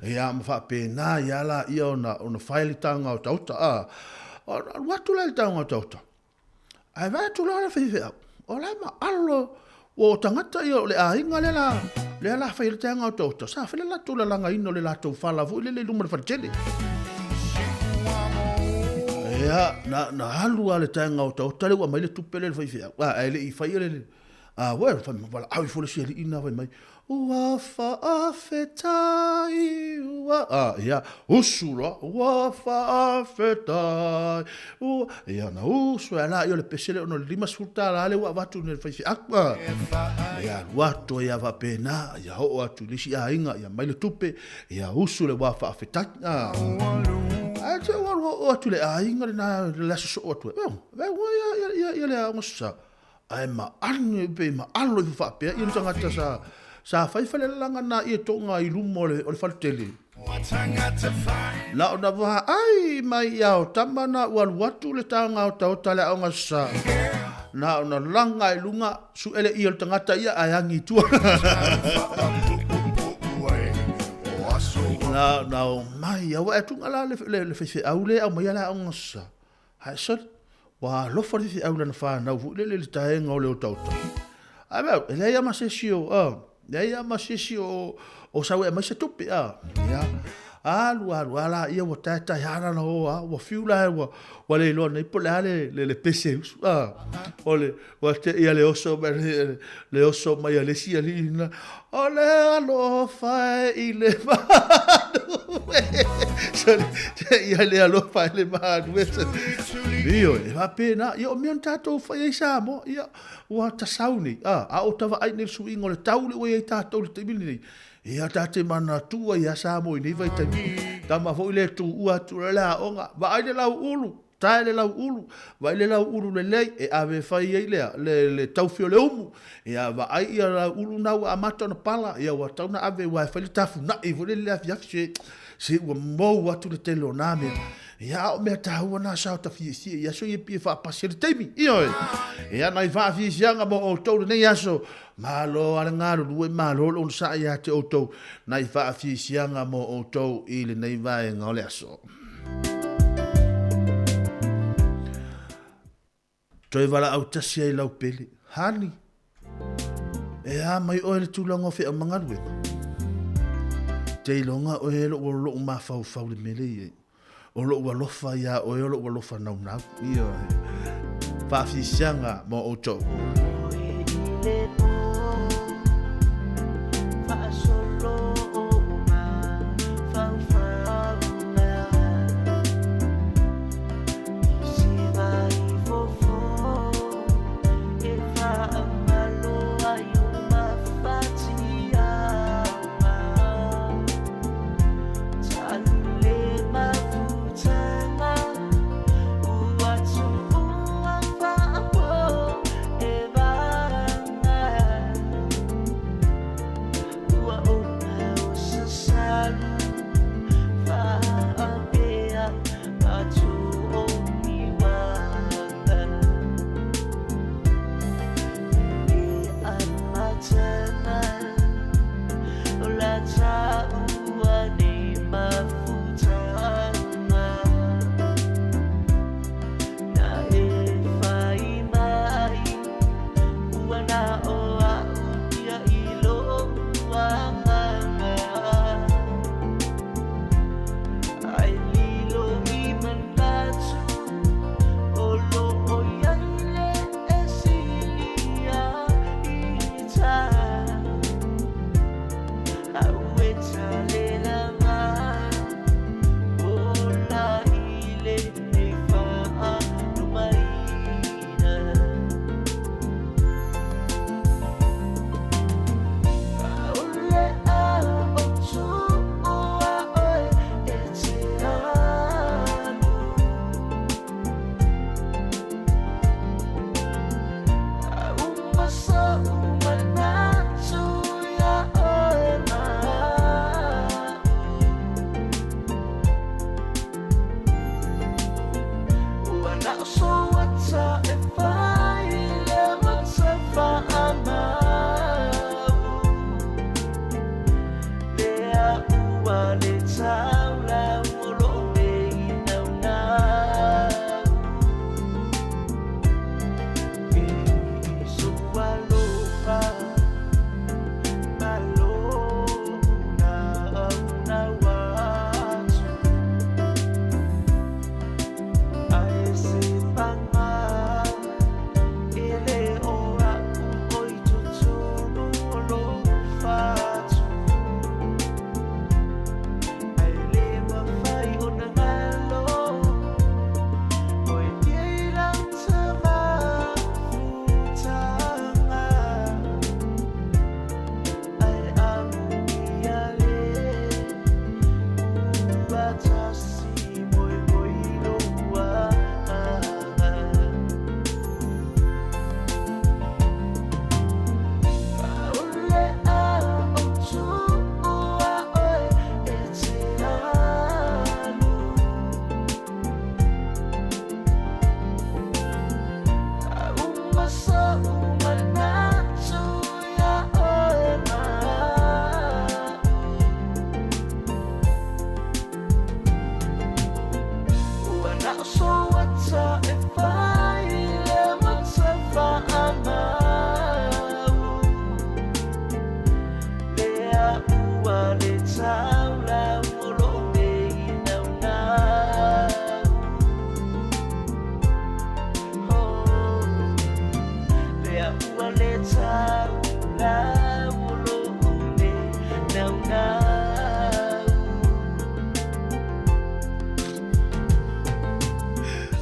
[SPEAKER 2] Ia ma faapena ia la ia ona, ona fai le taga otaota. Ona alu atu la i le taga otaota. Ae vaai atu loa le faifeau, o la e maalo ua o tagata ia o le aiga lea la, lea la fai ai le taega otaota, sa fai le latou lalagaina o le latou fala foi lele i luma o le faletele. Ia, na, na alu lava le taega otaota lea ua aumai le tupe lea i le faifeau, a, ae le i faia le, a, ua, fai mai, valaau ifo le isi alii lena fai mai, Ua faafetai, ua, a, ia, usu loa, ua faafetai, ua, ia, na usu ai lea o le pese lea ona o le $50 lea ua avatu nei e le faifeau, a, ia, alu atu ai lava faapena, ia oo atu i le isi aiga, ia aumai le tupe, ia usu le ua faafetai, a. Ae te ua alu oo atu i le aiga lena i le aso soo atu ai, ia, ia, ia, ia le aoga sa. Ae maano pe maalo ifo faapea ia ni tagata sa sa fai falelalaga na ia toga i luma o le o le faletele. Na ona vaai mai ia o tama na ua alu atu le taga otaota le aoga sa. Na ona laga i luga suʻe le ia o le tagata ia ae agi i tua. Na na o mai aua e atuga la le le, le faifeau le aumaia le aoga sa. Ae sole, ua alofa le faifeau i lana fanau foi lele i le taega o le otaota. Ae vaai, e leai lava ma se isi o, a, leai lava ma se isi o, o sau e aumai se tupe, a. Ia, alu alu a laia ua taetae a lana o a, ua fiu la ua, ua le iloa nei po o le a le, le, le pese e usu, a. O le, ua te ia le oso mai, le, le oso mai a le isi alii lena, O le alofa e i le manu e. Sole, te ia le alofa e le manu e. Ioe, e faapena. Ia, o mea na tatou fai ai Samoa, ia, ua tasau nei, a, a o tavaai nei i le suiga o le tau lea ua i ai tatou i le taimi lenei, ia, ta te manatua ai lava Samoa i nei vaitaimi. Tama foi lea e tuua atu loa le aoga, vaai le lauulu, Tae le lauulu, vaai le lauulu lelei e ave e fai ai le, le, le taufi o le umu. Ia, vaai ia lauulu na ua amata ona pala, ia ua tatau ona ave aua e fai le tafunai foi lele i le afiafi, se, se ua mou atu le tele o na mea. Ia, a o mea taua na sa o ta fiafia i aso ia pei e faapasi ai le taimi. Ioe. Ia, nai faafiafiaga mo outou lenei aso. Malo a le galulue, malo le onosai ia te outou, nai faafiafiaga mo outou i lenei vaega o le aso. Toe valaau tasi ai lau pele. Honey, e a mai oe le tulaga o feau ma galuega? Te iloga oe e lou lou mafaufau le mele i ai. O lou alofa iā oe o lou alofa naunau. Ioe. Faafisiaga mo outou.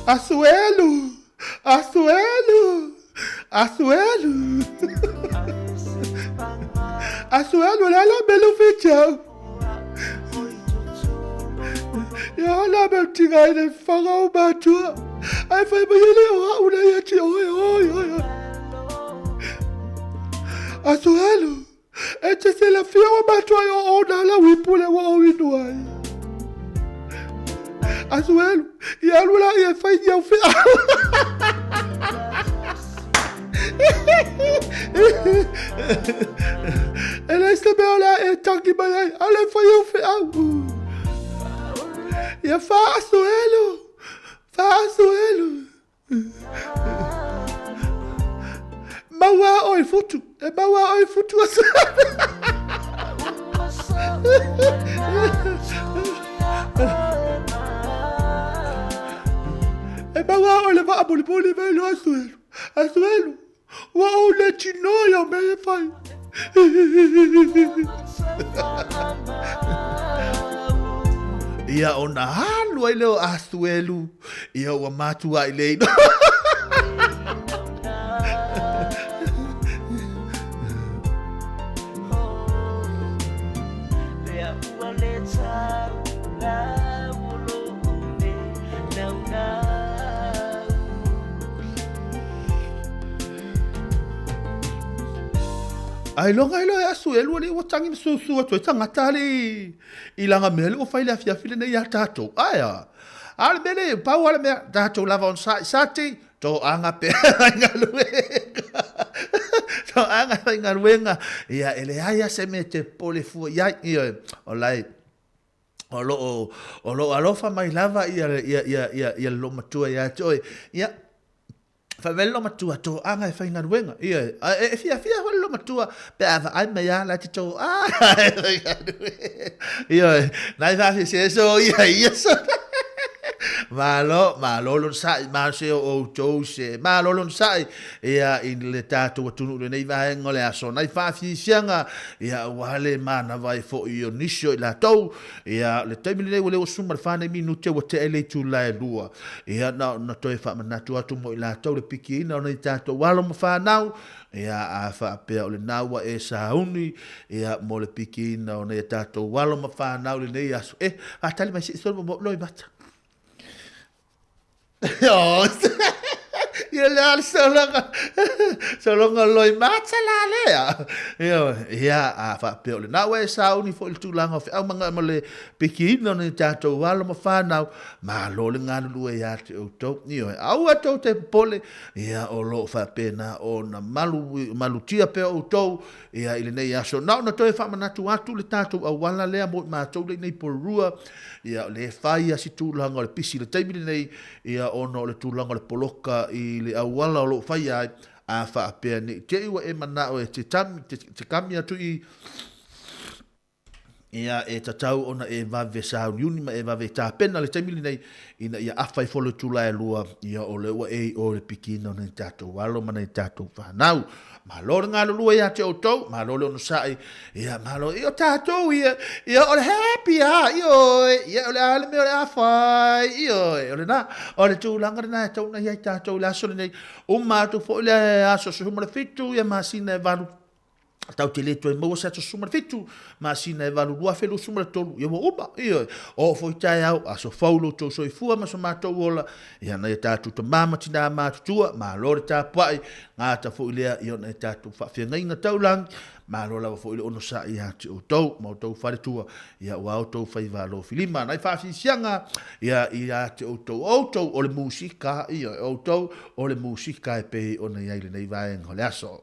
[SPEAKER 2] Asuelu! Asuelu! Asuelu! Asuelu, le ala mele fetau. Ia ala me tinga i le whanga o matua. Ai whai mai ele o au nei ati oe oi oi oi. Asuelu! E te se la fia o matua i o o nā la wipule wa o inu ai. Asuelu, i alu la i e whai i au whia. E le se mea la e tangi mai ai, ale whai au whia. Ia wha Asuelu, wha Asuelu. Maua oe futu, e maua oe futu atu. E maua oe le vaa boliboli mai lo asuelu. Asuelu, ua ou le tino ia mea e fai. Ia ona alu ai lea o Asuelu, ia ua matua i le ino. Ai loga ai loa e asu e lua le ua tangi ma susu atu ai tagata le i langa mea le ua fai le afiafi lenei ia tatou. Ae a? A o le mea le, pau lava le mea, tatou lava on sa, sa te, toaga pea faigaluega. Toaga faigaluega. Ia, e leai lava se mea e te popole fua i ai. Ioe, o la e, o lo o, o lo o alofa mai lava ia, ia, ia, ia, ia le loomatua ia te oe. Ia, Fai mai le loomatua, toaga e faigaluega. Ioe, a e, e fiafia foi le loomatua pe a vaai mai lava la e te toaga e faigaluega. Ioe, nai faafesese so ia ia so. Malo, malo lona sa'i, malo se o outou se, malo lona sa'i, ia i le tatou atunuu i lenei vaega o le aso. Nai faafiafiaga, ia aua le manava ai foi o nisi o i latou, Ia, le taimi lenei ua leo suma le fa nei minute ua tea le itula e lua. Ia, na ona toe faamanatu atu mo i latou le pikiina o nei tatou alo ma fanau, ia, a faapea o lena ua e sauni, ia, mo le pikiina o nei tatou alo ma fanau i lenei aso. E, faatali mai se i solo mo Loimata. Ia le a le sologa, sologa loimata la lea. Ia, ia, a faapea o lena ua e sauni foi i le tulaga o feau ma, ma le pikiina o nei tatou alo ma fanau, malo le galulue ia te outou. Ioe, aua tou te popole, ia, o lo o faapena ona malu, malutia pea outou, ia, i lenei aso. Na ona toe faamanatu atu le tatou auala lea mo i matou lea i nei Porirua, Ia, o lea e fai lava si tulaga o le pisi i le taimi lenei, ia, ona o le tulaga o le poloka i le auala o lo o faia ai, a faapea ne i te i ua e manao e te tami, te, te kami atu i, ia, e tatau ona e vave sauniuni ma e vave tapena le taimi lenei, ina ia afa ifo le itula e lua, ia, o lea ua e i o i le pikiina o nai tatou alo ma nai tatou fanau. Malo le galulue ia te outou, malo le onosai, ia malo, ia o tatou ia, ia o le happy a, ioe, ia o le a le mea o le a fai, ioe, o lena, o le tulaga lena e tatau ona i ai tatou i le aso lenei, uma atu foi le aso 17 ia masina e valu. Tatou te le toe maua se aso 17 masina e 8 2023, ia ua uma, ioe. Oo foi taeao, aso fou lo outou soifua ma so matou ola, ia nai a tatou tama ma tinā matutua, malo le tapuai, gata foi lea i ona e tatou faafeagaiga taulagi, malo lava foi le onosai ia te outou ma outou faletua, ia ua outou faiva alofilima. Nai faasiisiaga ia ia te outou, o outou o le musika, ioe, o outou o le musika e pei ona i ai lenei vaega o le aso.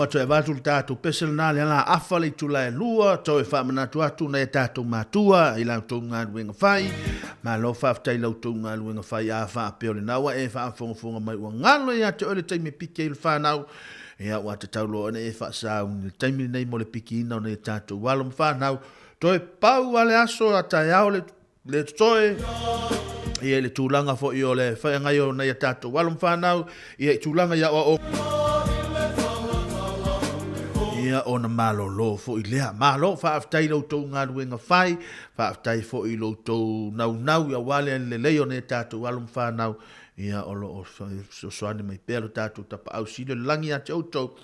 [SPEAKER 2] ma toe avatu le tatou pese lena lea la afa le itula e lua, toe faamanatu atu nai a tatou matua i la outou galuega fai. Malo faafetai i la outou galuega fai, a faapea o lena ua e faafogafoga mai ua galo ia te oe le taimi e piki ai le fanau, ia ua tatau loa ona e faasauni le taimi lenei mo le pikiina o nai a tatou alo ma fanau. Toe pau lava le aso a taeao le le totoe ia i le tulaga foi o le feagai o nai a tatou alo ma fanau ia i tulaga i aoaoga ia ona malolo foi lea. Malo, faafetai i lo outou galuega fai, faafetai foi i lo outou naunau aua le lelei o nai a tatou alo ma fanau, ia o lo o fesoasoani mai pea lo tatou Tapaau Sili o le lagi ia te outou,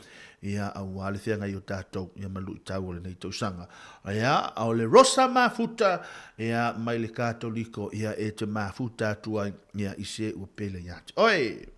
[SPEAKER 2] ia aua le feagai o tatou ia ma luitau o lenei tausaga. Ia, o le Rosa Mafuta, ia, mai le Katoliko, ia, e te mafuta atu ai, ia, i se ua pele ia te oe.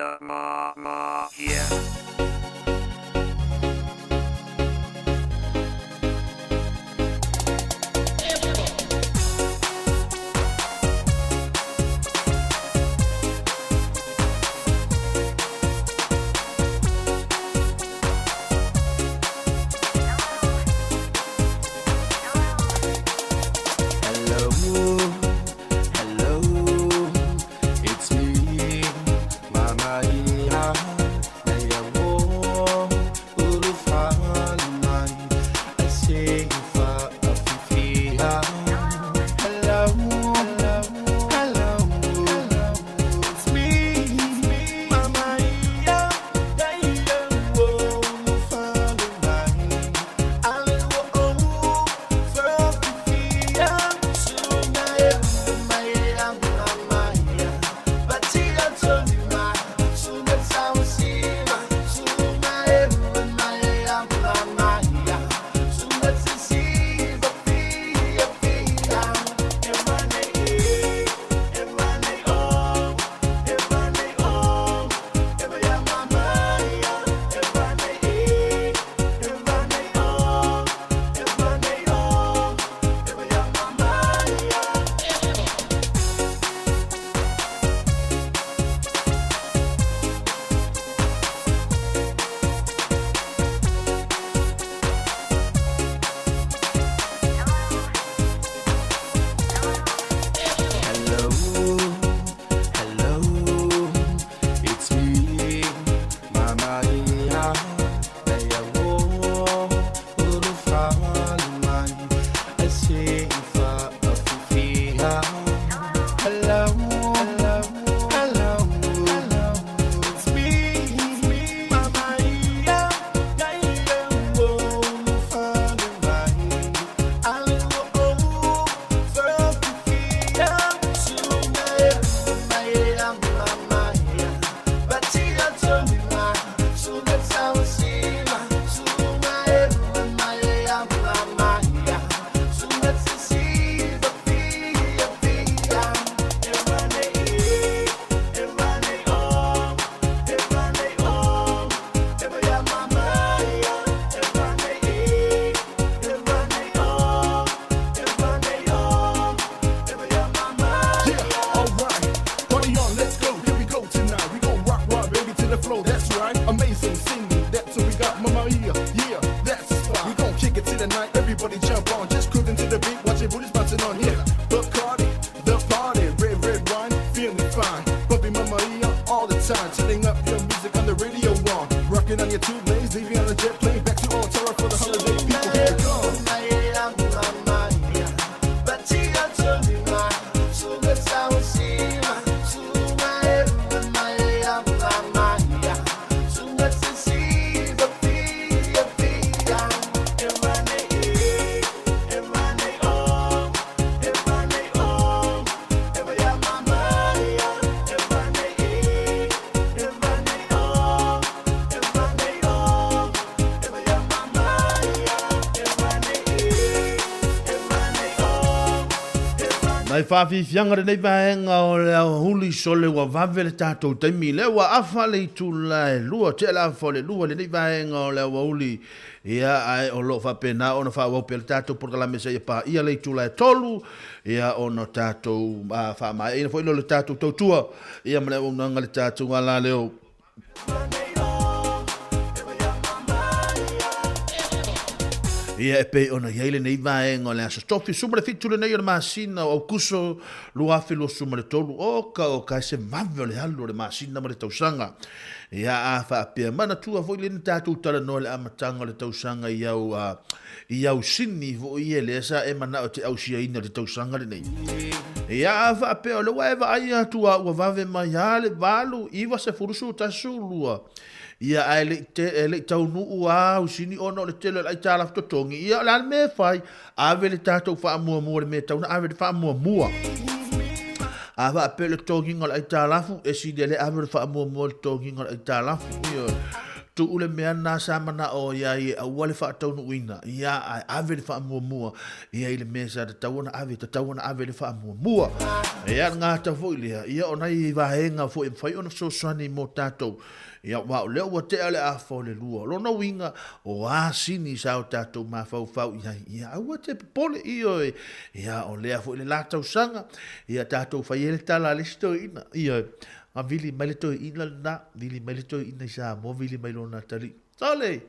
[SPEAKER 3] ia ma ma ia.
[SPEAKER 13] Hello, hello, it's me, Mama Ia, Naya wo, ulu mai, I say fa afifia. Hello, hello, hello, it's me, Mama Ia, Naya wo, ulu mai, Ale wo, fa afifia. Hello, hello, it's me, Mama Ia, Naya wo, ulu mai, I say fa afifia. Hello, hello, hello, it's me, Mama Ia, Naya wo, ulu mai, Ale wo, fa afifia.
[SPEAKER 22] Yeah, alright. Party on, let's go. Here we go tonight. We gon' rock, rock, baby, to the flow. That's right. Amazing singing. That's what we got. Mama Mia. Yeah, that's the spot. We gon' kick it to the night. Everybody jump on. Just cruising to the beat. Watch your booties bouncing on. Yeah, Bacardi, the party. Red, red wine, feeling fine. Bumping Mama Mia all the time. Turning up your music on the radio on. Rocking on your two lanes, leaving on a jet plane. Back to Altera for the holiday. People, here we come.
[SPEAKER 2] Mai faafiafiaga lenei vaega o le aoauli sole ua vave le tatou taimi lea ua afa le itula e lua tea le afa o le lua lenei vaega o le aoauli ia ae o loo faapena ona faaauau pea le tatou polokalame seia paia le itula e tolu ia ona tatou faamaeaina foi lea o le tatou tautua ia ma le auaunaga le tatou alaleo. Ia e pei ona i ai lenei vaega o le aso tofi suma le fitu lenei o le masina o Aukuso 2023. Oka oka e se vave o le alu o le masina ma le tausaga. Ia a faapea manatua foi lena tatou talanoa i le amataga o le tausaga i au i au sini foi e lea sa e manao e te ausiaina i le tausaga lenei. Ia a faapea o lea ua e vaai atu a ua vave mai a le 8, 9, 10, 11, 12, ia ae le i te, e le i taunuu a au sini ona o le tele o le aitalafu totogi, ia o le a le mea e fai? Ave le tatou faamuamua i le mea e tatau ona ave le faamuamua. A faapea o le totogiga o le aitalafu, e sili le ave o le faamuamua i le totogiga o le aitalafu. Ioe. Tuu le mea lena sa manao i ai e aua le faataunuuina, ia, ae ave le faamuamua ia i le mea sa tatau ona ave, tatau ona ave le faamuamua. Ia, le gata foi lea, ia, o nai vaega foi e mafai ona fesoasoani mo tatou, ia, aua o lea ua tea le afa o le lua. O lona uiga, o a sini sa o tatou mafaufau i ai, ia, aua te popole, ioe, ia, o lea foi le la tausaga, ia, tatou fai ai le tala a le isi toeaina, ioe, A vili mai le toeaina lena, vili mai le toeaina i Samoa, vili mai lona atalii. Sole!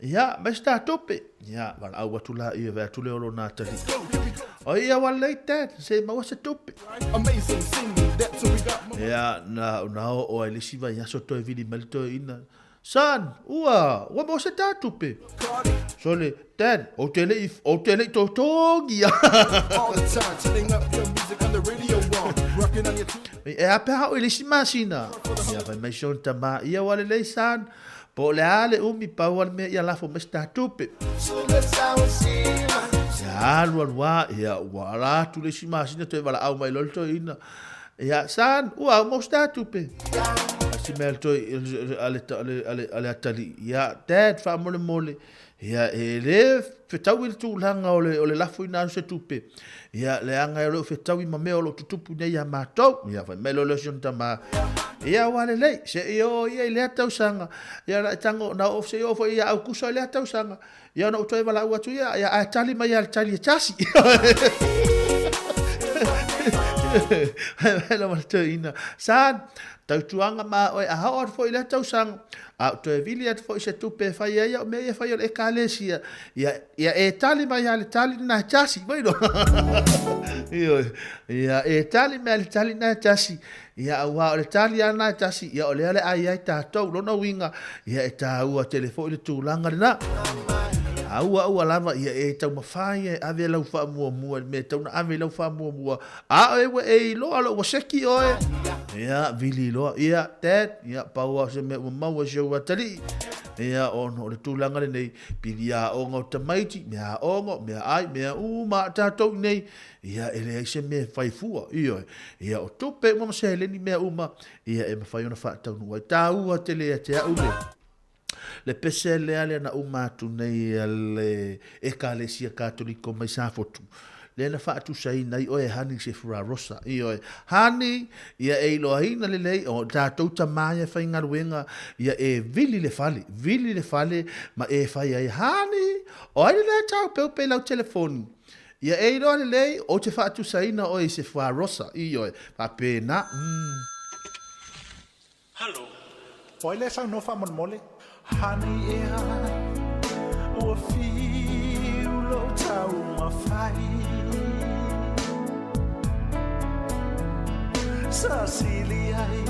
[SPEAKER 2] Ia, mai se ta tupe. Ia, valaau atu la ia, vae atu lea o lona atalii. O ia ua lelei Dad, se i maua se tupe. Ia, na, na oo ai le isi vaiaso toe vili mai le toeaina. Son, ua, ua maua se ta tupe. Sole, Dad, ou te le i, ou te le i totogi. E a pe a oo i le isi masina. Ia, fai mai si ona tama, ia ua lelei son, po o le a le umi, pau lava le mea ia lafo mai se ta tupe. Ia alu alu lava, ia ua ala atu le isi masina toe valaau mai loa le toeaina. Ia, son, ua uma se ta tupe. A si mea le toe, a le, a le, a le, a le atalii. Ia, Dad, faamolemole, ia, e le fetaui le tulaga o le, o le lafoina atu se tupe. Ia, leaga e le o fetaui ma mea o lo o tutupu nei iā matou. Ia, fai mai loa lea o si ona tama, ia, ua lelei, se i oo ia i lea tausaga. Ia, na e tago, na oo, se i oo foi ia Aukuso i lea tausaga. Ia ona ou toe valaau atu ia, ia ae tali mai lava i le tali e tasi. Fai mai le toeaina, Son, tautuaga ma oe a oo atu foi i lea tausaga, a ou toe vili atu foi se tupe e fai ai au mea ia e fai o le Ekalesia, ia, ia e tali mai lava i le tali lena e tasi. Vai loa. Ioe. Ia e tali mai lava i le tali lena e tasi. Ia, aua o le tali lava lena e tasi, ia o lea le ai ai tatou. Lona uiga, ia e taua tele foi le tulaga lena. Aua aua lava, ia e taumafai e ave lau faamuamua i le mea e tatau ona ave i lau faamuamua, a oe ua e iloa loa ua seki oe, ia vili loa, ia Dad, ia pau lava o se mea ua maua i si ou atalii, ia ona o le tulaga lenei, pili aoga o tamaiti, mea aoga, mea ai, mea uma a tatou i nei, Ia, e leai se mea e fai fua, ioe. Ia, o tupe uma ma seleni mea uma, ia, e mafai ona faataunuu ai. Taua tele ia te au le, le pese lea lea na uma atu nei a le Ekalesia Katoliko mai Safotu, lea na faatusaina ai oe e Hani i se furarosa. Ioe. Hani, ia e iloaina lelei, o tatou tama ia e faigaluega, ia e vili le fale, vili le fale ma e fai ai, Hani, o ai le lea taupeupe i lau telefoni? Ia e iloa lelei, ou te faatusaina oe i se fuarosa, ioe, faapena, umm.
[SPEAKER 10] Halo. O ai lea saunoa faamolemole? Honey ea, ua fiu lou taumafai. Sa sili ai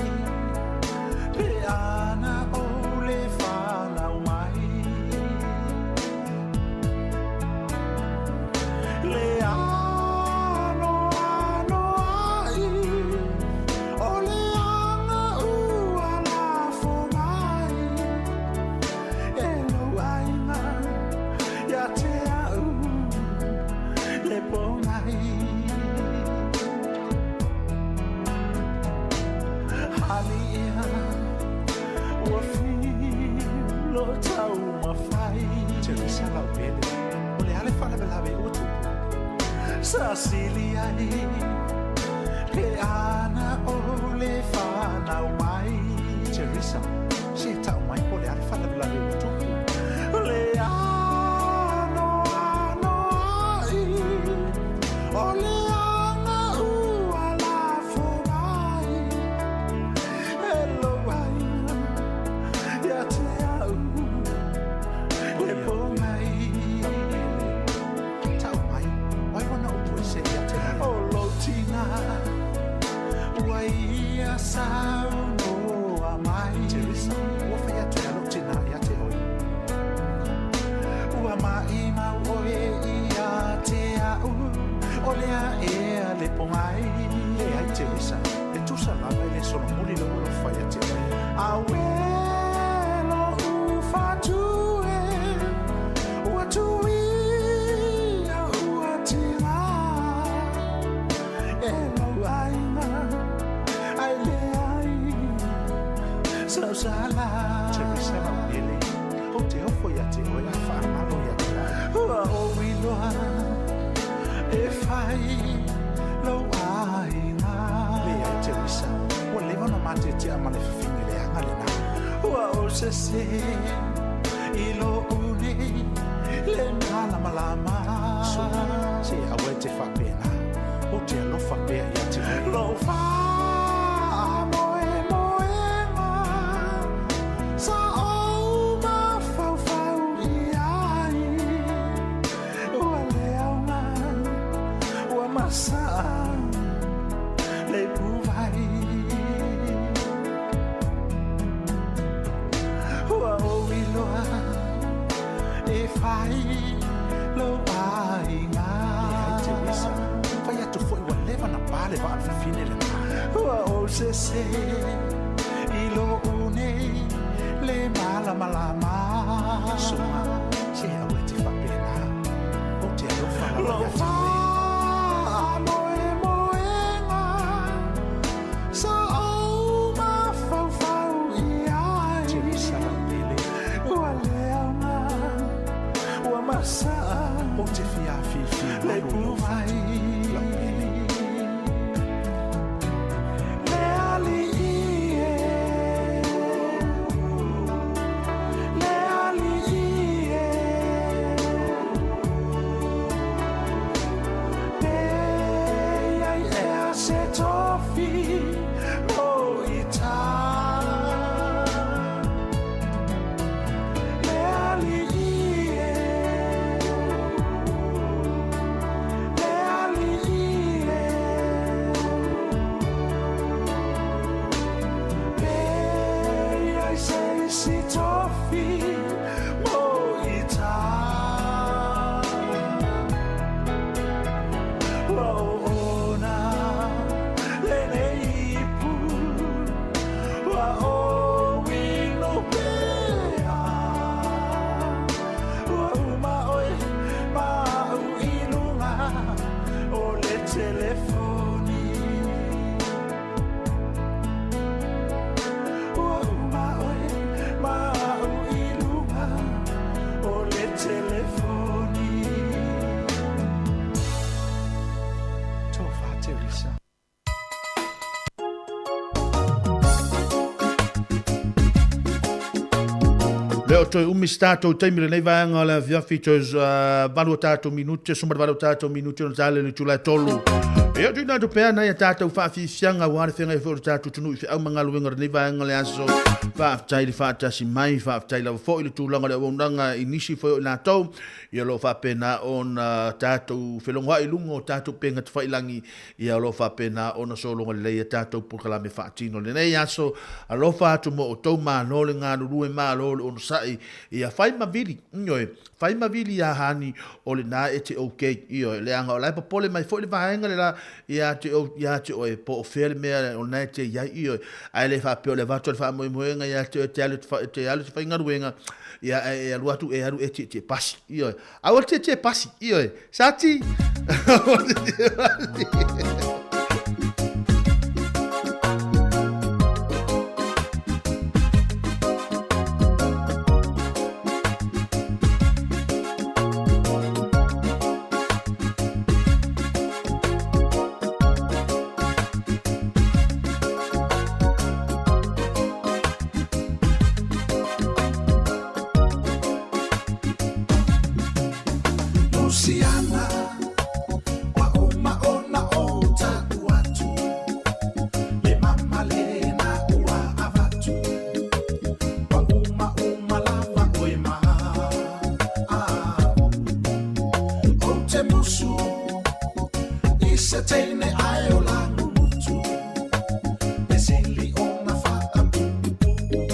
[SPEAKER 10] pe ana ou le fanau mai. Le anoano ai o le aga ua lafo mai e lou aiga ia te au le ponai. Honey ea, ua fiu lou taumafai. Teresa Laubele, o le a le faalavelave ua tupu? Sa sili ai pe ana o le fanau mai. Teresa, se tau mai po o le a le faalavelave ua tupu? Le anoano ai o le aga ua lafo mai e lou aiga ia te au le ponai. Tau mai, wai wana upu e se ia te O lou tina, ua ia saunoa mai. Teresa, ua fai atu e a lou tina ia te oe. Ua maʻimau oe ia te a'u, o lea ea le ponai. Leai Teresa, e tusa lava e le solomuli lou alofa ia te oe. Auē lo'u fatu e, ua tuia ua tigā e lou aiga ae leai sau sala. Teresa Laulele. te oe ae faagalo ia te au.
[SPEAKER 13] Ua ou iloa e fai lou aiga.
[SPEAKER 10] Leai Teresa, ua leva ona matetea ma le fafine leaga lena.
[SPEAKER 13] Ua ou sese i lou nei le malamalama.
[SPEAKER 10] Suga, se aua e te faapena. Ou te alofa pea ia te oe.
[SPEAKER 13] Lou faamoemoega sa ou mafaufau i ai, ua le aoga, ua masaa le ipuvai. Ua ou iloa e fai lou aiga.
[SPEAKER 10] Leai Teresa, fai atu foi ua leva ona pa le vaa a le fafine lena.
[SPEAKER 13] Ua ou sese i lou nei le malamalama.
[SPEAKER 10] Suga, se aua e te faapena. Ou te alofa lava
[SPEAKER 13] Lou
[SPEAKER 10] ia te oe.
[SPEAKER 13] faamoemoega sa ou mafaufau i ai.
[SPEAKER 10] Teresa lau pele.
[SPEAKER 13] Ua le aoga, ua masaa
[SPEAKER 10] Ou te fia afifi
[SPEAKER 13] le
[SPEAKER 10] malu i lou
[SPEAKER 13] ipuvai.
[SPEAKER 10] fatu, lau pele.
[SPEAKER 13] Le alii e, le alii e, pe i ai ea se tofi mo ita. Le alii e, le alii e, pe i ai se isi tofi mo ita. Lou ona lenei ipu, ua ou inu pea. Ua uma oe ma au i luga o le telefoni. Ua uma oe ma au i luga o le telefoni.
[SPEAKER 10] Tofa Teresa.
[SPEAKER 2] Le o toe umi se tatou taimi i lenei vaega o le afiafi, toe 8 o tatou minute, 18 o tatou minute ona tale le itula e 3. Ia tuuina atu pea nai a tatou faafiafiaga aua le feagai foi o le tatou atunuu i feau ma galuega o lenei vaega o le aso. Faafetai le faatasi mai, faafetai lava foi i le tulaga o le auaunaga i nisi foi o i latou ia o lo o faapena ona tatou felogoai i luga o tatou upega tafailagi Ia o lo o faapena ona sologa lelei a tatou polokalame faatino i lenei aso. Alofa atu mo outou, malo le galulue, malo le onosai. Ia fai ma vili, ioe, fai ma vili iā hani o lena e te ok, ioe, leaga o la e popole mai foi le vaega le la ia te ou, ia te oe, po o fea le mea o lena e te i ai, ioe, ae le faapea o le avatu o le faamoemoega ia te oe e te alu e te alu e te faigaluega, ia ae e alu atu e alu e tietie pasi, ioe. Aua le tietie pasi, ioe. Sati! Aua le tietie pasi.
[SPEAKER 17] Luciana, ua uma ona ou taʻu atu, le mama lena ua avatu, ua uma uma lava oe ma a'u. Ou te musu i se teine ae o lagumutu, e sili ona faapuupuu,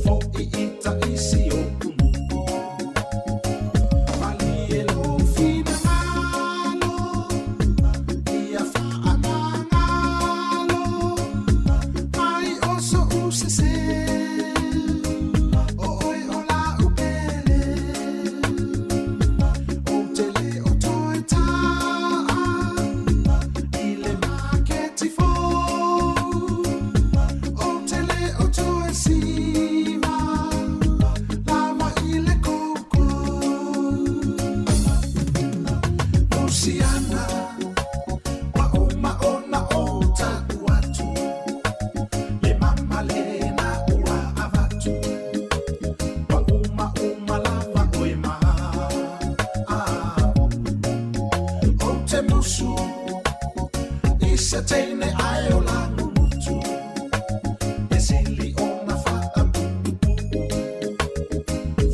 [SPEAKER 17] foʻi i taisi o unuʻu. Malie lou finagalo, ia faamagalo mai o soʻu sese, o oe o la'u pele. Ou te le o toe taʻa. te musu I se teine ae o langumutu E sili ona whaapuupuu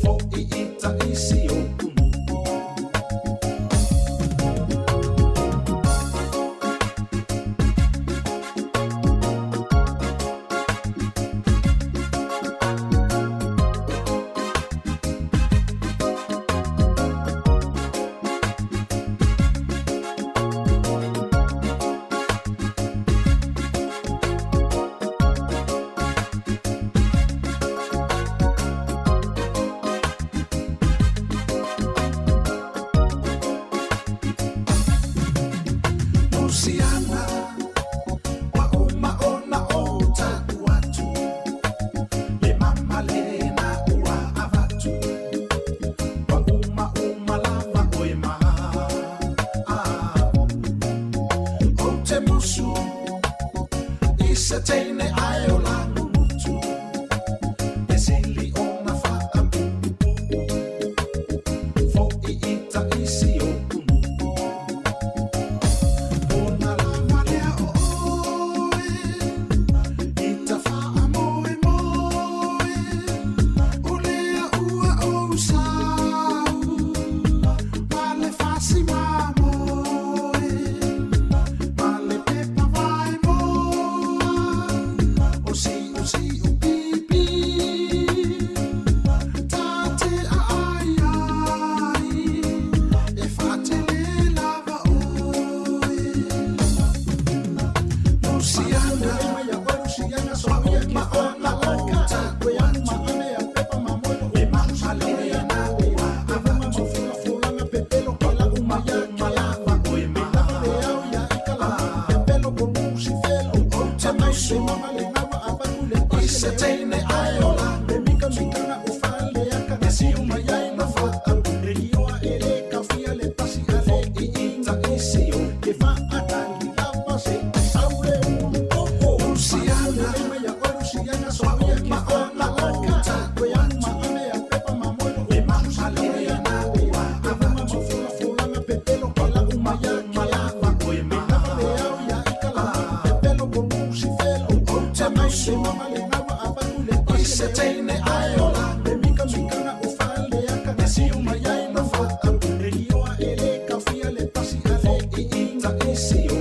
[SPEAKER 17] Fo i ita isi o kumu. Luciana, wa uma ona o taku atu, le mama lena ua avatu, wa uma uma lava oe ma. Ah, o te musu, i se teine ae o langumutu, e sili ona whaapuupuu, fo i ita isi o kumu. Ona lava lea o oe, i ta whaamoemoe, o lea ua ou sau, ma le fasi mamoe, ma le pepa vaemoa, o siu siu pipi, ta te a ai ai, e whaatele lava oe. Luciana, wa uma ona o taku atu, le mama lena ua avatu, wa uma uma lava oe ma. O te musu, i se teine ae o langumutu, e sili ona whaapuupuu, fo i ita isi o Luciana, wa uma ona o taku atu, le mama lena ua avatu, wa uma uma lava oe ma. O te musu, i se teine ae o langumutu, e sili ona whaapuupuu, fo i ita isi o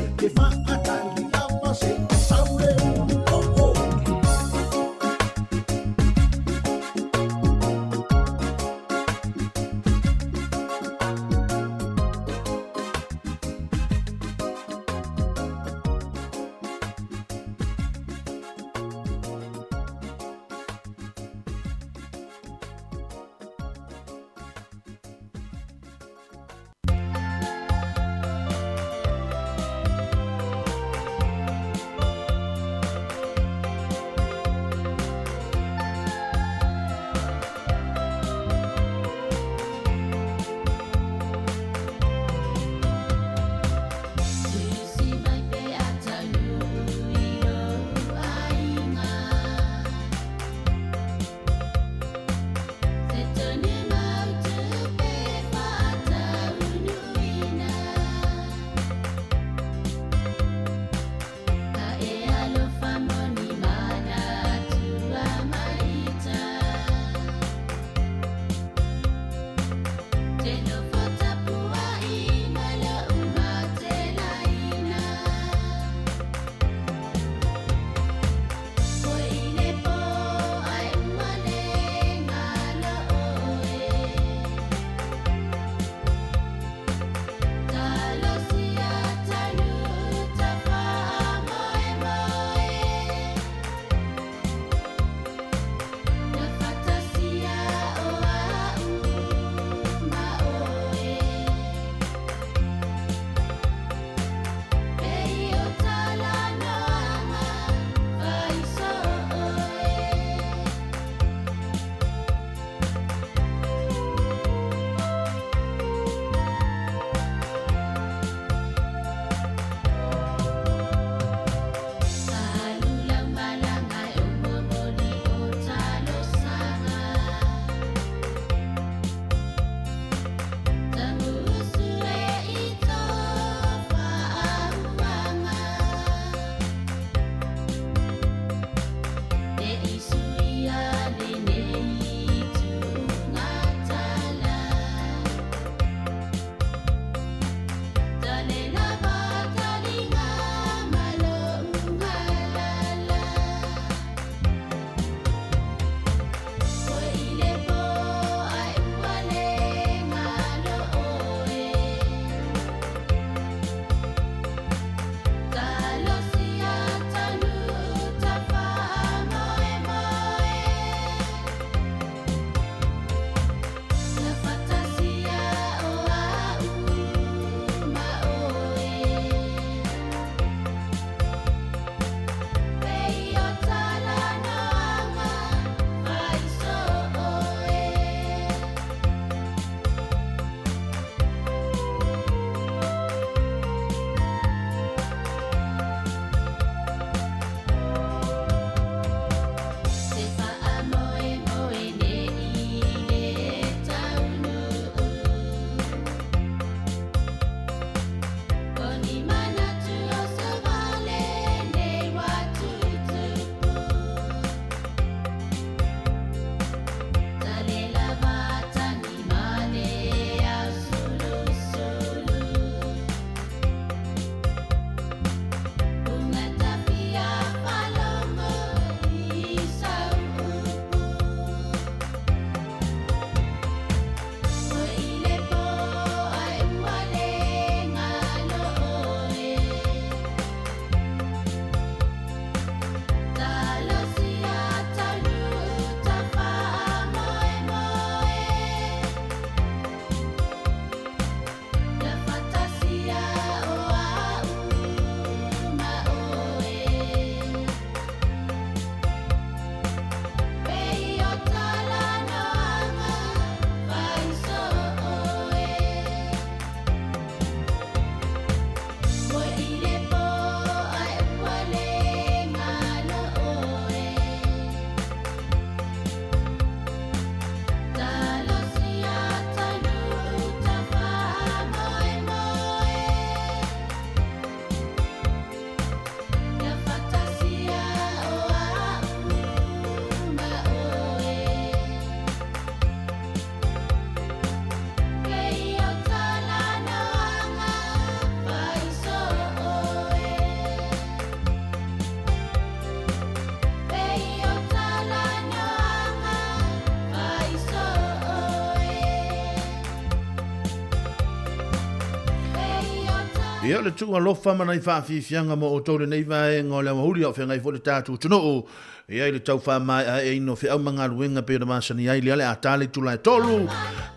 [SPEAKER 2] Ia, o le tuualofa ma nai faafiafiaga mo outou lenei vaega o le aoauli a o feagai foi le tatou atunuu. Ia, i le tau faamaeaeaina o feau ma galuega pei ona masani ai lea le a ta le itula e tolu,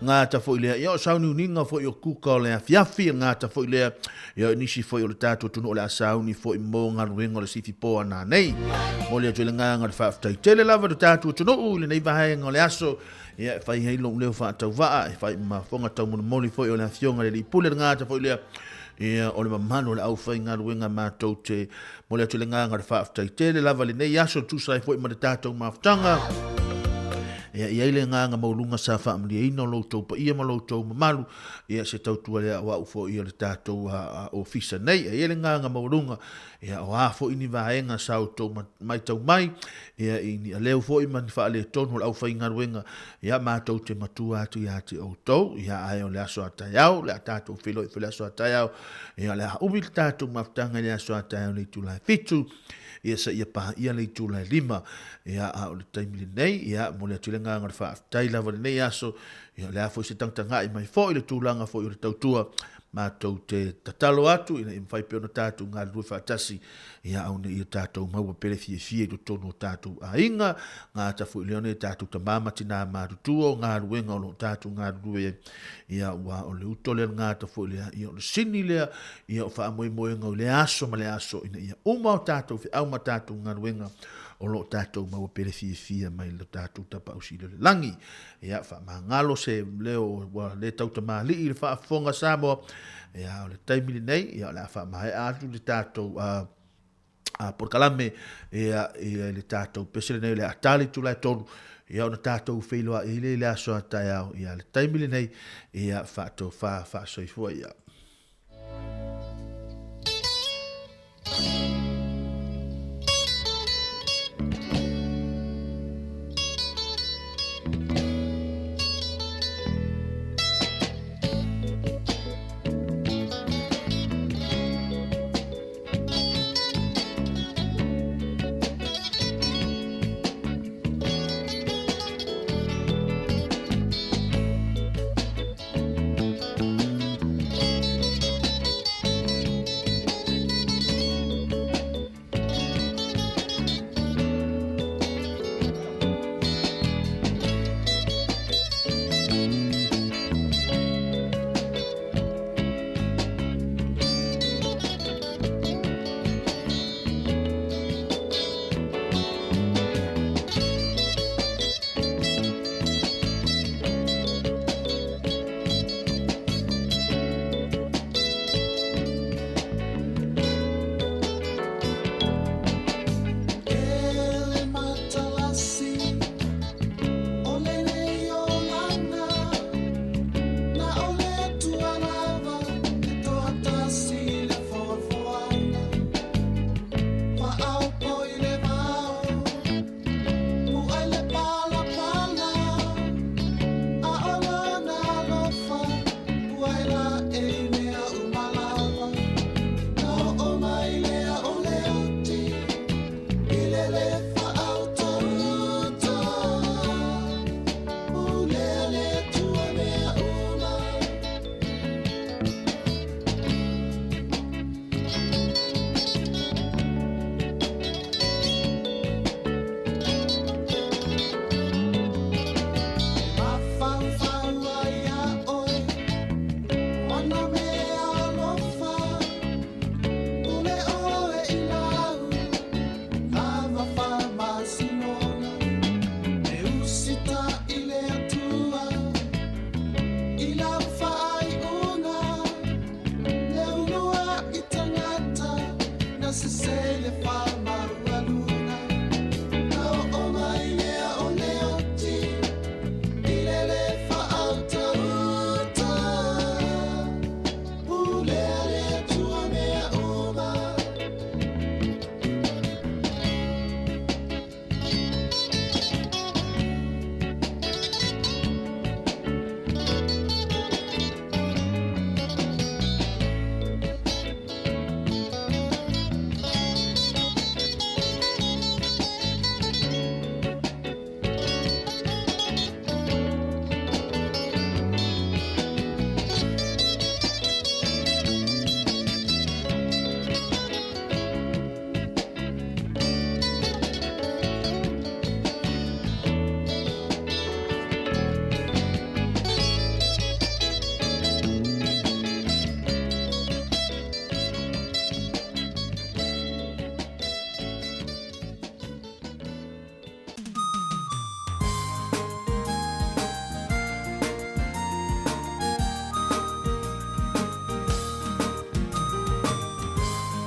[SPEAKER 2] gata foi lea. Ia, o sauniuniga foi o kuka o le afiafi, gata foi lea. Ia, o nisi foi o le tatou atunuu o le a sauni foi mo galuega o le sifipo a nanei. Momoli atu ai le agaga o le faafetai tele lava i le tatou atunuu i lenei vaega o le aso. Ia, e fai ai lou leo faatauvaa, e fai ma fofoga taumolimoli foi o le Afioga i le Alii Pule, le gata foi lea, ia, o le mamalu o le aufaigaluega matou te momoli atu le agaga o le faafetai tele lava i lenei aso e tusa ai foi ma le tatou mafutaga. Ia, i ai le agaga maualuga sa faamalieina o lo outou paia ma lo outou mamalu, ia, se tautua lea o au foi o le tatou ofisa nei. Ia, i ai le agaga maualuga, ia, o a foi ni vaega sa outou matau mai, ia, i ni aleu foi ma ni faaletonu o le aufaigaluega, ia, matou te matua atu ia te outou, ia, ae o le aso a taeao, o le a tatou feiloai foi i le aso a taeao, ia, o le a umi le tatou mafutaga i le aso a taeao i le itula e 7, ia, seia paia le itula e 5, ia, a o le taimi lenei, ia, momoli atu le agaga o le faafetai lava i lenei aso, ia, o le a foi se tagatagai mai foi i le tulaga foi o le tautua, matou te tatalo atu ina ia mafai pea ona tatou galulue faatasi, ia au nei ia tatou maua pea le fiafia i totonu o tatou aiga, gata foi lea ona ia tatou tama ma tina matutua o galuega o lo o tatou galulue ai, ia ua o le uto lea le gata foi lea, ia o le sini lea, ia o faamoemoega o lea aso ma le aso ina ia uma o tatou feau ma tatou galuega o lo o tatou maua pea le fiafia mai le tatou Tapaau Sili o le lagi. Ia, faamagalo se leo ua le tautamalii i le faafofoga Samoa. Ia, o le taimi lenei, ia, o le a faamaea atu le tatou polokalame, ia, ia, i le tatou pese lenei o le a ta le itula e 3, ia, ona tatou feiloai ai lea i le aso a taeao. Ia, le taimi lenei, ia, faatofa faasoifua ia.